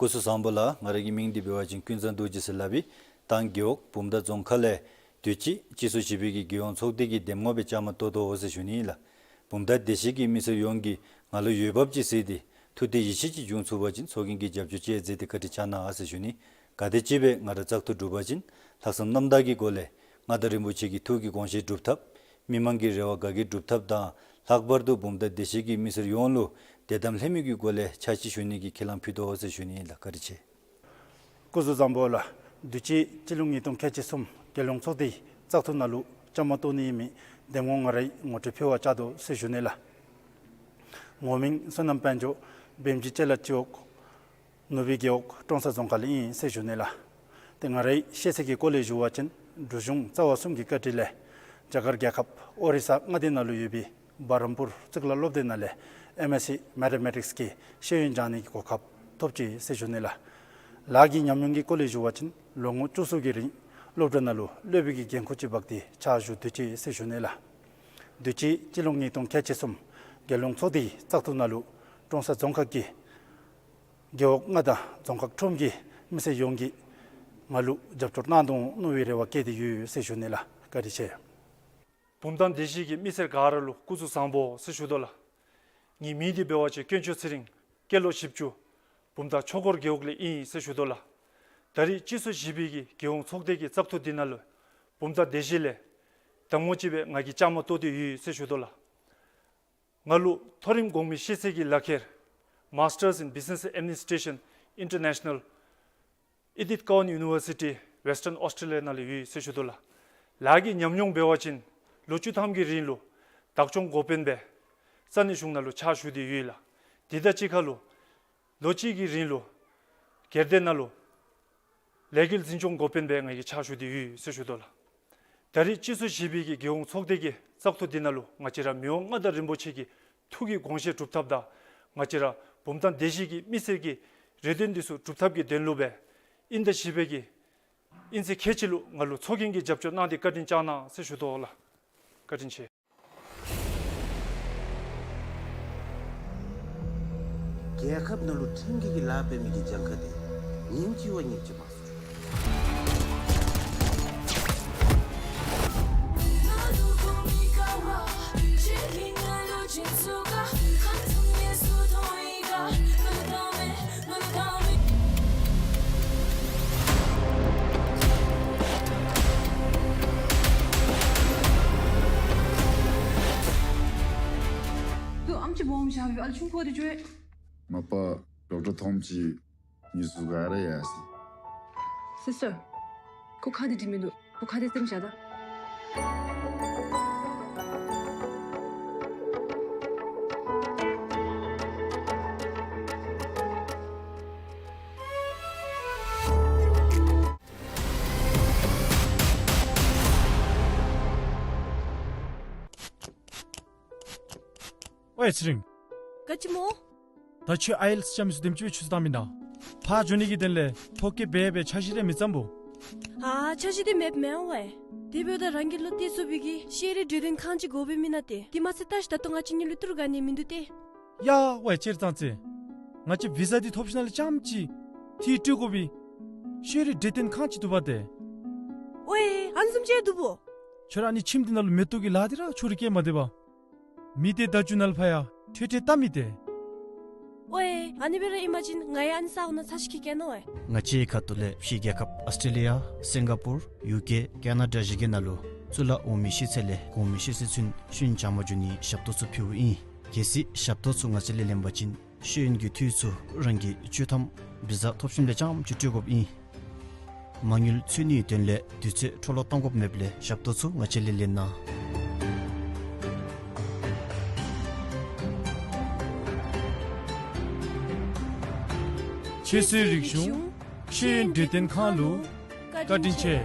སྐུ་གཟུགས་བཟང་པོ་ལགས། ང་རའི་གི་མིང་འདི་འབད་བ་ཅིན་ཀུན་བཟང་རྡོ་རྗེ་ཟེར་སླབ་ཨིན། ཏང་རྒེད་འོག་བུམ་ཐང་རྫོང་ཁག་ལས་དུས་ཅི་སྤྱི་ཚོགས་བཞི་པའི་གི་རྒྱལ་ཡོངས་ཚོགས་སྡེ་གི་འདེམས་ངོ་སྦེ་བཅའ་མར་གཏོགས་དོ་ཟེར་ཞུ་ནི་ལགས། བུམ་ཐང་སྡེ་བཞི་གི་མི་སེར་ཡོངས་ཀྱིས་ང་ལུ་འོས་འབབ་ཅིག་གཟིགས་ཏེ་ཐུགས་བདེ་ཡིད་ཆེས་ཅིག་བྱུང་ཚུགས་པ་ཅིན་ཚོགས་རྒྱན་གྱི་རྒྱབ་སྐྱོར་ཅིག་མཛད་དེ་བཀའ་དྲིན་བསྐྱང་གནང་ཟེར་ཞུ་ནི། ག་དེམ་ཅིག་སྦེ་ང་ར་བཙག་འཐུ་གྲུབ་པ་ཅིན་ལྷག་བསམ་རྣམ་དག་གི་སྒོ་ལས་མངའ་བདག་རིན་པོ་ཆེ་གི་ཐུགས་ཀྱི་དགོངས་བཞེད་སྒྲུབ་ཐབས་མི་མང་གི་རེ་བ་དགའ་སྐྱིད་སྒྲུབ་ཐབས་དང་ལྷག་པར་དུ་བུམ་ཐང་སྡེ་བཞི་གི་མི་སེར་ཡོངས་ལུ་བདེ་དམ་ལྷད་མེད་ཀྱི་སྒོ་ལས་ཕྱག་ཕྱི་ཞུ་ནི་གི་ཁས་བླངས་ཕུལ་དོ་ཟེར་ཞུ་ནི་ལགས། བཀའ་དྲིན་ཆེ། སྐུ་གཟུགས་བཟང་པོ་ལགས། དུས་ཅི་སྤྱི་ལོ་ཉིས་སྟོང་ཁལ་གཅིག་གསུམ་རྒྱལ་ཡོངས་ཚོགས་སྡེའི་བཙག་འཐུ་ནང་ལུ་བཅའ་མར་གཏོགས་ནི་ཨིན་མི་འདེམས་ངོ་ང་རའི་ངོ་སྤྲོད་ཕུལ་བར་བཅར་དོ་ཟེར་ཞུ་ནི་ལགས། ངོ་མིང་བསོད་ནམས་དཔལ་འབྱོར། བེམ་ཇི་ཅ་ལ་སྤྱི་འོག་ནུབ་སྦིས་རྒེད་འོག་ཀྲོང་གསར་རྫོང་ཁག་ལས་ཨིན་ཟེར་ཞུ་ནི་ལགས། ཏེ་ང་རའི་ཤེས་ཚད་ཀྱི་སྐོར་ལས་ཞུ་བ་ཅིན་འབྲུག་གཞུང་རྩ་བ་གསུམ་གྱི་བཀའ་དྲིན་ལས་རྒྱ་གར་རྒྱལ་ཁབ་ཨོ་རི་ས་མངའ་སྡེ་ནང་ལུ་ཡོད་པའི་བྷ་རམ་པུར་གཙུག་ལག་སློབ་སྡེ་ནང་ལས་ཨེམ་ཨེས་སི་མེ་ཐེ་མེ་ཊིཀསི་གི་ཤེས་ཡོན་སྦྱང་ནི་གི་གོ་སྐབས་ཐོབ་ཅི་ཟེར་ཞུ་ནི་ལགས། ལཱ་གི་ཉམས་མྱོང་གི་སྐོར་ལས་ཞུ་བ་ཅིན་ལོ་ངོ་བཅུ་གསུམ་གྱི་རིང་སློབ་གྲྭ་ནང་ལུ་སློབ་དཔོན་གྱི་འགན་ཁུར་ཅིག་འབག་སྟེ་ཕྱག་ཞུ་སྡོད་ཅི་ཟེར་ཞུ་ནི་ལགས། དུས་ཅི་སྤྱི་ལོ་ཉིས་སྟོང་ཁལ་གཅིག་གསུམ་རྒྱལ་ཡོངས་ཚོགས་སྡེའི་བཙག་འཐུ་ནང་ལུ་ཀྲོང་གསར་རྫོང་ཁག་གི་རྒེད་འོག་ལྔ་དང་རྫོང་ཁག་ཁྲོམ་གྱི་མི་སེར་ཡོངས་ཀྱིས་ང་ལུ་རྒྱབ་སྐྱོར་གནང་དོ་མནོ་བའི་རེ་བ་བསྐྱེད་དེ་ཡོད་ཟེར་ཞུ་ནི་ལགས། བཀའ་དྲིན་ཆེ། བུམ་ཐང་སྡེ་བཞི་གི་མི་སེར་ག་ར་ལུ་སྐུ་གཟུགས་བཟང་པོ་ཟེར་ཞུ་དོ་ལགས། ངེའི་མིང་འདི་འབད་བ་ཅིན་དཀོན་མཆོག་ཚེ་རིང་། སྐྱེས་ལོ་བཞི་བཅུ། བུམ་ཐང་ཆོས་འཁོར་རྒེད་འོག་ལས་ཨིན་ཟེར་ཞུ་དོ་ལགས། ད་རེས་སྤྱི་ཚོགས་བཞི་པའི་གི་རྒྱལ་ཡོངས་ཚོགས་སྡེ་གི་བཙག་འཐུ་འདི་ནང་ལུ་བུམ་ཐང་སྡེ་བཞི་ལས་འདེམས་ངོ་ཅིག་སྦེ་ང་གིས་བཅའ་མར་གཏོགས་ཏེ་ཡོད་ཟེར་ཞུ་དོ་ལགས། ང་ལུ་མཐོ་རིམ་གོང་མའི་ཤེས་ཚད་ཀྱི་ལག་ཁྱེར་Masters in Business Administration International Edith Cowan University Western Australia ནང་ལུ་ཡོད་ཟེར་ཞུ་དོ་ལགས། ལཱ་གི་ཉམས་མྱོང་འབད་བ་ཅིན་ལོ་བཅུ་ཐམ་གྱི་རིང་ལུ་བདག་སྐྱོང་འགོ་དཔོན་སྦེ་ས་གནས་གཞུང་ནང་ལུ་ཕྱག་ཞུ་སྟེ་ཡོད་ལགས། དེ་དང་གཅིག་ཁར་ལུ་ ལོ་གཅིག་གི་རིང་ལུ་སྒེར་སྡེ་ནང་ལུ་ལས་འགུལ་འཛིན་སྐྱོང་འགོ་དཔོན་སྦེ་ང་གིས་ཕྱག་ཞུ་སྟེ་ཡོད་ཟེར་ཞུ་དོ་ལགས། ད་རེས་སྤྱི་ཚོགས་བཞི་པའི་གི་རྒྱལ་ཡོངས་ཚོགས་སྡེ་གི་བཙག་འཐུ་འདི་ནང་ལུ་ང་བཅས་ར་མི་དབང་མངའ་བདག་རིན་པོ་ཆེ་གི་ཐུགས་ཀྱི་དགོངས་བཞེད་སྒྲུབ་ཐབས་དང་ང་བཅས་ར་བུམ་ཐང་སྡེ་བཞི་གི་མི་སེར་གྱི་རེ་འདུན་འདི་ཚུ་སྒྲུབ་ཐབས་ཀྱི་དོན་ལུ་སྦེ་དབྱིན་ཟླ་བཞི་པའི་གི་དབྱིན་ཚེས་ཁལ་གཅིག་ལུ་ང་ལུ་ཚོགས་རྒྱན་གྱི་རྒྱབ་སྐྱོར་གནང་སྟེ་བཀའ་དྲིན་བསྐྱངས་གནང་ཟེར་ཞུ་དོ་ལགས། བཀའ་དྲིན་ཆེ། རྒྱལ་ཁབ་ནང་ལུ་ཁྲིམས་འགལ་གྱི་ལཱ་འབད་མི་གི་གྱངས་ཁ་འདི་ཉིནམ་གཅིག་བ་ཉིནམ་གཅིག་མང་སུ་འགྱོ། ཏེ་ཨམ་ཅིག་སྦོམ་ཞིག་ཨ་ལུ་ཆུང་ཀུ་འདི་ཅིག་ཡོད། མ་པ་ཌོག་ཊར་ཐོམ་ཅིག་ཉུ་ཟུག་ག་ར་ཡ་སི། སི་སི་ཊར། ཁོ་ཁ་འདི་འགྲིག་མིན་འདུག། ཁོ་ཁ་འདི་བཙེམ་བཞག་ད། ཝའེ་ཚེ་རིང་། ག་ཅི་སྨོ། ད་ཁྱོད་ཨའི་ཨེལ་ཊི་ཨེས་རྐྱབ་མི་ཚུ་དེམ་ཅིག་སྦེ་ཆུ་ཚོད་བཏང་མི་ནུག། ཕར་འགྱོ་ནི་གི་དོན་ལས་ཐོ་བཀོད་འབད་འབད་འཆར་གཞི་རེ་མི་བརྩམ་སྨོ། ཨ་འཆར་གཞི་འདི་མེདཔ་མེན་ཝའེ། དེ་འབདཝ་ད་རང་གི་བློ་གཏད་ཚུགས་པའི་གི་ཤེས་རིག་གྲོས་སྟོན་ཁང་ཅིག་དགོ་པས་མེན་ན་ཏེ། དེ་མ་ཚད་ལྟ་ཞིན་ད་ལྟོ་ང་བཅས་གཉིས་ལུ་ཏི་རུ་ག་ནི་མིན་འདུག་སྟེ། ཡ་ཝའེ་ཅེར་ཙང་ཙེ། ང་བཅས་བི་ཟ་འདི་ཐོབ་ཞིནམ་ལས་རྐྱངམ་ཅིག་ཏེ་སྤྲོད་དགོ་པའི་ཤེས་རིག་གྲོས་སྟོན་ཁང་ཅིག་འདུག་པ་ཏེ། ཝའེ་ཨ་ནི་བཟུམ་ཅིག་འདུག་པོ། ཁྱོད་ར་ཨ་ནི་ཁྱིམ་འདི་ནང་ལུ་མེ་ཏོག་གི་ལཱ་འདི་ར་ཕྱུག་རུ་བསྐྱལ་མ་སྡོད་པར། མི་སྡེ་བརྡ་བརྒྱུད་ནང་ལུ་ཕར་ཡང་ཁྲོལ་ཁྲོལ་བལྟ་མི་སྟེར། ཝའེ་ཨ་ནི་སྦེ་ར་ཨིན་པ་ཅིན་ང་ཡང་ཨ་ནི་ས་གོ་ནང་ཚར་ཅིག་འཁྱིད་གེ་ནོ་ཝའེ། ང་བཅས་ཁ་ཐུག་ལས་ཕྱི་རྒྱལ་ཁབ་ཨཱོས་ཊྲེ་ལི་ཡ་སིང་ག་པུར་ཡུ་ཀེ་ཀེ་ན་ཌ་བཞི་གི་ནང་ལུ་གཙུག་ལག་འོག་མའི་ཤེས་ཚད་ལས་གོང་མའི་ཤེས་ཚད་ཚུན་ཤེས་ཡོན་སྦྱང་པར་འགྱོ་ནིའི་ཞབས་ཏོག་ཚུ་ཕུལཝ་ཨིན། གལ་སྲིད་ཞབས་ཏོག་ཚུ་ང་བཅས་ལས་ལེན་པ་ཅིན་ཤེས་ཡོན་གྱི་འཐུས་ཚུ་རང་གིས་བཅུ་ཐམ་བི་ཟ་ཐོབ་ཞིནམ་ལས་རྐྱངམ་ཅིག་སྤྲོད་དགོཔ་ཨིན། མ་དངུལ་འཚོལ་ནིའི་དོན་ལས་དུས་ཚོད་འཕྲོ་བརླག་གཏང་དགོཔ་མེདཔ་ལས་ཞབས་ཏོག་ཚུ་ང་བཅས་ལས་ལེན་གནང་། ཁྱེད་ཚུའི་རིག་གཞུང་ཤེས་ཡོན་གྲོས་སྟོན་ཁང་ལུ་བཀའ་དྲིན་ཆེ།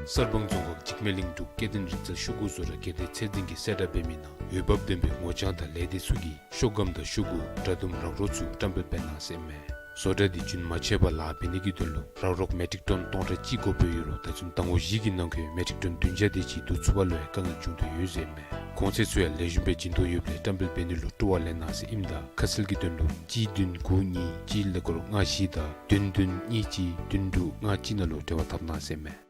གསར་སྤང་རྫོང་ཁག་འཇིགས་མེད་གླིང་དྲུག་སྐྱེ་ལྡན་རིག་རྩལ་ཤོག་གུ་བཟོ་གྲྭ་སྐྱེ་ལྡན་ཚད་འཛིན་གྱིས་གསལ་བསྒྲགས་འབད་མི་ནང་འོས་འབབ་ལྡན་པའི་ངོ་རྐྱང་དང་ལས་སྡེ་ཚུ་གིས་ཤོག་སྒམ་དང་ཤོག་གུ་དྲ་དུམ་རག་རོག་ཚུ་བཀྲམ་སྤེལ་འབད་གནང་ཟེར་མས། བཟོ་གྲྭ་འདི་རྒྱུན་མ་ཆད་པར་ལཱ་འབད་ནི་གི་དོན་ལུ་རག་རོག་མེ་ཊིག་ཊོན་སྟོང་ཕྲག་གཅིག་དགོ་པའི་ཡོད་རུང་ད་ཚུན་ཟླ་ངོ་བཞི་གི་ནང་འཁོད་མེ་ཊིག་ཊོན་བདུན་བརྒྱ་དེ་ཅིག་བསྡུ་ཚུགས་པ་ལུ་ཡང་དཀའ་ངལ་བྱུང་དོ་ཡོད་ཟེར་མས། གོང་ཚད་ཚུ་ཡང་ལེགས་ཤོམ་སྦེ་བྱིན་དོ་ཡོདཔ་ལས་བཀྲམ་སྤེལ་འབད་ནི་ལུ་སྤྲོ་བ་ལེན་གནང་ཟེར་ཨིནམ་ད་ཁ་གསལ་གྱི་དོན་ལུ་གཅིག་བདུན་དགུ་གཉིས་གཅིག་ཀླད་ཀོར་ལྔ་བཞི་དང་བདུན་བདུན་གཉིས་གཅིག་བདུན་དྲུག་ལྔ་གཅིག་ནང་ལུ་འབྲེལ་བ་འཐབ་གནང་ཟེར་མས།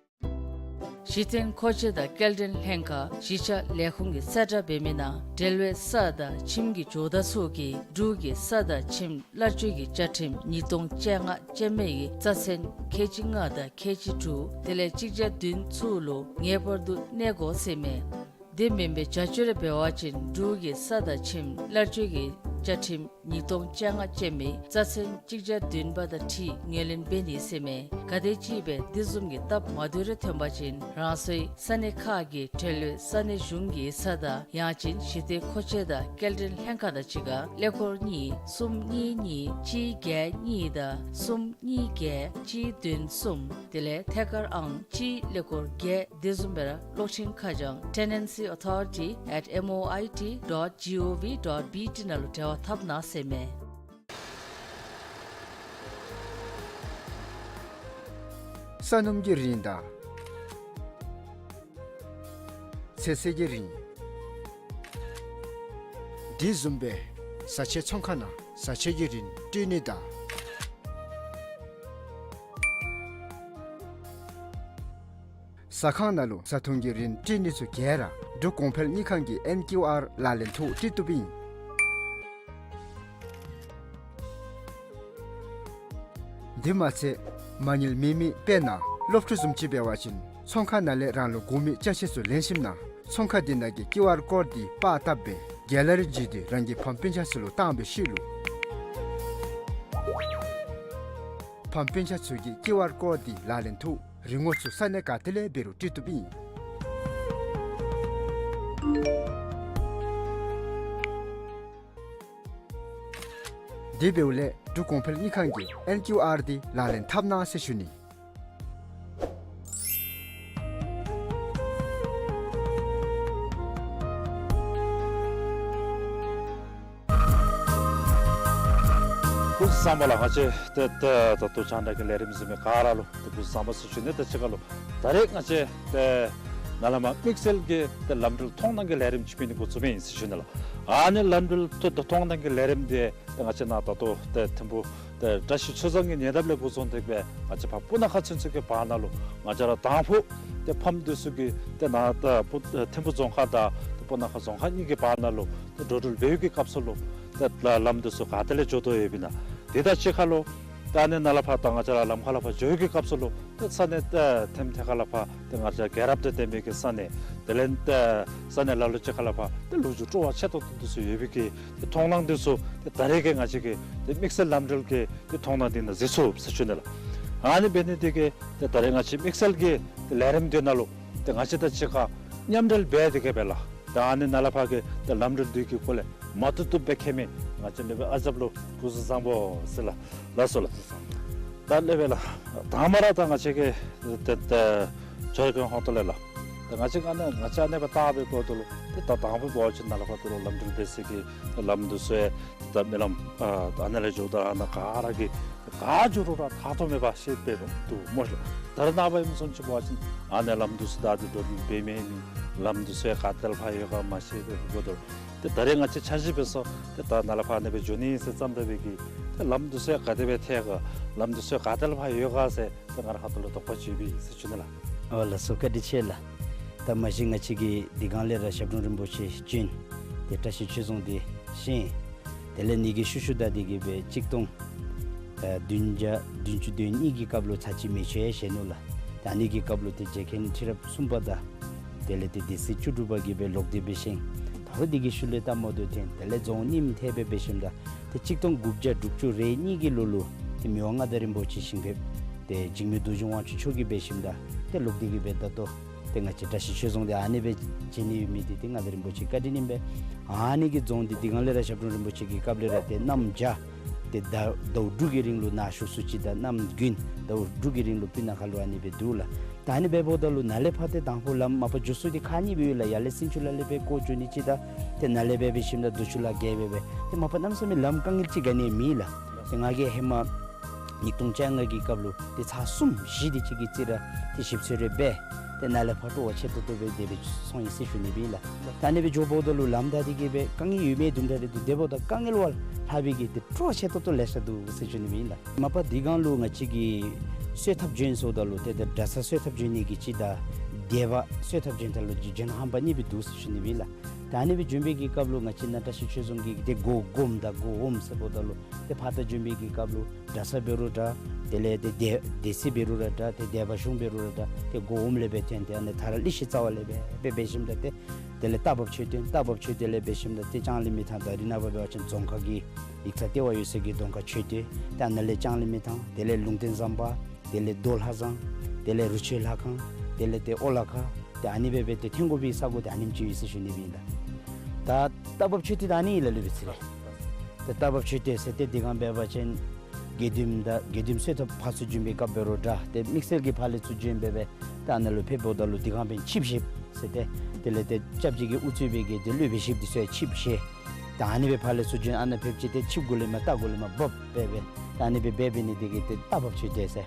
གཞི་རྟེན་མཁོ་ཆས་དང་སྐྱེལ་འདྲེན་ལྷན་ཁག་གཞིས་ཆགས་ལས་ཁུངས་ཀྱིས་གསལ་བསྒྲགས་འབད་མི་ནང་འབྲེལ་བའི་ས་དང་ཁྱིམ་གྱི་ཇོ་བདག་ཚུ་གིས་འབྲུག་གི་ས་དང་ཁྱིམ་གླར་སྤྱོད་ཀྱི་བཅའ་ཁྲིམས་ཉིས་སྟོང་བཅོ་ལྔ་ཅན་མའི་རྩ་ཚན་ཁལ་གཅིག་ལྔ་དང་ཁལ་གཅིག་དྲུག་དེ་ལས་གཅིག་བརྒྱ་བདུན་ཚུ་ལུ་ངེས་པར་དུ་གནས་དགོ་ཟེར་མས། དེ་མེན་པའི་བྱ་སྤྱོད་རེ་འབད་བ་ཅིན་འབྲུག་གི་ས་དང་ཁྱིམ་གླར་སྤྱོད་ཀྱི་བཅའ་ཁྲིམས་ཉིས་སྟོང་བཅོ་ལྔ་ཅན་མའི་རྩ་ཚན་གཅིག་བརྒྱ་བདུན་པ་དང་འཁྲིལ་ངོས་ལེན་འབད་ནི་ཟེར་མས། ག་དེམ་ཅིག་སྦེ་དེ་བཟུམ་གྱི་སྟབས་མ་བདེཝ་རེ་ཐོན་པ་ཅིན་རང་སོའི་ས་གནས་ཁག་གི་འབྲེལ་ཡོད་ས་གནས་གཞུང་གི་ས་བདག་ཡང་ཅིན་གཞི་རྟེན་མཁོ་ཆས་དང་སྐྱེལ་འདྲེན་ལྷན་ཁག་དང་གཅིག་ཁར་ཀླད་ཀོར་གཉིས་གསུམ་གཉིས་གཉིས་གཅིག་བརྒྱད་གཉིས་དང་གསུམ་གཉིས་བརྒྱད་གཅིག་བདུན་གསུམ་དེ་ལས་ཐད་ཀར་ཨང་གཅིག་ཀླད་ཀོར་བརྒྱད། དེ་བཟུམ་སྦེ་ར་གློག་འཕྲིན་ཁ་བྱང་tenancy authority at M O I T dot G O V dot B T ནང་ལུ་འབྲེལ་བ་འཐབ་གནང་ཟེར་མས། ས་སྣུམ་གྱི་རིན་དང་ཚོད་བསྲེ་གི་རིན། དེ་བཟུམ་སྦེ་བཟའ་ཆས་ཚོང་ཁང་ནང་བཟའ་ཆས་ཀྱི་རིན་སྤྲོད་ནི་དང་། ཟ་ཁང་ནང་ལུ་བཟའ་འཐུང་གི་རིན་སྤྲོད་ནི་ཚུ་ག་ར་འབྲུག་གོང་འཕེལ་དངུལ་ཁང་གི་ཨེན་ཀིའུ་ཨར་ལག་ལེན་ཐོག་སྤྲོད་བཏུབ་ཨིན། དེ་མ་ཚད་མ་དངུལ་མེད་མི་དཔེར་ན་སློབ་ཕྲུག་བཟུམ་ཅིག་འབད་བ་ཅིན་ཚོང་ཁང་ནང་ལས་རང་ལུ་དགོ་མི་ཅ་ཆས་ཚུ་ལེན་ཞིནམ་ན་ཚོང་ཁང་དེ་ནང་གི་ཀིའུ་ཨར་ཀོཌ་འདི་པར་བཏབ་སྦེ་གེ་ལ་རི་བརྒྱུད་དེ་རང་གི་ཕམ་སྤུན་ཆ་ཚུ་ལུ་བཏང་བའི་ཤུལ་ལུ་ཕམ་སྤུན་ཆ་ཚུ་གིས་ཀིའུ་ཨར་ཀོཌ་འདི་ལག་ལེན་ཐོག་རིན་གོང་ཚུ་ས་གནས་ག་ཏེ་ལས་འབད་རུང་སྤྲོད་བཏུབ་ཨིན། དེ་འབདཝ་ལས་འབྲུག་གོང་འཕེལ་དངུལ་ཁང་གི་ཨེན་ཀིའུ་ཨར་འདི་ལག་ལེན་འཐབ་གནང་ཟེར་ཞུ་ནི། སྐུ་གཟུགས་བཟང་པོ་ལགས། ང་བཅས་ཏེ་ད་ད་ལྟོ་རྒྱང་བསྒྲགས་ཀྱི་ལས་རིམ་གཟིགས་མི་ག་ར་ལུ་ཏེ་སྐུ་གཟུགས་བཟང་པོ་ཟེར་ཞུ་ནི། ད་ཅི་ཁ་ལུ་ད་རེས་ང་བཅས་ཏེ་ནཱ་ལས་མར་དམིགས་བསལ་གྱི་ཏེ་ལམ་འགྲུལ་མཐོང་སྣང་གི་ལས་རིམ་ཅིག་འབད་ནི་འགོ་བཙུགས་མི་ཨིན་ཟེར་ཞུ་ནི་ལགས། ཨ་ནི་ལམ་འགྲུལ་མཐོ་མཐོང་སྣང་གི་ལས་རིམ་འདི་ཏེ་ང་བཅས་ནཱ་ད་ལྟོ་ཏེ་ཐིམ་ཕུ་ཏེ་བཀྲ་ཤིས་ཆོས་རྫོང་གི་ཉེ་འདབས་ལས་འགོ་བཟུང་སྟེ་སྦེ་ང་བཅས་ཕར་སྤུ་ན་ཁ་ཚུན་ཚོད་ཀྱི་བར་ན་ལུ་ང་བཅས་ར་དང་ཕུ་ཏེ་ཕམ་འདི་ཚུ་གིས་ཏེ་ནཱ་ད་སྤུ་ཐིམ་ཕུ་རྫོང་ཁག་དང་ཏེ་སྤུ་ན་ཁ་རྫོང་ཁག་གཉིས་ཀྱི་བར་ན་ལུ་ཏེ་འགྲོ་འགྲུལ་འབད་བའི་གི་སྐབས་སུ་ལུ་ཏེ་ལམ་འདི་ཚུ་ག་ཏེ་ལས་འགྱོ་དོ་ཡོདཔ་ཨིན་ན། དེ་དང་གཅིག་ཁར་ལུ་ད་ཨ་ནི་ནཱ་ལས་ཕར་ད་ང་བཅས་ར་ལམ་ཁ་ལས་ཕར་འགྱོ་བའི་གི་སྐབས་སུ་ལུ་ཏེ་ས་གནས་ཏེ་ཐེམ་ཐེ་ཁ་ལས་ཕར་ཏེ་ང་བཅས་རྒྱལ་རབས་དང་ལྡན་པའི་གི་ས་གནས་དེ་ལས་ཏེ་ས་གནས་ལ་ལུ་ཅིག་ཁ་ལས་ཕར་ཏེ་ལོ་རྒྱུས་སྤྲོ་བ་ཆེ་ཏོག་ཏོ་འདི་ཚུ་ཡོད་པའི་གི་ཏེ་མཐོང་སྣང་འདི་ཚུ་ཏེ་ད་རེས་ཀྱི་ང་བཅས་ཀྱི་ཏེ་དམིགས་བསལ་ལམ་འགྲུལ་གྱི་ཏེ་མཐོང་སྣང་འདི་ནང་གཟིགས་ཚུགས་ཟེར་ཞུ་ནི་ལགས། ཨ་ནི་འབད་ནི་འདི་གིས་ཏེ་ད་རེས་ང་བཅས་དམིགས་བསལ་གྱི་ཏེ་ལས་རིམ་འདི་ནང་ལུ་ཏེ་ང་བཅས་དང་གཅིག་ཁར་མཉམ་འབྲེལ་འབད་དེ་གི་སྦེ་ལགས། ད་ཨ་ནི་ནཱ་ལས་ཕར་གྱི་ཏེ་ལམ་འགྲུལ་འདི་གི་སྐོར་ལས་མ་བཏུབ་བཏུབ་སྦེ་མཁྱེན་མི་ང་བཅས་ལས་སྦེ་ཨ་ཞབས་ལུ་སྐུ་གཟུགས་བཟང་པོ་ཟེར་ལགས། ལགས་སོ་ལགས། ད་ལས་སྦེ་ལགས། ད་མ་ར་ད་ང་བཅས་ཀྱི་ཏེ་ཏེ་ཇོ་རི་ཀོན་ཧོང་ཏོ་ལས་ལགས། ད་ང་བཅས་ཨ་ནི་ང་བཅས་ཨ་ནི་སྦེ་བལྟ་བའི་སྐབས་དེ་ལུ་ཏེ་ད་དང་ཕུ་འབད་བ་ཅིན་ནཱ་ལས་ཕར་ད་ལུ་ལམ་འགྲུལ་འབད་སའི་གི་ཏེ་ལམ་འདི་ཚུ་ཡང་ད་མི་ལམ་ཨ་ཨ་ནཱ་ལས་འགྱོཝ་ད་ཨ་ནཱ་ག་ར་གིས་ག་འགྱོ་རུང་ར་ཐག་ཐོགས་མེད་པར་ཤེས་པས་འདུག་སྨོ་ལགས། ད་རེས་ནངས་པ་ཨིནམ་སོང་ཅིག་འབད་བ་ཅིན་ཨ་ནི་ལམ་འདི་ཚུ་ད་འདི་འགྲོ་འགྲུལ་འབད་མི་ནི་ལམ་འདི་ཚུ་ཡང་ག་ཏེ་ལས་ཕར་ཡོད་ག་མ་ཤེས་པས་འབདཝ་ད་ལུ་ཏེ་ད་རེས་ང་བཅས་འཆར་གཞི་འབད་སོང་ཏེ་ད་ནཱ་ལས་ཕར་ཨ་ནི་སྦེ་འགྱོ་ནི་ཟེར་བརྩམས་ད་འབད་གི་ཏེ་ལམ་འདི་ཚུ་ཡང་ག་དེ་སྦེ་ཐལ་ག་ལམ་འདི་ཚུ་ཡང་ག་ཏེ་ལས་ཕར་ཡོད་ག་ཟེར་ཏེ་ང་ར་ཁ་ཐུག་ལུ་དོགས་པ་ཅིག་ཡོད་པས་ཟེར་ཞུ་ནི་ལགས། ཨོ་ལགས་སོ། བཀའ་དྲིན་ཆེ་ལགས། ད་མ་གཞི་ང་བཅས་ཀྱིས་འདི་གང་ལས་ར་ཞབས་དྲུང་རིན་པོ་ཆེ་བྱོན་ཏེ་བཀྲ་ཤིས་ཆོས་རྫོང་འདི་བཞེངས། དེ་ལས་ཨ་ནི་གི་ཤུལ་ཤུལ་ད་འདི་གི་སྦེ་གཅིག་སྟོང་ཨ་བདུན་བརྒྱ་བདུན་ཅུ་དོན་གཉིས་ཀྱི་སྐབས་ལུ་ཚར་གཅིག་མེ་མཆོད་བཞེས་ནུག་ལགས། ད་ཨ་ནི་གི་སྐབས་ལུ་ཏེ་རྗེ་མཁན་ཁྲི་རབས་གསུམ་པ་དང་དེ་ལས་ཏེ་སྡེ་སྲིད་བཅུ་དྲུག་པ་གིས་སྦེ་ལོག་སྟེ་སྦེ་བཞེངས། ད་རུང་འདི་གི་ཤུལ་ལས་ད་མོ་དོ་ཐེན་དེ་ལས་རྫོང་རྙིངམ་ཐེབས་སྦེ་འབད་ཞིནམ་ད་ཏེ་གཅིག་སྟོང་དགུ་བརྒྱ་དྲུག་ཅུ་རེ་གཉིས་ཀྱི་ལོ་ལུ་ཏེ་མི་དབང་མངའ་བདག་རིན་པོ་ཆེ་ཞིང་ཕེབས་ཏེ་འཇིགས་མེད་རྡོ་རྗེ་དབང་ཕྱུག་མཆོག་གིས་འབད་ཞིནམ་ད་ཏེ་ལོག་སྟེ་གི་སྦེ་ད་ལྟོ་ཏེ་ང་བཅས་བཀྲ་ཤིས་ཆོས་རྫོང་འདི་ཨ་ནི་སྦེ་བྱིན་ནི་ཡོད་མི་འདི་ཏེ་མངའ་བདག་རིན་པོ་ཆེའི་བཀའ་དྲིན་ཨིན་པས། ཨ་ནི་གི་རྫོང་འདི་འདི་གང་ལས་ར་ཞབས་དྲུང་རིན་པོ་ཆེ་གི་སྐབས་ལས་ར་ཏེ་གནམ་བྱཱར་ཏེ་ཟླཝ་ཟླཝ་དྲུག་གི་རིང་ལུ་ནཱ་བཞུགས་ས་ཅིག་དང་གནམ་དགུན་ཟླཝ་དྲུག་གི་རིང་ལུ་སྤུ་ན་ཁ་ལུ་ཨ་ནི་སྦེ་འདུག་ལགས། ད་ཨ་ནི་སྦེ་འབདཝ་ད་ལུ་ནཱ་ལས་ཕར་ཏེ་དང་ཕུ་ལམ་མ་པ་འགྱོ་ས་འདི་ཁག་གཉིས་སྦེ་ཡོད་ལགས། ཡར་ལས་སིན་ཆུ་ལ་ལས་སྦེ་བསྐོར་འགྱོ་ནི་ཅིག་དང་ཏེ་ནཱ་ལས་སྦེ་འབད་ཞིནམ་ད་རྡོ་ཆུ་ལ་བརྒལ་སྦེ་སྦེ་ཏེ་མ་པ་གནམ་མེད་ས་མེད་ལམ་དཀའ་ངལ་ཅིག་ག་ནི་ཡང་མེད་ལགས། ཏེ་ང་གིས་ཧེ་མ་ཉིས་སྟོང་བཅོ་ལྔ་གི་སྐབས་ལུ་ཏེ་ཚར་གསུམ་བཞི་དེ་ཅིག་གི་རྩིས་ར་ཏེ་ཞིབ་འཚོལ་རེ་འབད་ཏེ་ནཱ་ལས་ཕར་སྤྲོ་བ་ཆེ་ཏོག་ཏོ་སྦེ་དེ་སྦེ་སོང་ཡི་ཟེར་ཞུ་ནི་སྦེ་ཨིན་ལགས། ད་ཨ་ནི་སྦེ་འགྱོཝ་ད་ལུ་ལམ་ད་འདི་གི་སྦེ་དཀའ་ངལ་ཡོད་མི་དུམ་གྲ་རེ་འདུག། དེ་འབདཝ་ད་དཀའ་ངལ་བ་ལྷག་པའི་གི་ཏེ་སྤྲོ་བ་ཆེ་ཏོག་ཏོ་ལེ་ཤ་འདུག་ཟེར་ཞུ་ནི་སྦེ་ཨིན་ལགས། མ་པ་འདི་གང་ལུ་ང་བཅས་ཀྱིས་གསོལ་ཐབ་བྱོན་སོངམ་ད་ལུ་ཏེ་ད་གྲྭ་ས་གསོལ་ཐབ་བྱོན་ནི་གི་ཅིག་དང་སྡེ་པ་གསོལ་ཐབ་བྱོན་ད་ལུ་ཅིག་བྱོན་ཧམ་པ་གཉིས་སྦེ་འདུག་ཟེར་ཞུ་ནི་སྦེ་ཨིན་ལགས། ད་ཨ་ནི་སྦེ་བྱོན་པའི་གི་སྐབས་ལུ་ང་བཅས་ནཱ་བཀྲ་ཤིས་ཆོས་རྫོང་གི་ཏེ་སྒོ་སྒོམ་དང་སྒོ་འོགམ་ཟེརཝ་ད་ལུ་ཏེ་ཕར་ད་བྱོན་པའི་གི་སྐབས་ལུ་གྲྭ་ས་འབད་རུང་འདྲ་དེ་ལས་ཏེ་སྡེ་སྡེ་སྲིད་འབད་རུང་ར་འདྲ་ཏེ་སྡེ་པ་གཞུང་འབད་རུང་ར་འདྲ་ཏེ་སྒོ་འོགམ་ལས་སྦེ་ཐོན་ཏེ་ཨ་ནི་ད་ར་ལི་ཤི་རྩ་བ་ལས་སྦེ་སྦེ་འབད་ཞིནམ་ད་ཏེ་དེ་ལས་རྟ་བབས་མཆོད་རྟེན་རྟ་བབས་མཆོད་རྟེན་ལས་འབད་ཞིནམ་ད་ཏེ་ལྕང་གླིང་མི་ཐང་ད་རེས་ནངས་པ་འབད་བ་ཅིན་རྫོང་ཁག་གི་ཡིག་ཚང་ལྟེ་བ་ཡོད་ས་གི་རྫོང་ཁག་མཆོད་རྟེན་ཏེ་ཨ་ནཱ་ལས་ལྕང་གླིང་མི་ཐང་དེ་ལས་ལུང་བསྟན་ཟམ་པ་དེ་ལས་རྡོ་ལྷ་བཟང་དེ་ལས་རུ་ཆེན་ལྷ་ཁང་དེ་ལས་ཏེ་ཨོ་ལ་ཁ་ཏེ་ཨ་ནི་སྦེ་སྦེ་ཏེ་ཐོན་དགོ་པའི་ས་གོ་ཏེ་ཨ་ནེམ་ཅིག་ཡོད་ཟེར་ཞུ་ནི་སྦེ་ཨིན་ལགས། ད་རྟ་བབས་མཆོད་རྟེན་ད་ཨ་ནི་ཨིན་ལགས་ལུས་པའི་ཚེ་རེ། ཏེ་རྟ་བབས་མཆོད་རྟེན་ཟེར་ཏེ་འདི་གང་འབད་བ་ཅིན་དགེ་འདུནམ་དང་དགེ་འདུནམ་གསོལ་ཐབ་ཕར་ཚུར་བྱོན་པའི་སྐབས་འབད་རུང་འདྲ་ཏེ་དམིགས་བསལ་གྱིས་ཕར་ལས་ཚུར་བྱོན་སྦེ་སྦེ་ཏེ་ཨ་ནཱ་ལུ་ཕེབསཝ་ད་ལུ་འདི་གང་འབདན་ཆིབས་ཞིབ་ཟེར་ཏེ་དེ་ལས་ཏེ་སྐྱབས་རྗེ་གིས་དབུ་གཙོས་པའི་གི་ཏེ་སློབ་དཔོན་ཞིབ་འདི་ཚུ་ཡང་ཆིབས་ཞིབ་ད་ཨ་ནི་སྦེ་ཕར་ལས་ཚུར་བྱོན་ཨ་ནཱ་ཕེབས་ཅི། ཏེ་ཆིབས་གུ་ལས་མར་རྟ་གུ་ལས་མར་བབས་སྦེ་སྦེ་ད་ཨ་ནི་སྦེ་འབད་འབད་ནི་དེ་གིས་ཏེ་རྟ་བབས་མཆོད་རྟེན་ཟེར།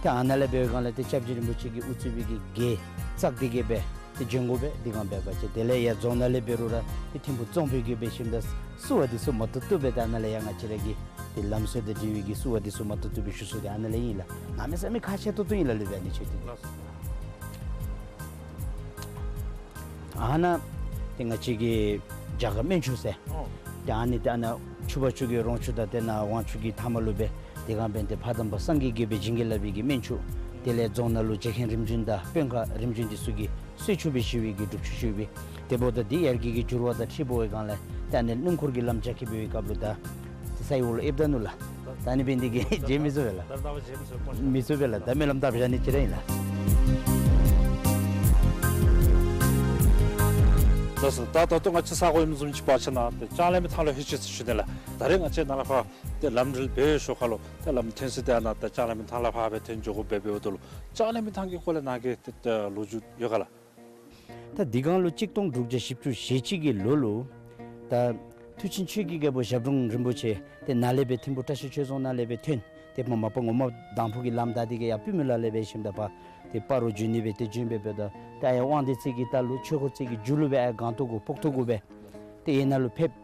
ཏེ་ཨ་ནཱ་ལས་འབད་བའི་སྒང་ལས་ཏེ་སྐྱབས་རྗེ་རིན་པོ་ཆེ་གིས་དབུ་གཙོས་པའི་གི་གེ་བཙགས་ཏེ་གི་སྦེ་ཏེ་བྱོན་དགོ་པས། འདི་གང་འབད་བ་ཅིན་དེ་ལས་ཡར་རྫོང་ནང་ལས་འབད་རུང་ར་ཏེ་ཐིམ་ཕུ་རྫོང་དཔོན་གྱིས་འབད་ཞིནམ་ད་བསུ་བ་འདི་ཚུ་མ་བཏུབ་བཏུབ་སྦེ་ད་ཨ་ནཱ་ལས་ཡར་ང་བཅས་ར་གི་ཏེ་ལམ་སྲོལ་དང་འབྲེལ་བའི་གི་བསུ་བ་འདི་ཚུ་མ་བཏུབ་བཏུབ་སྦེ་ཞུ་ས་འདི་ཨ་ནཱ་ལས་ཨིན་ལགས། གནམ་མེད་ས་མེད་ཁག་ཆེ་ཏོག་ཏོ་ཨིན་ལགས་ལུས་པའི་ཨ་ནི་མཆོད་རྟེན། ཨ་ནཱ་ཏེ་ང་བཅས་ཀྱི་རྒྱ་གར་སྨན་ཆུ་ཟེར། ཨོ། ཏེ་ཨ་ནི་ཏེ་ཨ་ནཱ་ཆུ་བ་ཆུ་གི་རོང་ཆུ་དང་ཏེ་ནཱ་ཝང་ཆུ་གི་མཐའ་མ་ལུ་སྦེ་འདི་གང་འབདན་ཏེ་ཕ་དམ་པ་སངས་རྒྱས་ཀྱིས་སྦེ་བྱིན་གྱིས་བརླབས་པའི་གི་སྨན་ཆུ། དེ་ལས་རྫོང་ནང་ལུ་རྗེ་མཁན་རིམ་བྱོན་དང་དཔོན་ཁག་རིམ་བྱོན་འདི་ཚུ་གི་གསོལ་ཆུ་སྦེ་ཞུ་བའི་གི་སྒྲུབ་ཆུ་ཞུ་བའི། དེ་འབདཝ་ད་འདི་ཡར་རྒྱས་ཀྱི་འགྱུར་བ་དང་འཁྲིལ་བའི་སྒང་ལས་ཏེ་ཨ་ནི་སྣུམ་འཁོར་གྱི་ལམ་རྒྱགས་ཀྱི་འབད་བའི་སྐབས་ལུ་ད་ཏེ་ས་ཡི་འོག་ལུ་ཨེབ་ད་ནུག་ལགས། ད་ཨ་ནི་འབད་ནི་དེ་གིས་མཇལ་མི་ཚུགས་པས་ལགས། མཇལ་མི་ཚུགས་པས་ལགས། ད་སྨོན་ལམ་བཏབ་བཞག་ནི་ཅིག་ར་ཨིན་ལགས། ལགས་སོ། ད་ད་ལྟོ་ང་བཅས་ས་གོ་ཨིནམ་བཟུམ་ཅིག་འབད་བ་ཅིན་ཏེ་ལྕང་གླིང་མི་ཐང་ལུ་ལྷོད་ཅི་ཟེར་ཞུ་ནི་ལགས། ད་རེས་ང་བཅས་ནཱ་ལས་ཕར་ཏེ་ལམ་འགྲུལ་འབད་ཞོར་ཁ་ལུ་ཏེ་ལམ་ཐོན་ས་འདི་ཨ་ནཱ་ཏེ་ལྕང་གླིང་མི་ཐང་ལས་ཕར་སྦེ་ཐོན་འགྱོ་དགོཔ་སྦེ་འབདཝ་ད་ལུ་ལྕང་གླིང་མི་ཐང་གི་སྐོར་ལས་ནཱ་གི་ཏེ་ལོ་རྒྱུས་ཡོད་ག་ལགས། ད་དེ་སྒང་ལུ་གཅིག་སྟོང་དྲུག་བརྒྱ་བཞི་བཅུ་ཞེ་གཅིག་གི་ལོ་ལུ་ད་མཐུ་ཆེན་ཆོས་ཀྱི་རྒྱལ་པོ་ཞབས་དྲུང་རིན་པོ་ཆེ་ཏེ་ནཱ་ལས་སྦེ་ཐིམ་ཕུ་བཀྲ་ཤིས་ཆོས་རྫོང་ནང་ལས་སྦེ་ཐོན། ཏེ་མ་མ་པ་ངོ་མ་དང་ཕུ་གི་ལམ་བདའ་སྟེ་གི་ཡར་པུས་མོ་ལ་ལས་འབད་ཞིནམ་ད་ཕར་ཏེ་སྤ་རོ་བྱོན་ནི་སྦེ་ཏེ་བྱོན་སྦེ་འབདཝ་ད་ཏེ་ཨ་ཡར་དབང་འདུས་རྩེ་གི་ལྟག་ལུ་ཆོས་འཁོར་རྩེ་གི་མཇུག་ལུ་སྦེ་ཨ་ཡར་སྒང་ཏོག་གུ་ཕོག་ཐོག་གུ་སྦེ་ཏེ་ཡར་ནཱ་ལུ་ཕེབས།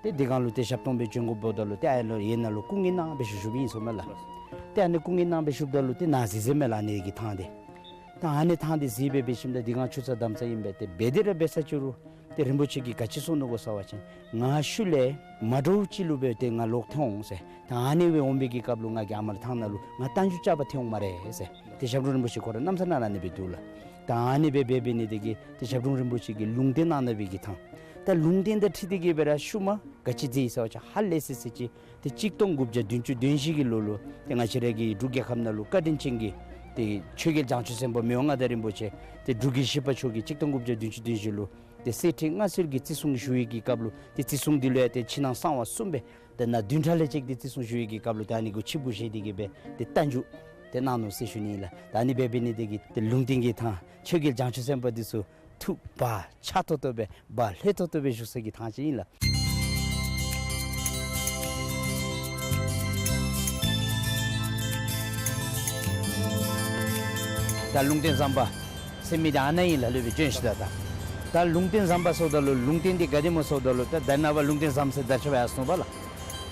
ཏེ་དེ་སྒང་ལུ་ཏེ་ཞབས་ཏོག་སྦེ་བྱོན་དགོཔ་འབདཝ་ད་ལུ་ཏེ་ཨ་ཡར་ལུ་ཡར་ནཱ་ལུ་སྐུ་ངལ་གནང་སྦེ་བཞུགས་བཞུགསཔ་ཨིན་ཟེར་མས་ལགས། ཏེ་ཨ་ནི་སྐུ་ངལ་གནང་སྦེ་བཞུགསཔ་ད་ལུ་ཏེ་ནཱ་གཟིགས་གཟིགསཔ་མས་ལགས་ཨ་ནི་གི་ཐང་འདི། ད་ཨ་ནི་ཐང་འདི་གཟིགས་སྦེ་འབད་ཞིནམ་ད་དེ་སྒང་ཆུ་ཚོད་དམ་ཚ་ཨིན་པས། ཏེ་འབད་དེ་ར་འབད་ས་ཅིག་རུང་ཏེ་རིན་པོ་ཆེ་གིས་ག་ཅི་གསུངས་ནུག་གོ་ཟེར་བ་ཅིན་ང་ཤུལ་ལས་མ་འདྲཝ་ཅིག་ལུ་སྦེ་ཏེ་ང་ལོག་ཐོན་འོང་ཟེར། ད་ཨ་ནི་སྦེ་འོང་བའི་གི་སྐབས་ལུ་ང་གིས་ཨ་མར་ཐང་ནང་ལུ་ང་རྟ་རྒྱུག་རྐྱབ་པར་ཐོན་འོང་སྨ་རེ་ཟེར། ཏེ་ཞབས་དྲུང་རིན་པོ་ཆེ་ཁོ་ར་གནམ་མེད་ས་མེད་ཨ་ནི་སྦེ་འདུག་ལགས། ད་ཨ་ནི་སྦེ་འབད་འབད་ནི་དེ་གིས་ཏེ་ཞབས་དྲུང་རིན་པོ་ཆེ་གིས་ལུང་བསྟན་གནང་གནང་བའི་གི་ཐང་། ད་ལུང་བསྟན་དང་འཁྲིལ་ཏེ་གི་སྦེ་ར་ཤུལ་མ་ག་ཅི་མཛད་ཡི་ཟེར་བ་ཅིན་ཧ་ལས་སི་སི་ཅིག་ཏེ་གཅིག་སྟོང་དགུ་བརྒྱ་བདུན་ཅུ་དོན་བཞི་གི་ལོ་ལུ་ཏེ་ང་བཅས་ར་གི་འབྲུག་རྒྱལ་ཁབ་ནང་ལུ་བཀའ་དྲིན་ཅན་གྱི་ཏེ་ཆོས་རྒྱལ་བྱང་ཆུབ་སེམས་དཔའ་མི་དབང་མངའ་བདག་རིན་པོ་ཆེ་ཏེ་འབྲུག་རྒྱལ་བཞི་པ་མཆོག་གིས་གཅིག་སྟོང་དགུ་བརྒྱ་བདུན་ཅུ་དོན་བཞི་ལུ་ཏེ་གསེར་ཁྲི་མངའ་གསོལ་གྱི་བརྩི་སྲུང་ཞུ་བའི་གི་སྐབས་ལུ་ཏེ་བརྩི་སྲུང་འདི་ལུ་ཡང་ཏེ་ཕྱི་ནང་གསང་བ་གསུམ་སྦེ་ཏེ་ནཱ་བདུན་ཕྲག་ལས་གཅིག་ཏེ་བརྩི་སྲུང་ཞུ་བའི་གི་སྐབས་ལུ་ད་ཨ་ནི་གུ་ཕྱི་སྦུག་བཞེས་ཏེ་གི་སྦེ་ཏེ་རྟ་རྒྱུག་ཏེ་གནང་ནུག་ཟེར་ཞུ་ནི་ཨིན་ལགས། ད་ཨ་ནི་སྦེ་འབད་ནི་དེ་གིས་ཏེ་ལུང་བསྟན་གྱི་ཐང་ཆོས་རྒྱལ་བྱང་ཆུབ་སེམས་དཔའ་འདི་ཚུ་ཐུགས་བག་ཆགས་ཏོག་ཏོ་སྦེ་བག་ལྷོད་ཏོག་ཏོ་སྦེ་བཞུགས་ས་གི་ཐང་ཅིག་ཨིན་ལགས། ད་ལུང་བསྟན་ཟམ་པ་ཟེར་མི་འདི་ཨ་ནཱ་ཨིན་ལགས། ལྷོད་སྦེ་བྱོན་ཤིག་ད། ད་ད་ལུང་བསྟན་ཟམ་པ་ཟེརཝ་ད་ལུ་ལུང་བསྟན་འདི་ག་དེ་སྨོ་ཟེརཝ་ད་ལུ་ད་ད་ནངས་པ་ལུང་བསྟན་ཟམ་ཟེར་དར་ཁྱབ་ཡར་སོང་པ་ལགས།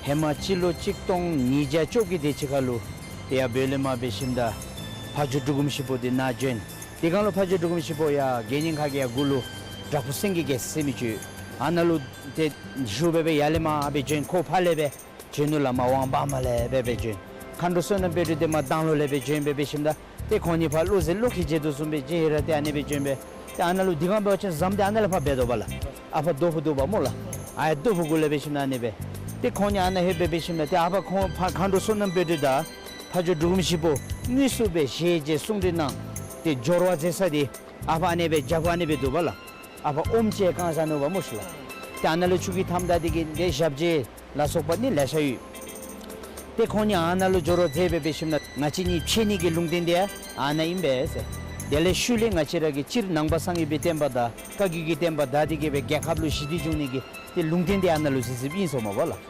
ཧེ་མ་སྤྱི་ལོ་གཅིག་སྟོང་ཉིས་བརྒྱ་བཅོ་བརྒྱད་དེ་ཅིག་ཁར་ལུ་ཏེ་ཡར་བོད་ལས་མར་འབད་ཞིནམ་ད་ཕ་ཇོ་འབྲུག་སྒོམ་ཞིག་པོ་འདི་ནཱ་བྱོན། དེ་སྒང་ལུ་ཕ་ཇོ་འབྲུག་སྒོམ་ཞིག་པོ་ཡར་དགེ་བསྙེན་ཁ་གི་ཡར་མགུ་ལུ་དྲག་པོ་སེང་གེ་གེ་ཟེར་མི་ཅིག་ཨ་ནཱ་ལུ་ཏེ་བཞུགས་སྦེ་སྦེ་ཡར་ལས་མར་སྦེ་བྱོན། ཁོ་ཕར་ལས་སྦེ་བྱོན་ནུག་ལགས། མར་ཝང་བར་མ་ལས་སྦེ་སྦེ་བྱོན། མཁའ་འགྲོ་བསོད་ནམས་དཔལ་སྒྲོན་འདི་མར་དང་ལོ་ལས་སྦེ་བྱོན་སྦེ་འབད་ཞིནམ་ད་ཏེ་ཁོང་གཉིས་ཕར་བློ་ཟེར་བློ་ཁེལ་བྱེད་དོ་བཟུམ་སྦེ་བྱོན་ཡི་ར་ཏེ་ཨ་ནི་སྦེ་བྱོན་སྦེ་ཏེ་ཨ་ནཱ་ལུ་དེ་སྒང་འབད་བ་ཅིན་ཟམ་འདི་ཨ་ནཱ་ལས་ཕར་འབད་དོ་པ་ལགས། ཨ་ཕར་རྡོ་ཕུག་འདུག་པ་སྨོ་ལགས། ཨ་ཡར་རྡོ་ཕུག་གུ་ལས་འབད་ཞིནམ་ཨ་ནི་སྦེ་ཏེ་ཁོང་གཉིས་ཨ་ནཱ་ལྷོད་སྦེ་འབད་ཞིནམ་ད་ཏེ་ཨ་ཕར་ཁོང་ཕར་མཁའ་འགྲོ་བསོད་ནམས་དཔལ་སྒྲོན་དང་ཕ་ཇོ་འབྲུག་སྒོམ་ཞིག་པོ་དངོས་སུ་སྦེ་ཞལ་མཇལ་གསུང་གྲོས་གནང་སྟེ་སྦྱོར་བ་མཛད་ས་འདི་ཨ་ཕར་ཨ་ནི་སྦེ་རྒྱབ་ཁར་ཨ་ནི་སྦེ་འདུག་པ་ལགས། ཨ་ཕར་ཨོམ་ཅིག་བཀང་བཞག་ནུག་པ་སྨོ་ཤིག་ལགས། ཏེ་ཨ་ནཱ་ལུ་ཆུ་གི་མཐའམ་ད་འདི་གིས་ཏེ་ཞབས་རྗེས་ལ་སོགས་པ་ནི་ལེ་ཤ་ཡོད། ཏེ་ཁོང་གཉིས་ཨ་ནཱ་ལུ་སྦྱོར་བ་མཛད་སྦེ་འབད་ཞིནམ་ན་ང་བཅས་གཉིས་ཕྱད་ནི་གི་ལུང་བསྟན་འདི་ཨ་ནཱ་ཨིན་པས་ཟེར། དེ་ལས་ཤུལ་ལས་ང་བཅས་ར་གི་སྤྱིར་ནང་པ་སངས་རྒྱས་པའི་བསྟན་པ་དང་བཀའ་བརྒྱུད་ཀྱི་བསྟན་པ་དར་ཏེ་གི་སྦེ་རྒྱལ་ཁབ་ལུ་ཞི་བདེ་འབྱུང་ནི་གི་ཏེ་ལུང་བསྟན་འདི་ཨ་ནཱ་ལུ་གཟིགས་གཟིགསཔ་ཨིན་ཟེརཝ་མས་པ་ལགས།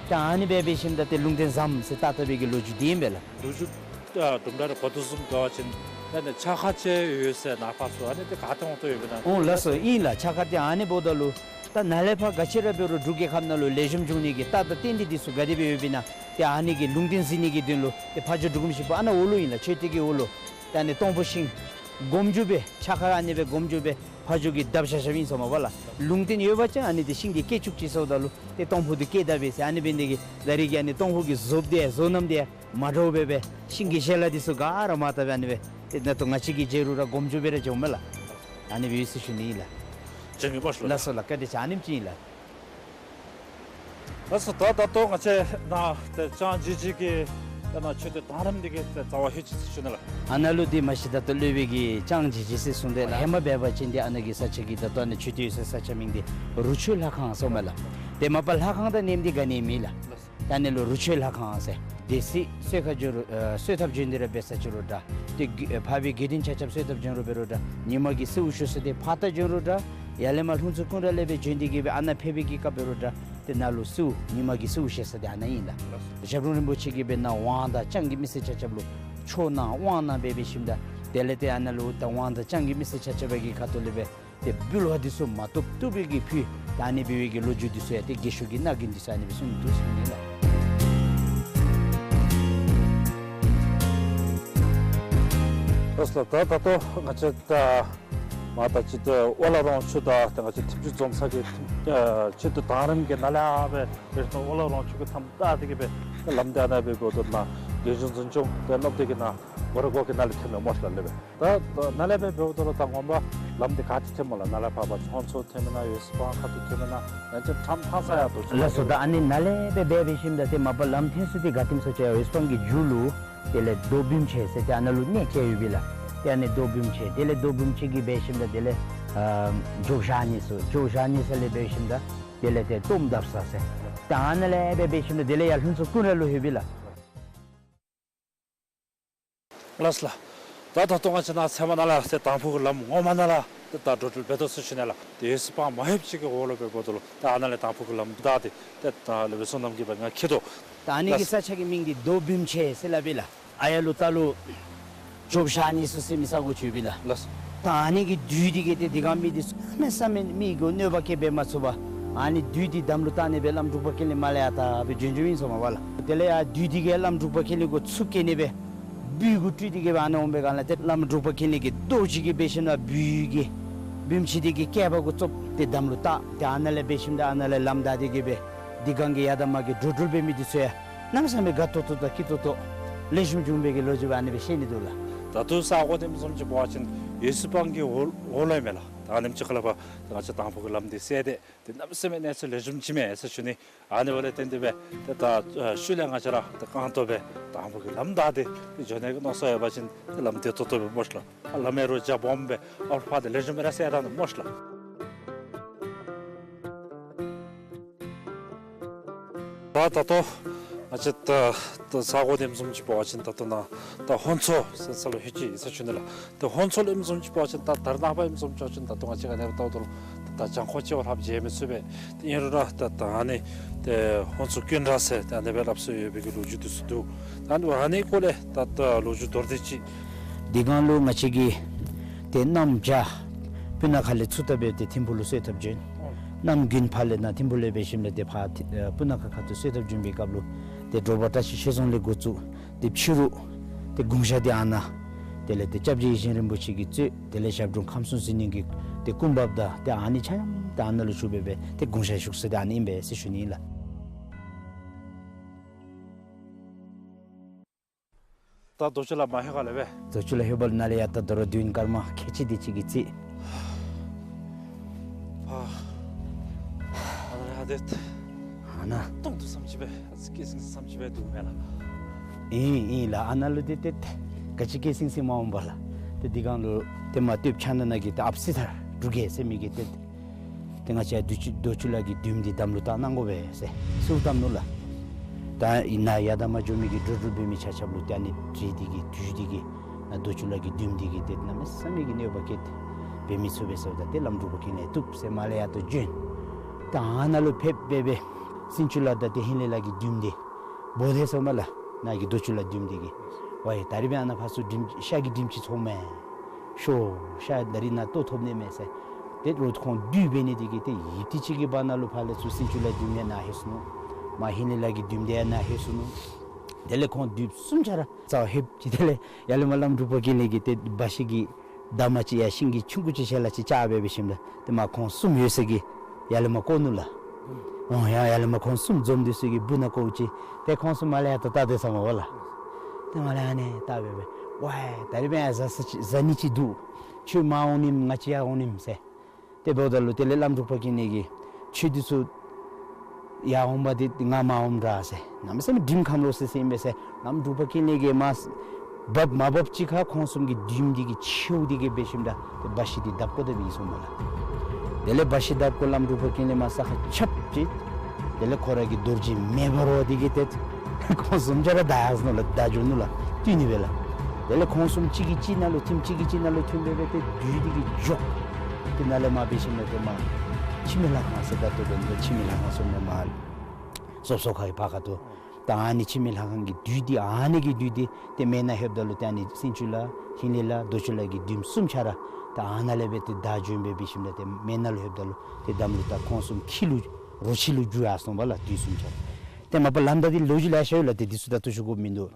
ད་ཨ་ནི་སྦེ་འབད་ཞིནམ་ད་ཏེ་ལུང་བསྟན་ཟམ་ཟེར་བཏགས་བཏགས་པའི་གི་ལོ་རྒྱུས་འདི་ཨིན་པས་ལགས། ལོ་རྒྱུས་ཨ་དུམ་གྲ་རེ་གོ་དོ་བཟུམ་འབད་བ་ཅིན་ད་ནི་ཕྱག་འཁར་ཅིག་ཡོད་ཟེར་ནཱ་ཕར་ཚུར་ཨ་ནི་འདི་ག་ཏེ་འོང་དོ་ཡོདཔ་ཨིན་ན། ཨོ་ལགས་སོ་ཨིན་ལགས། ཕྱག་འཁར་འདི་ཨ་ནི་འབདཝ་ད་ལུ་ད་ནཱ་ལས་ཕར་ག་ཅི་ར་འབད་རུང་འབྲུག་རྒྱལ་ཁབ་ནང་ལུ་ལེགས་ཤོམ་འབྱུང་ནི་གི་རྟགས་དང་རྟེན་འབྲེལ་འདི་ཚུ་ག་དེ་སྦེ་ཡོདཔ་ཨིན་ན། ཏེ་ཨ་ནི་གི་ལུང་བསྟན་གཟིགས་ནི་གི་དོན་ལུ་ཏེ་ཕ་ཇོ་འབྲུག་སྒོམ་ཞིག་པོ་ཨ་ནཱ་འོག་ལུ་ཨིན་ལགས། མཆོད་རྟེན་གྱི་འོག་ལུ། ད་ཨ་ནི་སྟོང་ཕུ་ཤིང་སྒོམ་རྒྱུ་སྦེ་ཕྱག་འཁར་ཨ་ནི་སྦེ་སྒོམ་རྒྱུ་སྦེ་ཕ་ཇོ་གིས་བརྡབ་བཞག་བཞགཔ་ཨིན་ཟེརཝ་མས་པ་ལགས། ལུང་བསྟན་ཡོད་པ་ཅིན་ཨ་ནི་འདི་ཤིང་འདི་སྐྱེ་བཅུག་ཅིག་ཟེརཝ་ད་ལུ་ཏེ་སྟོང་ཕུ་འདི་སྐྱེ་ད་པས་ཟེར། ཨ་ནི་འབད་ནི་དེ་གིས་ད་རེས་ཀྱི་ཨ་ནི་སྟོང་ཕུ་གི་བཟོཔ་འདི་བཟོ་རྣམ་འདི་མ་འདྲཝ་སྦེ་སྦེ་ཤིང་གི་ཞལ་ལག་འདི་ཚུ་ག་ར་མར་བཏབ་སྦེ་ཨ་ནི་སྦེ་ཏེ་ད་ལྟོ་ང་བཅས་ཀྱིས་མཇལ་རུང་ར་སྒོམ་རྒྱུ་སྦེ་ར་མཇལཝ་མས་ལགས། ཨ་ནི་སྦེ་ཡོད་ཟེར་ཞུ་ནི་ཨིན་ལགས། བྱོན་གེ་སྨོ་ཤིག་ལགས། ལགས་སོ་ལགས། བཀའ་དྲིན་ཆེ། ཨ་ནེམ་ཅིག་ཨིན་ལགས། ལགས་སོ། ད་ད་ལྟོ་ང་བཅས་ནཱ་ཏེ་ལྕང་ཇི་ཇི་གི་ཏེ་ནཱ་མཆོད་རྟེན་དང་རམ་འདི་གི་ཏེ་རྩ་བར་ལྷོད་ཅི་ཟེར་ཞུ་ནི་ལགས། ཨ་ནཱ་ལུ་འདི་མ་གཞི་ད་ལྟོ་ལྷོད་པའི་གི་ལྕང་ཇི་ཇི་ཟེར་གསུངས་ཏེ་ལགས། ཧེ་མ་འབད་བ་ཅིན་འདི་ཨ་ནཱ་གི་ས་ཆ་གི་ད་ལྟོ་ཨ་ནཱ་མཆོད་རྟེན་ཡོད་སའི་ས་ཆ་མིང་འདི་རུ་ཆོས་ལྷ་ཁང་ཟེརཝ་མས་ལགས། ཏེ་མ་པ་ལྷ་ཁང་དང་མཉམ་འདི་ག་ནི་མེད་ལགས། ད་ཨ་ནི་ལུ་རུ་ཆོས་ལྷ་ཁང་ཟེར། སྡེ་སྲིད་གསོལ་ཁ་བྱོན་རུང་ཨ་གསོལ་ཐབ་བྱོན་ཏེ་ར་འབད་ས་ཅིག་རུང་འདྲ། ཏེ་གི་ཨ་འཕགས་པའི་དགེ་འདུན་ཆ་ཁྱབ་གསོལ་ཐབ་བྱོན་རུང་འབད་རུང་འདྲ། ཉི་མ་གི་གསོལཝ་ཞུ་ས་འདི་ཕར་ད་བྱོན་རུང་འདྲ། ཡར་ལས་མར་ལྷུན་རྩེ་ཀུན་དགའ་ལས་སྦེ་བྱོན་ཏེ་གི་སྦེ་ཨ་ནཱ་ཕེབས་པའི་གི་སྐབས་འབད་རུང་འདྲ། ཏེ་ནཱ་ལུ་གསོལཝ་ཉི་མ་གི་གསོལཝ་བཞེས་ས་འདི་ཨ་ནཱ་ཨིན་ལགས། ཞབས་དྲུང་རིན་པོ་ཆེ་གིས་སྦེ་ནཱ་དབང་དང་ལྕང་གི་མི་སེར་ཆ་ཁྱབ་ལུ་ཆོས་གནང་དབང་གནང་སྦེ་འབད་ཞིནམ་ད་དེ་ལས་ཏེ་ཨ་ནཱ་ལུ་ད་དབང་དང་ལྕང་གི་མི་སེར་ཆ་ཁྱབ་ཀྱི་ཁ་ཐུག་ལས་སྦེ་ཏེ་འབུལ་བ་འདི་ཚུ་མ་ཐུབ་ཐུབ་པའི་གི་ཕུལ། ད་ཨ་ནི་འབད་བའི་གི་ལོ་རྒྱུས་འདི་ཚུ་ཡང་ཏེ་རྒས་ཤོས་ཀྱི་རྣ་རྒས་འདི་ཚུ་ཨ་ནི་སྦེ་གསུངས་འདུག་ཟེར་ཨིན་ལགས། ལགས་སོ། ད་ད་ལྟོ་ང་བཅས་ད་མར་ད་ཅི་ཏེ་ཨོ་ལ་རོང་ཆུ་དང་ཏེ་ང་བཅས་ཐིམ་ཆུ་འཛོམས་ས་གི་ཨ་མཆོད་རྟེན་དང་རམ་གྱི་ནང་ལས་ཨ་སྦེ་ཨོ་ལ་རོང་ཆུ་གི་མཐའམ་བདའ་སྟེ་གི་སྦེ་ལམ་འདི་ཨ་ནཱ་སྦེ་འགྱོཝ་ད་ནཱ་རྒྱལ་གཞུང་འཛིན་སྐྱོང་ཏེ་སློབ་སྡེ་གི་ནཱ་སྒོ་ར་སྒོ་གི་ནང་ལས་ཐོནམ་མས་སྨོ་ལགས་ལས་སྦེ། ད་ད་ནཱ་ལས་སྦེ་འབདཝ་ད་ལུ་ད་ངོ་མ་ལམ་འདི་ག་ཏེ་ཐོནམ་སྨོ་ལགས། ནཱ་ལས་ཕར་ཕར་ཁྱོད་ཚུ་ཐོནམ་ཨིན་ན་ཡོད་སི་སྤང་ཁ་ཐུག་ཐོནམ་ཨིན་ན་ཡང་ཅིན་ཁྲམ་ཐང་ས་ཡང་འདུག་ལགས་སོ། ད་ཨ་ནི་ནཱ་ལས་སྦེ་འབད་འབད་ཞིནམ་ད་ཏེ་མ་པ་ལམ་ཐོན་ས་འདི་ག་ཏེམ་ཟེར་བ་ཅིན་འོད་སྤང་གི་མཇུག་ལུ་དེ་ལས་རྡོ་བུམ་ཆེ་ཟེར་ཏེ་ཨ་ནཱ་ལུ་གནས་བཅས་ཡོད་པས་ལགས། ཏེ་ཨ་ནི་རྡོ་བུམ་ཆེ་དེ་ལས་རྡོ་བུམ་ཆེ་གི་འབད་ཞིནམ་ད་དེ་ལས་ ཨ་ཇོ་བཞག་ནི་ཚུ་ཇོ་བཞག་ནི་ས་ལས་འབད་ཞིནམ་ད་དེ་ལས་ཏེ་གཏོརམ་བརྡབ་ས་ཟེར། ད་ཨ་ནཱ་ལས་འབད་འབད་ཞིནམ་ད་དེ་ལས་ཡར་ལྷུན་རྩེ་ཀུན་ར་ལུ་ལྷོད་པས་ལགས། ལགས་སོ་ལགས། ད་ད་ལྟོ་ང་བཅས་ནཱ་ཚལ་མ་ནང་ལས་ཏེ་དང་ཕུ་གི་ལམ་ངོ་མ་ནང་ལས་ཏེ་ད་འགྲོ་འགྲུལ་འབད་དོ་ཟེར་ཞུ་ནི་ལགས། ཏེ་འོད་གསལ་སྤང་མ་ལྷོདཔ་ཅིག་གི་འོག་ལུ་འབདཝ་ད་ལུ་ད་ཨ་ནཱ་ལས་དང་ཕུ་གི་ལམ་བདའ་སྟེ་ཏེ་ད་ལས་འབད་སོ་ནམ་གྱི་སྦེ་ང་འཁྱིད་དོ། ད་ཨ་ནི་གི་ལགས། ས་ཆ་གི་མིང་འདི་རྡོ་བིམ་ཆེ་ཟེར་སླབ་ཨིན་ལགས། ཨ་ཡར་ལུ་ལྟག་ལུ་ཇོ་བཞག་ནི་ཚུ་ཟེར་མི་ས་གོ་ཅིག་ཡོད་པས་ལགས། ལགས། ད་ཨ་ནི་གི་བདུད་འདི་གིས་ཏེ་དེ་སྒང་མི་འདི་ཚུ་གནམ་མེད་ས་མེད་མི་གུ་གནོད་པ་བཀལ་འབད་མ་ཚུགས་པར་ཨ་ནི་བདུད་འདི་དམ་ལུ་བཏགས་ནི་སྦེ་བླམ་འབྲུག་པ་ཀུན་ལེགས་མར་ལས་ཡར་ད་སྦེ་བྱོན་བྱོནམ་ཨིན་ཟེར་མས་པ་ལགས། དེ་ལས་ཡར་བདུད་འདི་གིས་བླམ་འབྲུག་པ་ཀུན་ལེགས་གུ་འཚུབ་བཀལ་ནི་སྦེ་སྦུལ་གུ་སྤྲུལ་ཏེ་གི་སྦེ་ཨ་ནཱ་འོང་པའི་སྒང་ལས་ཏེ་བླམ་འབྲུག་པ་ཀུན་ལེགས་ཀྱིས་རྡོ་ཅིག་གིས་འབད་ཞིནམ་ལས་བདུད་ཀྱི་བིམ་ཆེ་འདི་གི་སྐེད་པ་གུ་བཙུགས་ཏེ་དམ་ལུ་བཏགས། ཏེ་ཨ་ནཱ་ལས་འབད་ཞིནམ་ད་ཨ་ནཱ་ལས་ལམ་བདའ་སྟེ་གི་སྦེ་དེ་སྒང་གི་ཡར་དང་མར་གྱི་འགྲོ་འགྲུལ་འབད་མི་འདི་ཚུ་ཡང་གནམ་མེད་ས་མེད་དགའ་ཏོག་ཏོ་དང་སྐྱིད་ཏོག་ཏོ་ལེགས་ཤོམ་བྱུང་བའི་གི་ལོ་རྒྱུས་ཨ་ནི་སྦེ་བཤད་ནི་འདུག་ལགས། ད་ལྟོ་ས་གོ་འདི་བཟུམ་ཅིག་འབད་བ་ཅིན་འོད་གསལ་སྤང་གི་འོག་འོག་ལུ་ཨིན་མས་ལགས། ད་ཨ་ནེམ་ཅིག་ཁར་ལས་ཕར་ད་ང་བཅས་དང་ཕུ་གི་ལམ་འདི་བསལ་ཏེ་ཏེ་གནམ་མེད་ས་མེད་གནས་ཚུལ་ལེགས་ཤོམ་ཅིག་མས་ཟེར་ཞུ་ནི། ཨ་ནི་འབདཝ་ལས་བརྟེན་ཏེ་སྦེ་ཏེ་ད་ཨ་ཤུལ་ལས་ང་བཅས་ར་ཏེ་རྐང་སྟོང་སྦེ་དང་ཕུ་གི་ལམ་བདའ་སྟེ་ཏེ་འགྱོ་ནི་གི་མནོ་བསམ་ཡོད་པ་ཅིན་ཏེ་ལམ་བདེ་ཏོག་ཏོ་སྦེ་སྨོ་ཤ་ལགས། ཨ་ལམ་ཡང་རོགས་རྐྱབ་སྦོམ་སྦེ་ཨ་ཕར་ཏེ་ལེགས་ཤོམ་སྦེ་ར་བསལ་ད་ནུག་སྨོ་ཤ་ལགས། ད་ད་ལྟོ་ང་བཅས་ད་ད་ས་གོ་འདི་བཟུམ་ཅིག་འབད་བ་ཅིན་ད་ལྟོ་ནཱ་ད་ཧོན་མཚོ་ཟེར་ས་ལུ་ལྷོད་ཅི་ཟེར་ཞུ་ནི་ལགས། ད་ཧོན་མཚོ་ལུ་བཟུམ་ཅིག་འབད་བ་ཅིན་ད་ད་རེས་ནངས་པ་བཟུམ་ཅིག་འབད་བ་ཅིན་ད་ལྟོ་ང་བཅས་ཀྱིས་ཨ་ནི་སྦེ་བལྟཝ་ད་ལུ་ད་གྱང་ཁོག་ཅིག་བ་ལྷགཔ་མཇལ་མི་ཚུགས་པས། ཏེ་ཨིན་རུང་ར་ད་ད་ཨ་ནི་ཏེ་ཧོན་མཚོ་ཀུན་ར་ཟེར་ཏེ་ཨ་ནི་སྦེ་སླབ་སྲོལ་ཡོད་པའི་གི་ལོ་རྒྱུས་འདི་ཚུ་འདུག། ད་ཨ་ནི་སྐོར་ལས་ད་ད་ལོ་རྒྱུས་མདོར་བསྡུས་ཅིག། དེ་སྒང་ལུ་ང་བཅས་ཀྱིས་ཏེ་གནམ་བྱཱར་སྤུ་ན་ཁ་ལས་ཚུར་ད་འབད་དེ་ཐིམ་ཕུག་ལུ་གསོལ་ཐབ་བྱོན། གནམ་དགུན་ཕར་ལས་ནཱ་ཐིམ་ཕུག་ལས་འབད་ཞིནམ་ལས་ཏེ་ཕར་ཐི་ཨ་སྤུ་ན་ཁ་ཁ་ཐུག་གསོལ་ཐབ་བྱོན་པའི་སྐབས་ལུ་ཏེ་དྲོ་པ་བཀྲ་ཤིས་ཆོས་རྫོང་ལས་འགོ་བཙུགས་ཏེ་ཕྱི་རུ་ཏེ་དགུང་ཞག་འདི་ཨ་ནཱ་དེ་ལས་ཏེ་སྐྱབས་རྗེ་ཡིད་བཞིན་རིན་པོ་ཆེ་གིས་གཙོས་དེ་ལས་ཞབས་དྲུང་ཁམས་གསུམ་ཟིལ་གནོན་གྱི་ཏེ་སྐུ་འབགཔ་དང་ཏེ་ཨ་ནི་ཆ་མཉམ་ཏེ་ཨ་ནཱ་ལུ་བཞུགས་སྦེ་སྦེ་ཏེ་དགུང་ཞག་བཞུགས་ས་འདི་ཨ་ནི་ཨིན་པས་ཟེར་ཞུ་ནི་ཨིན་ལགས། ད་རྡོ་ཆུ་ལ་མར་ལྷོད་ག་ལས་སྦེ། རྡོ་ཆུ་ལ་ལྷོད་པ་ལུ་ནཱ་ལས་ཡར་ད་དོ་རུང་མདུན་དཀར་དམར་ཁལ་གཅིག་དེ་ཅིག་གི་རྩིས། ཨ་ཨ་ནཱ་ལས་ཡར་ཏེ། ཨ་ནཱ་སྟོང་དུ་བཟུམ་ཅིག་སྦེ་ཨ་ཙི་སྐད་སིང་སིང་བཟུམ་ཅིག་སྦེ་འདུག་མས་ལགས། ཨིན་ཨིན་ལགས། ཨ་ནཱ་ལུ་ཏེ་ཏེ་ག་ཅི་སྐད་སིང་སིང་མ་འོང་པ་ལགས། ཏེ་དེ་སྒང་ལུ་ཏེ་མར་སྟོདཔ་ཕྱག་ན་ན་གི་ཏེ་ཨཔ་སི་ཐར་འབྲུག་རྒྱལ་ཟེར་མི་གིས་ཏེ་ཏེ་ང་བཅས་རྡོ་ཆུ་རྡོ་ཆུ་ལ་གི་བདུདམོ་འདི་དམ་ལུ་བཏགས་གནང་དགོ་པས་ཟེར་གསོལཝ་བཏབ་ནུག་ལགས། ད་ཨིན་ན་ཡར་དང་མར་འགྱོ་མི་གི་འགྲོ་འགྲུལ་འབད་མི་ཆ་ཁྱབ་ལུ་ཏེ་ཨ་ནི་དྲི་འདི་གིས་བདུད་འདི་གིས་ནཱ་རྡོ་ཆུ་ལ་གི་བདུདམོ་འདི་གིས་ཏེ་གནམ་མེད་ས་མེད་ཀྱི་གནོད་པ་བཀལ་ཏེ་འབད་མི་ཚུགས་པས་ཟེརཝ་ད་ཏེ་བླམ་འབྲུག་པ་ཀུན་ལེགས་བཏུབ་ཟེར་མར་ལས་ཡར་ད་བྱོན། ད་ཨ་ནཱ་ལུ་ཕེབས་སྦེ་སྦེ་སྲིན་ཆུ་ལ་དང་ཏེ་ཧིང་ལས་ལ་གི་བདུདམོ་འདི་འབོ་སྟེ་སོངམ་ལགས། ནཱ་གི་རྡོ་ཆུ་ལ་བདུདམོ་འདི་གིས་ཝའི་ད་རིས་འབདན་ཨ་ནཱ་ཕར་ཚུར་དྲིམ་ཤ་གི་དྲིམ་ཅིག་ཚོར་མས། ཤོག་ཤ་ད་རིས་ནཱ་ལྟོ་ཐོབ་ནི་མས་ཟེར། ཏེ་རོགས་ཁོང་བདུད་འབད་ནི་འདི་གིས་ཏེ་ཡུདཔ་ཐེངས་ཅིག་གི་བར་ན་ལུ་ཕར་ལས་ཚུར་སྲིན་ཆུ་ལ་བདུདམོ་ཡང་ནཱ་ལྷོད་སོ་ནུག། མར་ཧིང་ལས་ལ་གི་བདུདམོ་འདི་ཡང་ནཱ་ལྷོད་སོ་ནུག། དེ་ལས་ཁོང་བདུདམོ་གསུམ་ཆ་ར་རྩ་བ་ལྷོདཔ་ཅིག་དེ་ལས་ཡར་ལས་མར་བླམ་འབྲུག་པ་ཀུན་ལེགས་ཀྱིས་ཏེ་བ་ཤི་གི་འདབ་མ་ཅིག་ཡར་ཤིང་གི་ཆུང་ཀུ་ཅིག་ཞལ་ལག་ཅིག་བཅག་སྦེ་འབད་ཞིནམ་ལས་ཏེ་མར་ཁོང་གསུམ་ཡོད་ས་གི་ཡར་ལས་མར་བཀོ་ནུག་ལགས། འོང་ཡ་ཡར་ལས་མར་ཁོང་གསུམ་འཛོམས་ཏེ་ས་གི་སྦུག་ནང་བཀོཝ་ཅིག་ཏེ་ཁོང་གསུམ་མར་ལས་ཡར་ད་བལྟ་སྟེ་སོངམ་པ་ལགས། ཏེ་མར་ལས་ཨ་ནི་བལྟ་སྦེ་སྦེ་ཝའི་ད་རིས་འབདན་ཡར་བཟའ་ས་ཅིག་བཟའ་ནི་ཅིག་འདུག། ཁྱོད་མར་འོང་ནི་ང་བཅས་ཡར་འོང་ནི་ཟེར། ཏེ་འབདཝ་ད་ལུ་དེ་ལས་བླམ་འབྲུག་པ་ཀུན་ལེགས་ཀྱིས་ཁྱོད་འདི་ཚུ་ཡར་འོང་པ་འདི་ང་མར་འོངམ་འདྲ་ཟེར། གནམ་མེད་ས་མེད་དྲིམ་ཁམས་ལོག་སི་སི་ཨིན་པས་ཟེར། བླམ་འབྲུག་པ་ཀུན་ལེགས་ཀྱིས་མར་འབག་མ་འབགཔ་ཅིག་ཁར་ཁོང་གསུམ་གྱིས་བདུདམོ་འདི་གི་མཆེཝ་འདི་གིས་འབད་ཞིནམ་ད་ཏེ་བ་ཤི་འདི་བརྡབ་བཀོ་ད་སྦེ་སོངམ་ལགས། དེ་ལས་བ་ཤི་བརྡབ་བཀོ་བླམ་འབྲུག་པ་ཀུན་ལེགས་མར་ས་ཁར་ཁྱབ་ཅིག། དེ་ལས་ཁོ་ར་གི་རྡོ་རྗེ་མེ་འབར་བ་འདི་གིས་ཏེ་ཁོང་གསུམ་ཆ་ར་བདའ་ཡར་སོ་ནུག་ལགས། བདའ་འགྱོ་ནུག་ལགས། བཏུལ་ནི་སྦེ་ལགས། དེ་ལས་ཁོང་གསུམ་གཅིག་གིས་གཅིག་ནང་ལུ་ཐིམ་གཅིག་གིས་གཅིག་ནང་ལུ་ཐིམ་སྦེ་སྦེ་ཏེ་བདུད་འདི་གིས་འཇོག། ཏེ་ནཱ་ལས་མར་འབད་ཞིནམ་ལས་ཏེ་མར་འཆི་མེད་ལྷ་ཁང་ཟེར་ད་ལྟོ་འབད་ནི་འཆི་མེད་ལྷ་ཁང་ཟེར་མི་མར་སོ་སོ་ཁ་གི་ཕར་ཁ་ཐུག། ད་ཨ་ནི་འཆི་མེད་ལྷ་ཁང་གི་བདུད་འདི་ཨ་ནི་གི་བདུད་འདི་ཏེ་མེ་ནང་ལྷོདཔ་ད་ལུ་ཏེ་ཨ་ནི་སྲིན་ཆུ་ལ་ཧིང་ལས་ལ་རྡོ་ཆུ་ལ་གི་བདུདམོ་གསུམ་ཆ་ར་ད་ཨ་ནཱ་ལས་སྦེ་ཏེ་བདའ་འགྱོ་སྦེ་འབད་ཞིནམ་ལས་ཏེ་མེ་ནང་ལུ་ལྷོདཔ་ད་ལུ་ཏེ་དམ་ལུ་ད་ཁོང་གསུམ་ཁྱི་ལུ་རོ་ཁྱི་ལུ་འགྱུར་ཡར་སོང་པ་ལགས། བདུད་གསུམ་ཆ་ར། ཏེ་མ་པ་ལམ་བདའ་འདི་ལོ་རྒྱུས་ལེ་ཤ་ཡོད་ལགས། ཏེ་འདི་ཚུ་ད་ལྟོ་ཞུ་དགོཔ་མིན་འདུག།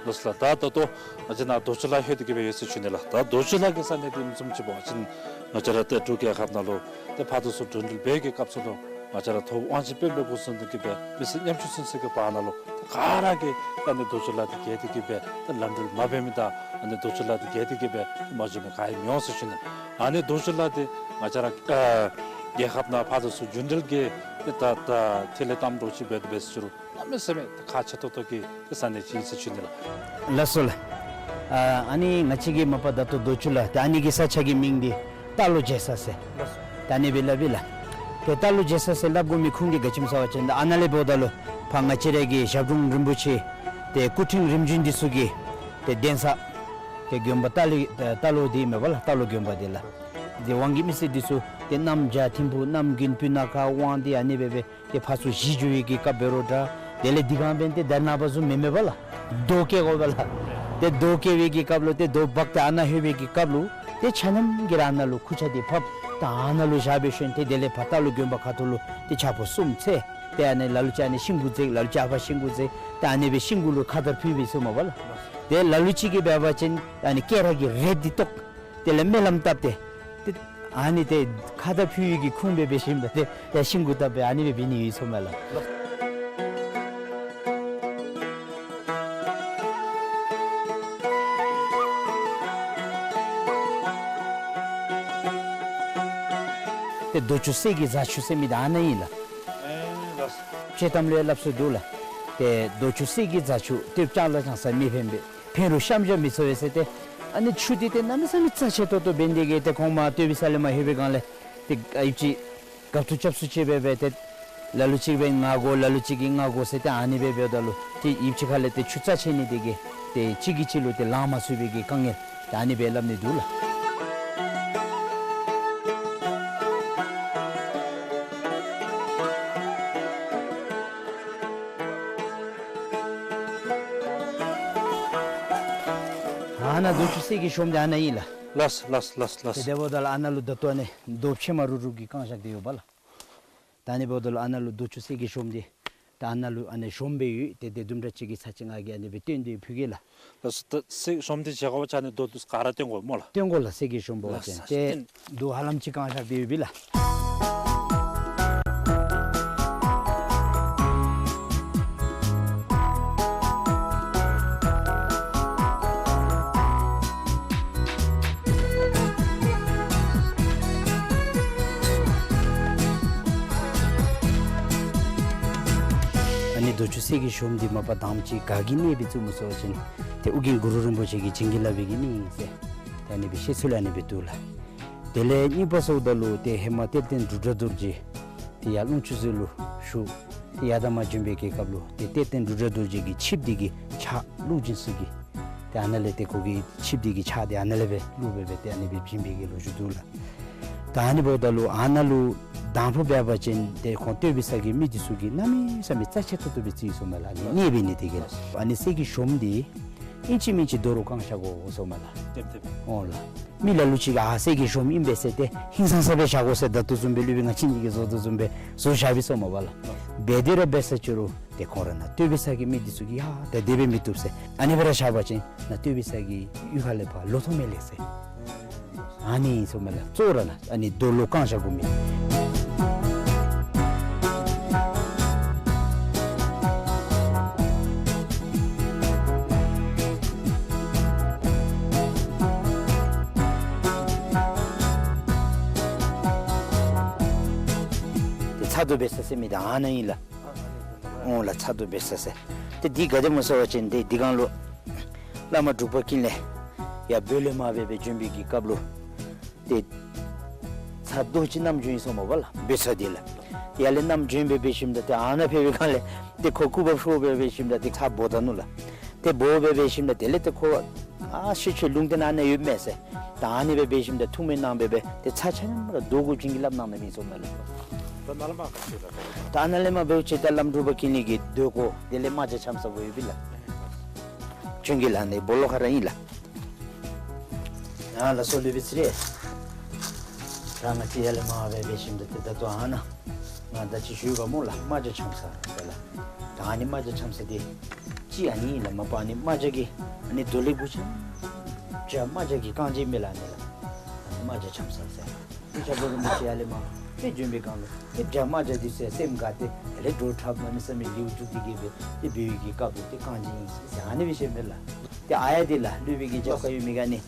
ལགས་སོ་ལགས། ད་ད་ལྟོ་ང་བཅས་ནཱ་རྡོ་རྗེ་ལ་ལྷོད་དེ་གི་སྦེ་ཡོད་ཟེར་ཞུ་ནི་ལགས། ད་རྡོ་རྗེ་ལ་གི་ས་གནས་འདི་བཟུམ་ཅིག་འབད་བ་ཅིན་ང་བཅས་ར་ཏེ་འབྲུག་རྒྱལ་ཁབ་ནང་ལུ་ཏེ་ཕར་དང་ཚུར་འགྲོ་འགྲུལ་འབད་བའི་སྐབས་སུ་ལུ་ ང་བཅས་ར་ཐོབ་དབང་ཆེན་དཔལ་འབེབས་འགོ་བཟུང་སྟེ་གི་སྦེ་མི་སེར་ཉམ་ཆུང་ཚུན་ཚོད་ཀྱི་བར་ན་ལུ་ག་ར་གིས་ཨ་ནི་རྡོ་ཆུ་ལ་འདི་བརྒལ་ཏེ་གི་སྦེ་ལམ་འགྲུལ་མ་འབད་མི་དང་ཨ་ནི་རྡོ་ཆུ་ལ་འདི་བརྒལ་ཏེ་གི་སྦེ་མ་འགྱོ་མི་ག་ཡང་མི་འོང་ཟེར་ཞུ་ནི། ཨ་ནི་རྡོ་ཆུ་ལ་འདི་ང་བཅས་ར་ཨ་རྒྱལ་ཁབ་ནང་ཕར་ཚུར་རྒྱུན་འགྲུལ་གྱི་ཏེ་ད་ད་ཐིག་ལེ་བཏབ་འགྱོ་ཅིག་འབད་དེ་འབད་ཟེར་ཞུ་རུང་གནམ་མེད་ས་མེད་ཁག་ཆེ་ཏོག་ཏོ་གི་ཏེ་ས་གནས་ཅིག་ཨིན་ཟེར་ཞུ་ནི་ལགས། ལགས་སོ་ལགས། ཨ་ཨ་ནི་ང་བཅས་ཀྱིས་མ་པ་ད་ལྟོ་རྡོ་ཆུ་ལ་ཏེ་ཨ་ནི་གི་ས་ཆ་གི་མིང་འདི་རྟ་ལོག་མཇལ་ས་ཟེར། ལགས་སོ། ད་ཨ་ནི་སྦེ་སླབ་ཨིན་ལགས། ཏེ་རྟ་ལོག་མཇལ་ས་ཟེར་སླབ་དགོ་མི་ཁུངས་འདི་ག་ཅི་སྨོ་ཟེར་བ་ཅིན་ད་ཨ་ནཱ་ལས་འབདཝ་ད་ལུ་ཕར་ང་བཅས་ར་གི་ཞབས་དྲུང་རིན་པོ་ཆེ་ཏེ་སྐུ་ཕྲེང་རིམ་བྱོན་འདི་ཚུ་གི་ཏེ་གདན་ས་ཏེ་དགོན་པ་རྟ་ལོག་རྟ་ལོག་འདི་མེན་པ་ལགས། རྟ་ལོག་དགོན་པ་འདི་ལགས། ཏེ་དབང་གི་མི་སེར་འདི་ཚུ་ཏེ་གནམ་བྱཱར་ཐིམ་ཕུག་གནམ་དགུན་སྤུ་ན་ཁ་དབང་འདུས་ཨ་ནི་སྦེ་སྦེ་ཏེ་ཕར་ཚུར་གཞིས་འགྱོ་བའི་གི་སྐབས་འབད་རུང་འདྲ། དེ་ལས་འདི་གང་འབདན་ཏེ་ད་རེས་ནངས་པ་བཟུམ་མེན་མེན་པ་ལགས། རྡོ་བཀལ་དགོ་པས་ལགས། ཏེ་རྡོ་བཀལ་བའི་གི་སྐབས་ལུ་ཏེ་རྡོ་འབག་སྟེ་ཨ་ནཱ་ལྷོད་པའི་གི་སྐབས་ལུ་ཏེ་ཆ་མཉམ་གྱིས་ར་ཨ་ནཱ་ལུ་ཁུར་ཆ་འདི་ཕབ་ད་ཨ་ནཱ་ལུ་བཞག་སྦེ་ཞིནམ་ཏེ་དེ་ལས་ཕར་རྟ་ལོག་དགོན་པ་ཁ་ཐུག་ལུ་ཏེ་ཆ་ཕོ་གསུམ་འཚོལ། ཏེ་ཨ་ནི་ལ་ལུ་ཅིག་ཨ་ནི་ཤིང་གུ་འཛེགས། ལ་ལུ་ཅིག་ཨ་ཕར་ཤིང་གུ་འཛེགས། ཏེ་ཨ་ནི་སྦེ་ཤིང་གུ་ལུ་ཁ་དར་ཕུལ་བའི་ཟེར་མས་པ་ལགས། ཏེ་ལ་ལུ་ཅིག་གིས་འབད་བ་ཅིན་ཨ་ནི་སྐེ་རགས་ཀྱི་རས་འདི་བཏོག། དེ་ལས་སྨོན་ལམ་བཏབ་སྟེ་ཏེ་ཨ་ནི་ཏེ་ཁ་དར་ཕུལ་བའི་གི་ཁུངས་སྦེ་འབད་ཞིནམ་ད་ཏེ་ཡར་ཤིང་གུ་བཏབ་སྦེ་ཨ་ནི་སྦེ་འབད་ནི་ཡོད་ཟེར་མས་ལགས། ཏེ་རྡོ་ཆུ་གསེར་གྱི་རྫ་ཆུ་ཟེར་མི་འདི་ཨ་ནཱ་ཨིན་ལགས། ཨེ་ལགས། ཅི་ཙམ་ལས་སླབ་སྲོལ་འདུག་ལགས། ཏེ་རྡོ་ཆུ་གསེར་གྱི་རྫ་ཆུ་ཏེ་ལྕང་ལ་ལྕང་ས་མི་ཕན་པས། ཕན་རུང་བཤམ་བཞག་མི་ཚུགས་པས་ཟེར་ཏེ། ཨ་ནི་ཆུ་འདི་ཏེ་གནམ་མེད་ས་མེད་རྩ་ཆེ་ཏོག་ཏོ་འབད་ནི་དེ་གིས་ཏེ་ཁོང་མར་སྟོད་བི་ས་ལས་མར་ལྷོད་པའི་སྒང་ལས་ཏེ་ཨ་ཡུདཔ་ཅིག་རྒཔོ་ཚུ་སྐྱབས་སུ་མཆི་སྦེ་སྦེ་ཏེ་ལ་ལུ་ཅིག་སྦེ་ང་དགོ་ལ་ལུ་ཅིག་གིས་ང་དགོ་ཟེར་ཏེ་ཨ་ནི་སྦེ་འབདཝ་ད་ལུ་ཏེ་ཡུདཔ་ཅིག་ཁ་ལས་ཏེ་ཆུ་རྩ་ཆེ་ནི་དེ་གིས་ཏེ་གཅིག་གིས་གཅིག་ལུ་ཏེ་ལང་མ་ཚུགས་པའི་གི་དཀའ་ངལ་ད་ཨ་ནི་སྦེ་སླབ་ནི་འདུག་ལགས། ཨ་ནཱ་རྡོ་ཆུ་གསེར་གྱི་གཤོངམ་འདི་ཨ་ནཱ་ཨིན་ལགས། ལགས་ལགས་ལགས་ལགས། ཏེ་དེ་འབདཝ་ད་ལུ་ཨ་ནཱ་ལུ་ད་ལྟོ་ཨ་ནི་རྡོ་ཕྱེ་མ་རུབ་རུབ་ཀྱི་བཀང་བཞག་སྟེ་ཡོད་པ་ལགས། ད་ཨ་ནི་འབདཝ་ད་ལུ་ཨ་ནཱ་ལུ་རྡོ་ཆུ་གསེར་གྱི་གཤོངམ་འདི་ད་ཨ་ནཱ་ལུ་ཨ་ནི་གཤོངམ་སྦེ་ཡོད། ཏེ་དེ་དུམ་གྲ་ཅིག་གི་ཚར་ཅིག་ང་གིས་ཨ་ནི་སྦེ་སྟོན་ཏེ་ཕུལ་གེ་ལགས། ལགས་སོ། ད་གསེར་གཤོངམ་འདི་མཇལ་དགོ་པ་ཅིན་ཨ་ནི་རྡོ་འདི་ཚུ་ག་ར་སྟོན་དགོ་སྨོ་ལགས། སྟོན་དགོ་ལགས། གསེར་གྱི་གཤོངམ་འབད་བ་ཅིན། ལགས་སོ། ཏེ་སྟོན། རྡོ་ཧ་ལམ་ཅིག་བཀང་བཞག་སྟེ་ཡོད་པས་ལགས། ཨ་ནི་རྡོ་ཆུ་གསེར་གྱི་གཤོངམ་འདི་མ་པ་དང་པ་ཅིག་ག་གིས་གནས་སྦེ་བཙུགས་སྨོ་ཟེར་བ་ཅིན་ཏེ་ཨོ་རྒྱན་གུ་རུ་རིན་པོ་ཆེ་གིས་བྱིན་གྱིས་བརླབས་པའི་གི་གནས་ཨིན་ཟེར་ཏེ་ཨ་ནི་སྦེ་བཤད་ཚུལ་ཨ་ནི་སྦེ་འདུག་ལགས། དེ་ལས་གཉིས་པ་ཟེརཝ་ད་ལུ་ཏེ་ཧེ་མ་གཏེར་སྟོན་འབྲུག་སྒྲ་རྡོ་རྗེ་ཏེ་ཡར་ཀློང་ཆུ་མཛོད་ལུ་བཞུགས། ཏེ་ཡར་དང་མར་བྱོན་པའི་གི་སྐབས་ལུ་ཏེ་གཏེར་སྟོན་འབྲུག་སྒྲ་རྡོ་རྗེ་གི་ཆིབས་འདི་གི་ཕྱག་བླུགས་བྱིན་ས་གི་ཏེ་ཨ་ནཱ་ལས་ཏེ་ཁོ་གི་ཆིབས་འདི་གི་ཕྱག་འདི་ཨ་ནཱ་ལས་སྦེ་བླུགས་སྦེ་སྦེ་ཏེ་ཨ་ནི་སྦེ་བྱིན་པའི་གི་ལོ་རྒྱུས་འདུག་ལགས། ད་ཨ་ནི་འབདཝ་ད་ལུ་ཨ་ནཱ་ལུ་དང་ཕུ་འབད་བ་ཅིན་ཏེ་ཁོང་སྟོད་བི་ས་གི་མི་འདི་ཚུ་གིས་གནམ་མེད་ས་མེད་རྩ་ཆེ་ཏོག་ཏོ་སྦེ་བརྩི་ཡི་ཟེར་མས་ལགས། ཨ་ནི་གནས་འབད་ནི་དེ་གིས་ལགས། ཨ་ནི་གསེར་གྱི་གཤོངམ་འདི་ཨིན་ཅི་མིན་ཅི་རྡོ་རུ་བཀང་བཞག་དགོ་ཟེར་མས་ལགས། ཏེ་ཏེ། འོང་ལགས། མི་ལ་ལུ་ཅིག་གིས་ཨ་གསེར་གྱི་གཤོངམ་ཨིན་པས་ཟེར་ཏེ་ཧིང་སངས་ས་སྦེ་བཞག་དགོ་ཟེར་ད་ལྟོ་བཟུམ་སྦེ་སློབ་དཔོན་ང་བཅས་གཉིས་ཀྱིས་བཟོ་དོ་བཟུམ་སྦེ་བཟོ་བཞག་པས་ཟེར་མས་པ་ལགས། འབད་དེ་ར་འབད་ས་ཅི་རུང་ཏེ་ཁོང་ར་ནཱ་སྟོད་བི་ས་གི་མི་འདི་ཚུ་གིས་ཡ་ད་དེ་སྦེ་མི་བཏུབ་ཟེར། ཨ་ནི་སྦེ་ར་བཞག་པ་ཅིན་ནཱ་སྟོད་བི་ས་གི་གཡུས་ཁ་ལས་ཕར་ལོ་ཐོག་མེད་ལེགས་ཟེར། ཨ་ནི་ཟེར་མས་ལགས། གཙོ་བོ་ར་ནཱ་ཨ་ནི་རྡོ་ལུ་བཀང་བཞག་དགོ་མི། ཏེ་ཚ་རྡོ་འབད་ས་ཟེར་མི་འདི་ཨ་ནཱ་ཨིན་ལགས། འོང་ལགས། ཚ་རྡོ་འབད་ས་ཟེར། ཏེ་འདི་ག་དེ་སྨོ་ཟེར་བ་ཅིན་ཏེ་འདི་སྒང་ལུ་བླ་མ་འབྲུག་པ་ཀུན་ལེགས་ཡར་བོད་ལས་མར་སྦེ་སྦེ་བྱོན་པའི་གི་སྐབས་ལུ་ཏེ་ཚ་རྡོ་ཅིག་བསྣམས་བྱོན་ཡི་ཟེར་མས་པ་ལགས། འབོད་ཚ་འདི་ལགས། ཡར་ལས་བསྣམས་བྱོན་སྦེ་འབད་ཞིནམ་ད་ཏེ་ཨ་ནཱ་ཕེབས་པའི་སྒང་ལས་ཏེ་ཁོ་སྐུ་འབག་ཤོར་སྦེ་འབད་ཞིནམ་ད་ཏེ་ཚ་བོ་ད་ནུག་ལགས། ཏེ་བོ་སྦེ་འབད་ཞིནམ་ད་དེ་ལས་ཏེ་ཁོ་ཨ་ཤི་ཆོས་ལུང་བསྟན་ཨ་ནཱ་ཡོད་མས་ཟེར། ད་ཨ་ནི་སྦེ་འབད་ཞིནམ་ད་ཐུགས་སྨོན་གནང་སྦེ་སྦེ་ཏེ་ཚ་ཆ་མཉམ་ར་རྡོ་གུ་བྱིན་གྱིས་བརླབས་གནང་ནི་ཨིན་ཟེར་མས་ལགས། ད་ནཱ་ལས་མར་ག་ཅི་ལགས། ད་ནཱ་ལས་མར་འབད་བ་ཅིན་ད་བླམ་འབྲུག་པ་ཀུན་ལེགས་ཀྱི་སྡོད་སྒོ་དེ་ལས་རྨ་བྱ་ཕྱམ་ཚ་བོ་ཡོད་པས་ལགས། བྱིན་གྱིས་བརླབས་ནི་སྦོ་ལོགས་ཁར་ར་ཨིན་ལགས། ཨ་ལགས་སོ་སློབ་དཔོན་ཚེ་རིང་། ད་ང་བཅས་ཡར་ལས་མར་སྦེ་འབད་ཞིནམ་ད་ཏེ་ད་ལྟོ་ཨ་ནཱ་ང་ད་ཅི་ཞུ་བ་སྨོ་ལགས། རྨ་བྱ་ཕྱམ་ཚ་ཟེར་ལགས། ད་ཨ་ནི་རྨ་བྱ་ཕྱམ་ཚ་འདི་གཅིག་ཨ་ནི་ཨིན་ལགས། མ་པ་ཨ་ནི་རྨ་བྱ་གི་ཨ་ནི་རྡོ་ལེབ་གུ་ཆ་བྱ་རྨ་བྱ་གི་རྐང་རྗེས་མས་ལགས། ཨ་ནི་ལགས། ཨ་ནི་རྨ་བྱ་ཕྱམ་ཚ་ཟེར། ཏེ་ཞབས་དྲུང་རིན་པོ་ཆེ་ཡར་ལས་མར་ ཏེ་བྱོན་པའི་སྒང་ལུ་ཏེ་འདྲ་མ་འདྲ་འདི་ཚུ་སེམས་དགའ་སྟེ་དེ་ལས་བྲོ་འཁྲབ་གནམ་མེད་ས་མེད་ལེའུ་བསྒྲུབས་ཏེ་གི་སྦེ་ཏེ་འབད་བའི་གི་སྐབས་ལུ་ཏེ་གང་ཅི་ཨིན་ཟེར་ཨ་ནི་སྦེ་ཞུཝ་མས་ལགས། ཏེ་ཨ་ཡ་འདི་ལགས་སློབ་དཔོན་གྱི་རྒྱབ་ཁར་ཡོད་མི་ག་ནི་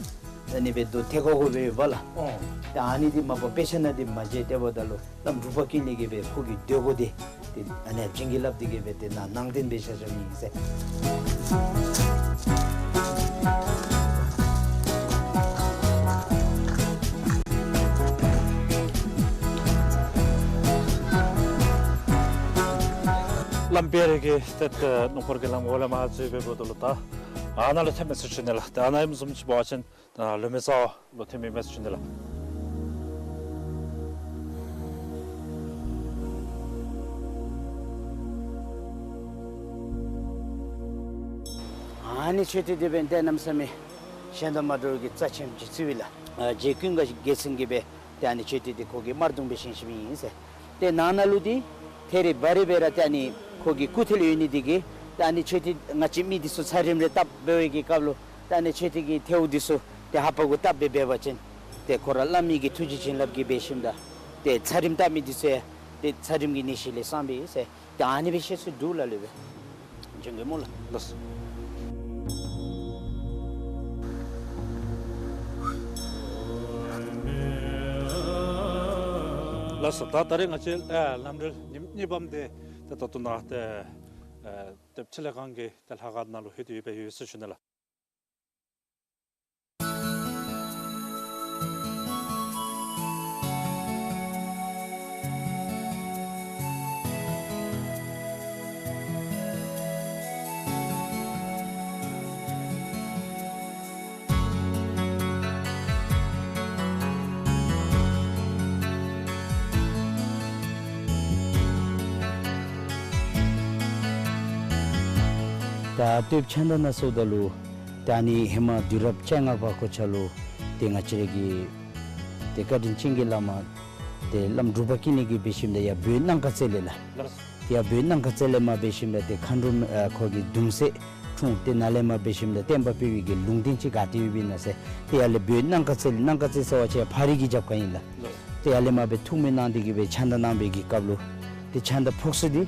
ཨ་ནི་སྦེ་དོ་ཐད་ཀོ་ཀོ་སྦེ་ཡོདཔ་ལགས། ཨོ། ཏེ་ཨ་ནི་འདི་མ་པ་དཔེ་ཆ་ནང་འདི་མ་མཇལ། དེ་འབདཝ་ད་ལུ་བླམ་འབྲུག་པ་ཀུན་ལེགས་ཀྱིས་སྦེ་ཁོ་གི་དེ་གོ་འདི་ཏེ་ཨ་ནི་བྱིན་གྱིས་བརླབས་ཏེ་གི་སྦེ་ཏེ་ནཱ་ནང་རྟེན་སྦེ་བཞག་བཞགཔ་ཨིན་ཟེར། བླམ་དཔལ་རི་གི་ཏེ་ཏེ་སྣུམ་འཁོར་གྱི་ལམ་འོག་ལས་མར་འཛུལ་འབདཝ་ད་ལུ་ད་ཨ་ནཱ་ལུ་ཐོནམ་མས་ཟེར་ཞུ་ནི་ལགས། ཏེ་ཨ་ནཱ་ཨིནམ་བཟུམ་ཅིག་འབད་བ་ཅིན་ད་ལུང་མའི་རྩ་བ་ལུ་ཐོནམ་ཨིན་མས་ཟེར་ཞུ་ནི་ལགས། ཨ་ནི་མཆོད་རྟེན་འདི་འབདན་ཏེ་གནམ་མེད་ས་མེད་གཞན་དང་མ་འདྲཝ་གི་རྩ་ཆེནམ་ཅིག་བརྩིཝ་ཨིན་ལགས། ཨ་རྗེ་ཀུན་དགའ་རྒྱལ་མཚན་གྱིས་སྦེ་ཏེ་ཨ་ནི་མཆོད་རྟེན་འདི་ཁོ་གིས་དམར་གདུང་སྦེ་བཞེངས་བཞེངསམ་ཨིན་ཟེར། ཏེ་ནང་ན་ལུ་འདི་ཐད་རི་བ་རི་སྦེ་ར་ཏེ་ཨ་ནི་ཁོ་གི་སྐུ་ཐལ་ཡོད་ནི་འདི་གིས་ཏེ་ཨ་ནི་མཆོད་རྟེན་ང་བཅས་མི་འདི་ཚུ་ཚ་རིམས་རེ་བཏབ་འབད་བའི་གི་སྐབས་ལུ་ཏེ་ཨ་ནི་མཆོད་རྟེན་གྱི་ཐལཝ་འདི་ཚུ་ཏེ་ལྷ་པ་གུ་བཏབ་སྦེ་འབད་བ་ཅིན་ཏེ་ཁོ་ར་བླ་མའི་གི་ཐུགས་རྗེ་བྱིན་རླབས་ཀྱིས་འབད་ཞིནམ་ད་ཏེ་ཚ་རིམས་བཏབ་མི་འདི་ཚུ་ཡང་ཏེ་ཚ་རིམས་ཀྱི་ནད་གཞི་ལས་སངས་པས་ཟེར། ཏེ་ཨ་ནི་སྦེ་བཤད་སྲོལ་འདུག་ལགས་ལོ་སྦེ། བྱོན་གེ་སྨོ་ལགས། ལགས་སོ། ལགས་སོ། ད་ད་རེས་ང་བཅས་ཨེ་ལམ་འགྲུལ་གཉིས་པམ་འདི་ཏེ་ད་ལྟོ་ནཱ་ཏེ་ཨེ་སྟོདཔ་ཕྱི་ལས་ཁང་གི་ཏེ་ལྷ་ཁང་ནང་ལུ་ལྷོད་དེ་ཡོདཔ་ཡོད་ཟེར་ཞུ་ནི་ལགས། ད་སྟོདཔ་ཕྱི་ནང་ན་སོངམ་ད་ལུ་ད་ཨ་ནི་ཧེ་མ་དུས་རབས་བཅོ་ལྔ་པ་གོ་ཆ་ལུ་ཏེ་ང་བཅས་ར་གི་ཏེ་བཀའ་དྲིན་ཅན་གྱི་བླ་མ་ཏེ་བླམ་འབྲུག་པ་ཀུན་ལེགས་ཀྱིས་འབད་ཞིནམ་ད་ཡར་བོད་སྣང་ཁ་རྩེ་ལས་ལགས། ལགས་སོ། ཡར་བོད་སྣང་ཁ་རྩེ་ལས་མར་འབད་ཞིནམ་ད་ཏེ་མཁའ་འགྲོ་ཨ་ཁོ་གི་གདུང་སྲས་འཁྲུངས། ཏེ་ནཱ་ལས་མར་འབད་ཞིནམ་ད་བསྟན་པ་སྤེལ་བའི་གི་ལུང་བསྟན་ཅིག་ག་ཏེ་ཡོདཔ་ཨིན་ན་ཟེར། ཏེ་ཡར་ལས་བོད་སྣང་ཁ་རྩེ་ལས་སྣང་ཁ་རྩེ་ཟེར་བ་ཅིན་ཕག་རི་གི་རྒྱབ་ཁར་ཨིན་ལགས། ལགས་སོ། ཏེ་ཡར་ལས་མར་སྦེ་ཐུགས་སྨོན་གནང་སྟེ་གི་སྦེ་ཕྱག་མདའ་གནང་བའི་གི་སྐབས་ལུ་ཏེ་ཕྱག་མདའ་ཕོག་ས་འདི་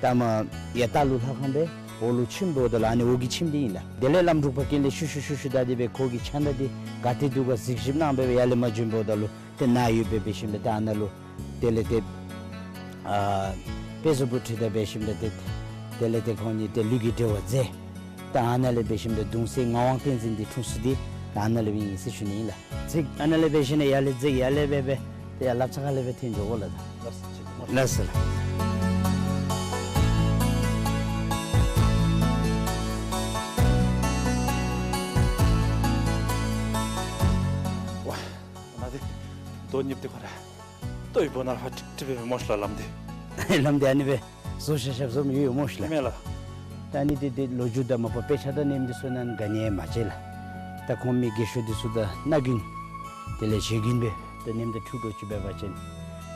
ད་མར་ཡར་ལྟག་ལུ་ལྷ་ཁང་སྦེ་འོག་ལུ་ཁྱིམ་འབདཝ་ད་ལུ་ཨ་ནི་འོག་གི་ཁྱིམ་འདི་ཨིན་ལགས། དེ་ལས་བླམ་འབྲུག་པ་ཀུན་ལེགས་ཤུལ་ཤུལ་ཤུལ་ཤུལ་ད་དེ་སྦེ་ཁོ་གི་ཕྱག་མདའ་འདི་ག་ཏེ་འདུག་ག་གཟིགས་ཞིབ་གནང་སྦེ་སྦེ་ཡར་ལས་མར་བྱོན་འབདཝ་ད་ལུ་ཏེ་ནཱ་ཡོདཔ་སྦེ་འབད་ཞིནམ་ད་ཏེ་ཨ་ནཱ་ལུ་དེ་ལས་ཏེ་ཨ་དཔེ་བཟང་པོ་ཁྲིད་དེ་འབད་ཞིནམ་ད་ཏེ་དེ་ལས་ཏེ་ཁོང་གཉིས་ཏེ་ལུས་ཀྱི་འབྲེལ་བ་མཛད། ད་ཨ་ནཱ་ལས་འབད་ཞིནམ་ད་གདུང་སྲས་ངག་དབང་བསྟན་འཛིན་འདི་འཁྲུངས་ས་འདི་ད་ཨ་ནཱ་ལས་སྦེ་ཨིན་ཟེར་ཞུ་ནི་ཨིན་ལགས། ཅིག་ཨ་ནཱ་ལས་འབད་ཞིནམ་ཡར་ལས་ཅིག་ཡར་ལས་སྦེ་སྦེ་ཏེ་ཡར་ལགཔ་ཚ་ཁ་ལས་སྦེ་ཐོན་འགྱོ་དགོ་ལགས། ལགས་སོ། ལགས་སོ། ཝ་ཨ་ནཱ་འདི་དོ་གཉིསཔ་འདི་ཁོ་ར་ལྟོ་ཡི་སྦུག་ན་ཕར་ཀྲིག་ཀྲི་སྦེ་མོ་ཤ་ལགས་ལམ་འདི། ལམ་འདི་ཨ་ནི་སྦེ་བཟོ་ཤ་ཤ་བཟོ་མི་ཡོད་མོ་ཤ་ལགས། མེན་ལགས། ད་ཨ་ནི་འདི་འདི་ལོ་རྒྱུས་དང་མ་པ་དཔེ་ཆ་དང་མནོཝ་འདི་ཚུ་ནང་ག་ནི་ཡང་མ་མཇལ་ལགས། ད་ཁོང་མི་རྒས་ཤོས་འདི་ཚུ་དང་སྣ་རྒྱུན་དེ་ལས་ཞེ་རྒྱུན་སྦེ་ད་མནོཝ་ད་འཁྲུག་འགྲོ་ཅིག་འབད་བ་ཅིན་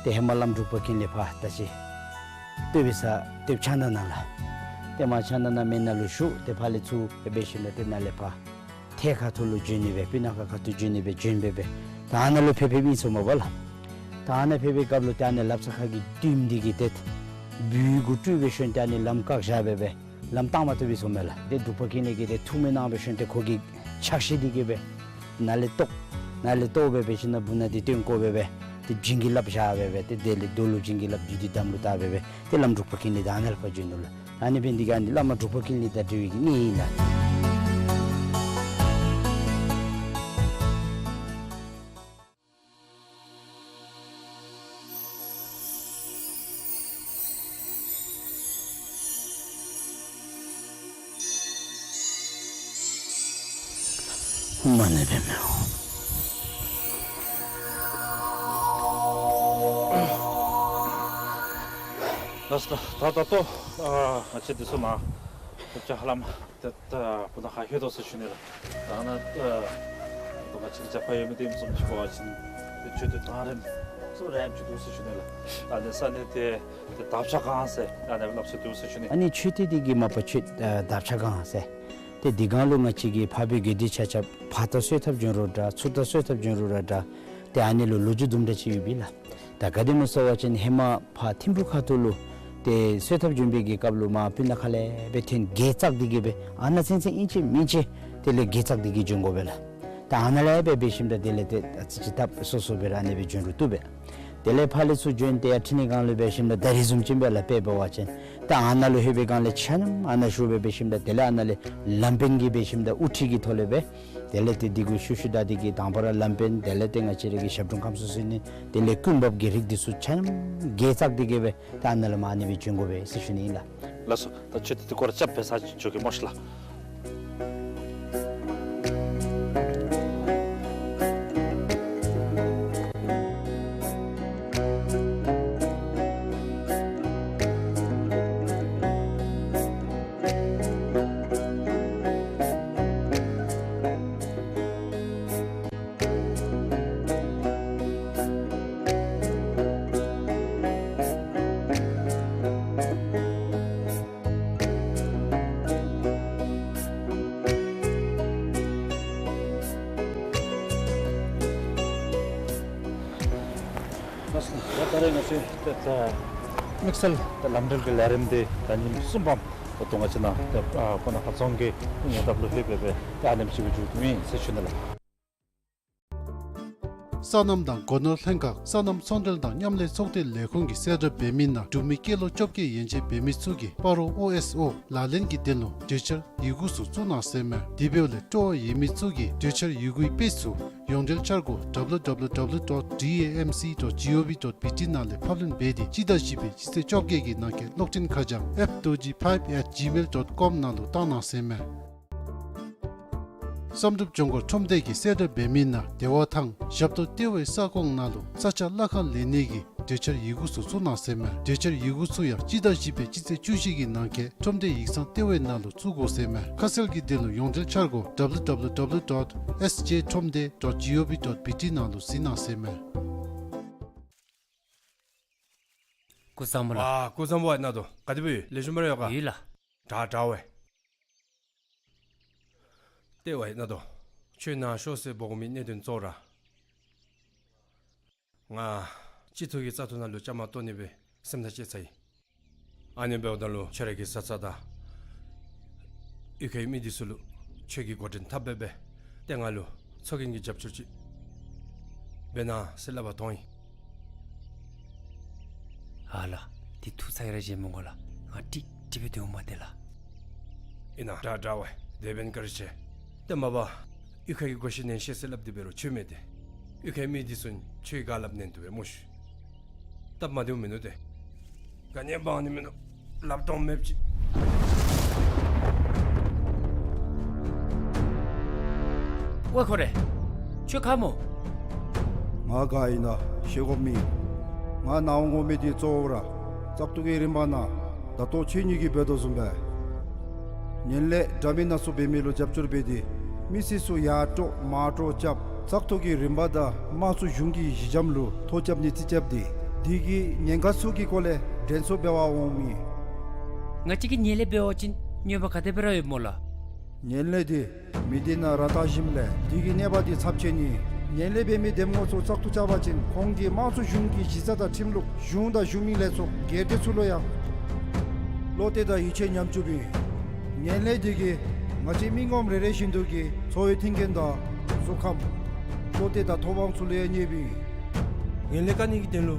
ཏེ་ཧེ་མ་བླམ་འབྲུག་པ་ཀུན་ལེགས་ཕར་ད་ཅི་སྟོད་པའི་ས་སྟོདཔ་ཕྱི་ནང་ན་ལགས། ཏེ་མར་ཕྱི་ནང་ན་མེན་ན་ལུ་བཞུགས། ཏེ་ཕར་ལས་ཚུར་འབད་ཞིནམ་ད་ཏེ་ནཱ་ལས་ཕར་ཐད་ཁ་ཐུག་ལུ་བྱོན་ནི་སྦེ་སྤུ་ན་ཁ་ཁ་ཐུག་བྱོན་ནི་སྦེ་བྱོན་སྦེ་སྦེ་ད་ཨ་ནཱ་ལུ་ཕེབས་ཕེབསཔ་ཨིན་སོང་མས་པ་ལགས། ད་ཨ་ནཱ་ཕེབས་པའི་སྐབས་ལུ་ཏེ་ཨ་ནཱ་ལགཔ་ཚ་ཁ་གི་དུམ་འདི་གིས་ཏེ་སྦུལ་གུ་སྤྲུལ་འབད་ཞིནམ་ཏེ་ཨ་ནི་ལམ་བཀག་བཞག་སྦེ་སྦེ་ལམ་བཏང་མ་བཏུབ་པའི་སོང་མས་ལགས། ཏེ་འབྲུག་པ་ཀུན་ལེགས་ཀྱིས་ཏེ་ཐུགས་སྨོན་གནང་འབད་ཞིནམ་ཏེ་ཁོ་གི་ཕྱག་ཤེལ་འདི་གིས་སྦེ་ནཱ་ལས་བཏོག་ནཱ་ལས་བཏོག་སྦེ་འབད་ཞིནམ་སྦུག་ན་འདི་བཏོན་བཀོ་སྦེ་སྦེ་ཏེ་བྱིན་གྱིས་བརླབས་བཞག་སྦེ་སྦེ་ཏེ་དེ་ལས་རྡོ་ལུ་བྱིན་གྱིས་བརླབས་བརྒྱུད་དེ་དམ་ལུ་བཏགས་སྦེ་སྦེ་ཏེ་བླམ་འབྲུག་པ་ཀུན་ལེགས་ད་ཨ་ནཱ་ལས་ཕར་བྱོན་ནུག་ལགས། ཨ་ནི་འབད་ནི་འདི་གིས་ཨ་ནི་བླ་མ་འབྲུག་པ་ཀུན་ལེགས་དང་འབྲེལ་བའི་གི་གནས་ཨིན་ལགས། ཧཱུྃ་མ་ཎི་པདྨེ་ཧཱུྃ། ལགས་སོ། ད་ད་ལྟོ་ཨ་ང་བཅས་འདི་ཚུ་ནཱ་སྟོདཔ་ཕྱི་ཧ་ལམ་ཏེ་ད་སྤུ་ན་ཁ་ལྷོད་དོ་ཟེར་ཞུ་ནི་ལགས། ད་ནཱ་ཨ་ད་ང་བཅས་ཀྱི་རྒྱབ་ཁར་ཡོད་མི་འདི་བཟུམ་ཅིག་འབད་བ་ཅིན་ཏེ་མཆོད་རྟེན་གདན་རིམ་ཚུ་ར་ཡང་ཅིག་འདུག་ཟེར་ཞུ་ནི་ལགས། ཨ་ནི་ས་གནས་འདི་ཏེ་དར་ཕྱར་སྒང་ཟེར་ཨ་ནི་སླབ་ས་འདུག་ཟེར་ཞུ་ནི། ཨ་ནི་མཆོད་རྟེན་འདི་གི་མ་པ་མཆོད་ཨ་དར་ཕྱར་སྒང་ཟེར། ཏེ་འདི་སྒང་ལུ་ང་བཅས་ཀྱི་འཕགས་པའི་དགེ་འདུན་ཆ་ཁྱབ་ཕར་ད་གསོལ་ཐབ་བྱོན་རུང་འདྲ་ཚུར་ད་གསོལ་ཐབ་བྱོན་རུང་ར་འདྲ་ཏེ་ཨ་ནི་ལུ་ལོ་རྒྱུས་དུམ་གྲ་ཅིག་ཡོདཔ་ཨིན་ལགས། ད་ག་དེ་སྨོ་ཟེར་བ་ཅིན་ཧེ་མ་ཕར་ཐིམ་ཕུ་ཁ་ཐུག་ལུ་ཏེ་གསོལ་ཐབ་བྱོན་པའི་གི་སྐབས་ལུ་མར་སྤུ་ན་ཁ་ལས་སྦེ་ཐོན་གྱེས་བཙག་སྟེ་གི་སྦེ་ཨ་ནཱ་ཚུན་ཚོད་ཨིན་ཅི་མིན་ཅི་དེ་ལས་གྱེས་བཙག་སྟེ་གི་བྱོན་དགོ་པས་ལགས། ད་ཨ་ནཱ་ལས་སྦེ་འབད་ཞིནམ་ད་དེ་ལས་ཏེ་ཨ་ཙི་ཅིག་ཐབས་སོ་སོ་སྦེ་ར་ཨ་ནི་སྦེ་བྱོན་རུང་བཏུབ་པས། དེ་ལས་ཕར་ལས་ཚུར་བྱོན་ཏེ་ཡར་ཁྲི་ནི་སྒང་ལུ་འབད་ཞིནམ་ད་ད་རིས་བཟུམ་ཅིག་སྦེ་ལགས་དཔེ་འབད་བ་ཅིན་ད་ཨ་ནཱ་ལུ་ལྷོད་པའི་སྒང་ལས་ཆ་མཉམ་ཨ་ནཱ་བཞུགས་སྦེ་འབད་ཞིནམ་ད་དེ་ལས་ཨ་ནཱ་ལས་ལམ་དཔོན་གྱིས་འབད་ཞིནམ་ད་དབུ་ཁྲིད་ཀྱི་ཐོག་ལས་སྦེ་དེ་ལས་ཏེ་འདི་གུ་ཤུལ་ཤུལ་བདའ་སྟེ་གི་དང་པ་ར་ལམ་དཔོན་དེ་ལས་ཏེ་ང་བཅས་ར་གི་ཞབས་དྲུང་ཁམས་གསུམ་ཟེར་ནི་དེ་ལས་ཀུན་འབབ་ཀྱི་རིགས་འདི་ཚུ་ཆ་མཉམ་གྱེས་བཙག་སྟེ་གི་སྦེ་ད་ཨ་ནཱ་ལས་མར་ཨ་ནི་སྦེ་བྱོན་དགོ་པས་ཟེར་ཞུ་ནི་ཨིན་ལགས། ལགས་སོ། ད་ཁྱོད་ཏེ་ཏེ་སྐོར་ར་རྐྱབ་སྦེ་ས་ཅིག་འགྱོ་གེ་སྨོ་ཤིག་ལགས། ད་ད་རེས་ང་བཅས་ད་ད་དམིགས་བསལ་ད་ལམ་འགྲུལ་གྱི་ལས་རིམ་འདི་ད་ཉིནམ་གསུམ་པའམ་ད་ལྟོ་ང་བཅས་ནཱ་ད་ཨ་སྤུ་ན་ཁ་རྫོང་གི་ཉེ་འདབས་ལུ་ལྷོད་སྦེ་སྦེ་ད་ཨ་ནེམ་ཅིག་སྦེ་མཇུག་བསྡུཝ་ཨིན་ཟེར་ཞུ་ནི་ལགས། སོ་ནམ་དང་སྒོ་ནོར་ལྷན་ཁག་སོ་ནམ་ཚོང་འབྲེལ་དང་མཉམ་ལས་ཚོགས་སྡེ་ལས་ཁུངས་ཀྱིས་གསལ་བསྒྲགས་འབད་མི་ནང་འབྲུག་མི་སྐྱེས་ལོ་བཅོ་བརྒྱད་ཡན་ཆད་འབད་མི་ཚུ་གིས་སྤ་རོ་ཨོ་ཨེསི་ཨོ་ལག་ལེན་གྱི་དོན་ལུ་གྲོས་འཆར་ཡི་གུ་ཚུ་བཙུགས་གནང་ཟེར་མས། དེ་འབདཝ་ལས་སྤྲོ་བ་ཡོད་མི་ཚུ་གིས་གྲོས་འཆར་ཡི་གུའི་དཔེ་ཚུ་ཡོངས་འབྲེལ་འཆར་སྒོ་W W W dot D A M C dot gov dot B T ནང་ལས་ཕབ་ལེན་འབད་དེ་སྤྱི་ཟླ་བཞི་པའི་སྤྱི་ཚེས་བཅོ་བརྒྱད་ཀྱི་ནང་འཁོད་གློག་འཕྲིན་ཁ་བྱང་F two G five at gmail dot com ནང་ལུ་བཏང་གནང་ཟེར་མས། བསམ་གྲུབ་ལྗོངས་མཁར་ཁྲོམ་སྡེ་གིས་གསལ་བསྒྲགས་འབད་མི་ནང་བདེ་བ་ཐང་ཞབས་ཏོག་ལྟེ་བའི་ས་ཁོངས་ནང་ལུ་ས་ཆ་གླ་ཁར་ལེན་ནི་གི་གྲོས་འཆར་ཡི་གུ་ཚུ་བཙུགས་གནང་ཟེར་མས། གྲོས་འཆར་ཡི་གུ་ཚུ་ཡང་སྤྱི་ཟླ་བཞི་པའི་སྤྱི་ཚེས་བཅུ་བཞི་གི་ནང་འཁོད་ཁྲོམ་སྡེ་ཡིག་ཚང་ལྟེ་བའི་ནང་ལུ་བཙུགས་དགོ་ཟེར་མས། ཁ་གསལ་གྱི་དོན་ལུ་ཡོངས་འབྲེལ་འཆར་སྒོ་W W W dot S J ཁྲོམ་སྡེ་dot gov dot B T ནང་ལུ་གཟིགས་གནང་ཟེར་མས། སྐུ་གཟུགས་བཟང་པོ་ལགས། ཨ་སྐུ་གཟུགས་བཟང་པོ་ཨིན་ན། ད་ག་དེ་སྦེ་ཡོད། ལེགས་ཤོམ་སྦེ་ར་ཡོད་ག། ཡོད་ལགས། དྲག་དྲག་པས། ལྟེ་བ་ཨིན་ན། ད་ཁྱོད་ནཱ་ཤོག་ཟེར་འབོ་དགོ་མི་གནད་དོན་གཙོ་བོ་ར་ང་སྤྱི་ཚོགས་ཀྱི་བཙག་འཐུ་ནང་ལུ་བཅའ་མར་གཏོགས་ནི་སྦེ་སེམས་ཐག་བཅད་ཚར་ཡི། ཨ་ནི་འབདཝ་ད་ལུ་ཁྱོད་ར་གི་བཟའ་ཚང་དང་གཡུས་ཁའི་མི་འདི་ཚུ་ལུ་ཁྱོད་ཀྱིས་འགོ་འདྲེན་འཐབ་སྦེ་སྦེ་ཏེ་ང་ལུ་ཚོགས་རྒྱན་གྱི་རྒྱབ་སྐྱོར་ཅིག་འབད་གནང་ཟེར་སླབ་པར་འཐོན་ཡི། ཨ་ལགས། འདི་ཐུགས་ཚ་གྱང་ར་བཞེས་མི་དགོ་ལགས། ང་ཀྲིག་ཀྲི་སྦེ་སྡོད་འོང་མས་ཏེ་ལགས། ཨིན་ན། དྲག་དྲག་པས། དེ་འབདན་བཀའ་དྲིན་ཆེ། ཏེ་མ་པ་གཡུས་ཁ་གི་གོ་ཤེས་ཉན་ཤེས་ཟེར་སླབ་སྟེ་འབད་རུང་ཁྱོད་མེད་དེ། གཡུས་ཁའི་མི་འདི་ཚུ་ཁྱོད་ཀྱིས་ག་སླབ་ཉན་བཏུབ་པས་སྨོ་ཤིག། སྟབས་མ་བདེཝ་མིན་ནུག་ཏེ། ག་ནི་འབག་ནི་མིན་ནུག། ལགཔ་སྟོངམ་མེདཔ་ཅིག། ཝའེ་ཁོ་རེ། ཁྱོད་ག་སྨོ། ང་ག་ཨིན་ན་ཤེས་དགོཔ་མེད། ང་ནཱ་འོང་དགོ་མི་འདི་གཙོ་བོ་ར་བཙག་འཐུ་གི་རིམ་པ་ནང་ད་ལྟོ་ཁྱེད་གཉིས་ཀྱིས་འབད་དོ་བཟུམ་སྦེ་ངན་ལྷད་འདྲ་མིན་སྣ་ཚོགས་འབད་མི་ལུ་རྒྱབ་སྐྱོར་འབད་དེ་མི་སེར་ཚུ་ཡར་དཀྲོག་མར་དཀྲོག་རྐྱབ་བཙག་འཐུ་གི་རིམ་པ་དང་དམངས་གཙོ་གཞུང་གི་གཞི་འགྱམ་ལུ་ཐོ་རྐྱབ་ནི་རྩིས་རྐྱབ་སྟེ་འདི་གི་ཉེན་ཁ་ཚུ་གི་སྐོར་ལས་དྲན་གསོ་འབད་བར་འོངམ་ཨིན། ང་བཅས་ཀྱིས་ངན་ལྷད་འབད་བ་ཅིན་ཉེས་པ་ག་དེ་སྦེ་ར་ཡོདཔ་སྨོ་ལགས། ངན་ལྷད་འདི་མི་སྡེ་ནང་ར་བཏགས་ཞིནམ་ལས་འདི་གི་གནོད་པ་འདི་ཚབས་ཆེན་ཨིན། ངན་ལྷད་འབད་མི་འདེམས་ངོ་ཚུ་བཙག་འཐུ་རྐྱབ་པ་ཅིན་ཁོང་གིས་དམངས་གཙོ་གཞུང་གི་གཞི་རྩ་དང་ཁྲིམས་ལུགས་གཞུང་དང་གཞུང་མིན་ལས་ཚོགས་སྒེར་སྡེ་ཚུ་ལུ་ཡང་བློ་གཏད་དང་ཡིད་ཆེས་ཉམས་བཅུགཔ་ཨིན། ངན་ལྷད་འདི་གིས་ང་བཅས་མི་ངོམ་རེ་རེ་བཞིན་དུ་གི་འཚོ་བའི་མཐུན་རྐྱེན་དང་གཟུགས་ཁམས་བློ་གཏད་དང་ཐོབ་དབང་ཚུ་ལུ་ཡང་གནོདཔ་ཨིན། ངན་ལྷད་བཀག་ནི་གི་དོན་ལུ་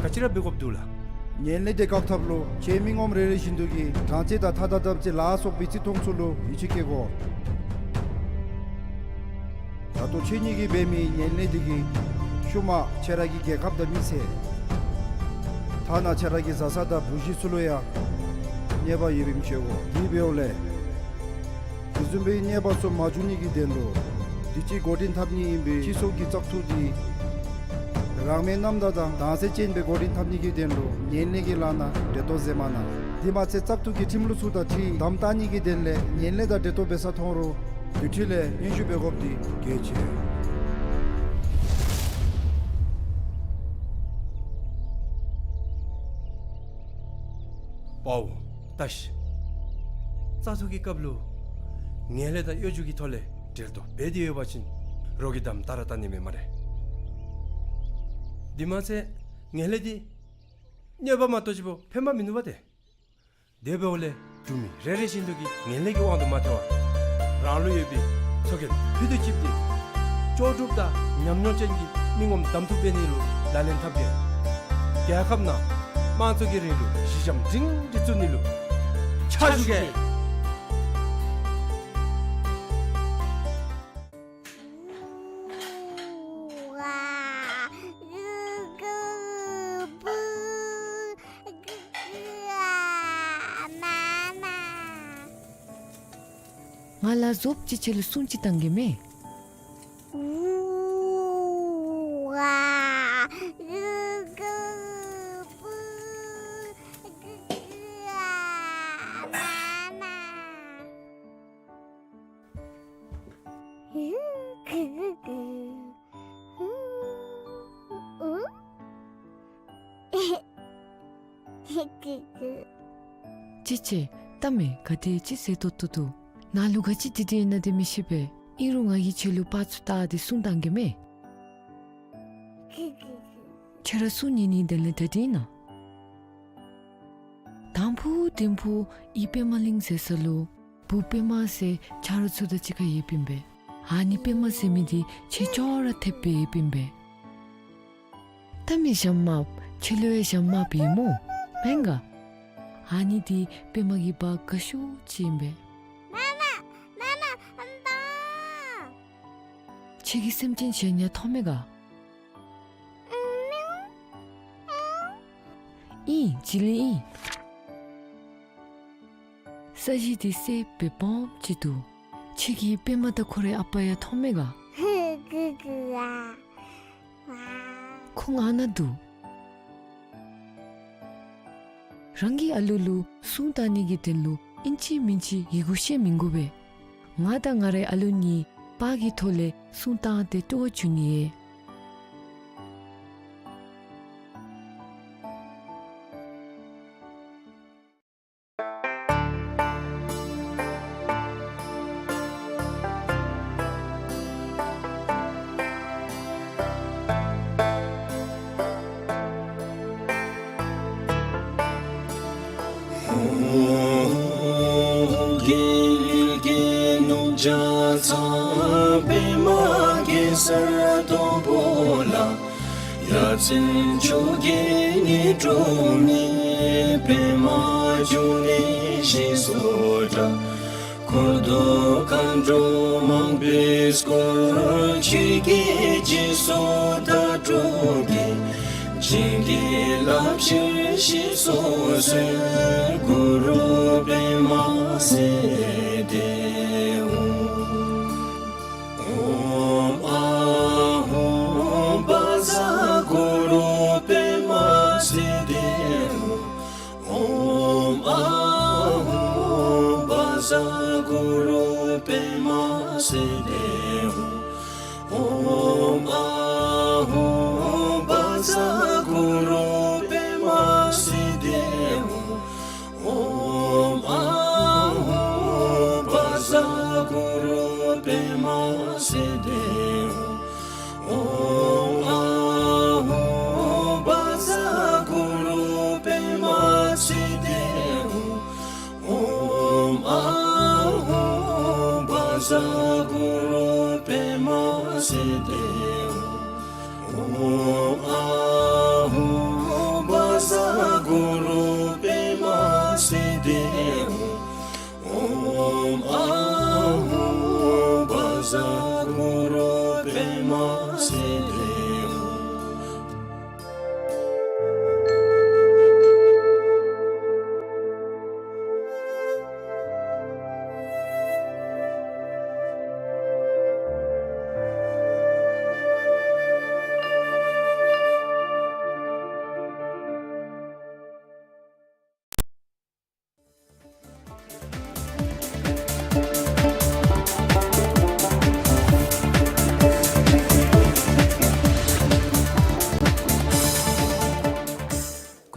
ག་ཅི་ར་འབད་དགོཔ་འདུག་ལགས། ངན་ལྷད་འདི་བཀག་ཐབས་ལུ་ཁྱེད་མི་ངོམ་རེ་རེ་བཞིན་དུ་གིས་དྲང་བརྩེ་དང་ཐ་དང་དམ་བརྩེ་ལ་སོགས་པའི་བརྩི་མཐོང་ཚུ་ལུ་ཡིད་ཆེས་བསྐྱེད་དགོ། ད་ལྟོ་ཁྱེད་གཉིས་ཀྱིས་འབད་མི་ངན་ལྷད་འདི་གིས་ཤུལ་མ་ཁྱེད་ར་གི་རྒྱལ་ཁབ་དང་མི་ཚེ་ཐ་ན་ཁྱེད་ར་གི་བཟའ་ཚང་དང་བུ་གཞི་ཚུ་ལུ་ཡང་གནོད་པ་ཡོདཔ་ཨིནམ་ཤེས་དགོ། དེ་འབདཝ་ལས་དེ་བཟུམ་མའི་གནོད་པ་ཚུ་མ་འབྱུང་ནི་གི་དོན་ལུ་དུས་ཅི་འགོ་འདྲེན་འཐབ་ནི་ཨིན་པའི་སྤྱི་ཚོགས་ཀྱི་བཙག་འཐུ་འདི་རང་མོས་རྣམ་དག་དང་དྭངས་གསལ་ཅན་སྦེ་འགོ་འདྲེན་འཐབ་ནི་གི་དོན་ལུ་ངན་ལྷད་ཀྱི་ལཱ་ནང་འབྲེལ་གཏོགས་མཛད་མ་གནང་། དེ་མ་ཚད་བཙག་འཐུ་གི་ཁྲིམས་ལུགས་ཚུ་དང་འཁྲིལ་དམ་བཏགས་ནི་གི་དོན་ལས་ངན་ལྷད་དང་འབྲེལ་གཏོགས་འབད་ས་མཐོང་རུང་དུས་ཁྲིད་ལས་སྙན་ཞུ་འབད་དགོཔ་འདི་གལ་ཆེ། དཔའ་བོ་བལྟ་ཤིག། བཙག་འཐུ་གི་སྐབས་ལུ་ངན་ལྷད་དང་གཡོ་སྒྱུ་གི་ཐོག་ལས་འབྲེལ་གཏོགས་འབད་དེ་ཡོད་པ་ཅིན་རོགས་ཀྱིས་དམ་བཏགས་ར་བཏགས་ནི་མེད་སྨ་རེ། དེ་མ་ཚད་ ངན་ལྷད་འདི་གནོད་པ་མ་གཏོགས་ཅིག་པོ་ཕན་པ་མིན་ནུག་པ་ཏེ། དེ་འབདཝ་ལས་འབྲུག་མི་རེ་རེ་བཞིན་དུ་གིས་ངན་ལྷད་ཀྱི་དབང་དུ་མ་ཐལ་བར་རང་ལུ་ཡོད་པའི་ཚོགས་རྒྱན་ཕུད་དུ་ཆིབས་ཏེ་ལྕོགས་གྲུབ་དང་ཉམས་མྱོང་ཅན་གྱི་མི་ངོམ་གདམ་འཐུ་འབད་ནི་ལུ་ལག་ལེན་འཐབ་གེ། རྒྱལ་ཁབ་ནང་དམངས་གཙོ་གི་རིང་ལུགས་གཞི་འགྱམ་སྒྲིང་སྒྲི་བཙུགས་ནི་ལུ་ཕྱག་ཞུ་གེ། ང་ལ་ཟོབ་ཅིག་ཁྱེད་ལུ་སྲུང་ཅིག་བཏང་གེ་མས། ཅི་ཅི། ལྟ་མས། ག་དེ་ཅིག་ཟེར་ཏོག་ཏོ་འདུག། ནཱ་ལུ་ག་ཅི་འདི་འདི་ཨིན་ན་འདི་མི་ཤེས་པས། ཨིན་རུང་ང་གིས་ཁྱེད་ལུ་པར་ཚུ་བལྟ་སྟེ་སྲུང་བཏང་གེ་མས། ཁྱེད་ར་སྲུང་ཉན་ནི་དེ་ལས་ད་འདི་ཨིན་ན། དང་ཕུ་དིང་ཕུ་ཨི་པདྨ་གླིང་ཟེར་ས་ལུ་བུ་པདྨ་ཟེར་ཆ་རོགས་ཚུ་དང་གཅིག་ཁར་ཡོདཔ་ཨིན་པས། ཨ་ནི་པདྨ་ཟེར་མི་འདི་ཁྱེད་ཅོག་ར་འཐདཔ་སྦེ་ཡོདཔ་ཨིན་པས། ལྟ་མས་ཞྭམོ་དམརཔོ། ཁྱེད་ལུ་ཡང་ཞྭམོ་དམརཔོ་ཡོད་སྨོ། མེན་ག། ཨ་ནི་འདི་པདྨ་གི་བ་དགའ་ཤོས་ཅིག་ཨིན་པས། མ་མ་མ་མ་ཨམ་པ། ཁྱེད་ཀྱིས་སེམས་ཅན་གཞན་ཡང་མཐོང་མས་ག། ཨིན། བྱི་ལི་ཨིན། ས་གཞི་འདི་སེརཔོ་སྦེ་སྦོམ་ཅིག་འདུག། ཁྱེད་ཀྱིས་པདྨ་དང་ཁོ་རའི་ཨ་པ་ཡང་མཐོང་མས་ག། ཁོང་ཨ་ནཱ་འདུག། རང་གི་ཨ་ལུ་ལུ་སྲུང་བཏང་ནི་གི་དོན་ལུ་ཨིན་ཅི་མིན་ཅི་ཡི་གུ་ཤེས་མི་དགོ་པས། ང་དང་ང་རའི་ཨ་ལུ་གཉིས་པར་གྱི་ཐོག་ལས་སྲུང་བཏང་སྟེ་སྤྲོ་བ་བྱུང་ནི་ཡོད། འཁོར་དུ་མཁའ་འགྲོ་མང་པོས་བསྐོར། ཆོས་ཀྱི་སྤྱན་ཟུར་དག་སྒྲུབ་ཀྱི། བྱིན་གྱིས་བརླབ་ཕྱིར་ཞེས་སོགས་གསོལ། གུ་རུ་པདྨ་སིདྡྷི་ཧཱུྃ། ཨོཾ་ཨཱཿཧཱུྃ་བཛྲ་གུ་རུ་པདྨ་སིདྡྷི་ཧཱུྃ། ཨོཾ་ཨཱཿཧཱུྃ་བཛྲ་གུ་རུ་པདྨ་སིདྡྷི་ཧཱུྃ། ཨོཾ་ཨཱཿཧཱུྃ་བཛྲ་གུ་རུ་པདྨ་སིདྡྷི་ཧཱུྃ། ཨོཾ་ཨཱཿཧཱུྃ་བཛྲ་གུ་རུ་པདྨ་སིདྡྷི་ཧཱུྃ། ཨོཾ་ཨཱཿཧཱུྃ་བཛྲ་གུ་རུ་པདྨ་སིདྡྷི་ཧཱུྃ། ཨོཾ་ཨཱཿཧཱུྃ་བཛྲ་གུ་རུ་པདྨ་སིདྡྷི་ཧཱུྃ། ཨོཾ་ཨཱཿཧཱུྃ་བཛྲ་གུ་རུ་པདྨ་སིདྡྷི་ཧཱུྃ། ཨོཾ་ཨཱཿཧཱུྃ་བཛྲ་གུ་རུ་པདྨ་སིདྡྷི་ཧཱུྃ།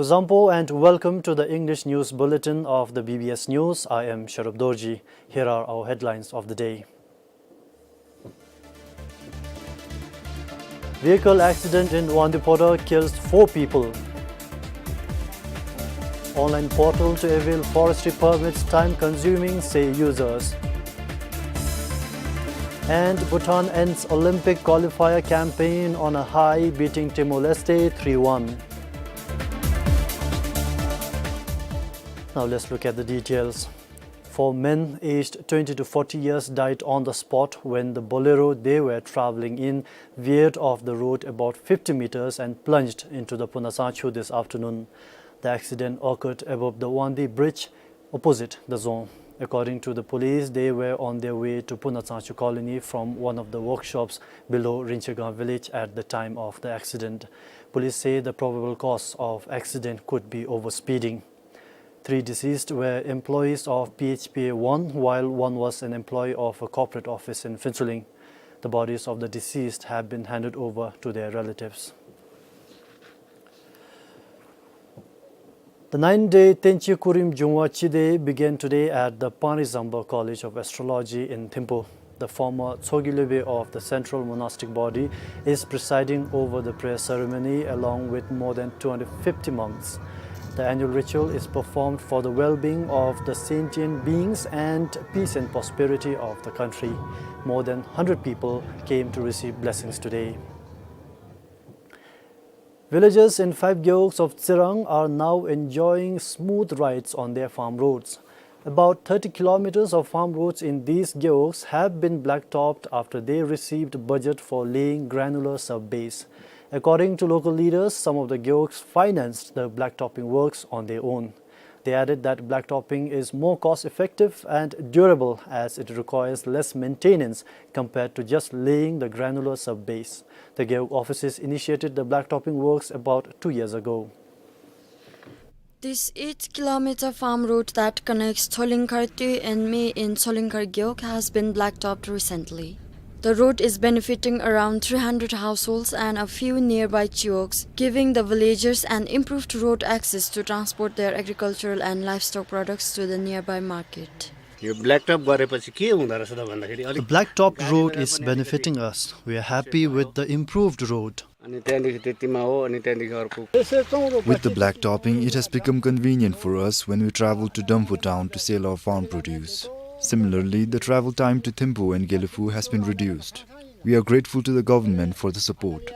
Kuzuzangpo and welcome to the English News Bulletin of the B B S News. I am Sharab Dorji. Here are our headlines of the day. Vehicle accident in Wangdue Phodrang kills four people. Online portal to avail forestry permits time consuming, say users. And Bhutan ends Olympic qualifier campaign on a high, beating Timor-Leste three one. Now let's look at the details. Four men aged twenty to forty years died on the spot when the Bolero they were traveling in veered off the road about fifty meters and plunged into the Punasangchu this afternoon. The accident occurred above the Wangdue Bridge, opposite the Dzong. According to the police, they were on their way to Punasangchu Colony from one of the workshops below Rinchegang village at the time of the accident. Police say the probable cause of accident could be overspeeding. Three deceased were employees of P H P A one, while one was an employee of a corporate office in Phuentsholing. The bodies of the deceased have been handed over to their relatives. The nine-day Tenchi Kurim Jungwa Chide began today at the Panri Zamba College of Astrology in Thimphu. The former Tshogyi Lopen of the Central Monastic Body is presiding over the prayer ceremony along with more than two hundred fifty monks. The annual ritual is performed for the well-being of the sentient beings and peace and prosperity of the country. More than hundred people came to receive blessings today. Villagers in five gewogs of Tsirang are now enjoying smooth rides on their farm roads. About thirty kilometers of farm roads in these gewogs have been blacktopped after they received budget for laying granular sub-base. According to local leaders, some of the gewogs financed the blacktopping works on their own. They added that blacktopping is more cost-effective and durable as it requires less maintenance compared to just laying the granular sub-base. The gewog offices initiated the blacktopping works about two years ago. This eight-kilometer farm road that connects Tsolingkhar Tue and Me in Tsolingkhar Gewog has been blacktopped recently. The road is benefiting around three hundred households and a few nearby gewogs, giving the villagers an improved road access to transport their agricultural and livestock products to the nearby market. यो ब्ल्याकटप गरेपछि के हुँदो रहेछ त भन्दाखेरि, अलिक, the blacktopped road is benefiting us. We are happy with the improved road. अनि त्यहाँदेखि त्यतिमा हो, अनि त्यहाँदेखि अर्को। With the blacktopping, it has become convenient for us when we travel to Damphu town to sell our farm produce. Similarly, the travel time to Thimphu and Gelephu has been reduced. We are grateful to the government for the support.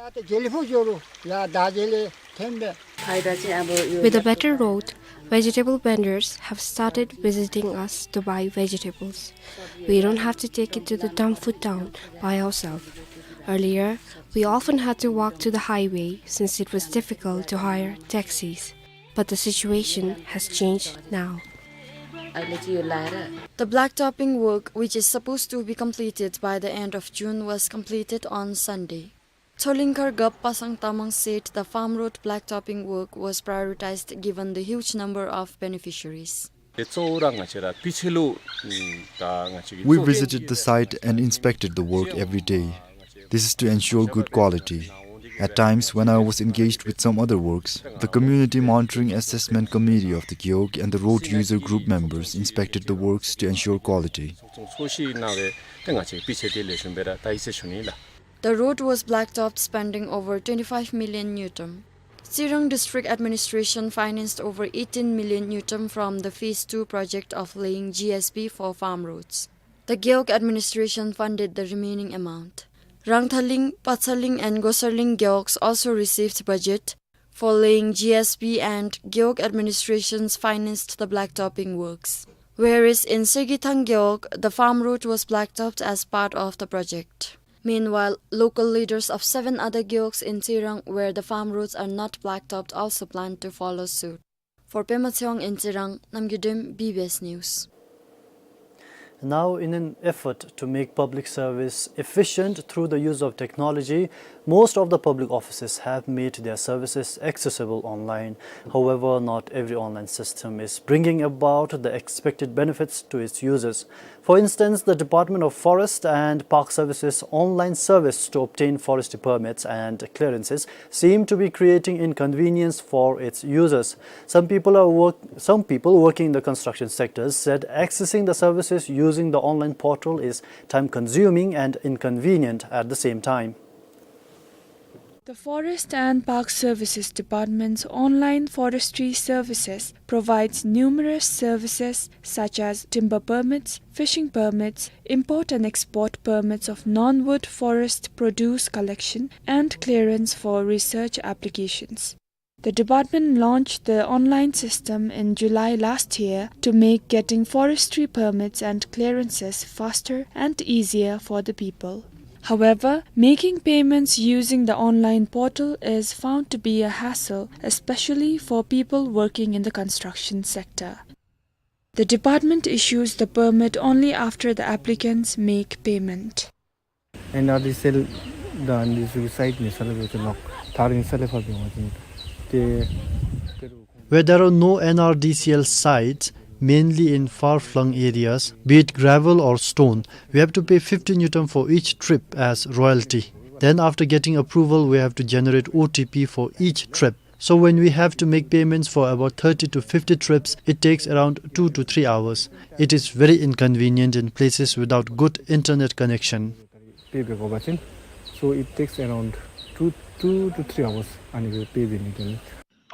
With a better road, vegetable vendors have started visiting us to buy vegetables. We don't have to take it to the Damphu town by ourselves. Earlier, we often had to walk to the highway since it was difficult to hire taxis. But the situation has changed now. The blacktopping work, which is supposed to be completed by the end of June, was completed on Sunday. Tsolingkhar Gap Pasang Tamang said the farm road blacktopping work was prioritized given the huge number of beneficiaries. We visited the site and inspected the work every day. This is to ensure good quality. At times, when I was engaged with some other works, the Community Monitoring Assessment Committee of the Gewog and the road user group members inspected the works to ensure quality. The road was blacktopped, spending over twenty-five million ngultrum. Tsirang District Administration financed over eighteen million ngultrum from the Phase two project of laying G S B for farm roads. The Gewog Administration funded the remaining amount. Rangthaling, Patsaling and Gosarling gewogs also received budget for laying G S B, and Gewog Administrations financed the blacktopping works. Whereas in Sergithang Gewog, the farm road was blacktopped as part of the project. Meanwhile, local leaders of seven other gewogs in Tsirang where the farm roads are not blacktopped also plan to follow suit. For Pema Tshewang in Tsirang, Namgay Dem, B B S News. Now, in an effort to make public service efficient through the use of technology, most of the public offices have made their services accessible online. However, not every online system is bringing about the expected benefits to its users. For instance, the Department of Forest and Park Services online service to obtain forestry permits and clearances seem to be creating inconvenience for its users. Some people are work-, some people working in the construction sectors said accessing the services using the online portal is time-consuming and inconvenient at the same time. The Forest and Park Services Department's online forestry services provides numerous services such as timber permits, fishing permits, import and export permits of non-wood forest produce collection, and clearance for research applications. The department launched the online system in July last year to make getting forestry permits and clearances faster and easier for the people. However, making payments using the online portal is found to be a hassle, especially for people working in the construction sector. The department issues the permit only after the applicants make payment. N R D C L དང་འདི་ཚོའི་སའིཊ་ནི་ས་ལས་བེད་སྤྱོད་ལོག་ཐག་རིང་ས་ལས་ཕར་འབྱོར་བ་ཅིན་ཏེ། Where there are no N R D C L sites, mainly in far-flung areas, be it gravel or stone, we have to pay fifty ngultrum for each trip as royalty. Then, after getting approval, we have to generate O T P for each trip. So when we have to make payments for about thirty to fifty trips, it takes around two to three hours. It is very inconvenient in places without good internet connection. Pay འབད་དགོ་པ་ཅིན། So it takes around two, two to three hours. ཨ་ནི་སྦེ་pay འབད་ནི་དེ་ལས།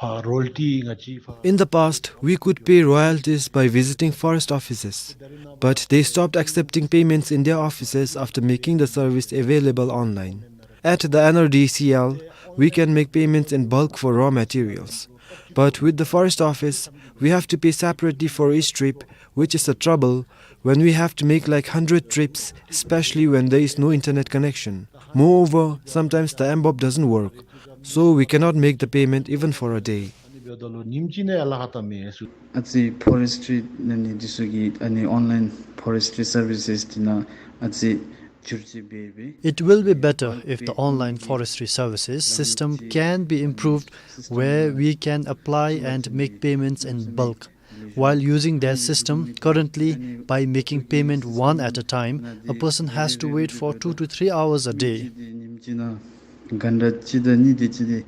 ཕར་རོ་ཡལ་ཊི་ང་བཅས་ཕར། In the past, we could pay royalties by visiting forest offices, but they stopped accepting payments in their offices after making the service available online. At the N R D C L, we can make payments in bulk for raw materials. But with the forest office, we have to pay separately for each trip, which is a trouble when we have to make, like, hundred trips, especially when there is no internet connection. Moreover, sometimes the M BOP doesn't work, so we cannot make the payment even for a day. ཨ་ཙི་ཕོ་རེསི་ཊི་རི་ནང་ནི་འདི་ཚུ་གི་ཨ་ནི་ཨོན་ལའིན་ཕོ་རེསི་ཊི་རི་སར་བི་སེས་འདི་ནང་ཨ་ཙི་བསྒྱུར་བཅོས་འབད་འབད། It will be better if the online forestry services system can be improved, where we can apply and make payments in bulk. While using their system, currently, by making payment one at a time, a person has to wait for two to three hours a day. ག་ནི་ར་གཅིག་དང་གཉིས་དེ་ཅིག་དེ་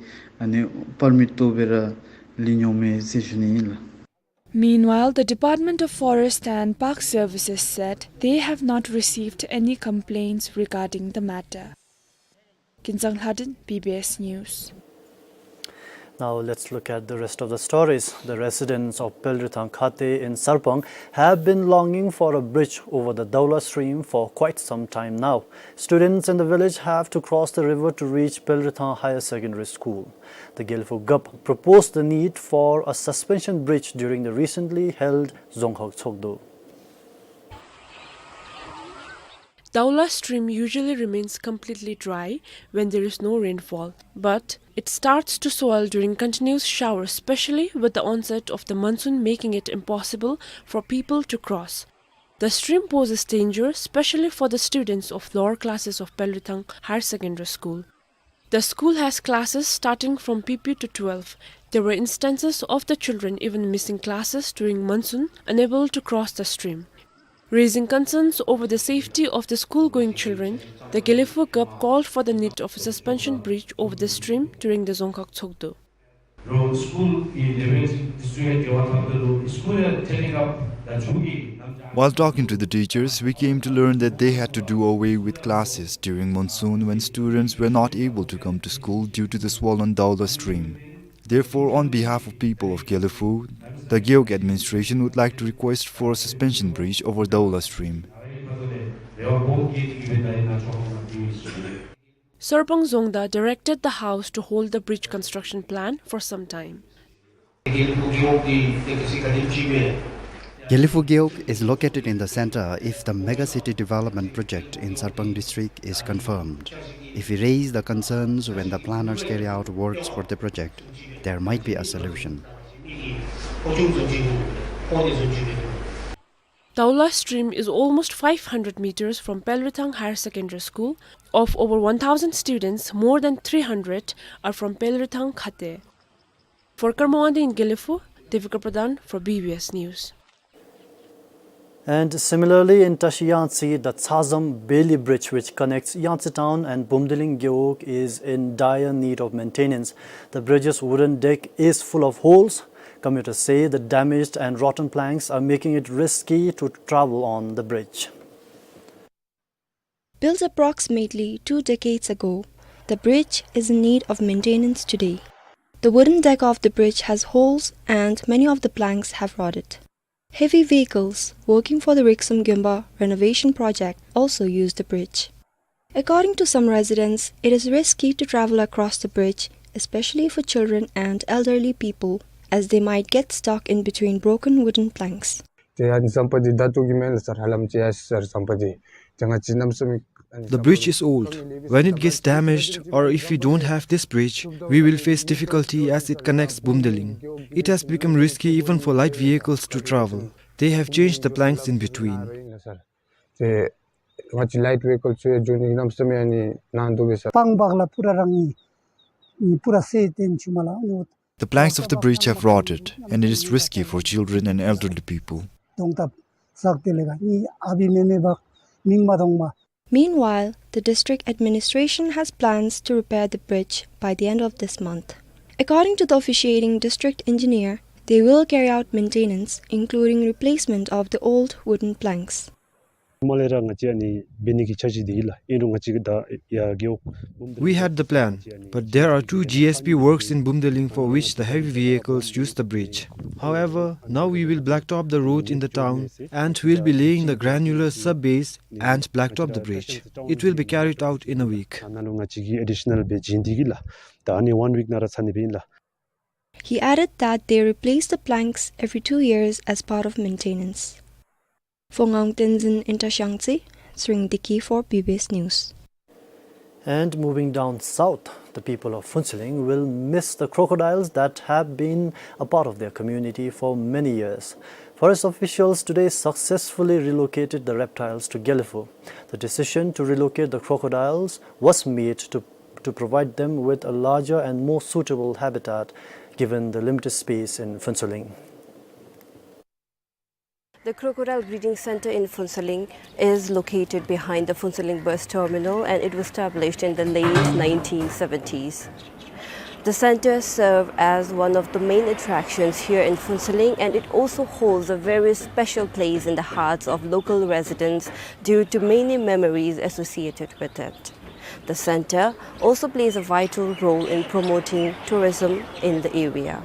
ཨ་ནི་པར་མིཊ་བཏོག་སྦེ་ར་ལུས་འོང་མས་ཟེར་ཞུ་ནི་ཨིན་ལགས། Meanwhile, the Department of Forest and Park Services said they have not received any complaints regarding the matter. Kinzang Lhadon, B B S News. Now let's look at the rest of the stories. The residents of Pelrithang Khate in Sarpang have been longing for a bridge over the Daula stream for quite some time now. Students in the village have to cross the river to reach Pelrithang Higher Secondary School. The Gelephu Gup proposed the need for a suspension bridge during the recently held Dzongkhag Tshogdu. Daula stream usually remains completely dry when there is no rainfall, but it starts to swell during continuous showers, especially with the onset of the monsoon, making it impossible for people to cross. The stream poses danger, especially for the students of lower classes of Pelrithang Higher Secondary School. The school has classes starting from P P to twelve. There were instances of the children even missing classes during monsoon, unable to cross the stream. Raising concerns over the safety of the school-going children, the Gelephu Gup called for the need of a suspension bridge over the stream during the Dzongkhag Tshogdu. While talking to the teachers, we came to learn that they had to do away with classes during monsoon when students were not able to come to school due to the swollen Daula stream. Therefore, on behalf of people of Gelephu, the Gewog administration would like to request for a suspension bridge over Daula stream. Sarpang Dzongda directed the House to hold the bridge construction plan for some time. Gelephu Gewog is located in the center if the mega city development project in Sarpang district is confirmed. If we raise the concerns when the planners carry out works for the project, there might be a solution. Daula stream is almost five hundred meters from Pelrithang Higher Secondary School. Of over one thousand students, more than three hundred are from Pelrithang Khate. For Karma Wangdi in Gelephu, Devika Pradhan for B B S News. And similarly, in Tashi Yangtse, the Tshazam Bailey Bridge, which connects Yangtse Town and Bumdiling Gewog, is in dire need of maintenance. The bridge's wooden deck is full of holes. Commuters say the damaged and rotten planks are making it risky to travel on the bridge. Built approximately two decades ago, The bridge is in need of maintenance today. The wooden deck of the bridge has holes and many of the planks have rotted. Heavy vehicles working for the Riksum Gyumba renovation project also use the bridge. According to some residents, it is risky to travel across the bridge, especially for children and elderly people, as they might get stuck in between broken wooden planks. ཏེ་ཨ་ནི་ཟམ་པ་འདི་ད་ལྟོ་གི་མེན་ལགས་སར། ཧ་ལམ་ཅིག་ཡར་སོང་ཡི་ཟེར་ཟམ་པ་འདི། ཏེ་ང་བཅས་གནམ་མེད་ས་མེད། The bridge is old. When it gets damaged, or if we don't have this bridge, we will face difficulty as it connects Bumdeling. It has become risky even for light vehicles to travel. They have changed the planks in between. ཏེ་ང་བཅས་ལའིཊ་བྷི་ཡི་ཀལ་ཚུ་ཡང་འགྱོ་ནི་གནམ་མེད་ས་མེད་ཨ་ནི་ནང་འདུག་པས་ཟེར། སྤང་སྤང་ལ་པུ་ར་རང་ནི་པུ་ར་སེ་ཏེན་ཆུ་མ་ལ་ཨ་ནི། The planks of the bridge have rotted, and it is risky for children and elderly people. གདོང་ཐབ་ཟག་སྟེ་ལས་ཀ་ནི་ཨ་བི་མེ་མེ་བག་མིང་མ་གཏོང་མ། Meanwhile, the district administration has plans to repair the bridge by the end of this month. According to the officiating district engineer, they will carry out maintenance, including replacement of the old wooden planks. མ་ལས་ར་ང་བཅས་ཨ་ནི་འབད་ནི་གི་འཆར་གཞི་འདི་ཨིན་ལགས། ཨིན་རུང་ང་བཅས་ཀྱིས་ད་ཡར་རྒེད་འོག་We had the plan, but there are two G S B works in Bumdeling for which the heavy vehicles use the bridge. However, now we will blacktop the road in the town and we'll be laying the granular sub-base and blacktop the bridge. It will be carried out in a week. ད་ནཱ་ལུ་ང་བཅས་ཀྱིས་ཨེ་ཌི་ཤ་ནཱལ་སྦེ་བྱིན་ཏེ་གི་ལགས། ད་ཨ་ནི་ཝན་ཝིཀ་ནང་ར་ཚར་ནི་སྦེ་ཨིན་ལགས། He added that they replace the planks every two years as part of maintenance. For Ngawang Tenzin in Tashang Tse, Tshering Deki for B B S News. And moving down south, the people of Phuentsholing will miss the crocodiles that have been a part of their community for many years. Forest officials today successfully relocated the reptiles to Gelephu. The decision to relocate the crocodiles was made to, to provide them with a larger and more suitable habitat, given the limited space in Phuentsholing. The Crocodile Breeding Center in Phuentsholing is located behind the Phuentsholing bus terminal, and it was established in the late nineteen seventies. The center serves as one of the main attractions here in Phuentsholing, and it also holds a very special place in the hearts of local residents due to many memories associated with it. The center also plays a vital role in promoting tourism in the area.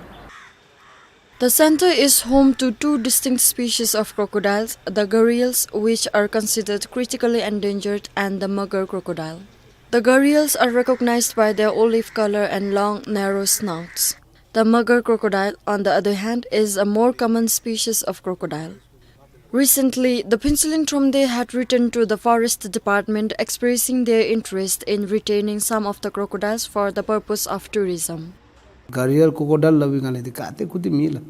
The center is home to two distinct species of crocodiles, the gharials, which are considered critically endangered, and the magar crocodile. The gharials are recognized by their olive color and long, narrow snouts. The magar crocodile, on the other hand, is a more common species of crocodile. Recently, the Phuentsholing Thromde had written to the Forest Department expressing their interest in retaining some of the crocodiles for the purpose of tourism. ཀ་རི་ཡལ་ཀོ་ཀོ་ཌའིལ་སླབ་པའི་སྒང་ལས་འདི་ག་ཏེ་ཁུ་ཏེ་མེད་ལགས།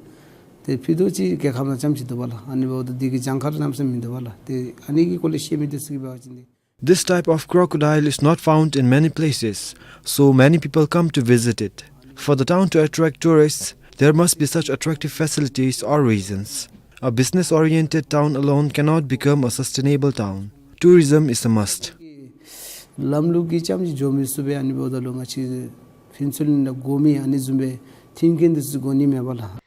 ཏེ་ཕྱི་རུ་ཅིག་རྒྱལ་ཁབ་ནང་རྐྱངམ་ཅིག་འདུག་པ་ལགས། ཨ་ནི་འབདཝ་ད་འདི་གི་གྱངས་ཁ་ར་གནམ་མེད་ས་མེད་མིན་འདུག་པ་ལགས། ཏེ་ཨ་ནི་གི་སྐོར་ལས་ཤེས་མི་འདི་ཚུ་གིས་འབད་བ་ཅིན་ཏེ། This type of crocodile is not found in many places, so many people come to visit it. For the town to attract tourists, there must be such attractive facilities or reasons. A business-oriented town alone cannot become a sustainable town. Tourism is a must. ལམ་ལུགས་ཀྱིས་རྐྱངམ་ཅིག་འགྱོ་མི་ཚུགས་པས། ཨ་ནི་འབདཝ་ད་ལུ་ང་བཅས་ཕུན་ཚོགས་གླིང་ལུ་དགོ་མི་ཨ་ནི་བཟུམ་སྦེ་མཐུན་རྐྱེན་འདི་ཚུ་དགོ་ནི་མེད་པ་ལགས།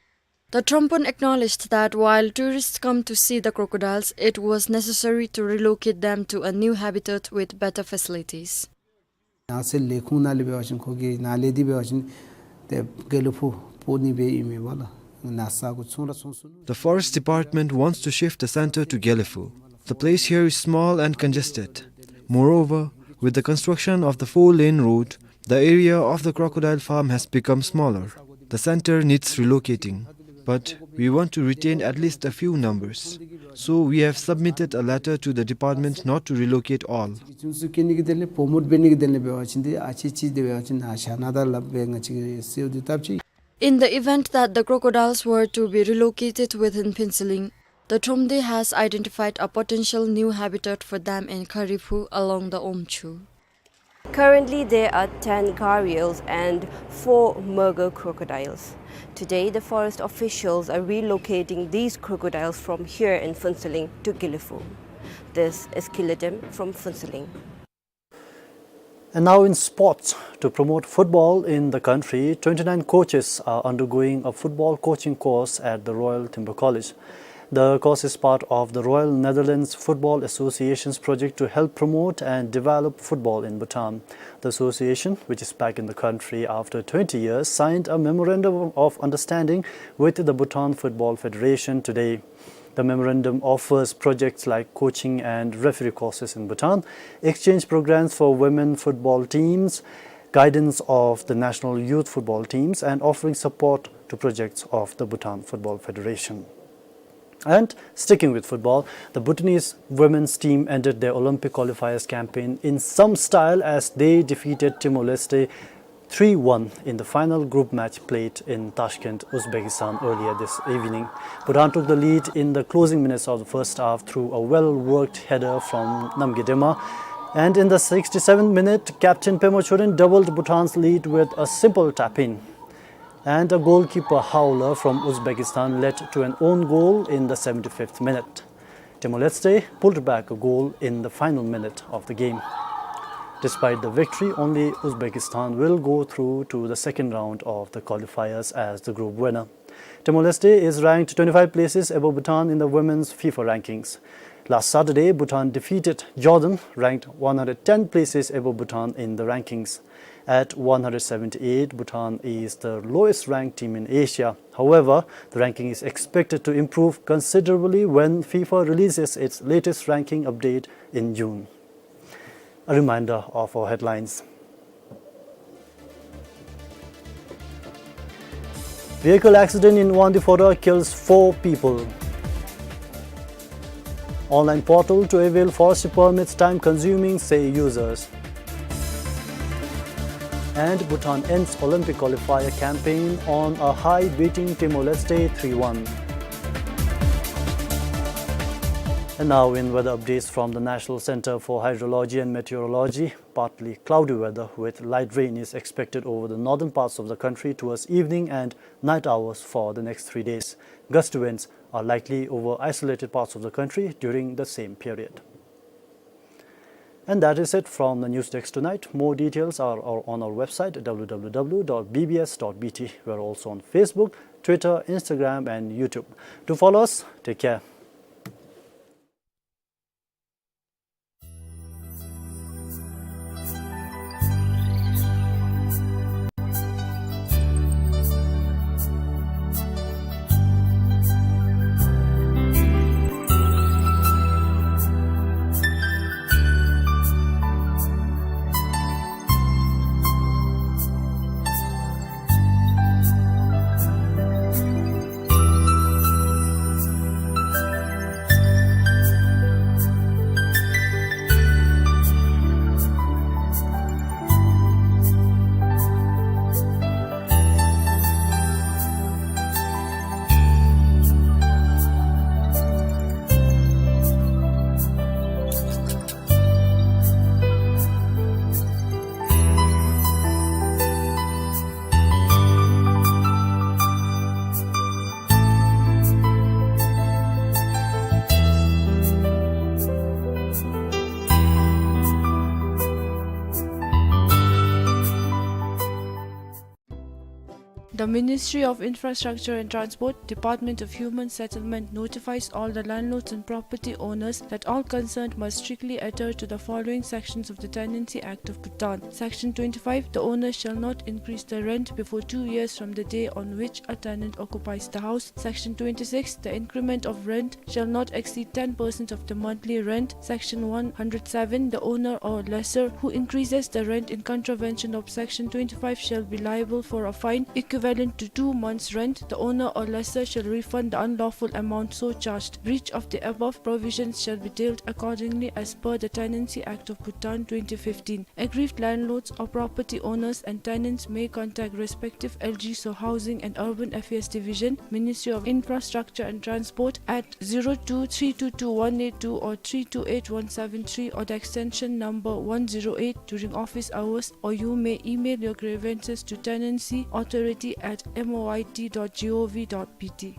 The Thrompan acknowledged that while tourists come to see the crocodiles, it was necessary to relocate them to a new habitat with better facilities. ནགས་ཚལ་ལས་ཁུངས་ནང་ལས་འབད་བ་ཅིན་ཁོ་གིས་ནཱ་ལས་འདི་འབད་བ་ཅིན་ཏེ་དགེ་ལེགས་ཕུག་སྤོ་ནི་སྦེ་ཨིན་མས་པ་ལགས། ནཱ་ས་གོ་ཚོང་ར་ཚོང་སུ། The Forest Department wants to shift the center to Gelephu. The place here is small and congested. Moreover, with the construction of the four-lane road, the area of the crocodile farm has become smaller. The center needs relocating, but we want to retain at least a few numbers. So we have submitted a letter to the department not to relocate all. ཅུང་ཟད་སྐྱེ་ནི་གི་དོན་ལས་བུ་མོ་འབད་ནི་གི་དོན་ལས་འབད་བ་ཅིན་ཏེ་ཨ་ཙི་ཅིག་དེ་འབད་བ་ཅིན་ནཱ་བཞག་ན་ད་སླབ་སྦེ་ང་བཅས་ཀྱིས་གསོལཝ་འདེབས་བཏབ་ཅི། In the event that the crocodiles were to be relocated within Phuentsholing, the Thromde has identified a potential new habitat for them in Khariphu along the Omchu. Currently, there are ten gharials and four magar crocodiles. Today, the forest officials are relocating these crocodiles from here in Phuentsholing to Gelephu. This is Kiledem from Phuentsholing. And now in sports, to promote football in the country, twenty-nine coaches are undergoing a football coaching course at the Royal Themba College. The course is part of the Royal Netherlands Football Association's project to help promote and develop football in Bhutan. The association, which is back in the country after twenty years, signed a memorandum of understanding with the Bhutan Football Federation today. The memorandum offers projects like coaching and referee courses in Bhutan, exchange programs for women football teams, guidance of the national youth football teams, and offering support to projects of the Bhutan Football Federation. And sticking with football, the Bhutanese women's team ended their Olympic qualifiers campaign in some style as they defeated Timor-Leste three one in the final group match played in Tashkent, Uzbekistan earlier this evening. Bhutan took the lead in the closing minutes of the first half through a well-worked header from Namgay Dema. And in the sixty-seventh minute, captain Pema Chödrön doubled Bhutan's lead with a simple tap-in. And a goalkeeper howler from Uzbekistan led to an own goal in the seventy-fifth minute. Timor-Leste pulled back a goal in the final minute of the game. Despite the victory, only Uzbekistan will go through to the second round of the qualifiers as the group winner. Timor-Leste is ranked twenty-five places above Bhutan in the women's FIFA rankings. Last Saturday, Bhutan defeated Jordan, ranked one hundred ten places above Bhutan in the rankings. At one hundred seventy-eight, Bhutan is the lowest ranked team in Asia. However, the ranking is expected to improve considerably when FIFA releases its latest ranking update in June. A reminder of our headlines. Vehicle accident in Wangdue Phodrang kills four people. Online portal to avail forestry permits time consuming, say users. And Bhutan ends Olympic qualifier campaign on a high, beating Timor-Leste three one. And now in weather updates from the National Center for Hydrology and Meteorology, partly cloudy weather with light rain is expected over the northern parts of the country towards evening and night hours for the next three days. Gusty winds are likely over isolated parts of the country during the same period. And that is it from the news desk tonight. More details are, are on our website, W W W dot B B S dot B T. We are also on Facebook, Twitter, Instagram, and YouTube. Do follow us. Take care. The Ministry of Infrastructure and Transport, Department of Human Settlement notifies all the landlords and property owners that all concerned must strictly adhere to the following sections of the Tenancy Act of Bhutan. Section twenty-five, the owner shall not increase the rent before two years from the day on which a tenant occupies the house. Section twenty-six, the increment of rent shall not exceed ten percent of the monthly rent. Section one hundred seven, the owner or lessor who increases the rent in contravention of Section twenty-five shall be liable for a fine equivalent to two months' rent. The owner or lessor shall refund the unlawful amount so charged. Breach of the above provisions shall be dealt accordingly as per the Tenancy Act of Bhutan twenty fifteen. Aggrieved landlords or property owners and tenants may contact respective L G S or Housing and Urban Affairs Division, Ministry of Infrastructure and Transport at zero two three two two one eight two or three two eight one seven three or the extension number one zero eight during office hours, or you may email your grievances to tenancy authority at M O I T dot G O V dot B T.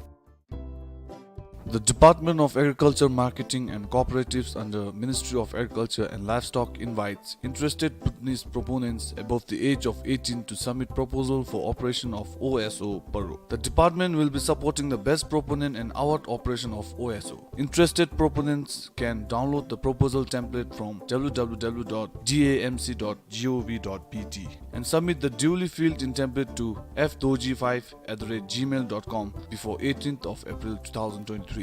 The Department of Agriculture Marketing and Cooperatives under Ministry of Agriculture and Livestock invites interested Bhutanese proponents above the age of eighteen to submit proposal for operation of O S O Paro. The department will be supporting the best proponent and award operation of O S O. Interested proponents can download the proposal template from W W W dot D A M C dot G O V dot B T and submit the duly filled in template to F dorji five at the rate gmail dot com before eighteenth of April two thousand twenty-three.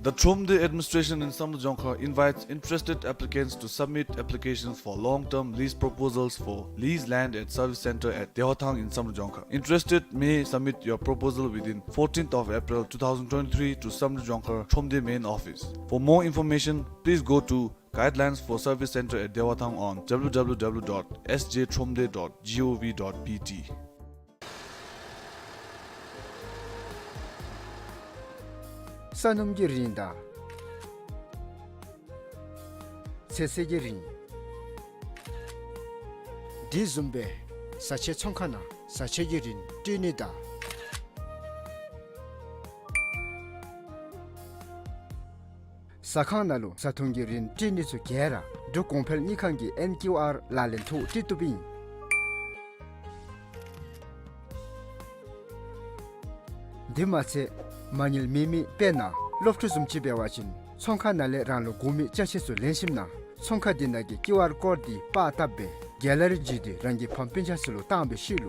The Thromde administration in Samdrup Jongkhar invites interested applicants to submit applications for long-term lease proposals for lease land at service center at Dewathang in Samdrup Jongkhar. Interested may submit your proposal within fourteenth of April two thousand twenty-three to Samdrup Jongkhar Thromde main office. For more information, please go to Guidelines for Service Center at Dewathang on W W W dot S J thromde dot G O V dot B T. ས་སྣུམ་གྱི་རིན་དང་ཚོད་བསྲེ་གི་རིན། དེ་བཟུམ་སྦེ་བཟའ་ཆས་ཚོང་ཁང་ནང་བཟའ་ཆས་ཀྱི་རིན་སྤྲོད་ནི་དང་། ཟ་ཁང་ནང་ལུ་བཟའ་འཐུང་གི་རིན་སྤྲོད་ནི་ཚུ་ག་ར་འབྲུག་གོང་འཕེལ་དངུལ་ཁང་གི་ཨེན་ཀིའུ་ཨར་ལག་ལེན་ཐོག་སྤྲོད་བཏུབ་ཨིན། དེ་མ་ཚད་མ་དངུལ་མེད་མི་དཔེར་ན་སློབ་ཕྲུག་བཟུམ་ཅིག་འབད་བ་ཅིན་ཚོང་ཁང་ནང་ལས་རང་ལུ་དགོ་མི་ཅ་ཆས་ཚུ་ལེན་ཞིནམ་ན་ཚོང་ཁང་དེ་ནང་གི་ཀིའུ་ཨར་ཀོཌ་འདི་པར་བཏབ་སྦེ་གེ་ལ་རི་བརྒྱུད་དེ་རང་གི་ཕམ་སྤུན་ཆ་ཚུ་ལུ་བཏང་སྦེ་བཤུད་ལུ།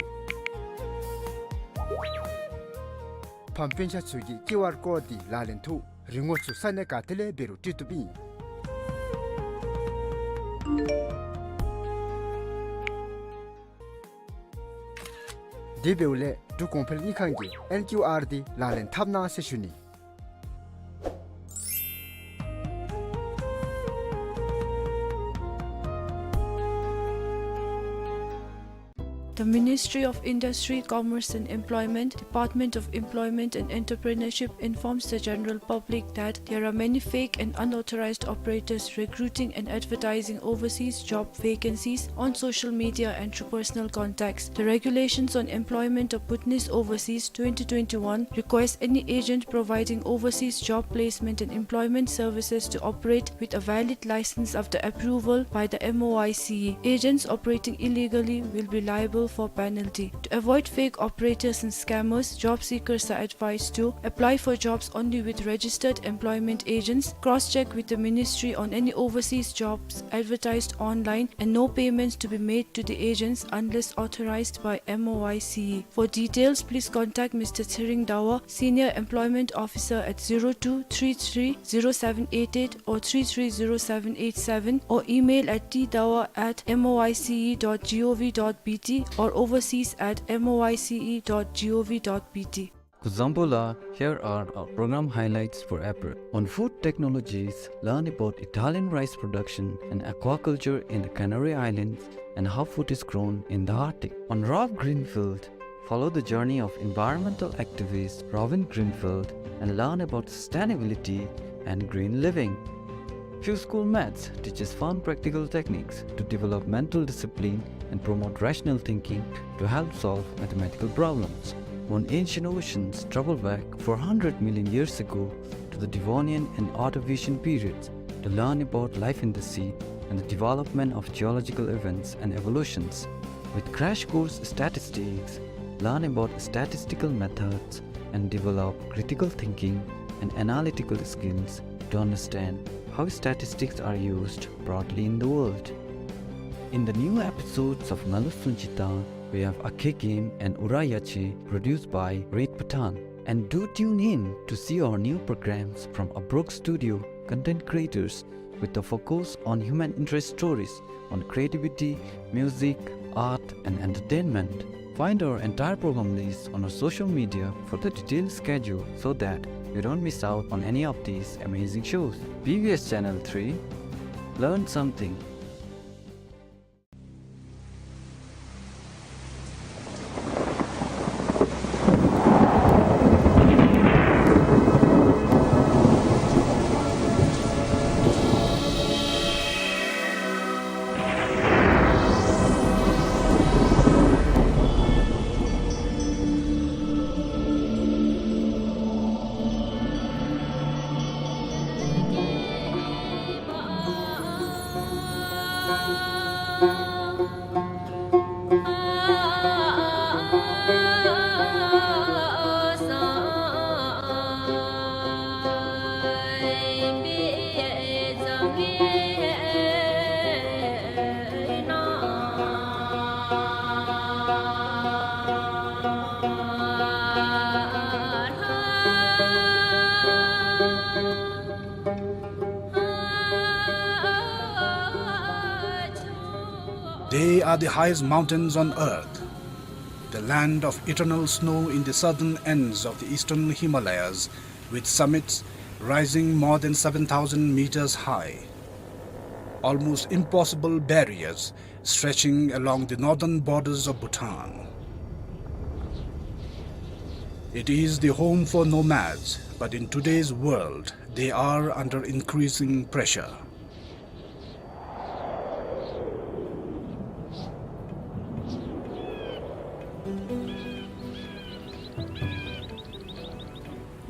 ཕམ་སྤུན་ཆ་ཚུ་གིས་ཀིའུ་ཨར་ཀོཌ་འདི་ལག་ལེན་ཐོག་རིན་གོང་ཚུ་ས་གནས་ག་ཏེ་ལས་འབད་རུང་སྤྲོད་བཏུབ་ཨིན། དེ་འབདཝ་ལས་འབྲུག་གོང་འཕེལ་དངུལ་ཁང་གི་ཨེན་ཀིའུ་ཨར་འདི་ལག་ལེན་འཐབ་གནང་ཟེར་ཞུ་ནི། The Ministry of Industry, Commerce and Employment, Department of Employment and Entrepreneurship informs the general public that there are many fake and unauthorized operators recruiting and advertising overseas job vacancies on social media and through personal contacts. The Regulations on Employment of Bhutanese Overseas twenty twenty-one requires any agent providing overseas job placement and employment services to operate with a valid license after approval by the M O I C E. Agents operating illegally will be liable for penalty. To avoid fake operators and scammers, job seekers are advised to apply for jobs only with registered employment agents, cross-check with the ministry on any overseas jobs advertised online, and no payments to be made to the agents unless authorized by M O I C E. For details, please contact Mister Tshering Dawa, Senior Employment Officer, at zero two three three zero seven eight eight or three three zero seven eight seven, or email at t dawa at M O I C E dot G O V dot B T or overseas at M O I C E dot G O V dot B T. Kuzuzangpo la, here are our program highlights for April. On food technologies, learn about Italian rice production and aquaculture in the Canary Islands and how food is grown in the Arctic. On Ralph Greenfield, follow the journey of environmental activist Robin Greenfield and learn about sustainability and green living. Fuse School Maths teaches fun practical techniques to develop mental discipline and promote rational thinking to help solve mathematical problems. On Ancient Oceans, travel back four hundred million years ago to the Devonian and Ordovician periods to learn about life in the sea and the development of geological events and evolutions. With Crash Course Statistics, learn about statistical methods and develop critical thinking and analytical skills to understand how statistics are used broadly in the world. In the new episodes of Ngalu Sunchita, we have Akhe Game and Ura Yache, produced by Red Bhutan. And do tune in to see our new programs from Abrok Studio content creators with a focus on human interest stories on creativity, music, art, and entertainment. Find our entire program list on our social media for the detailed schedule so that you don't miss out on any of these amazing shows. B B S Channel three, learn something. They are the highest mountains on earth, the land of eternal snow in the southern ends of the eastern Himalayas, with summits rising more than seven thousand meters high. Almost impossible barriers stretching along the northern borders of Bhutan. It is the home for nomads, but in today's world, they are under increasing pressure.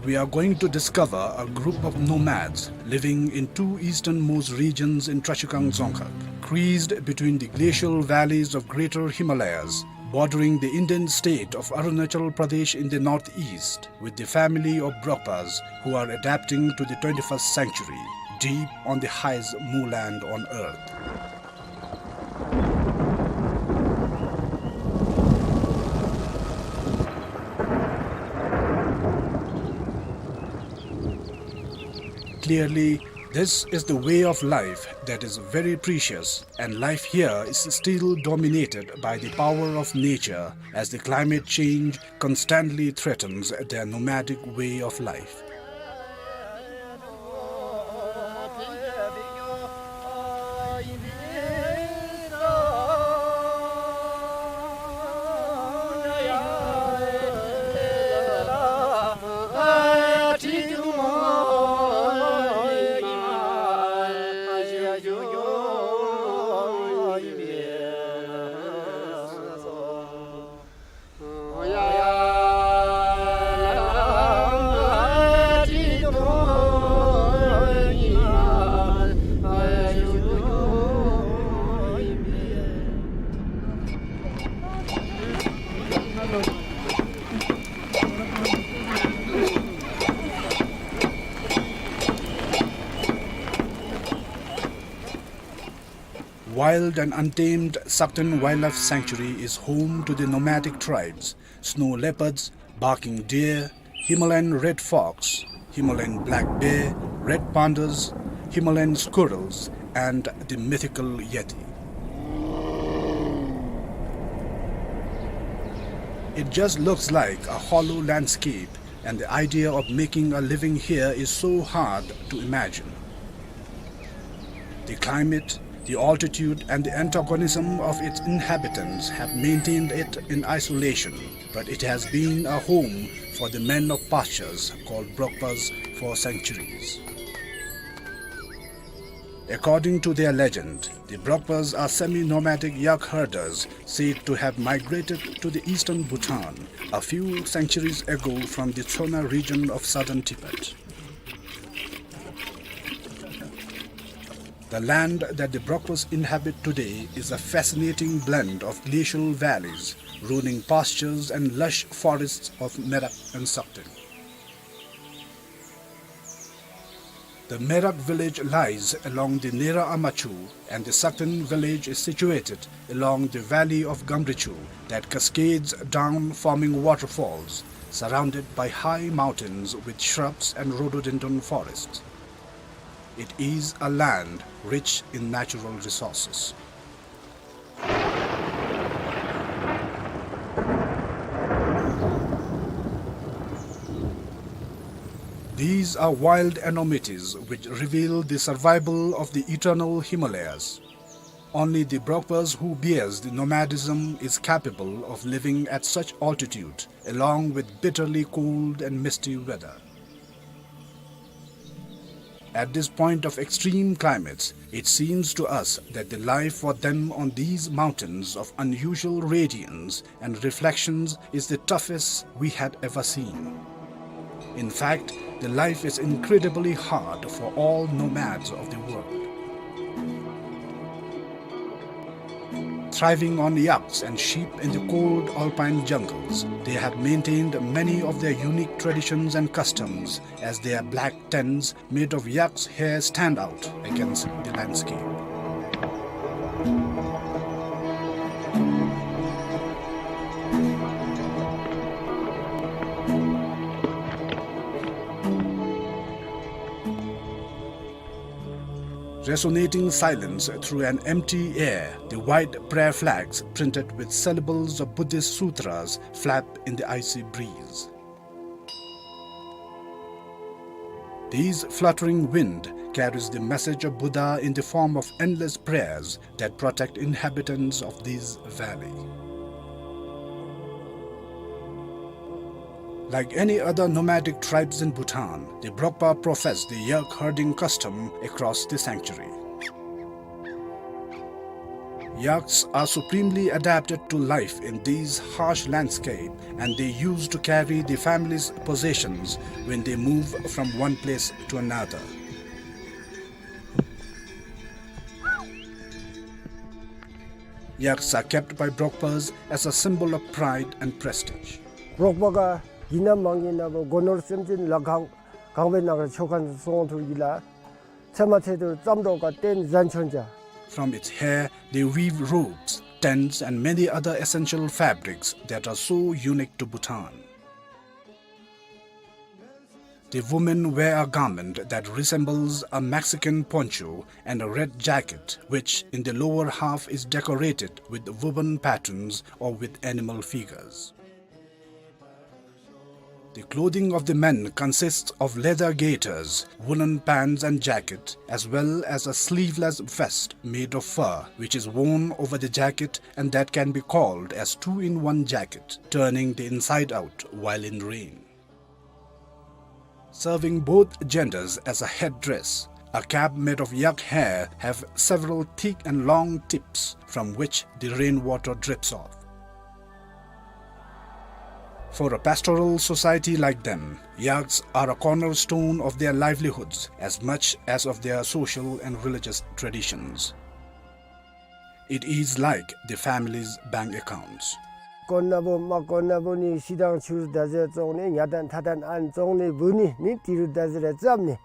We are going to discover a group of nomads living in two easternmost regions in Trashigang Dzongkhag, creased between the glacial valleys of Greater Himalayas, bordering the Indian state of Arunachal Pradesh in the northeast, with the family of Brokpas who are adapting to the twenty-first century, deep on the highest moorland on earth. Clearly, this is the way of life that is very precious, and life here is still dominated by the power of nature, as the climate change constantly threatens their nomadic way of life. Wild and untamed Sakten Wildlife Sanctuary is home to the nomadic tribes, snow leopards, barking deer, Himalayan red fox, Himalayan black bear, red pandas, Himalayan squirrels, and the mythical yeti. It just looks like a hollow landscape, and the idea of making a living here is so hard to imagine. The climate, the altitude, and the antagonism of its inhabitants have maintained it in isolation, but it has been a home for the men of pastures called Brokpas for centuries. According to their legend, the Brokpas are semi-nomadic yak herders said to have migrated to the eastern Bhutan a few centuries ago from the Tsona region of southern Tibet. The land that the Brokpas inhabit today is a fascinating blend of glacial valleys, rolling pastures, and lush forests of Merak and Sakten. The Merak village lies along the Nera Amachu, and the Sakten village is situated along the valley of Gamrichu that cascades down, forming waterfalls, surrounded by high mountains with shrubs and rhododendron forests. It is a land rich in natural resources. These are wild enormities which reveal the survival of the eternal Himalayas. Only the Brokpas who bears the nomadism is capable of living at such altitude, along with bitterly cold and misty weather. At this point of extreme climates, it seems to us that the life for them on these mountains of unusual radiance and reflections is the toughest we had ever seen. In fact, the life is incredibly hard for all nomads of the world. Thriving on yaks and sheep in the cold alpine jungles, they have maintained many of their unique traditions and customs, as their black tents made of yak's hair stand out against the landscape. Resonating silence through an empty air, the white prayer flags printed with syllables of Buddhist sutras flap in the icy breeze. These fluttering wind carries the message of Buddha in the form of endless prayers that protect inhabitants of this valley. Like any other nomadic tribes in Bhutan, the Brokpa profess the yak herding custom across the sanctuary. Yaks are supremely adapted to life in these harsh landscape, and they used to carry the family's possessions when they move from one place to another. Yaks are kept by Brokpas as a symbol of pride and prestige. Brokpa ག་ཡིན་ན་མང་ཡིན་ན་བོ་སྒོ་ནོར་སེམས་ཅན་ལ་གང་གང་བའི་ནང་ཆོ་ག་སོང་ཐུག་གི་ལ། ཚེ་མ་ཚེ་དུ་ཙམ་འགྲོ་ག་བརྟེན་བཟང་ཆོན་ཅ། From its hair, they weave robes, tents, and many other essential fabrics that are so unique to Bhutan. The women wear a garment that resembles a Mexican poncho and a red jacket, which in the lower half is decorated with woven patterns or with animal figures. The clothing of the men consists of leather gaiters, woolen pants and jacket, as well as a sleeveless vest made of fur, which is worn over the jacket and that can be called as two-in-one jacket, turning the inside out while in rain. Serving both genders as a headdress, a cap made of yak hair have several thick and long tips from which the rainwater drips off. For a pastoral society like them, yaks are a cornerstone of their livelihoods as much as of their social and religious traditions. It is like the family's bank accounts. དཀོན་ན་བུ་མ་དཀོན་ན་བུ་ནི་ཤི་དང་ཆུར་ད་ཟེར་བཙོང་ནི་ཉ་དང་ཐ་དང་ཨན་བཙོང་ནི་བུ་ནི་ནི་ཏི་རུ་ད་ཟེར་རེ་བཙབ་ནི་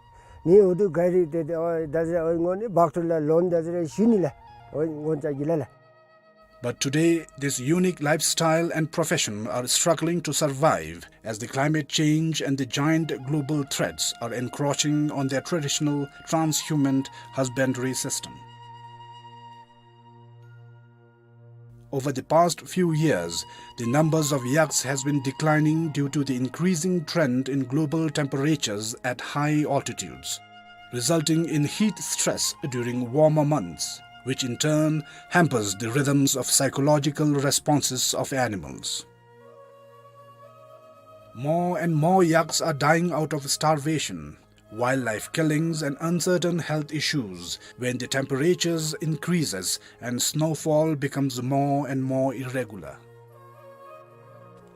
ནི་འུ་དུ་ག་རི་ཏེ་ཏེ་འོ་ད་ཟེར་འོ་ངོ་ནི་བག་ཁྲུ་ལ་ལོན་ད་ཟེར་རེ་ཞུ་ནི་ལ་འོ་ངོ་ཅ་གི་ལ་ལ། But today, this unique lifestyle and profession are struggling to survive as the climate change and the giant global threats are encroaching on their traditional transhuman husbandry system. Over the past few years, the numbers of yaks has been declining due to the increasing trend in global temperatures at high altitudes, resulting in heat stress during warmer months, which in turn hampers the rhythms of psychological responses of animals. More and more yaks are dying out of starvation, wildlife killings and uncertain health issues when the temperatures increases and snowfall becomes more and more irregular.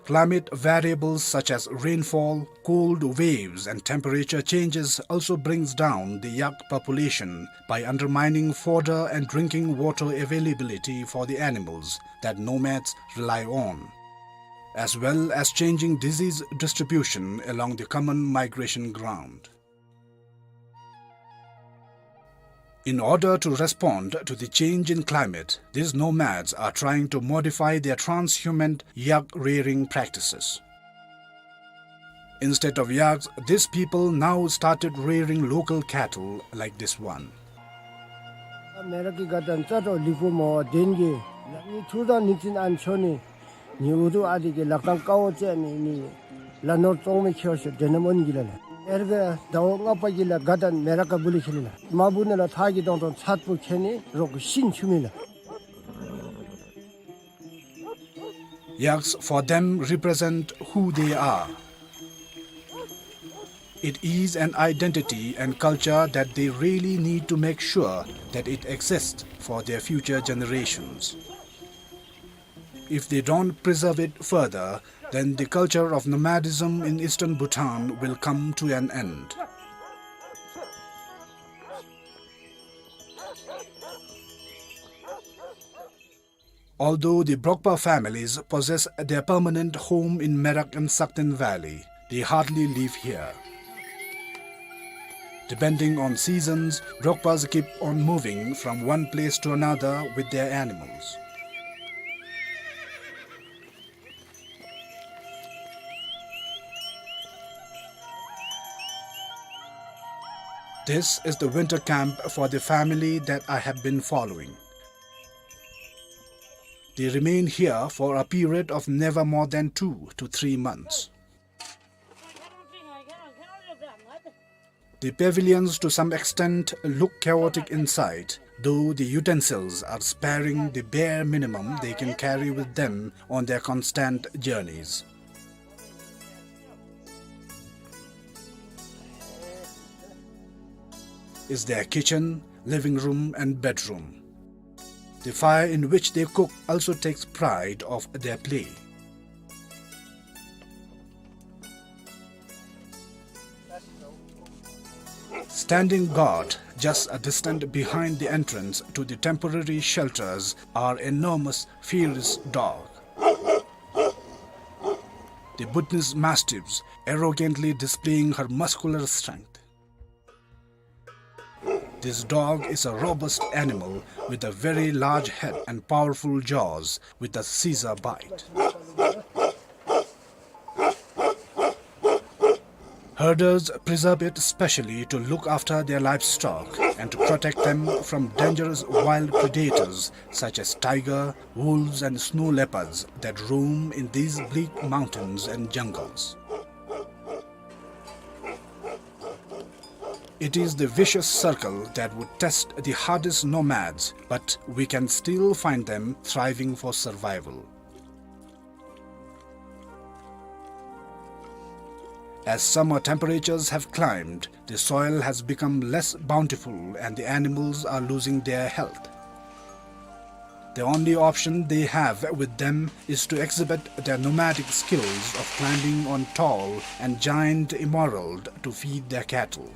Climate variables such as rainfall, cold waves and temperature changes also brings down the yak population by undermining fodder and drinking water availability for the animals that nomads rely on, as well as changing disease distribution along the common migration ground. In order to respond to the change in climate, these nomads are trying to modify their transhumant yak rearing practices. Instead of yaks, these people now started rearing local cattle like this one. མེ་ར་ཀི་ག་དང་རྩ་དྲོ་ལིག་པོ་མོ་བ་དེན་གི་ནི་ཐུར་དང་ནི་ཙིན་ཨན་ཆོ་ནི། ནི་འུ་དུ་ཨ་དི་གི་ལག་ཁང་ཀ་བོ་བཅད་ནི་ནི་ལ་ནོར་བཙོང་མི་ཁྱེར་ཤོ་དེ་ནམ་འོན་གི་ལ་ལ། ཨེར་གི་ཟླ་བ་ལྔ་པ་གི་ལ་ག་དང་མེ་ར་ཀ་བུ་ལི་ཁེ་ལི་ལ། མ་བུ་ནི་ལ་ཐག་གི་དོང་དོང་ཚད་པོ་ཁེ་ནི་རོག་གི་ཤིན་ཆུ་མི་ལ། Yaks for them represent who they are. It is an identity and culture that they really need to make sure that it exists for their future generations. If they don't preserve it further, then the culture of nomadism in eastern Bhutan will come to an end. Although the Brokpa families possess their permanent home in Merak and Sakten Valley, they hardly live here. Depending on seasons, Brokpas keep on moving from one place to another with their animals. This is the winter camp for the family that I have been following. They remain here for a period of never more than two to three months. The pavilions to some extent look chaotic inside, though the utensils are sparing, the bare minimum they can carry with them on their constant journeys. Is their kitchen, living room and bedroom. The fire in which they cook also takes pride of their play. Standing guard just a distance behind the entrance to the temporary shelters are enormous, fierce dog, the Bhutanese mastiffs, arrogantly displaying her muscular strength. This dog is a robust animal with a very large head and powerful jaws with a scissor bite. Herders preserve it specially to look after their livestock and to protect them from dangerous wild predators such as tiger, wolves and snow leopards that roam in these bleak mountains and jungles. It is the vicious circle that would test the hardest nomads, but we can still find them thriving for survival. As summer temperatures have climbed, the soil has become less bountiful and the animals are losing their health. The only option they have with them is to exhibit their nomadic skills of climbing on tall and giant emerald to feed their cattle.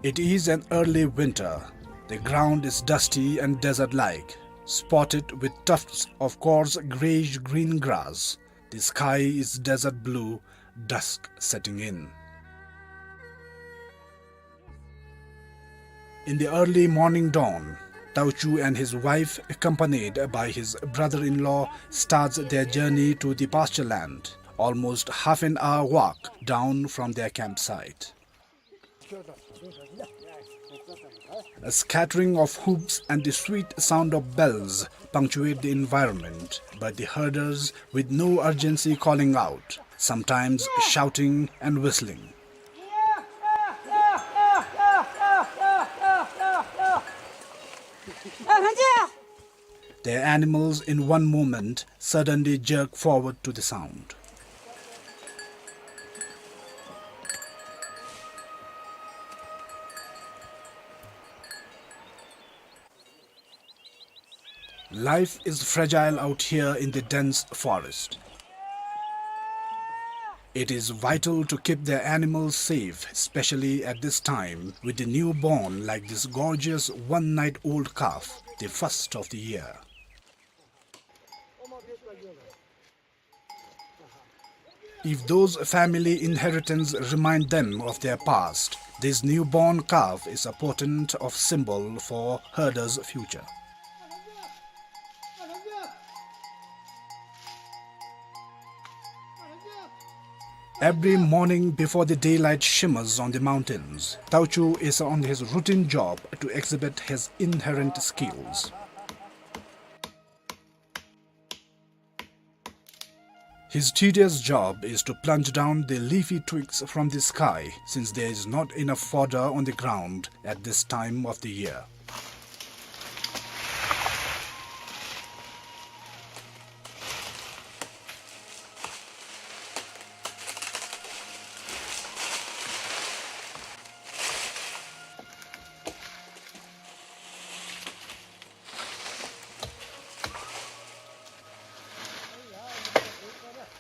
It is an early winter. The ground is dusty and desert-like, spotted with tufts of coarse grayish-green grass. The sky is desert blue, dusk setting in. In the early morning dawn, Tauchu and his wife, accompanied by his brother-in-law, starts their journey to the pasture land, almost half an hour walk down from their campsite. A scattering of hoofs and the sweet sound of bells punctuate the environment, but the herders, with no urgency, calling out, sometimes shouting and whistling. Their animals in one moment suddenly jerk forward to the sound. Life is fragile out here in the dense forest. It is vital to keep their animals safe, especially at this time, with the newborn like this gorgeous one-night-old calf, the first of the year. If those family inheritance remind them of their past, this newborn calf is a potent of symbol for herder's future. Every morning before the daylight shimmers on the mountains, Tauchu is on his routine job to exhibit his inherent skills. His tedious job is to plunge down the leafy twigs from the sky, since there is not enough fodder on the ground at this time of the year.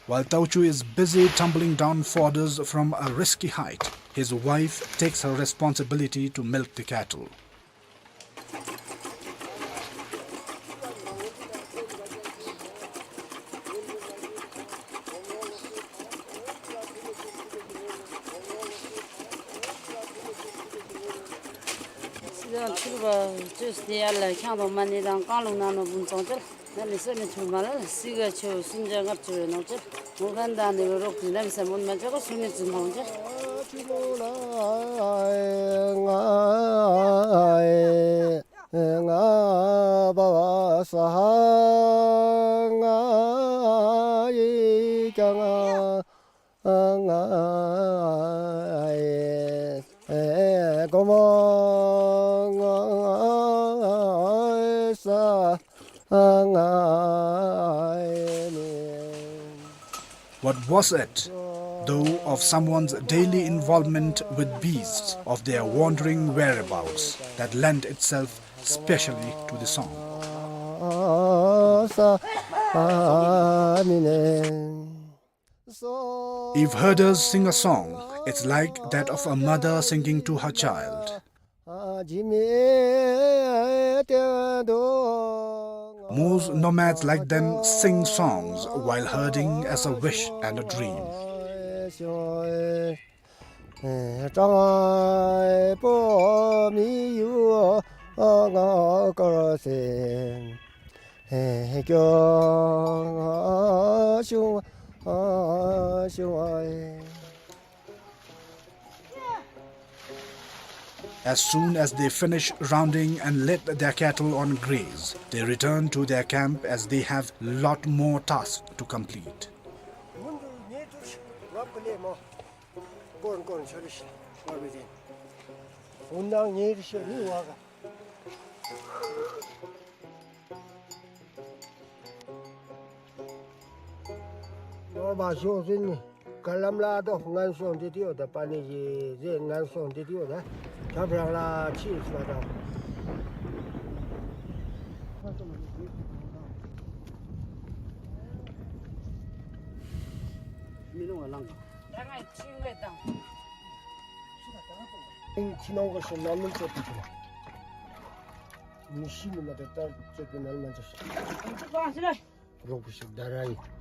While Tauchu is busy tumbling down fodders from a risky height, his wife takes her responsibility to milk the cattle. ཡང་ཚུར་བ་བཅོས་ཏེ་ཡར་ལ་ཁྱང་དང་མ་ཎི་དང་རྐང་ལུང་ནང་ན་འབུམ་ཚང་ཅིག་ནཱ་ལས་སེམས་ནི་ཆུ་མ་ལ་སི་ག་ཆུ་སུན་ཅ་ལྔ་བཅུ་ནང་ཅིག་མོ་གན་དང་ནི་རོགས་ཀྱི་ནམ་སེམས་འོན་མ་ཅོག་ག་སུན་ནི་ཙུན་ཐང་ཅིག What was it, though, of someone's daily involvement with beasts, of their wandering whereabouts, that lent itself specially to the song? If herders sing a song, it's like that of a mother singing to her child. Most nomads like them sing songs while herding as a wish and a dream. As soon as they finish rounding and let their cattle on graze, they return to their camp as they have lot more tasks to complete. ནོར་བ་ཤོག་ཟིན་ནི། ག་ལམ་ལ་དོ་ངན་སོང་འདི་དེའོ་ད་པ་ནི་ཡི་ཟེ་ངན་སོང་འདི་དེའོ་ད། ཁྱབ་རང་ལ་ཕྱིས་སོ་ད། མི་ནོར་བ་ལང་། ད་ང་ཕྱིན་ལས་དང་། ཕྱི་ནང་གི་ཤོག་ལམ་ལུགས་སྤྱོད་པའི་ཁྱེད་ལ། མི་ཤི་ནི་མ་དེ་ལྟར་སྤྱོད་པའི་ནང་མ་འཇོག་ཤིག་རོགས་པོ་ཞིག་ད་ར་ཡིན།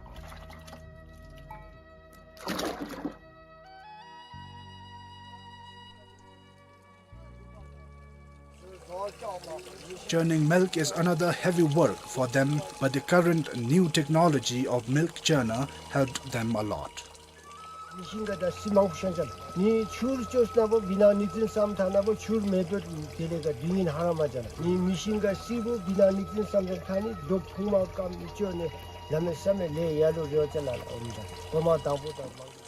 Churning milk is another heavy work for them, but the current new technology of milk churner helped them a lot. མི་ཤིང་ག་ད་སི་མང་པོ་ཤང་ཅན། ནི་ཆུར་ཅོས་ན་བོ་བི་ན་ནིག་ཙིན་སམ་ཐ་ན་བོ་ཆུར་མེ་པེ་དེ་ལས་ཀ་དུས་ཡིན་ཧ་ར་མ་ཅན། ནི་མི་ཤིང་ག་སི་བོ་བི་ན་ནིག་ཙིན་སམ་ཅན་ཐ་ནི་རྡོ་ཕུང་མ་ཀམ་ནི་ཅོ་ནི་ལ་མེ་ས་མེ་ལེ་ཡ་ལུ་རེ་བ་ཅན་ལ་ལ་འོ་མི་ད་གོ་མ་དང་པོ་དང་མང་།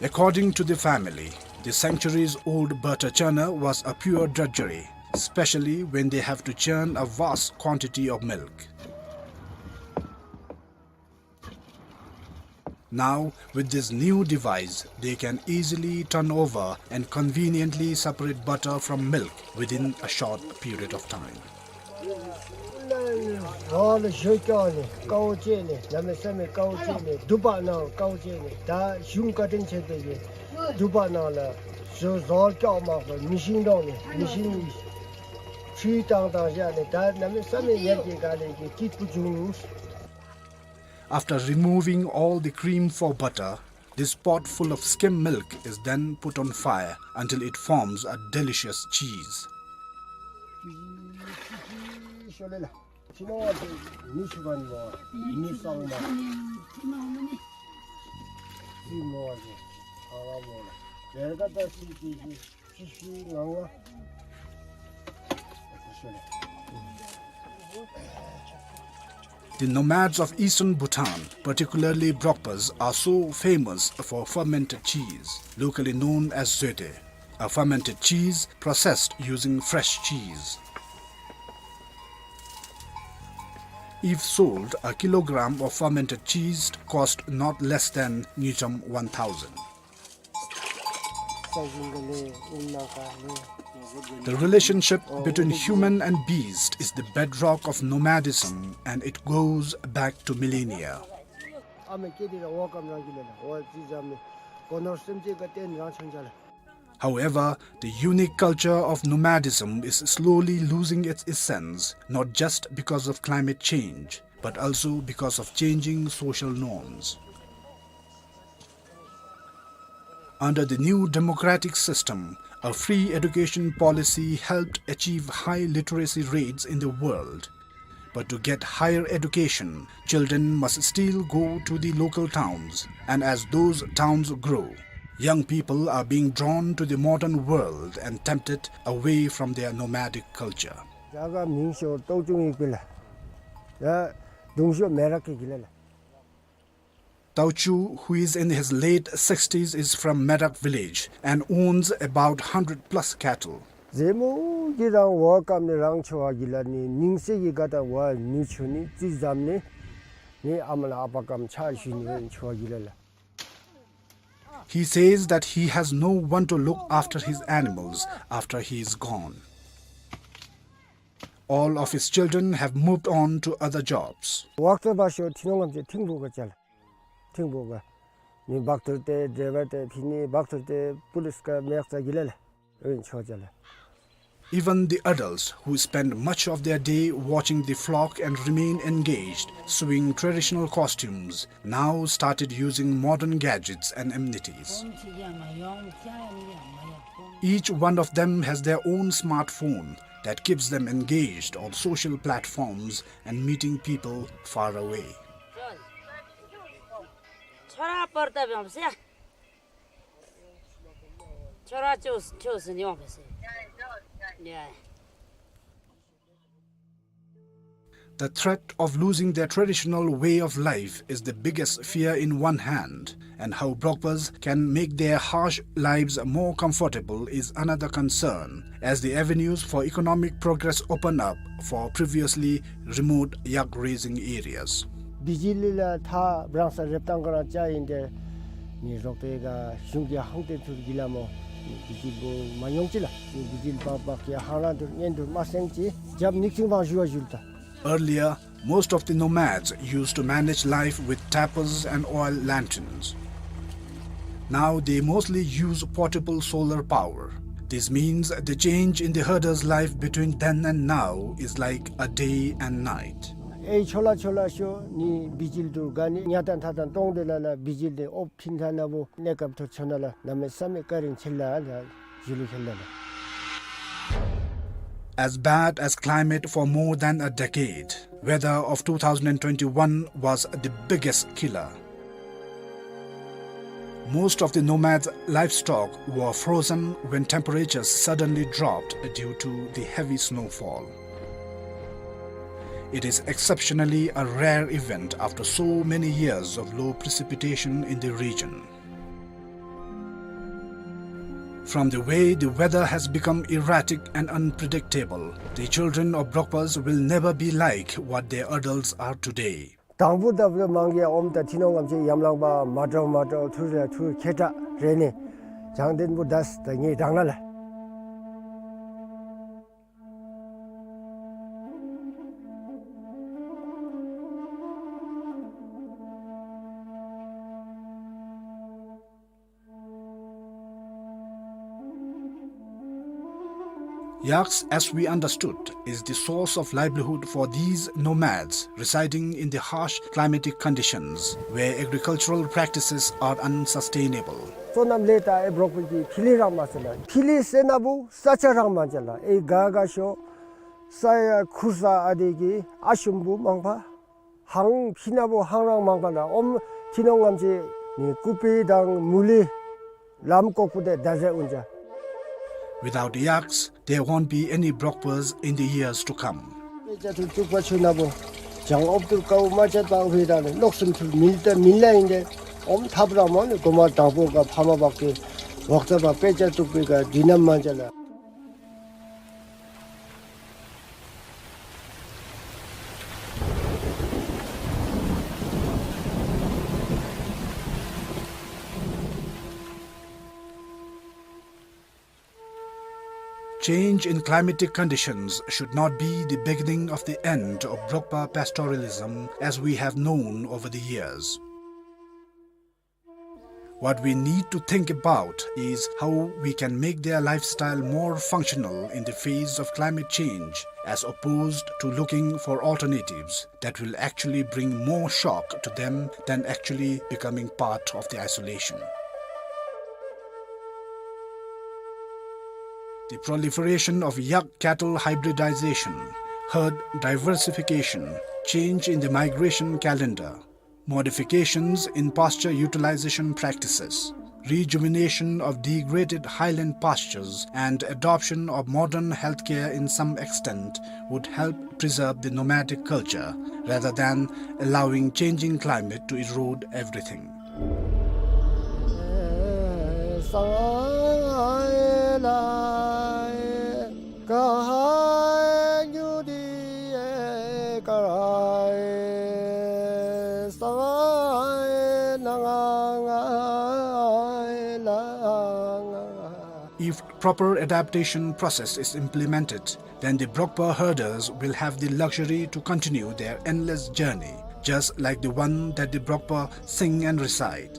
According to the family, the centuries-old butter churner was a pure drudgery, especially when they have to churn a vast quantity of milk. Now, with this new device, they can easily turn over and conveniently separate butter from milk within a short period of time. ལོ་ལ་ཞོ་སྐྱོག་ནི་ཀའོ་ཅེ་ནི་ལ་མེ་ས་མེ་ཀའོ་ཅེ་ནི་དུ་པ་ནང་ཀའོ་ཅེ་ནི་ད་གཞུང་བཀའ་དྲིན་ཆེ་དེ་གི་དུ་པ་ནང་ལ་ཞོ་ཟོར་སྐྱོག་མ་གོ་མི་ཤིང་ལོང་ནི་མི་ཤིང་ཁྲུས་བཏང་བཏང་བཞག་ནི་ད་ལ་མེ་ས་མེ་ཡར་གྱི་ག་ལེ་གི་སྐྱིད་པོ་བྱུང་། After removing all the cream for butter, this pot full of skim milk is then put on fire until it forms a delicious cheese. The nomads of eastern Bhutan, particularly Brokpas, are so famous for fermented cheese, locally known as zoete, a fermented cheese processed using fresh cheese. If sold, a kilogram of fermented cheese cost not less than ngultrum one thousand. The relationship between human and beast is the bedrock of nomadism, and it goes back to millennia. However, the unique culture of nomadism is slowly losing its essence, not just because of climate change, but also because of changing social norms. Under the new democratic system, a free education policy helped achieve high literacy rates in the world. But to get higher education, children must still go to the local towns, and as those towns grow, young people are being drawn to the modern world and tempted away from their nomadic culture. རྒྱ་གར་མིང་ཤོ་ཏོའུ་ཅུང་ཡིག་པི་ལ། ཡ་གདུང་ཤོ་མེ་རག་གི་གི་ལ་ལ། Tao Chu, who is in his late sixties, is from Merak village and owns about hundred plus cattle. ཟེ་མོ་གི་རང་བ་ཀམ་ནི་རང་ཆོ་བ་གི་ལ་ནི་ནིང་སེ་གི་ག་ད་བ་མི་ཆུ་ནི་ཙི་ཛམ་ནི་ནི་ཨ་མ་ལ་ཨ་པ་ཀམ་ཆ་ཞུ་ནི་བ་ཆོ་བ་གི་ལ་ལ། He says that he has no one to look after his animals after he is gone. All of his children have moved on to other jobs. ཝག་ཏོ་བ་ཤོ་ཐི་ནོང་ངམ་ཅེ་ཐིང་བུ་ག་ཅལ། ཐིང་བུ་ག། ནི་བག་ཐུར་ཏེ་ཌྲའི་ཝར་ཏེ་ཕི་ནི་བག་ཐུར་ཏེ་པུ་ལིས་ཀ་མེག་ཙ་གི་ལ་ལ། ཨོན་ཆོ་ཅལ། Even the adults who spend much of their day watching the flock and remain engaged, sewing traditional costumes, now started using modern gadgets and amenities. Each one of them has their own smartphone that keeps them engaged on social platforms and meeting people far away. The threat of losing their traditional way of life is the biggest fear in one hand, and how Brokpas can make their harsh lives more comfortable is another concern, as the avenues for economic progress open up for previously remote yak raising areas. བི་ཇི་ལི་ལ་ཐ་བྲང་ས་རེབ་ཏང་ག་རང་ཅ་ཡིན་ཏེ་ནི་རོགས་པའི་ག་གཞུང་གི་ཧང་ཏེ་ཐུར་གི་ལ་མོ་བི་ཇི་ལི་མ་ཡོང་ཅི་ལ་བི་ཇི་ལི་པག་པག་གི་ཧང་རང་ཐུར་ཉན་ཐུར་མ་སེང་ཅི་རྒྱབ་ནིག་ཅིང་བང་ཞུ་བ་ཞུལ་ཏ། Earlier, most of the nomads used to manage life with tapers and oil lanterns. Now they mostly use portable solar power. This means the change in the herder's life between then and now is like a day and night. ཨེ་ཆོ་ལ་ཆོ་ལ་ཤོ་ནི་བི་ཇི་ལི་ཐུར་ག་ནི་ཉ་ཏན་ཐ་ཏན་ཏོང་དེ་ལ་ལ་བི་ཇི་ལི་ཨོབ་ཕིན་ཐ་ན་བོ་ནེ་ཀབ་ཐུར་ཆོ་ན་ལ་ན་མེ་ས་མེ་ཀ་རིང་ཆེ་ལ་ལ། As bad as climate for more than a decade, weather of two thousand twenty-one was the biggest killer. Most of the nomads' livestock were frozen when temperatures suddenly dropped due to the heavy snowfall. It is exceptionally a rare event after so many years of low precipitation in the region. From the way the weather has become erratic and unpredictable, the children of Brokpas will never be like what their adults are today. དང་པོ་ད་བུ་མང་གི་ཨོམ་ད་ཐི་ནོང་ངམ་ཅེ་ཡམ་ལང་པ་མ་འདྲཝ་མ་འདྲཝ་ཐུར་ར་ཐུར་ཁེ་ཏ་རེ་ནི་བྱང་དེན་བུ་དས་ད་ངེ་དང་ན་ལ། Yaks, as we understood, is the source of livelihood for these nomads residing in the harsh climatic conditions where agricultural practices are unsustainable. སོ་ནམ་ལས་ད་ཨེ་བྲོག་པའི་གི་ཕི་ལི་རང་མ་ཟེར་ལ། ཕི་ལི་ཟེར་ན་བུ་ས་ཆ་རང་མ་ཅ་ལ། ཨེ་ག་ག་ཤོ་ས་ཡ་ཁུར་ས་ཨ་དེ་གི་ཨ་ཤུམ་བུ་མང་པ། ཧང་ཕི་ན་བུ་ཧང་རང་མང་པ་ལ་ཨོམ་ཐི་ནོང་ངམ་ཅེ་ནི་ཀུ་པི་དང་མུ་ལི་ལམ་ཀོག་པུ་དེ་ད་ཟེ་ཨུན་ཅ། Without yaks, there won't be any Brokpas in the years to come. དཔེ་ཆ་ཐུར་བཙུགས་པ་ཆུ་ན་བུ་བྱང་ཨོབ་ཐུར་ཀའུ་མ་ཅད་པ་ཧུའི་དང་ནི་ལོག་སུམ་ཐུར་མིལ་ཏེ་མིལ་ལ་ཡིན་ཏེ་ཨོམ་ཐབ་ར་མོ་ནི་གོ་མ་དང་པོ་ག་ཕ་མ་བག་གི་ཝག་ཙ་བ་དཔེ་ཆ་བཙུགས་པའི་ག་དུས་ནམ་མ་ཅ་ལ། Change in climatic conditions should not be the beginning of the end of Brokpa pastoralism as we have known over the years. What we need to think about is how we can make their lifestyle more functional in the face of climate change, as opposed to looking for alternatives that will actually bring more shock to them than actually becoming part of the isolation. The proliferation of yak cattle hybridization, herd diversification, change in the migration calendar, modifications in pasture utilization practices, rejuvenation of degraded highland pastures, and adoption of modern healthcare in some extent would help preserve the nomadic culture rather than allowing changing climate to erode everything. If proper adaptation process is implemented, then the Brokpa herders will have the luxury to continue their endless journey, just like the one that the Brokpa sing and recite.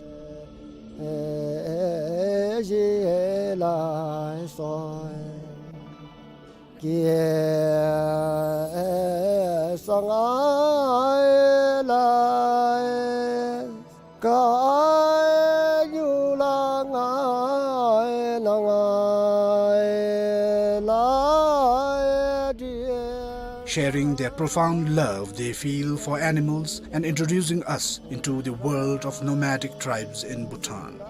Sharing their profound love they feel for animals and introducing us into the world of nomadic tribes in Bhutan.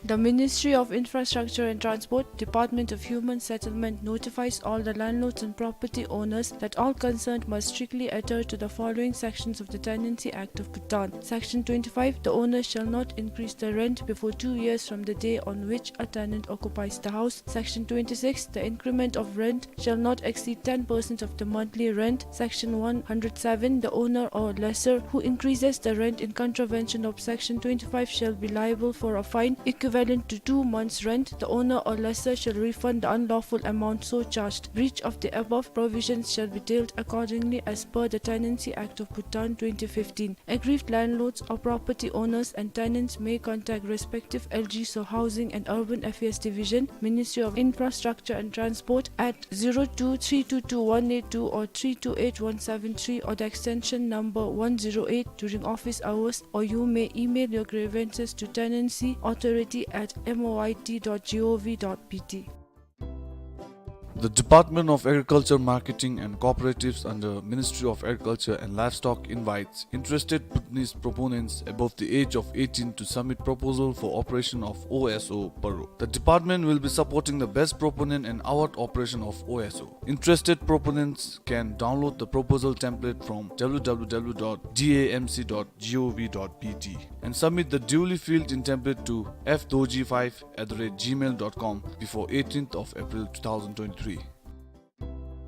The Ministry of Infrastructure and Transport, Department of Human Settlement notifies all the landlords and property owners that all concerned must strictly adhere to the following sections of the Tenancy Act of Bhutan. Section twenty-five, the owner shall not increase the rent before two years from the day on which a tenant occupies the house. Section twenty-six, the increment of rent shall not exceed ten percent of the monthly rent. Section one hundred seven, the owner or lessor who increases the rent in contravention of Section twenty-five shall be liable for a fine equivalent to two months' rent. The owner or lessor shall refund the unlawful amount so charged. Breach of the above provisions shall be dealt accordingly as per the Tenancy Act of Bhutan twenty fifteen. Aggrieved landlords or property owners and tenants may contact respective L G S O Housing and Urban Affairs Division, Ministry of Infrastructure and Transport at zero two three two two one eight two or three two eight one seven three or the extension number one zero eight during office hours, or you may email your grievances to tenancy authority at M O I T dot G O V dot B T. The Department of Agriculture, Marketing and Cooperatives under Ministry of Agriculture and Livestock invites interested Bhutanese proponents above the age of eighteen to submit proposal for operation of O S O Paro. The department will be supporting the best proponent and award operation of O S O. Interested proponents can download the proposal template from W W W dot D A M C dot G O V dot B T and submit the duly filled-in template to F dorji five at the rate gmail dot com before eighteenth of April two thousand twenty-three.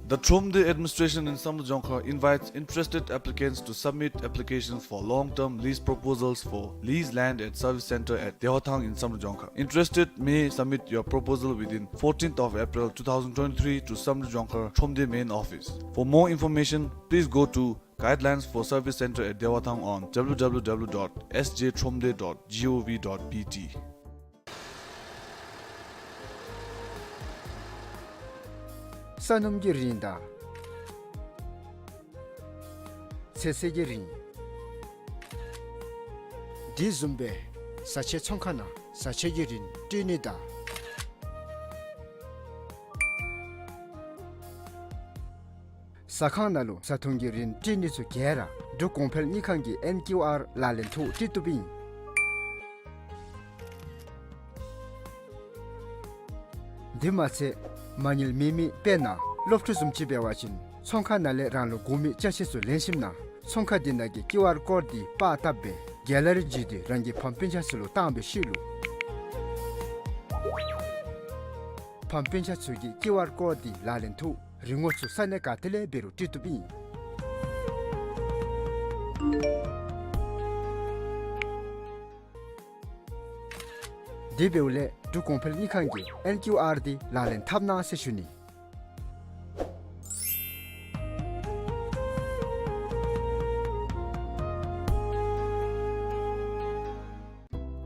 The Thromde administration in Samdrup Jongkhar invites interested applicants to submit applications for long-term lease proposals for lease land at service center at Dewathang in Samdrup Jongkhar. Interested may submit your proposal within fourteenth of April two thousand twenty-three to Samdrup Jongkhar Thromde main office. For more information, please go to Guidelines for Service Center at Dewathang on W W W dot S J thromde dot G O V dot B T. ས་སྣུམ་གྱི་རིན་དང་ཚོད་བསྲེ་གི་རིན། དེ་བཟུམ་སྦེ་བཟའ་ཆས་ཚོང་ཁང་ནང་བཟའ་ཆས་ཀྱི་རིན་སྤྲོད་ནི་དང་ཟ་ཁང་ནང་ལུ་བཟའ་འཐུང་གི་རིན་སྤྲོད་ནི་ཚུ་ག་ར་འབྲུག་གོང་འཕེལ་དངུལ་ཁང་གི་ཨེན་ཀིའུ་ཨར་ལག་ལེན་ཐོག་སྤྲོད་བཏུབ་ཨིན། དེ་མ་ཚད་མ་དངུལ་མེད་མི་དཔེར་ན་སློབ་ཕྲུག་བཟུམ་ཅིག་འབད་བ་ཅིན་ཚོང་ཁང་ནང་ལས་རང་ལུ་དགོ་མི་ཅ་ཆས་ཚུ་ལེན་ཞིནམ་ན་ ཚོང་ཁང་འདི་ནང་གི་ཀིའུ་ཨར་ཀོཌ་འདི་པར་བཏབ་སྦེ་གེ་ལ་རི་བརྒྱུད་དེ་རང་གི་ཕམ་སྤུན་ཆ་ཚུ་ལུ་བཏང་བའི་ཤུལ་ལུ་ཕམ་སྤུན་ཆ་ཚུ་གིས་ཀིའུ་ཨར་ཀོཌ་འདི་ལག་ལེན་འཐབ་རིན་གོང་ཚུ་ས་གནས་ག་ཏེ་ལས་འབད་རུང་སྤྲོད་བཏུབ་ཨིན། དེ་འབདཝ་ལས་འབྲུག་གོང་འཕེལ་དངུལ་ཁང་གིས་ཨེན་ཀིའུ་ཨར་འདི་ལག་ལེན་འཐབ་གནང་ཟེར་ཞུ་ནི།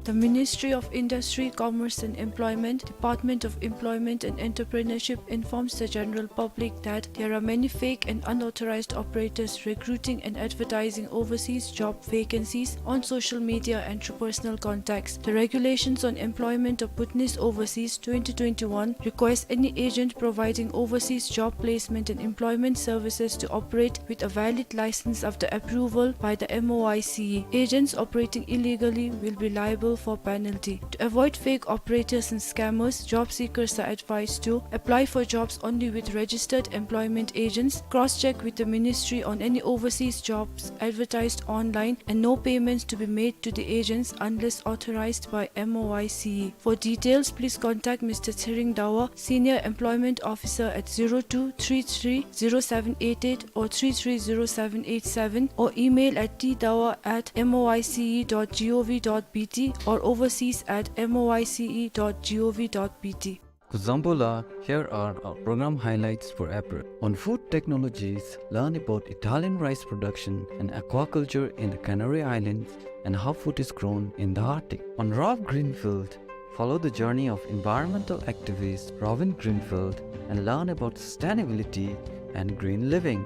The Ministry of Industry, Commerce and Employment, Department of Employment and Entrepreneurship informs the general public that there are many fake and unauthorized operators recruiting and advertising overseas job vacancies on social media and through personal contacts. The Regulations on Employment of Bhutanese Overseas twenty twenty-one requires any agent providing overseas job placement and employment services to operate with a valid license after approval by the M O I C E. Agents operating illegally will be liable for penalty. To avoid fake operators and scammers, job seekers are advised to apply for jobs only with registered employment agents, cross-check with the ministry on any overseas jobs advertised online, and no payments to be made to the agents unless authorized by M O I C E. For details, please contact Mister Tsering Dawa, Senior Employment Officer, at zero two three three zero seven eight eight or three three zero seven eight seven, or email at t dawa at M O I C E dot gov dot B T or overseas at M O I C E dot gov dot B T. Kuzuzangpo la, here are our program highlights for April. On food technologies, learn about Italian rice production and aquaculture in the Canary Islands and how food is grown in the Arctic. On Rob Greenfield, follow the journey of environmental activist Robin Greenfield and learn about sustainability and green living.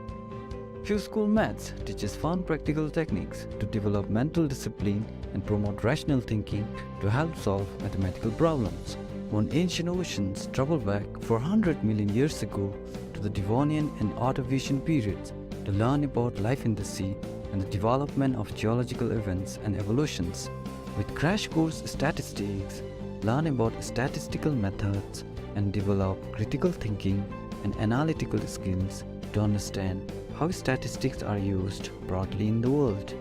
Q School Maths teaches fun practical techniques to develop mental discipline and promote rational thinking to help solve mathematical problems. On Ancient Oceans, travel back four hundred million years ago to the Devonian and Ordovician periods to learn about life in the sea and the development of geological events and evolutions. With Crash Course Statistics, learn about statistical methods and develop critical thinking and analytical skills to understand how statistics are used broadly in the world.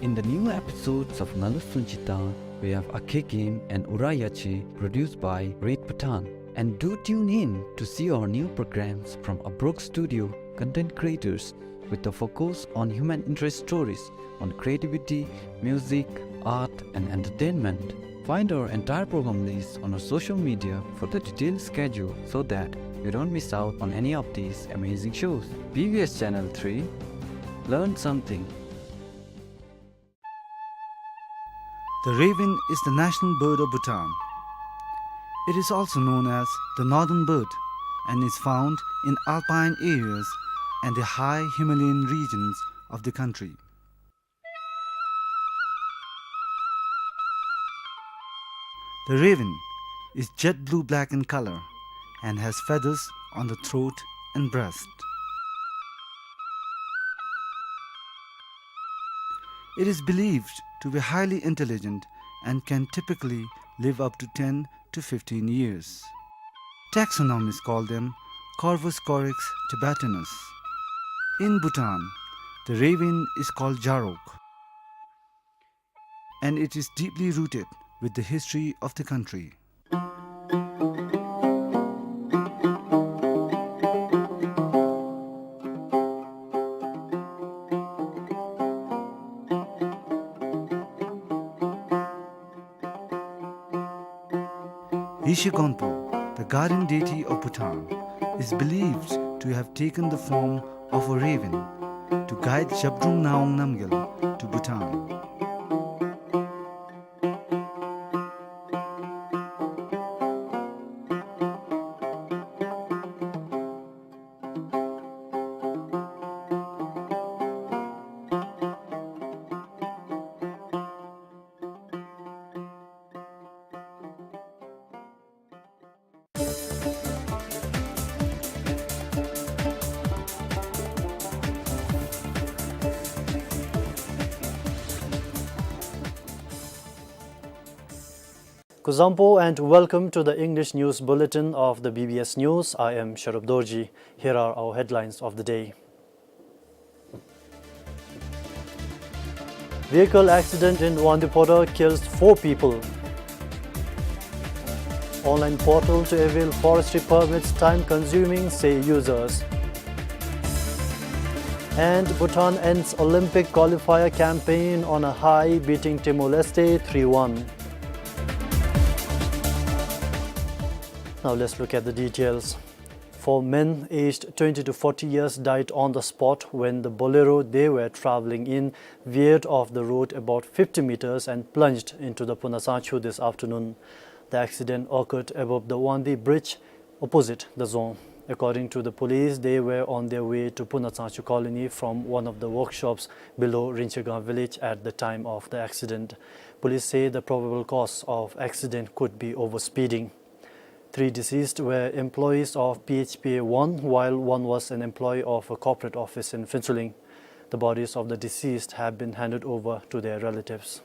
In the new episodes of Ngalu Sunjita, we have Akhe Game and Ura Yache, produced by Read Bhutan. And do tune in to see our new programs from Abrok Studio content creators with a focus on human interest stories on creativity, music, art, and entertainment. Find our entire program list on our social media for the detailed schedule so that you don't miss out on any of these amazing shows. B B S Channel three, learn something. The raven is the national bird of Bhutan. It is also known as the northern bird and is found in alpine areas and the high Himalayan regions of the country. The raven is jet blue-black in color and has feathers on the throat and breast. It is believed to be highly intelligent and can typically live up to ten to fifteen years. Taxonomists call them Corvus corax tibetanus. In Bhutan, the raven is called Jarok, and it is deeply rooted with the history of the country. Rishi Gonpo, the guardian deity of Bhutan, is believed to have taken the form of a raven to guide Zhabdrung Ngawang Namgyal to Bhutan. Kuzuzangpo and welcome to the English News Bulletin of the B B S News. I am Sharab Dorji. Here are our headlines of the day. Vehicle accident in Wangdue Phodrang kills four people. Online portal to avail forestry permits time consuming, say users. And Bhutan ends Olympic qualifier campaign on a high, beating Timor-Leste three one. Now let's look at the details. Four men aged twenty to forty years died on the spot when the Bolero they were traveling in veered off the road about fifty meters and plunged into the Punatsangchu this afternoon. The accident occurred above the Wangdue Bridge opposite the Dzong. According to the police, they were on their way to Punatsangchu colony from one of the workshops below Rinchegang village at the time of the accident. Police say the probable cause of accident could be overspeeding. Three deceased were employees of P H P A one, while one was an employee of a corporate office in Phuentsholing. The bodies of the deceased have been handed over to their relatives.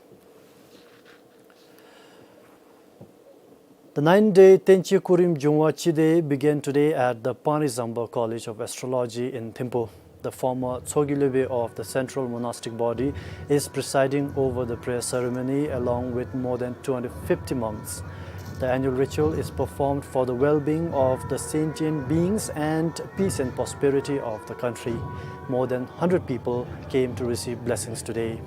The nine-day Tenchi Kurim Jungwa Chide began today at the Pangri Zamba College of Astrology in Thimphu. The former Chogi Lopen of the Central Monastic Body is presiding over the prayer ceremony along with more than two hundred fifty monks. The annual ritual is performed for the well-being of the sentient beings and peace and prosperity of the country. More than hundred people came to receive blessings today.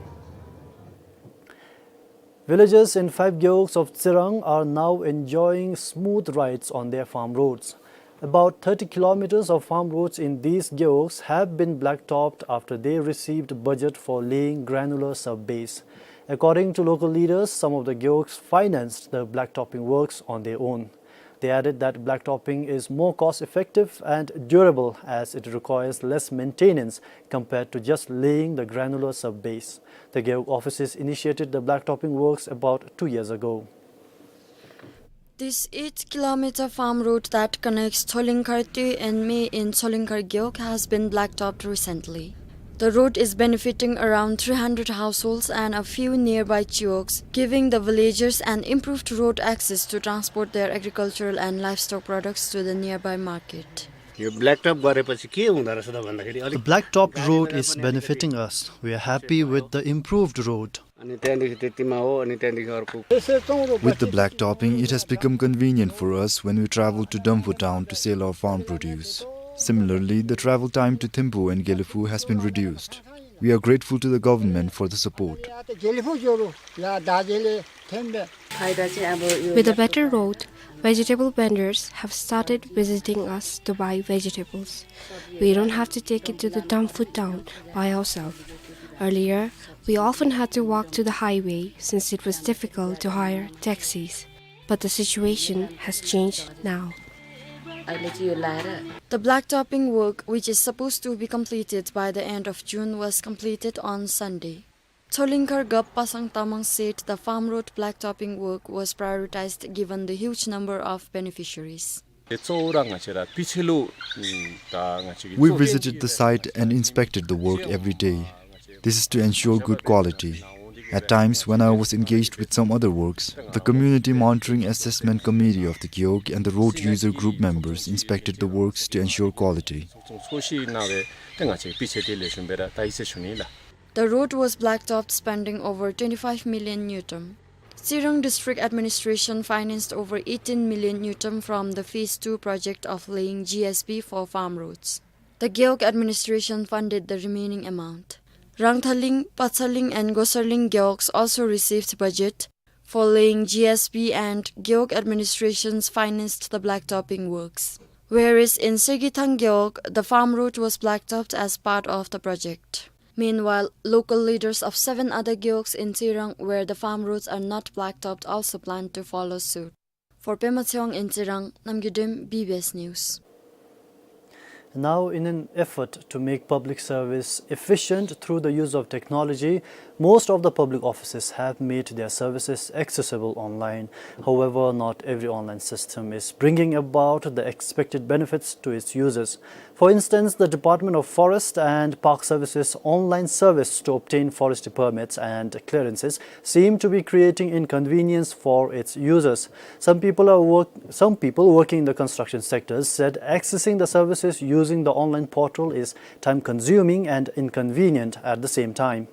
Villagers in five gewogs of Tsirang are now enjoying smooth rides on their farm roads. About thirty kilometers of farm roads in these gewogs have been blacktopped after they received budget for laying granular sub-base. According to local leaders, some of the gewogs financed the blacktopping works on their own. They added that blacktopping is more cost-effective and durable as it requires less maintenance compared to just laying the granular sub-base. The gewog offices initiated the blacktopping works about two years ago. This eight kilometer farm road that connects Tsolingkhar Tui and Mei in Tsolingkhar Gewog has been blacktopped recently. The road is benefiting around three hundred households and a few nearby gewogs, giving the villagers an improved road access to transport their agricultural and livestock products to the nearby market. यो ब्ल्याकटप गरेपछि के हुँदो रहेछ त भन्दाखेरि The अलि blacktop road is benefiting us. We are happy with the improved road. अनि त्यहाँदेखि त्यतिमा हो, अनि त्यहाँदेखि अर्को With the blacktopping, it has become convenient for us when we travel to Damphu town to sell our farm produce. Similarly, the travel time to Thimphu and Gelephu has been reduced. We are grateful to the government for the support. With a better road, vegetable vendors have started visiting us to buy vegetables. We don't have to take it to the Damphu town by ourselves. Earlier, we often had to walk to the highway since it was difficult to hire taxis. But the situation has changed now. अहिले चाहिँ यो लाएर The blacktopping work, which is supposed to be completed by the end of June, was completed on Sunday. Tsolingkhar Gap Pasang Tamang said the farm road blacktopping work was prioritized given the huge number of beneficiaries. We visited the site and inspected the work every day. This is to ensure good quality. At times, when I was engaged with some other works, the Community Monitoring Assessment Committee of the Gewog and the road user group members inspected the works to ensure quality. The road was blacktopped, spending over twenty-five million ngultrum. Tsirang District Administration financed over eighteen million ngultrum from the Phase two project of laying G S B for farm roads. The Gewog Administration funded the remaining amount. Rangthaling, Patsaling and Gosarling Gewogs also received budget for laying G S B, and Gewog Administrations financed the blacktopping works. Whereas in Segithang Gewog, the farm road was blacktopped as part of the project. Meanwhile, local leaders of seven other gewogs in Tsirang where the farm roads are not blacktopped also plan to follow suit. For Pema Tshewang in Tsirang, Namgay Dem, B B S News. Now, in an effort to make public service efficient through the use of technology, most of the public offices have made their services accessible online. However, not every online system is bringing about the expected benefits to its users. For instance, the Department of Forest and Park Services online service to obtain forestry permits and clearances seem to be creating inconvenience for its users. Some people are work-, some people working in the construction sectors said accessing the services using the online portal is time-consuming and inconvenient at the same time.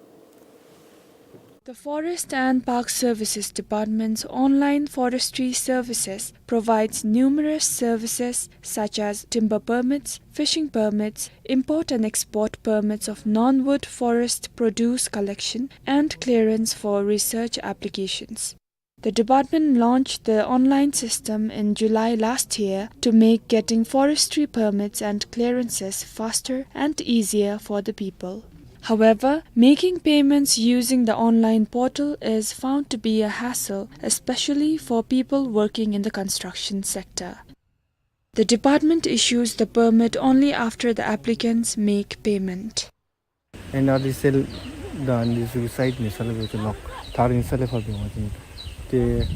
The Forest and Park Services Department's online forestry services provides numerous services such as timber permits, fishing permits, import and export permits of non-wood forest produce collection, and clearance for research applications. The department launched the online system in July last year to make getting forestry permits and clearances faster and easier for the people. However, making payments using the online portal is found to be a hassle, especially for people working in the construction sector. The department issues the permit only after the applicants make payment. N R D C L དང་འདི་ཚོའི་སའིཊ་མེད་ས་ལས་འབད་དེ་ལོག་ཐག་རིང་ས་ལས་ཕར་འབད་བ་ཅིན་ཏེ།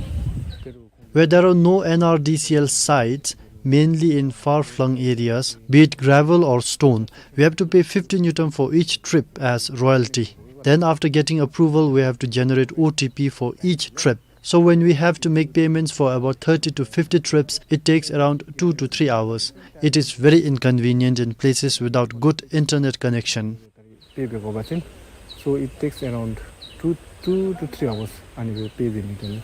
Where there are no N R D C L sites, mainly in far-flung areas, be it gravel or stone, we have to pay fifty ngultrum for each trip as royalty. Then, after getting approval, we have to generate O T P for each trip. So when we have to make payments for about thirty to fifty trips, it takes around two to three hours. It is very inconvenient in places without good internet connection. Pay འབད་དགོ་པ་ཅིན། So it takes around two, two to three hours. ཨ་ནི་སྦེ་པེ་འབད་ནི་དེ་ལས།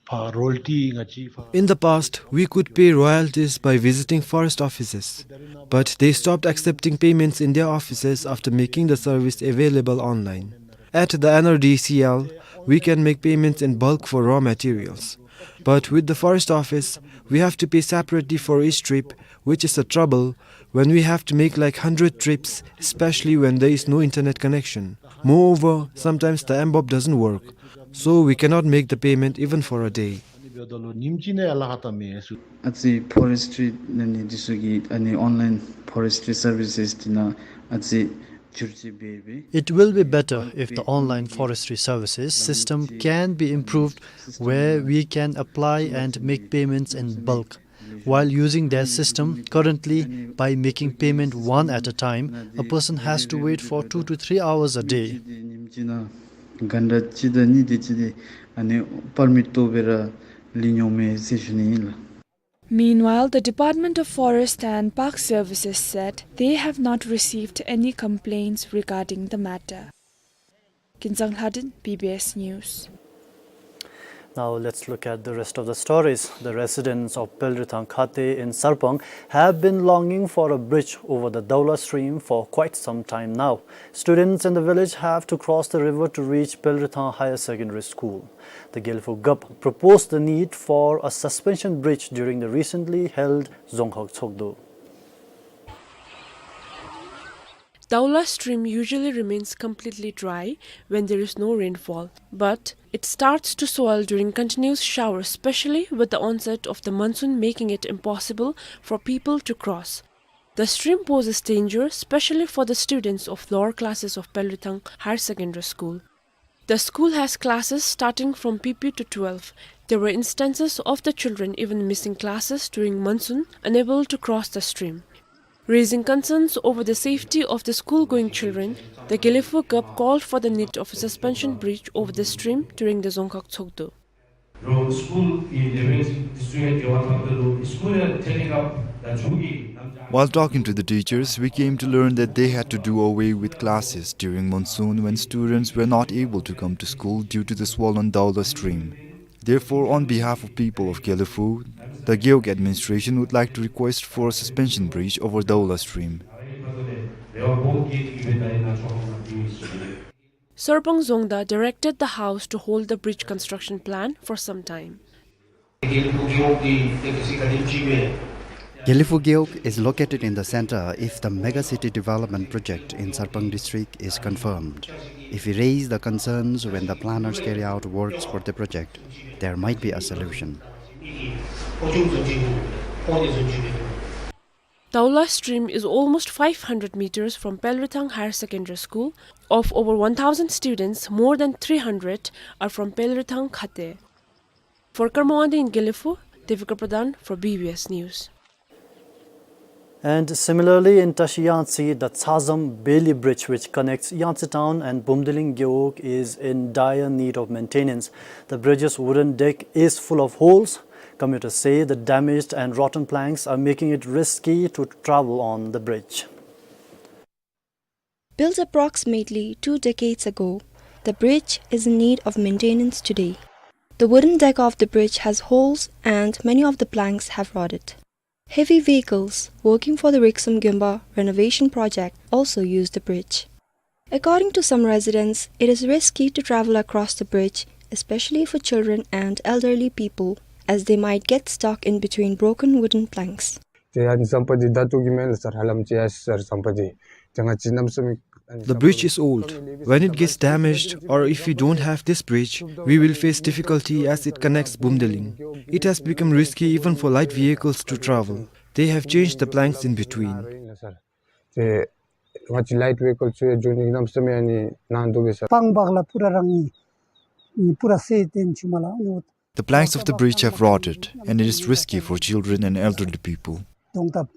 ཕར་རོ་ཡལ་ཊི་ང་བཅས་ཕར། In the past, we could pay royalties by visiting forest offices, but they stopped accepting payments in their offices after making the service available online. At the N R D C L, we can make payments in bulk for raw materials. But with the forest office, we have to pay separately for each trip, which is a trouble when we have to make like hundred trips, especially when there is no internet connection. Moreover, sometimes the M BOP doesn't work, so we cannot make the payment even for a day. ཨ་ཙི་ཕོ་རེསི་ཊི་རི་ནང་ནི་འདི་ཚུ་གི་ཨ་ནི་ཨོན་ལའིན་ཕོ་རེསི་ཊི་རི་སར་བི་སེས་འདི་ནང་ཨ་ཙི་བསྒྱུར་བཅོས་འབད་འབད། It will be better if the online forestry services system can be improved, where we can apply and make payments in bulk. While using their system, currently, by making payment one at a time, a person has to wait for two to three hours a day. ག་འདྲ་ཅིག་དང་ནི་དེ་ཅིག་དེ་ཨ་ནི་པར་མིཊ་བཏོག་སྦེ་ར་ལེན་འོང་མས་ཟེར་ཞུ་ནི་ཨིན་ལགས། Meanwhile, the Department of Forest and Park Services said they have not received any complaints regarding the matter. Kinzang Lhadon, B B S News. Now let's look at the rest of the stories. The residents of Pelrithang Khate in Sarpang have been longing for a bridge over the Daula stream for quite some time now. Students in the village have to cross the river to reach Pelrithang Higher Secondary School. The Gelephu Gup proposed the need for a suspension bridge during the recently held Dzongkhag Tshogdu. Daula stream usually remains completely dry when there is no rainfall, but it starts to swell during continuous showers, especially with the onset of the monsoon, making it impossible for people to cross. The stream poses danger, especially for the students of lower classes of Pelrithang Higher Secondary School. The school has classes starting from P P to twelve. There were instances of the children even missing classes during monsoon, unable to cross the stream. Raising concerns over the safety of the school-going children, the Gelephu Gup called for the need of a suspension bridge over the stream during the Dzongkhag Tshogdu. While talking to the teachers, we came to learn that they had to do away with classes during monsoon when students were not able to come to school due to the swollen Daula stream. Therefore, on behalf of people of Gelephu, the Gewog administration would like to request for a suspension bridge over Daula stream. Sarpang Dzongda directed the House to hold the bridge construction plan for some time. Gelephu Gewog is located in the center if the mega city development project in Sarpang district is confirmed. If we raise the concerns when the planners carry out works for the project, there might be a solution. Daula stream is almost five hundred meters from Pelrithang Higher Secondary School. Of over one thousand students, more than three hundred are from Pelrithang Khate. For Karma Wangdi in Gelephu, Devika Pradhan for B B S News. And similarly, in Tashi Yangtse, the Tshazam Beli Bridge, which connects Yangtse Town and Bumdiling Gewog, is in dire need of maintenance. The bridge's wooden deck is full of holes. Commuters say the damaged and rotten planks are making it risky to travel on the bridge. Built approximately two decades ago, The bridge is in need of maintenance today. The wooden deck of the bridge has holes and many of the planks have rotted. Heavy vehicles working for the Riksum Gyumba renovation project also use the bridge. According to some residents, it is risky to travel across the bridge, especially for children and elderly people, as they might get stuck in between broken wooden planks. ཏེ་ཨ་ནི་ཟམ་པ་འདི་ད་ལྟོ་གི་མེན་ལགས་སར། ཧ་ལམ་ཅིག་ཡར་སོ་ཡི་སར་ཟམ་པ་འདི། ཏེ་ང་བཅས་གནམ་མེད་ས་མེད་ཨ་ནི་The bridge is old. When it gets damaged, or if we don't have this bridge, we will face difficulty as it connects Bumdeling. It has become risky even for light vehicles to travel. They have changed the planks in between. ཏེ་ང་བཅས་ལའིཊ་བྷི་ཨི་ཀལ་ཚུ་ཡང་འགྱོ་ནི་གནམ་མེད་ས་མེད་ཨ་ནི་ནང་འདུག་པས་སར། སྤང་སྤག་ལ་པུ་ར་རང་ཨིན། ཨིན་པུ་ར་སེ་ཏེན་ཆུ་མ་ལ་ཨ་ནི། The planks of the bridge have rotted, and it is risky for children and elderly people. གདོང་ཐབ་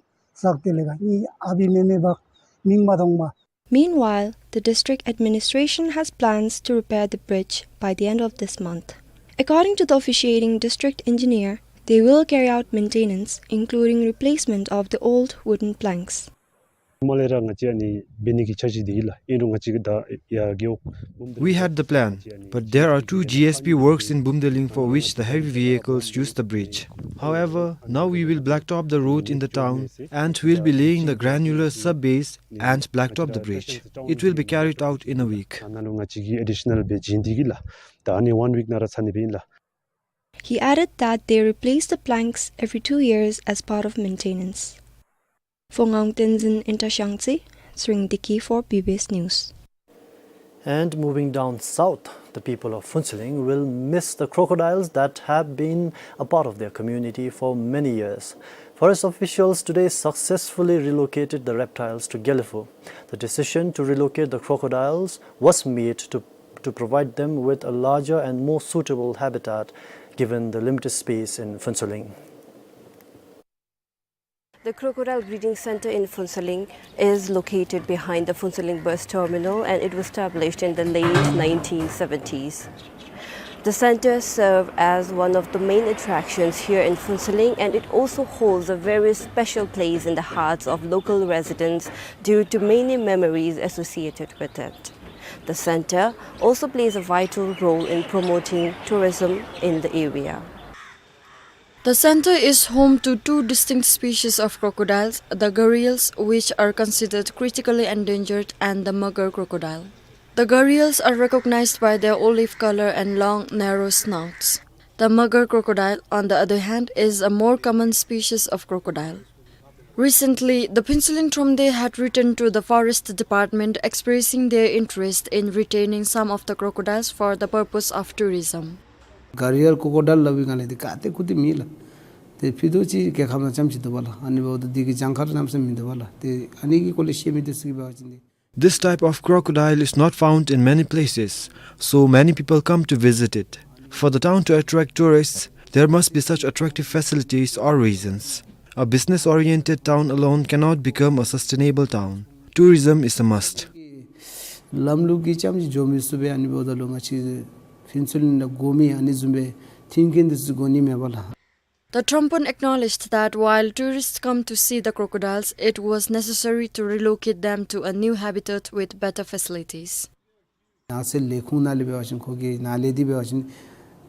ཟག་སྟེ་ལས་ཀ་ཨིན་ཨ་བི་མེ་མེ་བག་མིང་མ་གཏོང་མ། Meanwhile, the district administration has plans to repair the bridge by the end of this month. According to the officiating district engineer, they will carry out maintenance, including replacement of the old wooden planks. མ་ལས་ར་ང་བཅས་ཨ་ནི་འབད་ནི་གི་འཆར་གཞི་འདི་ཨིན་ལགས། ཨིན་རུང་ང་བཅས་ཀྱི་ད་ཡར་རྒེད་འོག་We had the plan, but there are two G S B works in Bumdeling for which the heavy vehicles use the bridge. However, now we will blacktop the road in the town and we'll be laying the granular sub-base and blacktop the bridge. It will be carried out in a week. ད་ནཱ་ལུ་ང་བཅས་ཀྱིས་ཨེ་ཌི་ཤ་ནཱལ་འབད་བྱིན་འདི་གིས་ལགས། ད་ཨ་ནི་ཝན་ཝིཀ་ནང་ར་ཚར་ནི་སྦེ་ཨིན་ལགས། He added that they replace the planks every two years as part of maintenance. For Ngawang Tenzin in Tashang Tse, Tshering Deki for B B S News. And moving down south, the people of Phuentsholing will miss the crocodiles that have been a part of their community for many years. Forest officials today successfully relocated the reptiles to Gelephu. The decision to relocate the crocodiles was made to, to provide them with a larger and more suitable habitat, given the limited space in Phuentsholing. The Crocodile Breeding Center in Phuentsholing is located behind the Phuentsholing bus terminal, and it was established in the late nineteen seventies. The center serves as one of the main attractions here in Phuentsholing, and it also holds a very special place in the hearts of local residents due to many memories associated with it. The center also plays a vital role in promoting tourism in the area. The center is home to two distinct species of crocodiles, the gharials, which are considered critically endangered, and the magar crocodile. The gharials are recognized by their olive color and long, narrow snouts. The magar crocodile, on the other hand, is a more common species of crocodile. Recently, the Phuentsholing Thromde had written to the Forest Department expressing their interest in retaining some of the crocodiles for the purpose of tourism. gharial crocodile སླབ་པའི་སྒང་ལས་འདི་ག་ཏེ་ཁུ་ཏེ་མེད་ལགས། ཏེ་ཕྱི་རུ་ཅིག་རྒྱལ་ཁབ་ནང་རྐྱངམ་ཅིག་འདུག་པ་ལགས། ཨ་ནི་འབདཝ་ད་འདི་གི་གྱངས་ཁ་ར་གནམ་མེད་ས་མེད་མིན་འདུག་པ་ལགས། ཏེ་ཨ་ནི་གི་སྐོར་ལས་བཤད་མི་འདི་ཚུ་གིས་འབད་བ་ཅིན་འདི། This type of crocodile is not found in many places, so many people come to visit it. For the town to attract tourists, there must be such attractive facilities or reasons. A business-oriented town alone cannot become a sustainable town. Tourism is a must. ལམ་ལུགས་ཀྱིས་རྐྱངམ་ཅིག་འགྱོ་མི་ཚུགས་པས། ཨ་ནི་འབདཝ་ད་ལུ་ང་བཅས་ཕུན་ཚོགས་གླིང་ལུ་དགོ་མི་ཨ་ནི་བཟུམ་སྦེ་མཐུན་རྐྱེན་འདི་ཚུ་དགོ་ནི་མེད་པ་ལགས། The Thrompan acknowledged that while tourists come to see the crocodiles, it was necessary to relocate them to a new habitat with better facilities. ནགས་ཚལ་ལས་ཁུངས་ནང་ལས་འབད་བ་ཅིན་ཁོ་གིས་ནཱ་ལས་འདི་འབད་བ་ཅིན་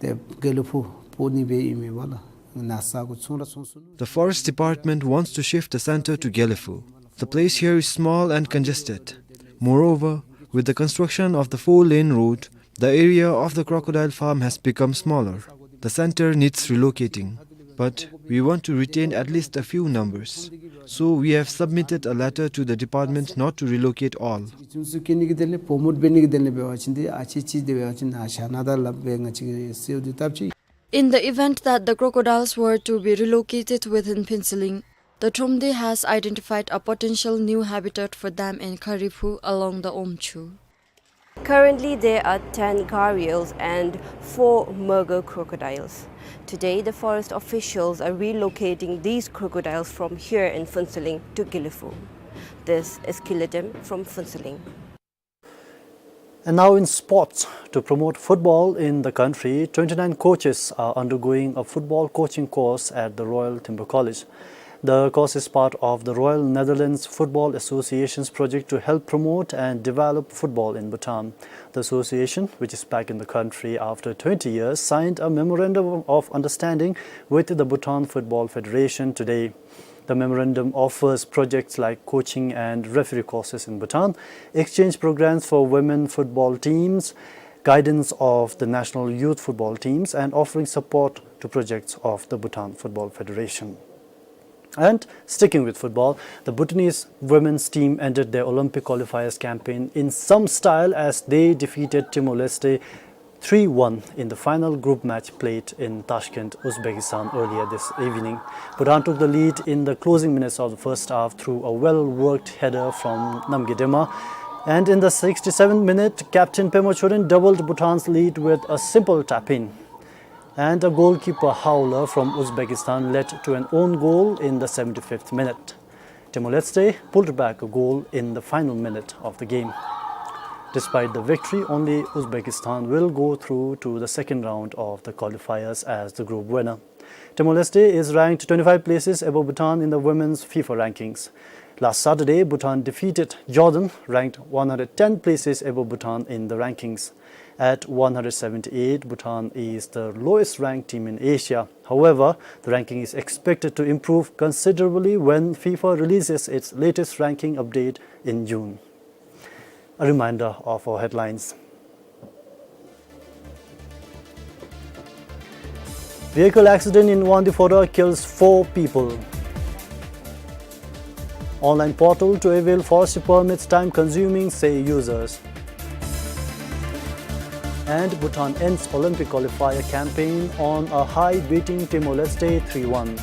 ཏེ་དགེ་ལེགས་ཕུག་སྤོ་ནི་སྦེ་ཨིན་མས་པ་ལགས། ནཱ་ས་གོ་ཚོང་ར་ཚོང་སུ་ལུ། The Forest Department wants to shift the center to Gelephu. The place here is small and congested. Moreover, with the construction of the four-lane road, the area of the crocodile farm has become smaller. The center needs relocating, but we want to retain at least a few numbers. So we have submitted a letter to the department not to relocate all. ཚུན་ཚོད་སྐྱེ་ནི་གི་དོན་ལས་པོ་མོཊ་འབད་ནི་གི་དོན་ལས་འབད་བ་ཅིན་འདི་ཨ་ཙི་ཙི་འདི་འབད་བ་ཅིན་ཨ་ཤ་ན་ད་ལགས་སྦེ་ང་བཅས་ཀྱིས་གསོལཝ་འདེབས་ཞུ་ཡི། In the event that the crocodiles were to be relocated within Phuentsholing, the Thromde has identified a potential new habitat for them in Khariphu along the Omchu. Currently, there are ten gharials and four magar crocodiles. Today, the forest officials are relocating these crocodiles from here in Phuentsholing to Gelephu. This is Kiledem from Phuentsholing. And now in sports, to promote football in the country, twenty-nine coaches are undergoing a football coaching course at the Royal Thimphu College. The course is part of the Royal Netherlands Football Association's project to help promote and develop football in Bhutan. The association, which is back in the country after twenty years, signed a memorandum of understanding with the Bhutan Football Federation today. The memorandum offers projects like coaching and referee courses in Bhutan, exchange programs for women football teams, guidance of the national youth football teams, and offering support to projects of the Bhutan Football Federation. And sticking with football, the Bhutanese women's team ended their Olympic qualifiers campaign in some style as they defeated Timor-Leste three one in the final group match played in Tashkent, Uzbekistan earlier this evening. Bhutan took the lead in the closing minutes of the first half through a well-worked header from Namgay Dema. And in the sixty-seventh minute, captain Pema Choden doubled Bhutan's lead with a simple tap-in. And a goalkeeper howler from Uzbekistan led to an own goal in the seventy-fifth minute. Timor-Leste pulled back a goal in the final minute of the game. Despite the victory, only Uzbekistan will go through to the second round of the qualifiers as the group winner. Timor-Leste is ranked twenty-five places above Bhutan in the women's FIFA rankings. Last Saturday, Bhutan defeated Jordan, ranked one hundred ten places above Bhutan in the rankings. At one hundred seventy-eight, Bhutan is the lowest ranked team in Asia. However, the ranking is expected to improve considerably when FIFA releases its latest ranking update in June. A reminder of our headlines. Vehicle accident in Wangdue Phodrang kills four people. Online portal to avail forestry permits time consuming, say users. And Bhutan ends Olympic qualifier campaign on a high, beating Timor-Leste three one.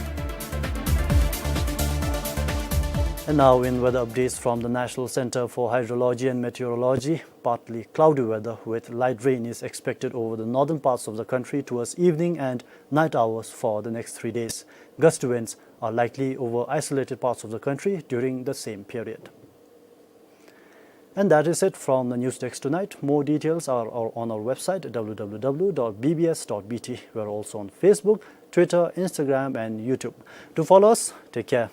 And now in weather updates from the National Center for Hydrology and Meteorology. Partly cloudy weather with light rain is expected over the northern parts of the country towards evening and night hours for the next three days. Gusty winds are likely over isolated parts of the country during the same period. And that is it from the news desk tonight. More details are, are on our website, W W W dot B B S dot B T. We are also on Facebook, Twitter, Instagram, and YouTube. Do follow us. Take care.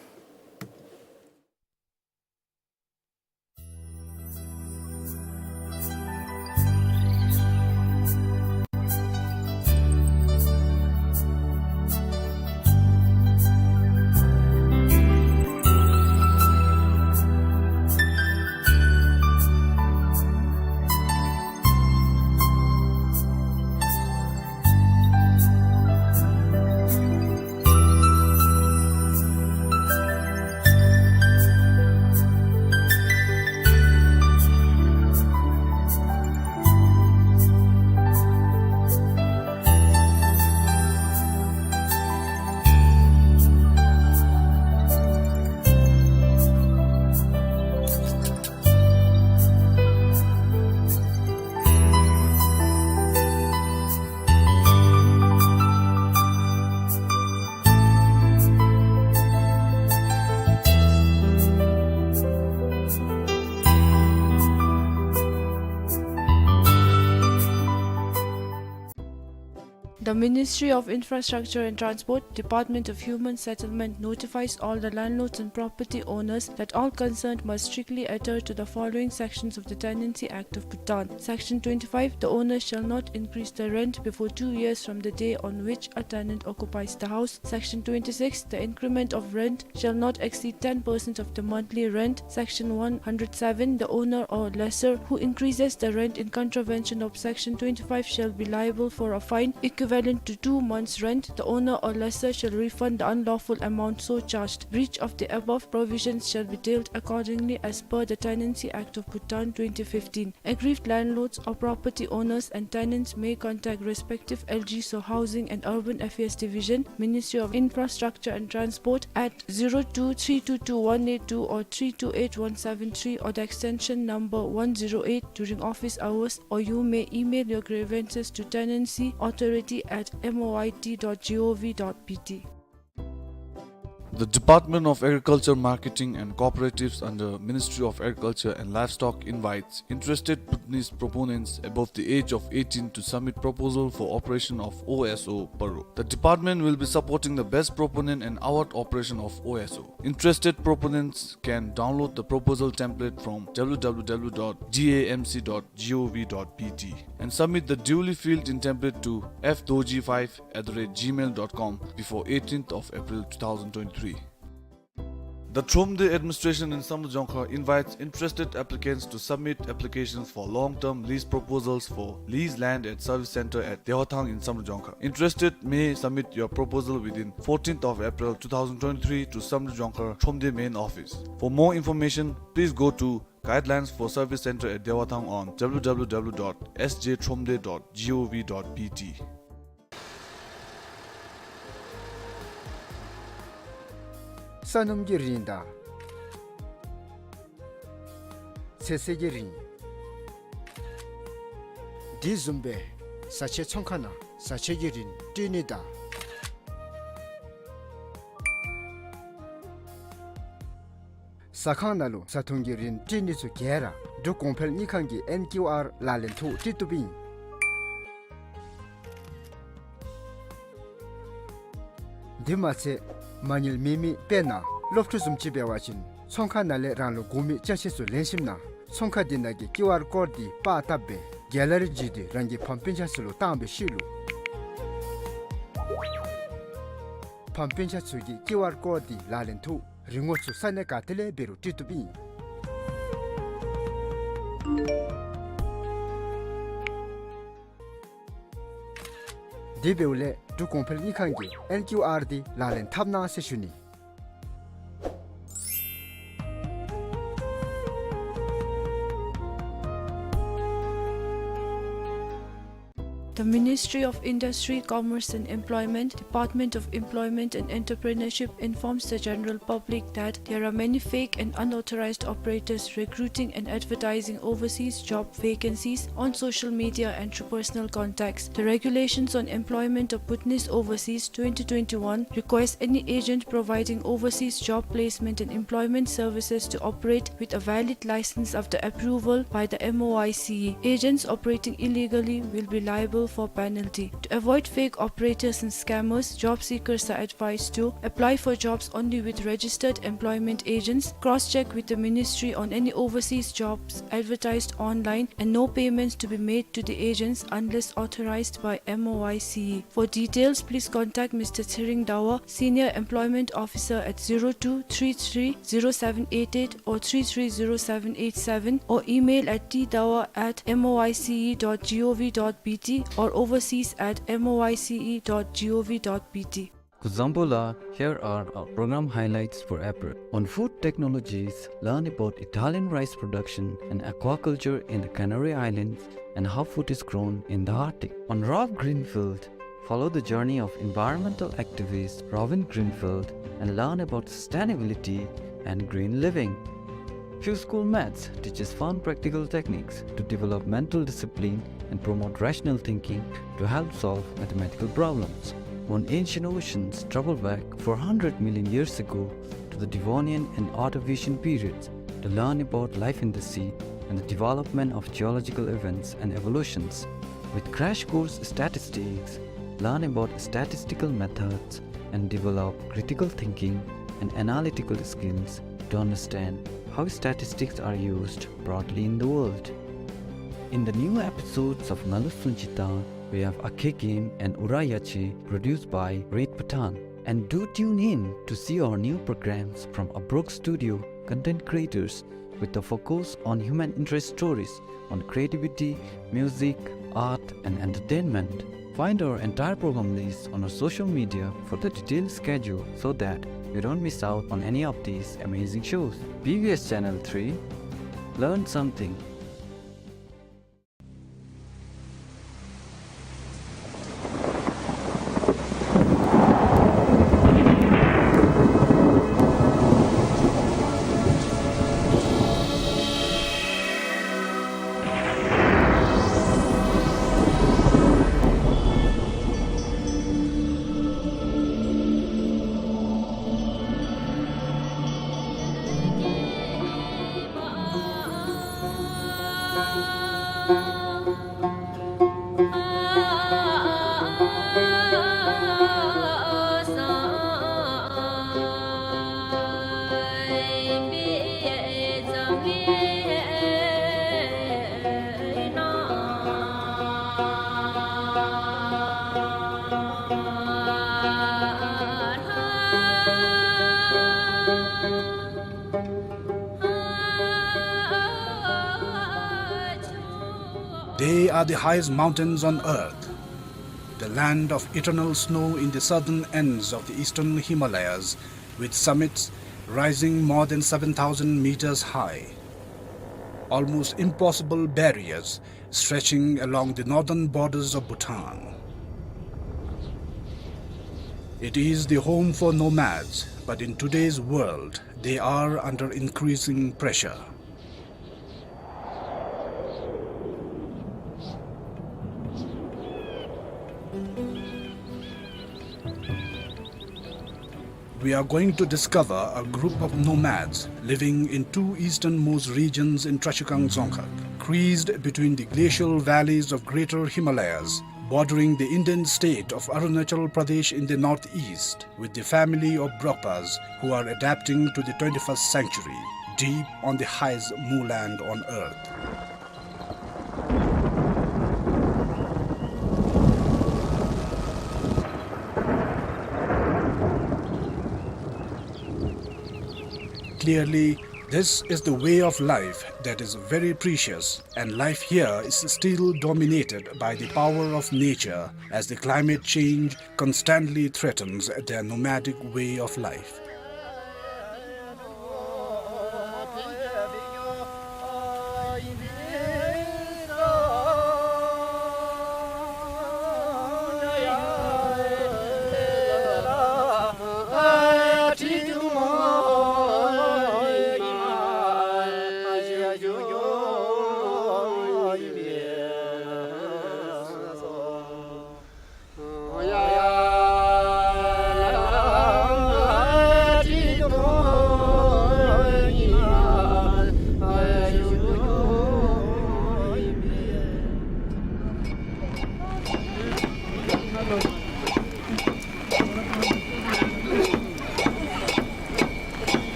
The Ministry of Infrastructure and Transport, Department of Human Settlement notifies all the landlords and property owners that all concerned must strictly adhere to the following sections of the Tenancy Act of Bhutan. Section twenty-five, the owner shall not increase the rent before two years from the day on which a tenant occupies the house. Section twenty-six, the increment of rent shall not exceed ten percent of the monthly rent. Section one hundred seven, the owner or lessor who increases the rent in contravention of Section twenty-five shall be liable for a fine equivalent to two months' rent. The owner or lessor shall refund the unlawful amount so charged. Breach of the above provisions shall be dealt accordingly as per the Tenancy Act of Bhutan twenty fifteen. Aggrieved landlords or property owners and tenants may contact respective L G S O Housing and Urban Affairs Division, Ministry of Infrastructure and Transport at zero two three two two one eight two or three two eight one seven three or the extension number one zero eight during office hours, or you may email your grievances to tenancy authority at M O I T dot G O V dot B T. The Department of Agriculture, Marketing and Cooperatives under Ministry of Agriculture and Livestock invites interested Bhutanese proponents above the age of eighteen to submit proposal for operation of O S O Paro. The department will be supporting the best proponent and award operation of O S O. Interested proponents can download the proposal template from W W W dot D A M C dot G O V dot B T and submit the duly filled in template to F dorji five at the rate gmail dot com before eighteenth of April two thousand twenty-three. The Thromde administration in Samdrup Jongkhar invites interested applicants to submit applications for long-term lease proposals for lease land at service center at Dewathang in Samdrup Jongkhar. Interested may submit your proposal within fourteenth of April two thousand twenty-three to Samdrup Jongkhar Thromde main office. For more information, please go to Guidelines for Service Center at Dewathang on W W W dot S J thromde dot G O V dot B T. ས་སྣུམ་གྱི་རིན་དང་ཚོད་བསྲེ་གི་རིན། དེ་བཟུམ་སྦེ་བཟའ་ཆས་ཚོང་ཁང་ནང་བཟའ་ཆས་ཀྱི་རིན་སྤྲོད་ནི་དང་། ཟ་ཁང་ནང་ལུ་བཟའ་འཐུང་གི་རིན་སྤྲོད་ནི་ཚུ་ག་ར་འབྲུག་གོང་འཕེལ་དངུལ་ཁང་གི་ཨེན་ཀིའུ་ཨར་ལག་ལེན་ཐོག་སྤྲོད་བཏུབ་ཨིན། དེ་མ་ཚད་མ་དངུལ་མེད་མི་དཔེར་ན་སློབ་ཕྲུག་བཟུམ་ཅིག་འབད་བ་ཅིན་ཚོང་ཁང་ནང་ལས་རང་ལུ་དགོ་མི་ཅ་ཆས་ཚུ་ལེན་ཞིནམ་ན་ཚོང་ཁང་དེ་ནང་གི་ཀིའུ་ཨར་ཀོཌ་དེ་པར་བཏབ་སྦེ་གེ་ལ་རི་བརྒྱུད་དེ་རང་གི་ཕམ་སྤུན་ཆ་ཚུ་ལུ་བཏང་སྦེ་ཤེས་ལུ། ཕམ་སྤུན་ཆ་ཚུ་གིས་ཀིའུ་ཨར་ཀོཌ་དེ་ལག་ལེན་ཐོག་རིན་གོང་ཚུ་ས་གནས་ག་ཏེ་ལས་འབད་རུང་སྤྲོད་བཏུབ་ཨིན། དེ་འབདཝ་ལས་འབྲུག་གོང་འཕེལ་དངུལ་ཁང་གི་ཨེན་ཀིའུ་ཨར་དེ་ལག་ལེན་འཐབ་གནང་ཟེར་ཞུ་ནི། The Ministry of Industry, Commerce and Employment, Department of Employment and Entrepreneurship informs the general public that there are many fake and unauthorized operators recruiting and advertising overseas job vacancies on social media and through personal contacts. The Regulations on Employment of Bhutanese Overseas twenty twenty-one requires any agent providing overseas job placement and employment services to operate with a valid license after approval by the M O I C E. Agents operating illegally will be liable for penalty. To avoid fake operators and scammers, job seekers are advised to apply for jobs only with registered employment agents, cross-check with the ministry on any overseas jobs advertised online, and no payments to be made to the agents unless authorized by M O I C E. For details, please contact Mister Tshering Dawa, Senior Employment Officer at zero two three three zero seven eight eight or three three zero seven eight seven, or email at t dawa at M O I C E dot G O V dot B T or overseas at M O I C E dot G O V dot B T. Kuzuzangpo la, here are our program highlights for April. On food technologies, learn about Italian rice production and aquaculture in the Canary Islands and how food is grown in the Arctic. On Rob Greenfield, follow the journey of environmental activist Robin Greenfield and learn about sustainability and green living. Q School Maths teaches fun practical techniques to develop mental discipline and promote rational thinking to help solve mathematical problems. On Ancient Oceans, travel back four hundred million years ago to the Devonian and Ordovician periods to learn about life in the sea and the development of geological events and evolutions. With Crash Course Statistics, learn about statistical methods and develop critical thinking and analytical skills to understand how statistics are used broadly in the world. In the new episodes of Ngalu Sunjita, we have Akhe Game and Ura Yache, produced by Reed Pathan. And do tune in to see our new programs from Abrok Studio content creators with a focus on human interest stories on creativity, music, art, and entertainment. Find our entire program list on our social media for the detailed schedule so that you don't miss out on any of these amazing shows. B B S Channel three, learn something. They are the highest mountains on earth, the land of eternal snow in the southern ends of the eastern Himalayas, with summits rising more than seven thousand meters high. Almost impossible barriers stretching along the northern borders of Bhutan. It is the home for nomads, but in today's world, they are under increasing pressure. We are going to discover a group of nomads living in two easternmost regions in Trashigang Dzongkhag, creased between the glacial valleys of Greater Himalayas, bordering the Indian state of Arunachal Pradesh in the northeast, with the family of Brokpas who are adapting to the twenty-first century, deep on the highest moorland on earth. Clearly, this is the way of life that is very precious, and life here is still dominated by the power of nature, as the climate change constantly threatens their nomadic way of life.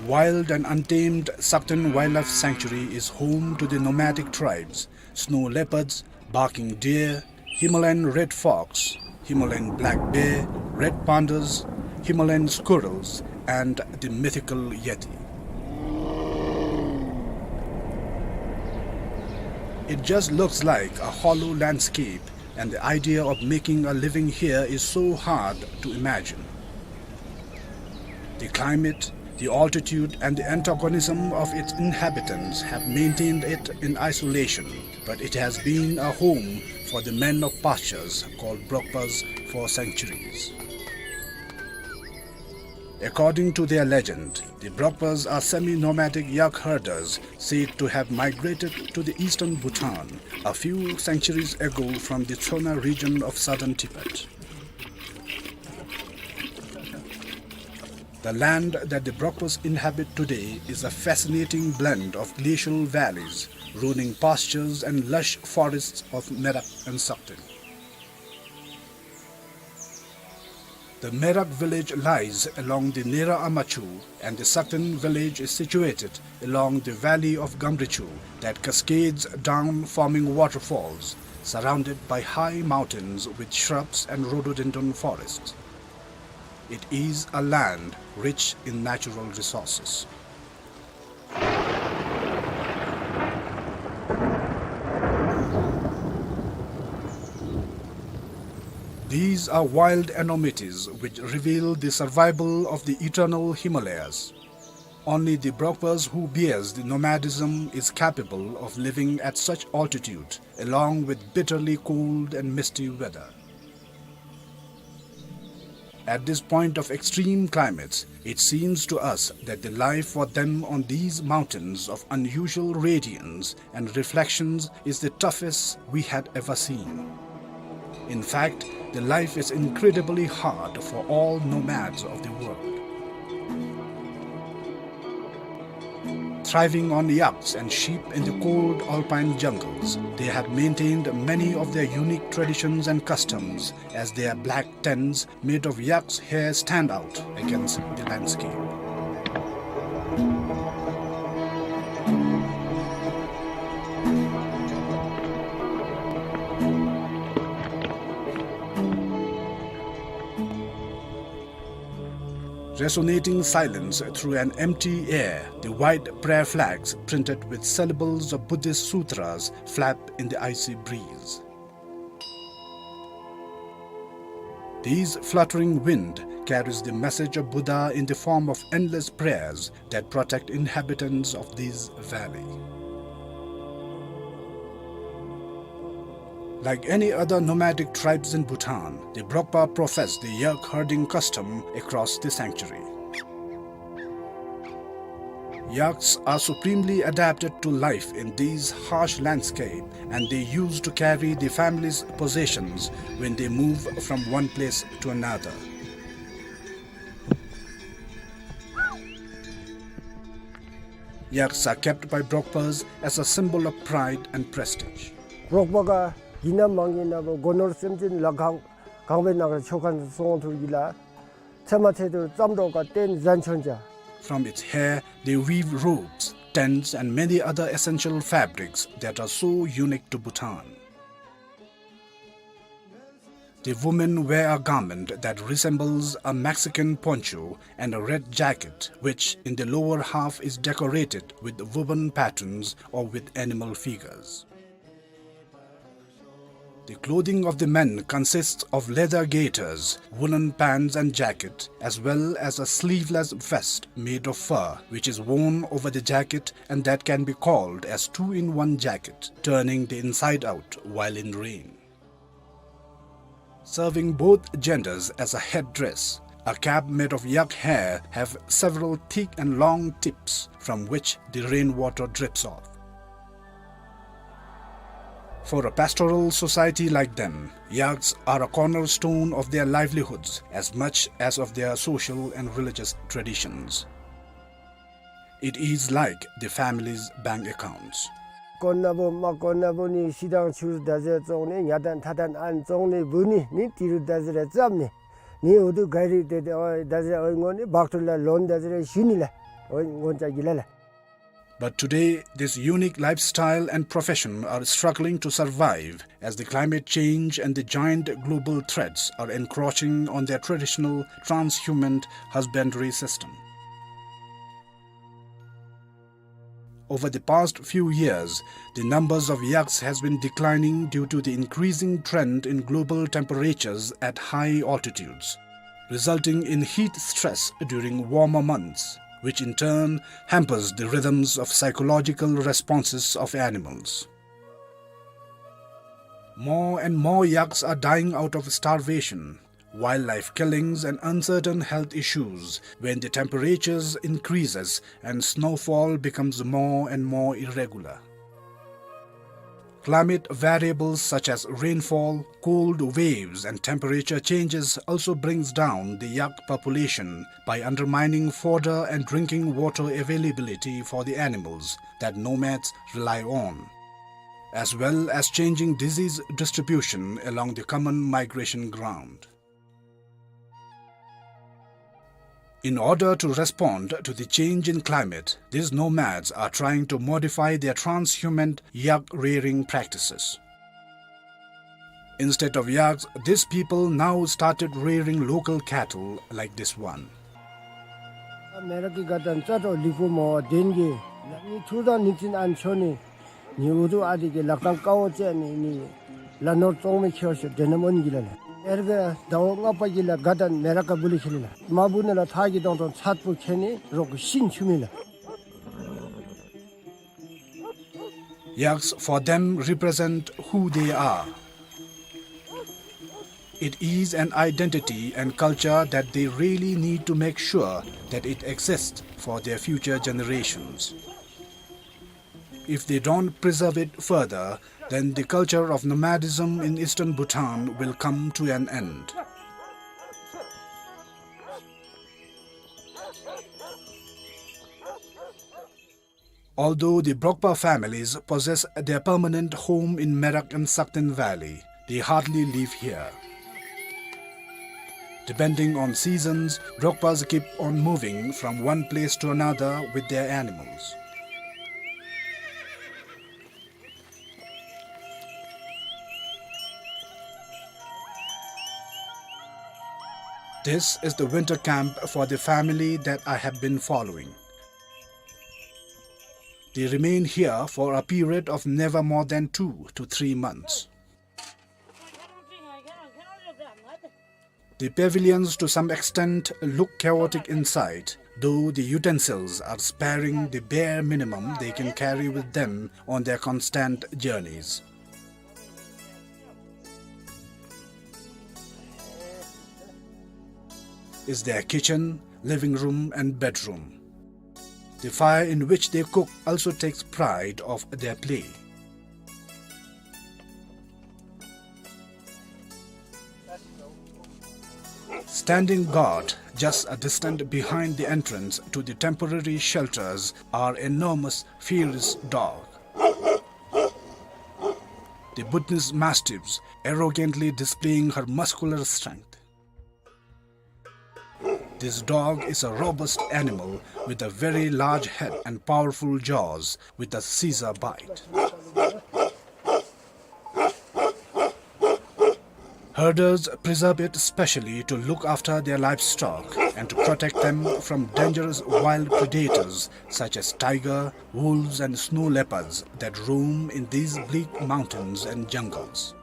Wild and untamed Sakten Wildlife Sanctuary is home to the nomadic tribes, snow leopards, barking deer, Himalayan red fox, Himalayan black bear, red pandas, Himalayan squirrels, and the mythical yeti. It just looks like a hollow landscape, and the idea of making a living here is so hard to imagine. The climate, the altitude, and the antagonism of its inhabitants have maintained it in isolation, but it has been a home for the men of pastures called Brokpas for centuries. According to their legend, the Brokpas are semi-nomadic yak herders said to have migrated to the eastern Bhutan a few centuries ago from the Tsona region of southern Tibet. The land that the Brokpas inhabit today is a fascinating blend of glacial valleys, rolling pastures, and lush forests of Merak and Sakten. The Merak village lies along the Nera Ama Chu, and the Sakten village is situated along the valley of Gamrichu that cascades down, forming waterfalls, surrounded by high mountains with shrubs and rhododendron forests. It is a land rich in natural resources. These are wild enormities which reveal the survival of the eternal Himalayas. Only the Brokpas who bears the nomadism is capable of living at such altitude, along with bitterly cold and misty weather. At this point of extreme climates, it seems to us that the life for them on these mountains of unusual radiance and reflections is the toughest we had ever seen. In fact, the life is incredibly hard for all nomads of the world. Thriving on yaks and sheep in the cold alpine jungles, they have maintained many of their unique traditions and customs, as their black tents made of yak's hair stand out against the landscape. Resonating silence through an empty air, the white prayer flags printed with syllables of Buddhist sutras flap in the icy breeze. These fluttering wind carries the message of Buddha in the form of endless prayers that protect inhabitants of this valley. Like any other nomadic tribes in Bhutan, the Brokpa profess the yak herding custom across the sanctuary. Yaks are supremely adapted to life in these harsh landscape, and they used to carry the family's possessions when they move from one place to another. Yaks are kept by Brokpas as a symbol of pride and prestige. Brokpa ག་ཡིན་ན་མ་ཡིན་ན་བོ་སྒོ་ནོར་སེམས་ཅན་ལ་གང་གང་བའི་ནང་ལ་ཆོ་ག་སོང་ཐུབ་ཡིན་ལ། ཚེ་མ་ཚེ་དུ་ཙམ་འགྲོ་ག་བརྟེན་ཟན་ཆོན་ཅ། From its hair, they weave robes, tents, and many other essential fabrics that are so unique to Bhutan. The women wear a garment that resembles a Mexican poncho and a red jacket, which in the lower half is decorated with woven patterns or with animal figures. The clothing of the men consists of leather gaiters, woolen pants and jacket, as well as a sleeveless vest made of fur, which is worn over the jacket and that can be called as two-in-one jacket, turning the inside out while in rain. Serving both genders as a headdress, a cap made of yak hair have several thick and long tips from which the rainwater drips off. For a pastoral society like them, yaks are a cornerstone of their livelihoods as much as of their social and religious traditions. It is like the family's bank accounts. དཀོན་ན་བུ་མ་དཀོན་ན་བུ་ནི་ཤི་དང་ཆུ་ད་ཟེར་བཙོང་ནི་ཉ་དང་ཐ་དང་ཨན་བཙོང་ནི་བུ་ནི་ནི་ཏི་རུ་ད་ཟེར་རེ་བཙབ་ནི་ནི་འུ་དུ་ག་རི་དེ་དེ་ཨོ་ད་ཟེར་ཨོ་ངོ་ནི་བག་ཏུ་ལ་ལོན་ད་ཟེར་རེ་ཞུ་ནི་ལ་ཨོ་ངོ་ཅ་གི་ལ་ལ། But today, this unique lifestyle and profession are struggling to survive as the climate change and the giant global threats are encroaching on their traditional transhuman husbandry system. Over the past few years, the numbers of yaks has been declining due to the increasing trend in global temperatures at high altitudes, resulting in heat stress during warmer months, which in turn hampers the rhythms of psychological responses of animals. More and more yaks are dying out of starvation, wildlife killings and uncertain health issues when the temperatures increases and snowfall becomes more and more irregular. Climate variables such as rainfall, cold waves and temperature changes also brings down the yak population by undermining fodder and drinking water availability for the animals that nomads rely on, as well as changing disease distribution along the common migration ground. In order to respond to the change in climate, these nomads are trying to modify their transhumant yak rearing practices. Instead of yaks, these people now started rearing local cattle like this one. མེ་ར་ཀི་ག་དན་ཙ་ཏོ་ལི་ཀུ་མོ་དེན་གི་ནི་ཐུར་དང་ནི་ཙིན་ཨན་ཆོ་ནི། ནི་འུ་དུ་ཨ་དི་གི་ལག་ཐང་ཀའོ་ཅེ་ནི་ནི་ལ་ནོར་བཙོང་མི་ཁྱེར་ཤོ་དེ་ནམ་འོན་གི་ལ་ལ། ཨེར་གི་ཟླཝ་ལྔ་པ་གི་ལ་ག་དན་མེ་ར་ཀ་བུ་ལི་ཁེ་ལི་ལ། མ་བུ་ནི་ལ་ཐ་གི་དོང་དོང་ཚད་པོ་ཁེ་ནི་རོག་གི་ཤིན་ཆུ་མི་ལ། Yaks for them represent who they are. It is an identity and culture that they really need to make sure that it exists for their future generations. If they don't preserve it further, then the culture of nomadism in eastern Bhutan will come to an end. Although the Brokpa families possess their permanent home in Merak and Sakten Valley, they hardly live here. Depending on seasons, Brokpas keep on moving from one place to another with their animals. This is the winter camp for the family that I have been following. They remain here for a period of never more than two to three months. The pavilions to some extent look chaotic inside, though the utensils are sparing, the bare minimum they can carry with them on their constant journeys. Is their kitchen, living room and bedroom. The fire in which they cook also takes pride of their play. Standing guard just a distance behind the entrance to the temporary shelters are enormous, fierce dog, the Bhutanese mastiffs, arrogantly displaying her muscular strength. This dog is a robust animal with a very large head and powerful jaws with a scissor bite. Herders preserve it specially to look after their livestock and to protect them from dangerous wild predators such as tiger, wolves and snow leopards that roam in these bleak mountains and jungles.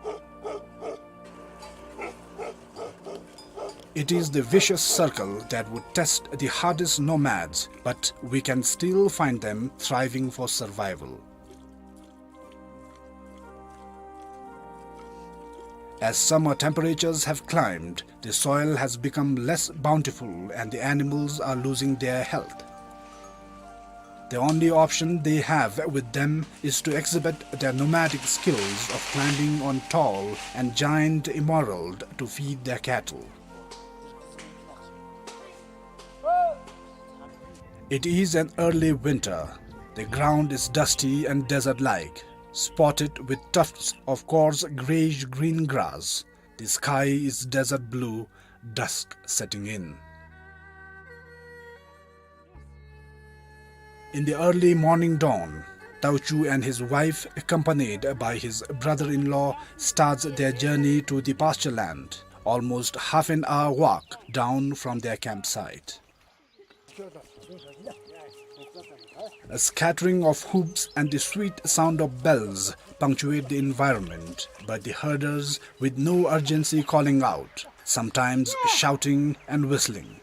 It is the vicious circle that would test the hardest nomads, but we can still find them thriving for survival. As summer temperatures have climbed, the soil has become less bountiful and the animals are losing their health. The only option they have with them is to exhibit their nomadic skills of climbing on tall and giant emerald to feed their cattle. It is an early winter. The ground is dusty and desert-like, spotted with tufts of coarse grayish-green grass. The sky is desert blue, dusk setting in. In the early morning dawn, Tauchu and his wife, accompanied by his brother-in-law, starts their journey to the pasture land, almost half an hour walk down from their campsite. A scattering of hoofs and the sweet sound of bells punctuate the environment, but the herders, with no urgency, calling out, sometimes shouting and whistling.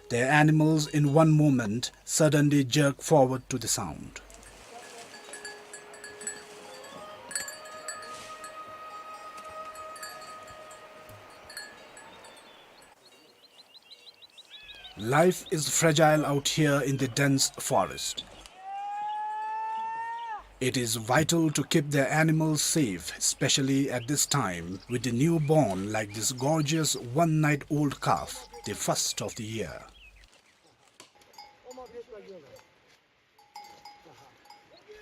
Their animals in one moment suddenly jerk forward to the sound. Life is fragile out here in the dense forest. It is vital to keep their animals safe, especially at this time, with the newborn like this gorgeous one-night-old calf, the first of the year.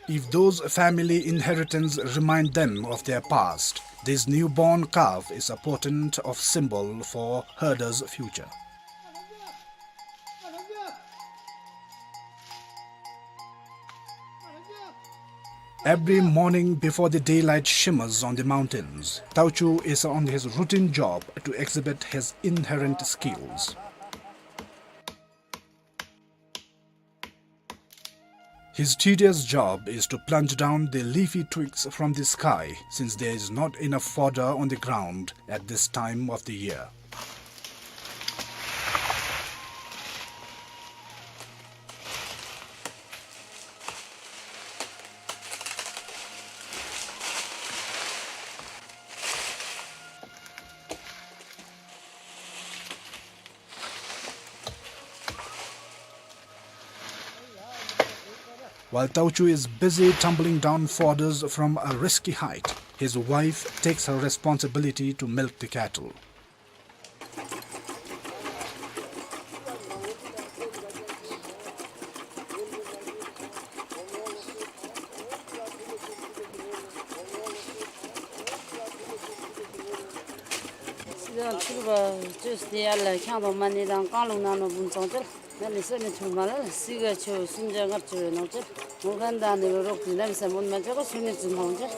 If those family inheritance remind them of their past, this newborn calf is a portent of symbol for herders' future. Every morning before the daylight shimmers on the mountains, Tauchu is on his routine job to exhibit his inherent skills. His tedious job is to plunge down the leafy twigs from the sky, since there is not enough fodder on the ground at this time of the year. While Tauchu is busy tumbling down fodders from a risky height, his wife takes her responsibility to milk the cattle. ཡང་ཚུར་བ་བཅོས་ཏེ་ཡར་ལ་ཁྱང་དང་མ་ཎི་དང་རྐང་ལུང་ནང་ན་འབུམ་ཚང་ཅིག་ནཱ་ལས་ས་མི་ཚུར་མ་ལ་སི་ག་ཆུ་སུམ་བརྒྱ་ལྔ་བཅུ་ནང་ཅིག་མོ་གན་དང་ནི་རོགས་ཏེ་ནཱ་ལས་ས་མུན་མ་ཅིག་ག་ཆུ་ནི་ཚུར་མང་ཅིག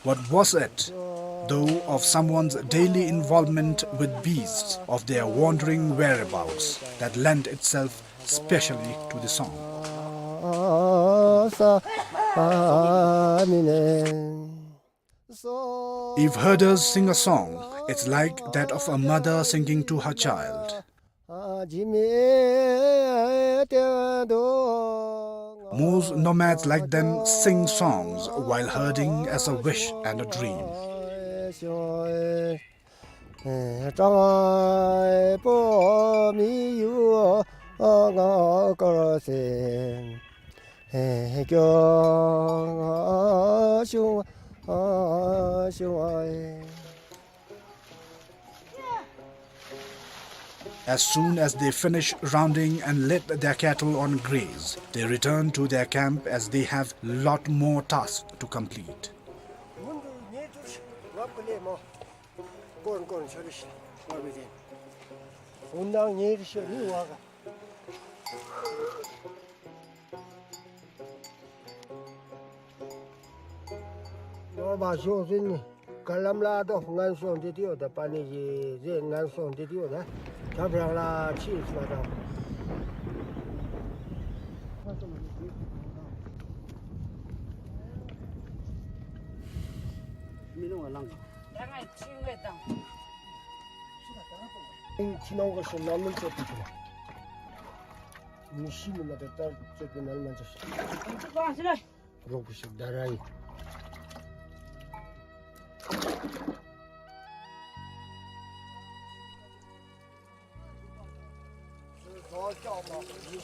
What was it, though, of someone's daily involvement with beasts, of their wandering whereabouts, that lent itself specially to the song? If herders sing a song, it's like that of a mother singing to her child. Most nomads like them sing songs while herding as a wish and a dream. As soon as they finish rounding and let their cattle on graze, they return to their camp as they have lot more tasks to complete. ནོར་བ་ཤོག་ཟིན་ནི། ག་ལམ་ལ་དོ་ངན་སོང་འདི་དེའོ་ད་པ་ནི་ཡི་ཟེ་ངན་སོང་འདི་དེའོ་ད། ཁྱབ་རང་ལ་ཕྱིས་སོ་ད། མི་ནོར་བ་ལང་། ད་ང་ཕྱིན་ལས་དང་། ཕྱི་ནང་གི་སོ་ནམ་མི་ཚེ་ཕུད་ཀྱི་ལ། མི་ཤི་ནི་མ་དེ་ལྟར་ཚེ་ཕུད་ནལ་མ་ཅོ་ཤི། རོགས་པོ་ཞིག་ད་ར་ཡི།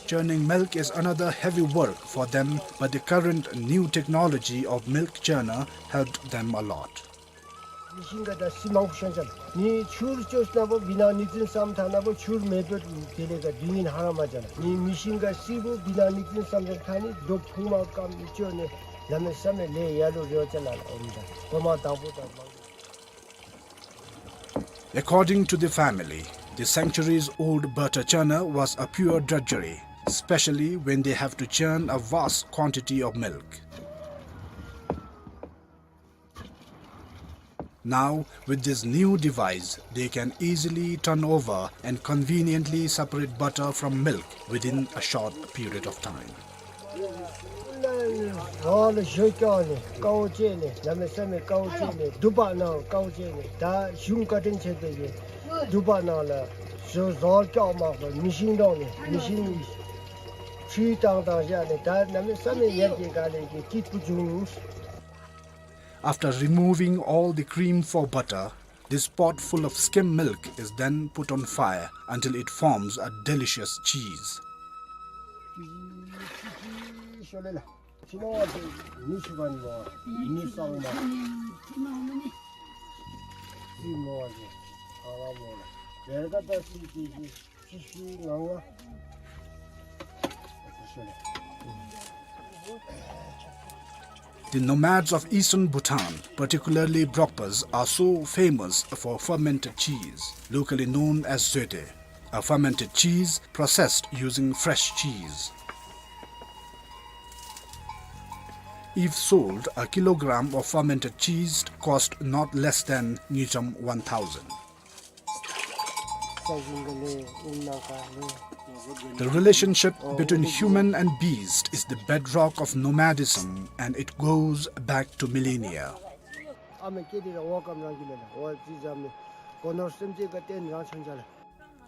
Churning milk is another heavy work for them, but the current new technology of milk churner helped them a lot. མི་ཤིང་ག་ད་སི་མང་པོ་ཤོང་ཅན། ནི་ཆུར་ཅོས་ན་བོ་བི་ན་ནི་ཙིན་སམ་ཐ་ན་བོ་ཆུར་མེ་པེ་དེ་ལས་ག་དུས་ཡིན་ཧ་ར་མ་ཅན། ནི་མི་ཤིང་ག་སི་བོ་བི་ན་ནི་ཙིན་སམ་ཅན་ཐ་ནི་རྡོ་ཕུང་མ་ཀམ་ཅོ་ནི་ལ་མེ་ས་མེ་ལེ་ཡ་ལུ་རེ་བ་ཅན་ལ་ཨོམ་ད་གོ་མ་དང་པོ་དང་མང་། According to the family, the sanctuary's old butter churner was a pure drudgery, especially when they have to churn a vast quantity of milk. Now, with this new device, they can easily turn over and conveniently separate butter from milk within a short period of time. ཟོག་ལ་ཞོ་སྐྱོག་ནི་ཀའོ་ཅེ་ནི་ལ་མེ་ས་མེ་ཀའོ་ཅེ་ནི་དུ་པ་ནང་ཀའོ་ཅེ་ནི་ད་གཞུང་བཀའ་དྲིན་ཆེ་དེ་གི་དུ་པ་ནང་ལ་ཟོ་ཟོག་སྐྱོག་མ་གི་མི་ཤིང་ལོང་ནི་མི་ཤིང་ཆུའི་བཏང་བཏང་བཞག་ནི་ད་ལ་མེ་ས་མེ་ཡར་གྱི་ག་ལེ་གི་སྐྱིད་པོ་བྱུང་། After removing all the cream for butter, this pot full of skim milk is then put on fire until it forms a delicious cheese. The nomads of eastern Bhutan, particularly Brokpas, are so famous for fermented cheese, locally known as zoete, a fermented cheese processed using fresh cheese. If sold, a kilogram of fermented cheese cost not less than ngultrum one thousand. The relationship between human and beast is the bedrock of nomadism, and it goes back to millennia.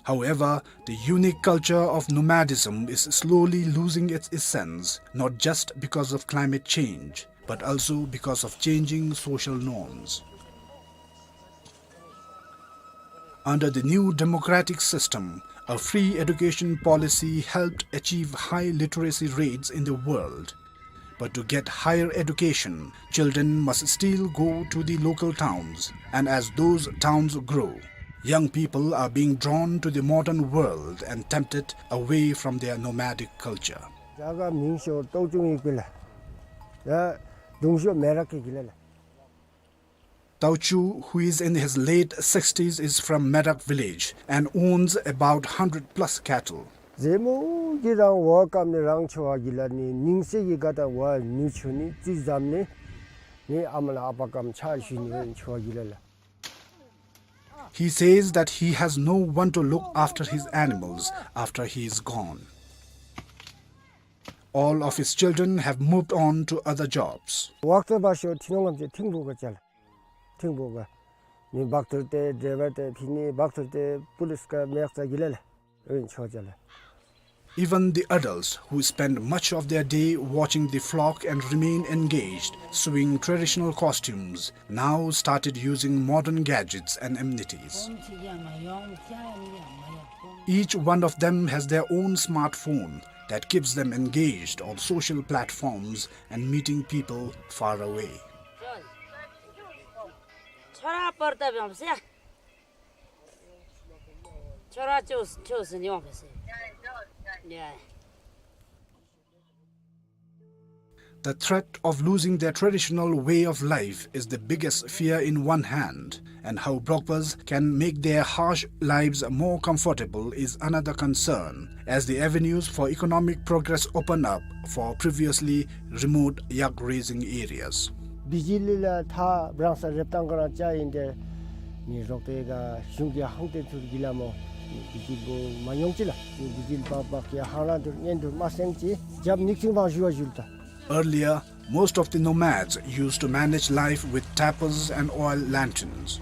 However, the unique culture of nomadism is slowly losing its essence, not just because of climate change, but also because of changing social norms. Under the new democratic system, a free education policy helped achieve high literacy rates in the world. But to get higher education, children must still go to the local towns, and as those towns grow, young people are being drawn to the modern world and tempted away from their nomadic culture. རྒྱ་གར་མིང་ཤོ་ཏོའུ་ཅུང་ཡིག་པི་ལ། ཡ་གདུང་ཤོ་མེ་རག་གི་གི་ལ་ལ། Tao Chu, who is in his late sixties, is from Merak village and owns about hundred plus cattle. ཟེ་མོ་གི་རང་བ་ཀམ་ནི་རང་ཆོ་བ་གི་ལ་ནི་ནིང་སེ་གི་ག་ད་བ་ནུ་ཆུ་ནི་ཙི་ཛམ་ནི་ནི་ཨ་མ་ལ་ཨ་པ་ཀམ་ཆ་ཞུ་ནི་བ་ཆོ་བ་གི་ལ་ལ། He says that he has no one to look after his animals after he is gone. All of his children have moved on to other jobs. ཝག་ཏོ་བ་ཤོ་ཐི་ནོང་ངམ་ཅེ་ཐིང་བོ་ག་ཅལ། ཐིང་བོ་ག། ནི་བག་ཐུར་ཏེ་ཌྲའི་ཝར་ཏེ་ཕི་ནི་བག་ཐུར་ཏེ་པུ་ལིས་ཀ་མེག་ཙ་གི་ལ་ལ། ཨིན་ཆོ་ཅལ། Even the adults who spend much of their day watching the flock and remain engaged, sewing traditional costumes, now started using modern gadgets and amenities. Each one of them has their own smartphone that keeps them engaged on social platforms and meeting people far away. The threat of losing their traditional way of life is the biggest fear in one hand, and how Brokpas can make their harsh lives more comfortable is another concern, as the avenues for economic progress open up for previously remote yak raising areas. བི་ཇི་ལི་ལ་ཐ་བྲང་ས་རེབ་ཏང་ག་རང་ཅ་ཨིན་ཏེ་ནི་རོག་ཏེ་ག་གཞུང་གི་ཧང་ཏེ་ཐུར་གི་ལ་མོ་བི་ཇི་ལི་མ་ཡོང་ཅི་ལ་ནི་བི་ཇི་ལི་པག་པག་གི་ཧང་རང་ཐུར་ཉན་ཐུར་མ་སེང་ཅི་རྒྱབ་ནིག་ཅིང་བང་ཞུ་བ་ཞུལ་ཏ། Earlier, most of the nomads used to manage life with tapers and oil lanterns.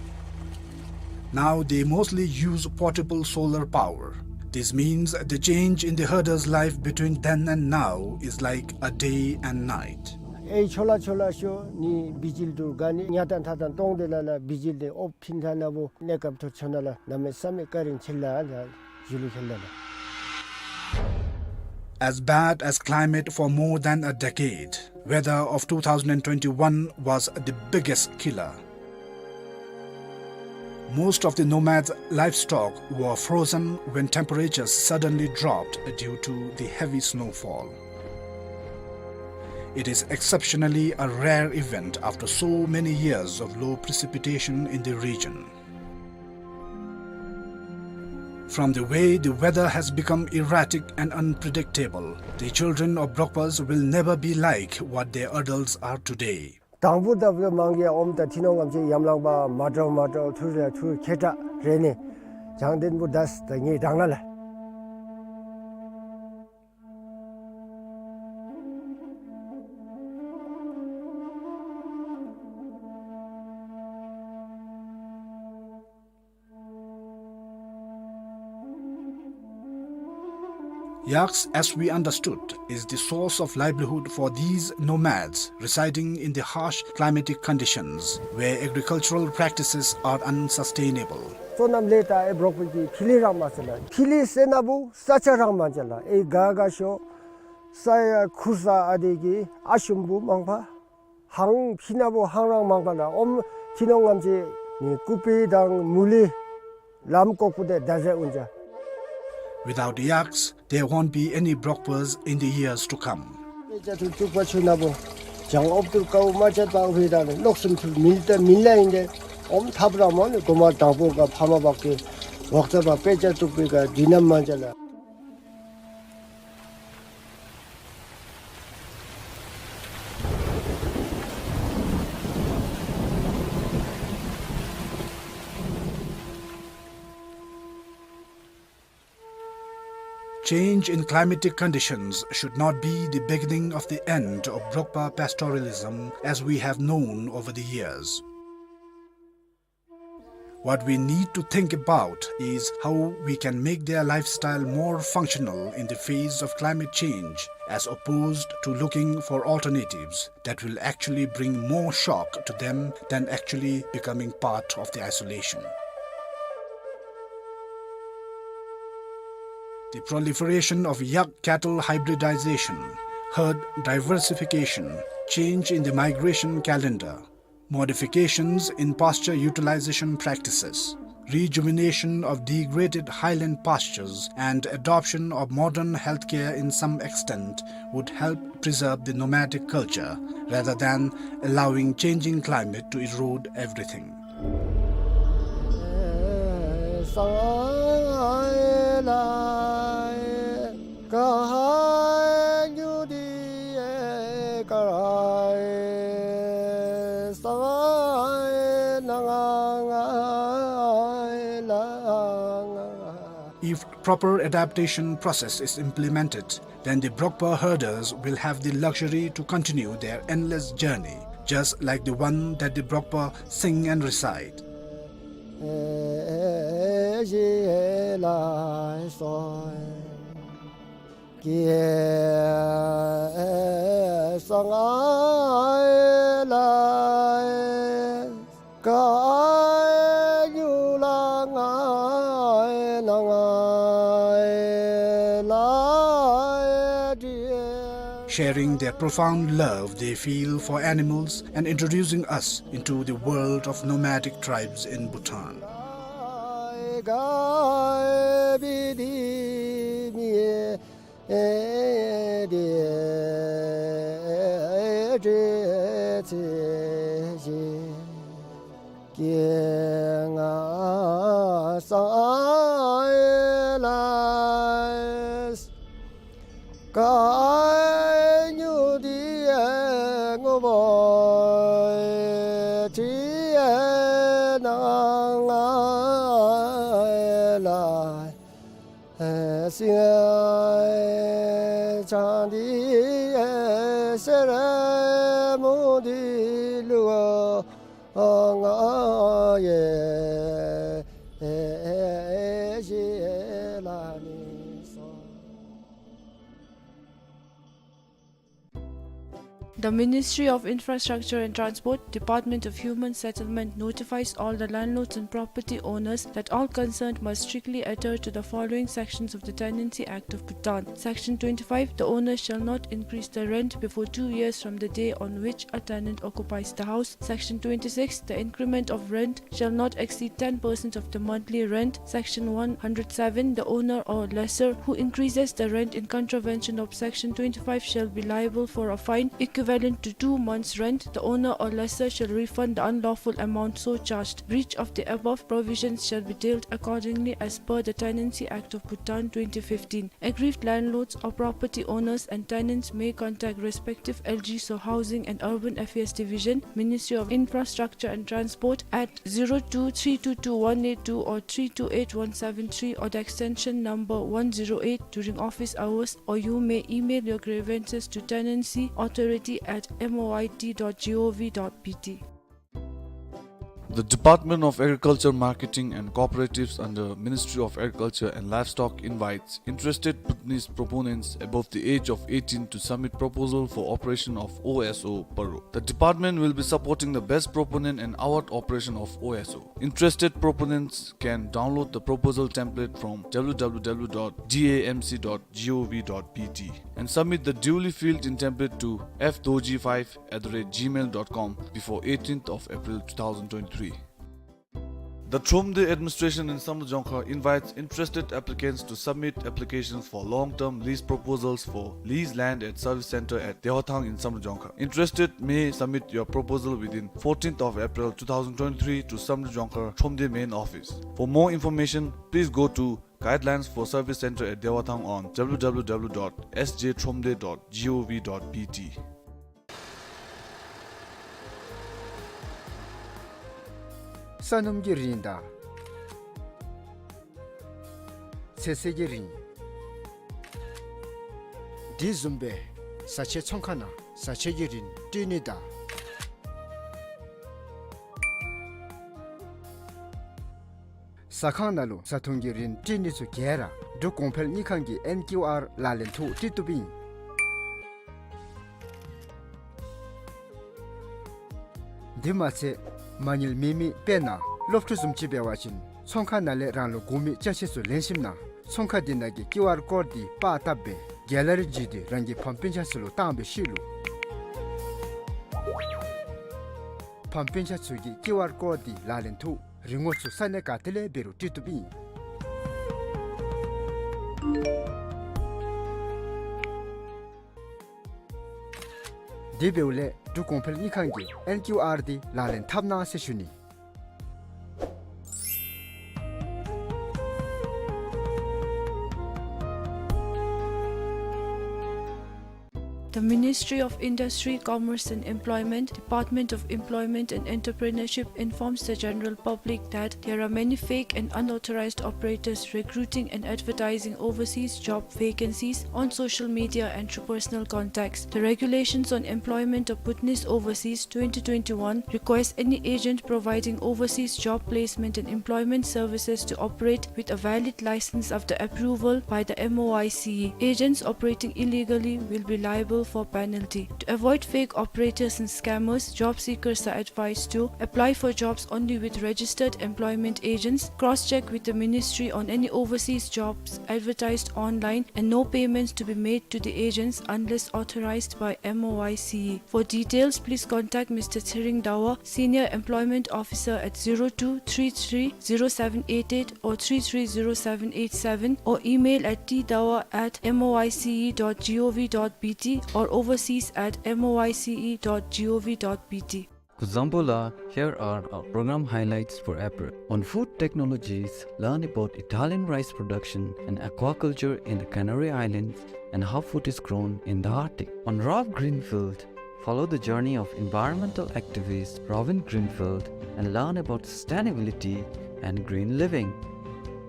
Now they mostly use portable solar power. This means the change in the herder's life between then and now is like a day and night. ཨེ་ཆོ་ལ་ཆོ་ལ་ཤོ་ནི་བི་ཇི་ལི་ཐུར་ག་ནི་ཉ་ཏན་ཐ་ཏན་ཏོང་ཏེ་ལ་ལ་བི་ཇི་ལི་ཨོ་ཕིན་ཐ་ན་བོ་ནེ་ཀབ་ཐུར་ཆོ་ན་ལ་ན་མེ་ས་མེ་ཀ་རིང་ཆེ་ལ་ལ་ཞུ་ལུ་ཁེ་ལ་ལ། As bad as climate for more than a decade, weather of two thousand twenty-one was the biggest killer. Most of the nomads' livestock were frozen when temperatures suddenly dropped due to the heavy snowfall. It is exceptionally a rare event after so many years of low precipitation in the region. From the way the weather has become erratic and unpredictable, the children of Brokpas will never be like what their adults are today. དང་པོ་ད་བུ་མང་གི་ཨོམ་ད་ཐི་ནོང་ངམ་ཅེ་ཡམ་ལང་པ་མ་འདྲཝ་མ་འདྲཝ་ཐུར་རེ་ཐུར་ཁེ་ཏ་རེ་ནི་བྱང་དེན་བུ་དས་ད་ངེ་དང་ན་ལ། Yaks, as we understood, is the source of livelihood for these nomads residing in the harsh climatic conditions where agricultural practices are unsustainable. སོ་ནམ་ལས་ད་ཨེ་བྲོག་པའི་གི་ཕི་ལི་རང་མ་ཚ་ལ། ཕི་ལི་སེ་ན་བུ་ས་ཆ་རང་མ་ཚ་ལ། ཨེ་ག་ག་ཤོ་ས་ཡ་ཁུར་ས་ཨ་དེ་གི་ཨ་ཤུམ་བུ་མང་པ། ཧང་ཕི་ན་བོ་ཧང་རང་མང་པ་ལ་ཨོམ་ཐི་ནོང་ངམ་ཅེ་ནི་ཀུ་པེ་དང་མུ་ལི་ལམ་ཀོག་པུ་དེ་ད་ཟེ་ཨུན་ཅ། Without yaks, there won't be any Brokpas in the years to come. པེ་ཅ་ཐུར་ཅུག་པ་ཆུ་ན་བོ་བྱང་ཨོབ་ཐུར་ཀའུ་མ་ཅད་པ་ཝེ་དང་ལོག་སུམ་ཐུར་མིལ་ཏེ་མིལ་ལ་ཨིན་ཏེ་ཨོམ་ཐབ་ར་མོ་ནི་གོ་མ་དང་པོ་ག་ཕ་མ་བག་གི་ཝག་ཙ་བ་པེ་ཅ་ཐུག་པེ་ག་དི་ནམ་མ་ཅ་ལ། Change in climatic conditions should not be the beginning of the end of Brokpa pastoralism as we have known over the years. What we need to think about is how we can make their lifestyle more functional in the face of climate change, as opposed to looking for alternatives that will actually bring more shock to them than actually becoming part of the isolation. The proliferation of yak cattle hybridization, herd diversification, change in the migration calendar, modifications in pasture utilization practices, rejuvenation of degraded highland pastures, and adoption of modern healthcare in some extent would help preserve the nomadic culture rather than allowing changing climate to erode everything. If proper adaptation process is implemented, then the Brokpa herders will have the luxury to continue their endless journey, just like the one that the Brokpa sing and recite. Sharing their profound love they feel for animals and introducing us into the world of nomadic tribes in Bhutan. The Ministry of Infrastructure and Transport, Department of Human Settlement notifies all the landlords and property owners that all concerned must strictly adhere to the following sections of the Tenancy Act of Bhutan. Section twenty-five, the owner shall not increase the rent before two years from the day on which a tenant occupies the house. Section twenty-six, the increment of rent shall not exceed ten percent of the monthly rent. Section one hundred seven, the owner or lessor who increases the rent in contravention of Section twenty-five shall be liable for a fine equivalent to two months' rent. The owner or lessor shall refund the unlawful amount so charged. Breach of the above provisions shall be dealt accordingly as per the Tenancy Act of Bhutan twenty fifteen. Aggrieved landlords or property owners and tenants may contact respective L G S O Housing and Urban Affairs Division, Ministry of Infrastructure and Transport at zero two three two two one eight two or three two eight one seven three or the extension number one zero eight during office hours, or you may email your grievances to tenancy authority at M O I T dot G O V dot B T. The Department of Agriculture Marketing and Cooperatives under Ministry of Agriculture and Livestock invites interested Bhutanese proponents above the age of eighteen to submit proposal for operation of O S O Paro. The department will be supporting the best proponent and award operation of O S O. Interested proponents can download the proposal template from W W W dot D A M C dot G O V dot B T and submit the duly filled-in template to F dorji five at the rate gmail dot com before eighteenth of April two thousand twenty-three. The Thromde administration in Samdrup Jongkhar invites interested applicants to submit applications for long-term lease proposals for lease land at service center at Dewathang in Samdrup Jongkhar. Interested may submit your proposal within fourteenth of April two thousand twenty-three to Samdrup Jongkhar Thromde main office. For more information, please go to Guidelines for Service Center at Dewathang on W W W dot S J thromde dot G O V dot B T. ས་སྣུམ་གྱི་རིན་དང་ཚོད་བསྲེ་གི་རིན། དེ་བཟུམ་སྦེ་བཟའ་ཆས་ཚོང་ཁང་ནང་བཟའ་ཆས་ཀྱི་རིན་སྤྲོད་ནི་དང་ཟ་ཁང་ནང་ལུ་བཟའ་འཐུང་གི་རིན་སྤྲོད་ནི་ཚུ་ག་ར་འབྲུག་གོང་འཕེལ་དངུལ་ཁང་གི་ཨེན་ཀིའུ་ཨར་ལག་ལེན་ཐོག་སྤྲོད་བཏུབ་ཨིན། དེ་མ་ཚད་མ་དངུལ་མེད་མི་དཔེར་ན་སློབ་ཕྲུག་བཟུམ་ཅིག་འབད་བ་ཅིན་ཚོང་ཁང་ནང་ལས་རང་ལུ་དགོ་མི་ཅ་ཆས་ཚུ་ལེན་ཞིནམ་ན་ ཚོང་ཁང་འདི་ནང་གི་ཀིའུ་ཨར་ཀོཌ་འདི་པར་བཏབ་སྦེ་གེ་ལ་རི་བརྒྱུད་དེ་རང་གི་ཕམ་སྤུན་ཆ་ཚུ་ལུ་བཏང་བའི་ཤུལ་ལུ་ཕམ་སྤུན་ཆ་ཚུ་གིས་ཀིའུ་ཨར་ཀོཌ་འདི་ལག་ལེན་འཐབ་རིན་གོང་ཚུ་ས་གནས་ག་ཏེ་ལས་འབད་རུང་སྤྲོད་བཏུབ་ཨིན། དེ་འབདཝ་ལས་འབྲུག་གོང་འཕེལ་དངུལ་ཁང་གིས་ཨེན་ཀིའུ་ཨར་འདི་ལག་ལེན་འཐབ་གནང་ཟེར་ཞུ་ནི། The Ministry of Industry, Commerce and Employment, Department of Employment and Entrepreneurship informs the general public that there are many fake and unauthorized operators recruiting and advertising overseas job vacancies on social media and through personal contacts. The Regulations on Employment of Bhutanese Overseas twenty twenty-one requires any agent providing overseas job placement and employment services to operate with a valid license after approval by the M O I C E. Agents operating illegally will be liable for penalty. To avoid fake operators and scammers, job seekers are advised to apply for jobs only with registered employment agents, cross-check with the ministry on any overseas jobs advertised online, and no payments to be made to the agents unless authorized by M O I C E. For details, please contact Mister Tshering Dawa, Senior Employment Officer, at zero two three three zero seven eight eight or three three zero seven eight seven, or email at t dawa at M O I C E dot gov dot B T or overseas at M O I C E dot gov dot B T. ཁུ་བཟང་པོ་ལགས། Here are our program highlights for April. On food technologies, learn about Italian rice production and aquaculture in the Canary Islands and how food is grown in the Arctic. On Ralph Greenfield, follow the journey of environmental activist Robin Greenfield and learn about sustainability and green living.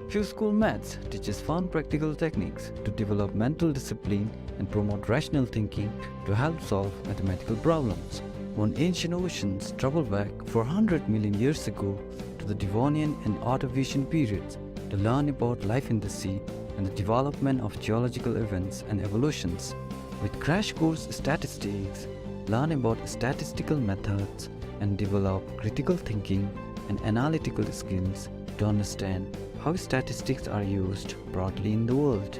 Few School Maths teaches fun practical techniques to develop mental discipline and promote rational thinking to help solve mathematical problems. On Ancient Oceans, travel back four hundred million years ago to the Devonian and Ordovician periods to learn about life in the sea and the development of geological events and evolutions. With Crash Course Statistics, learn about statistical methods and develop critical thinking and analytical skills to understand how statistics are used broadly in the world.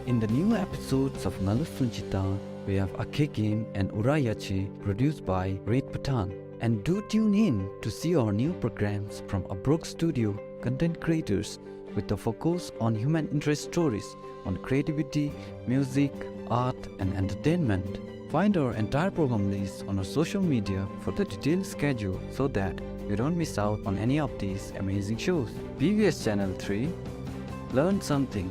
In the new episodes of Ngaluf Sunjita, we have Akhe Game and Ura Yache, produced by Red Bhutan. And do tune in to see our new programs from Abrok Studio content creators with a focus on human interest stories on creativity, music, art, and entertainment. Find our entire program list on our social media for the detailed schedule so that you don't miss out on any of these amazing shows. B B S Channel three, learn something.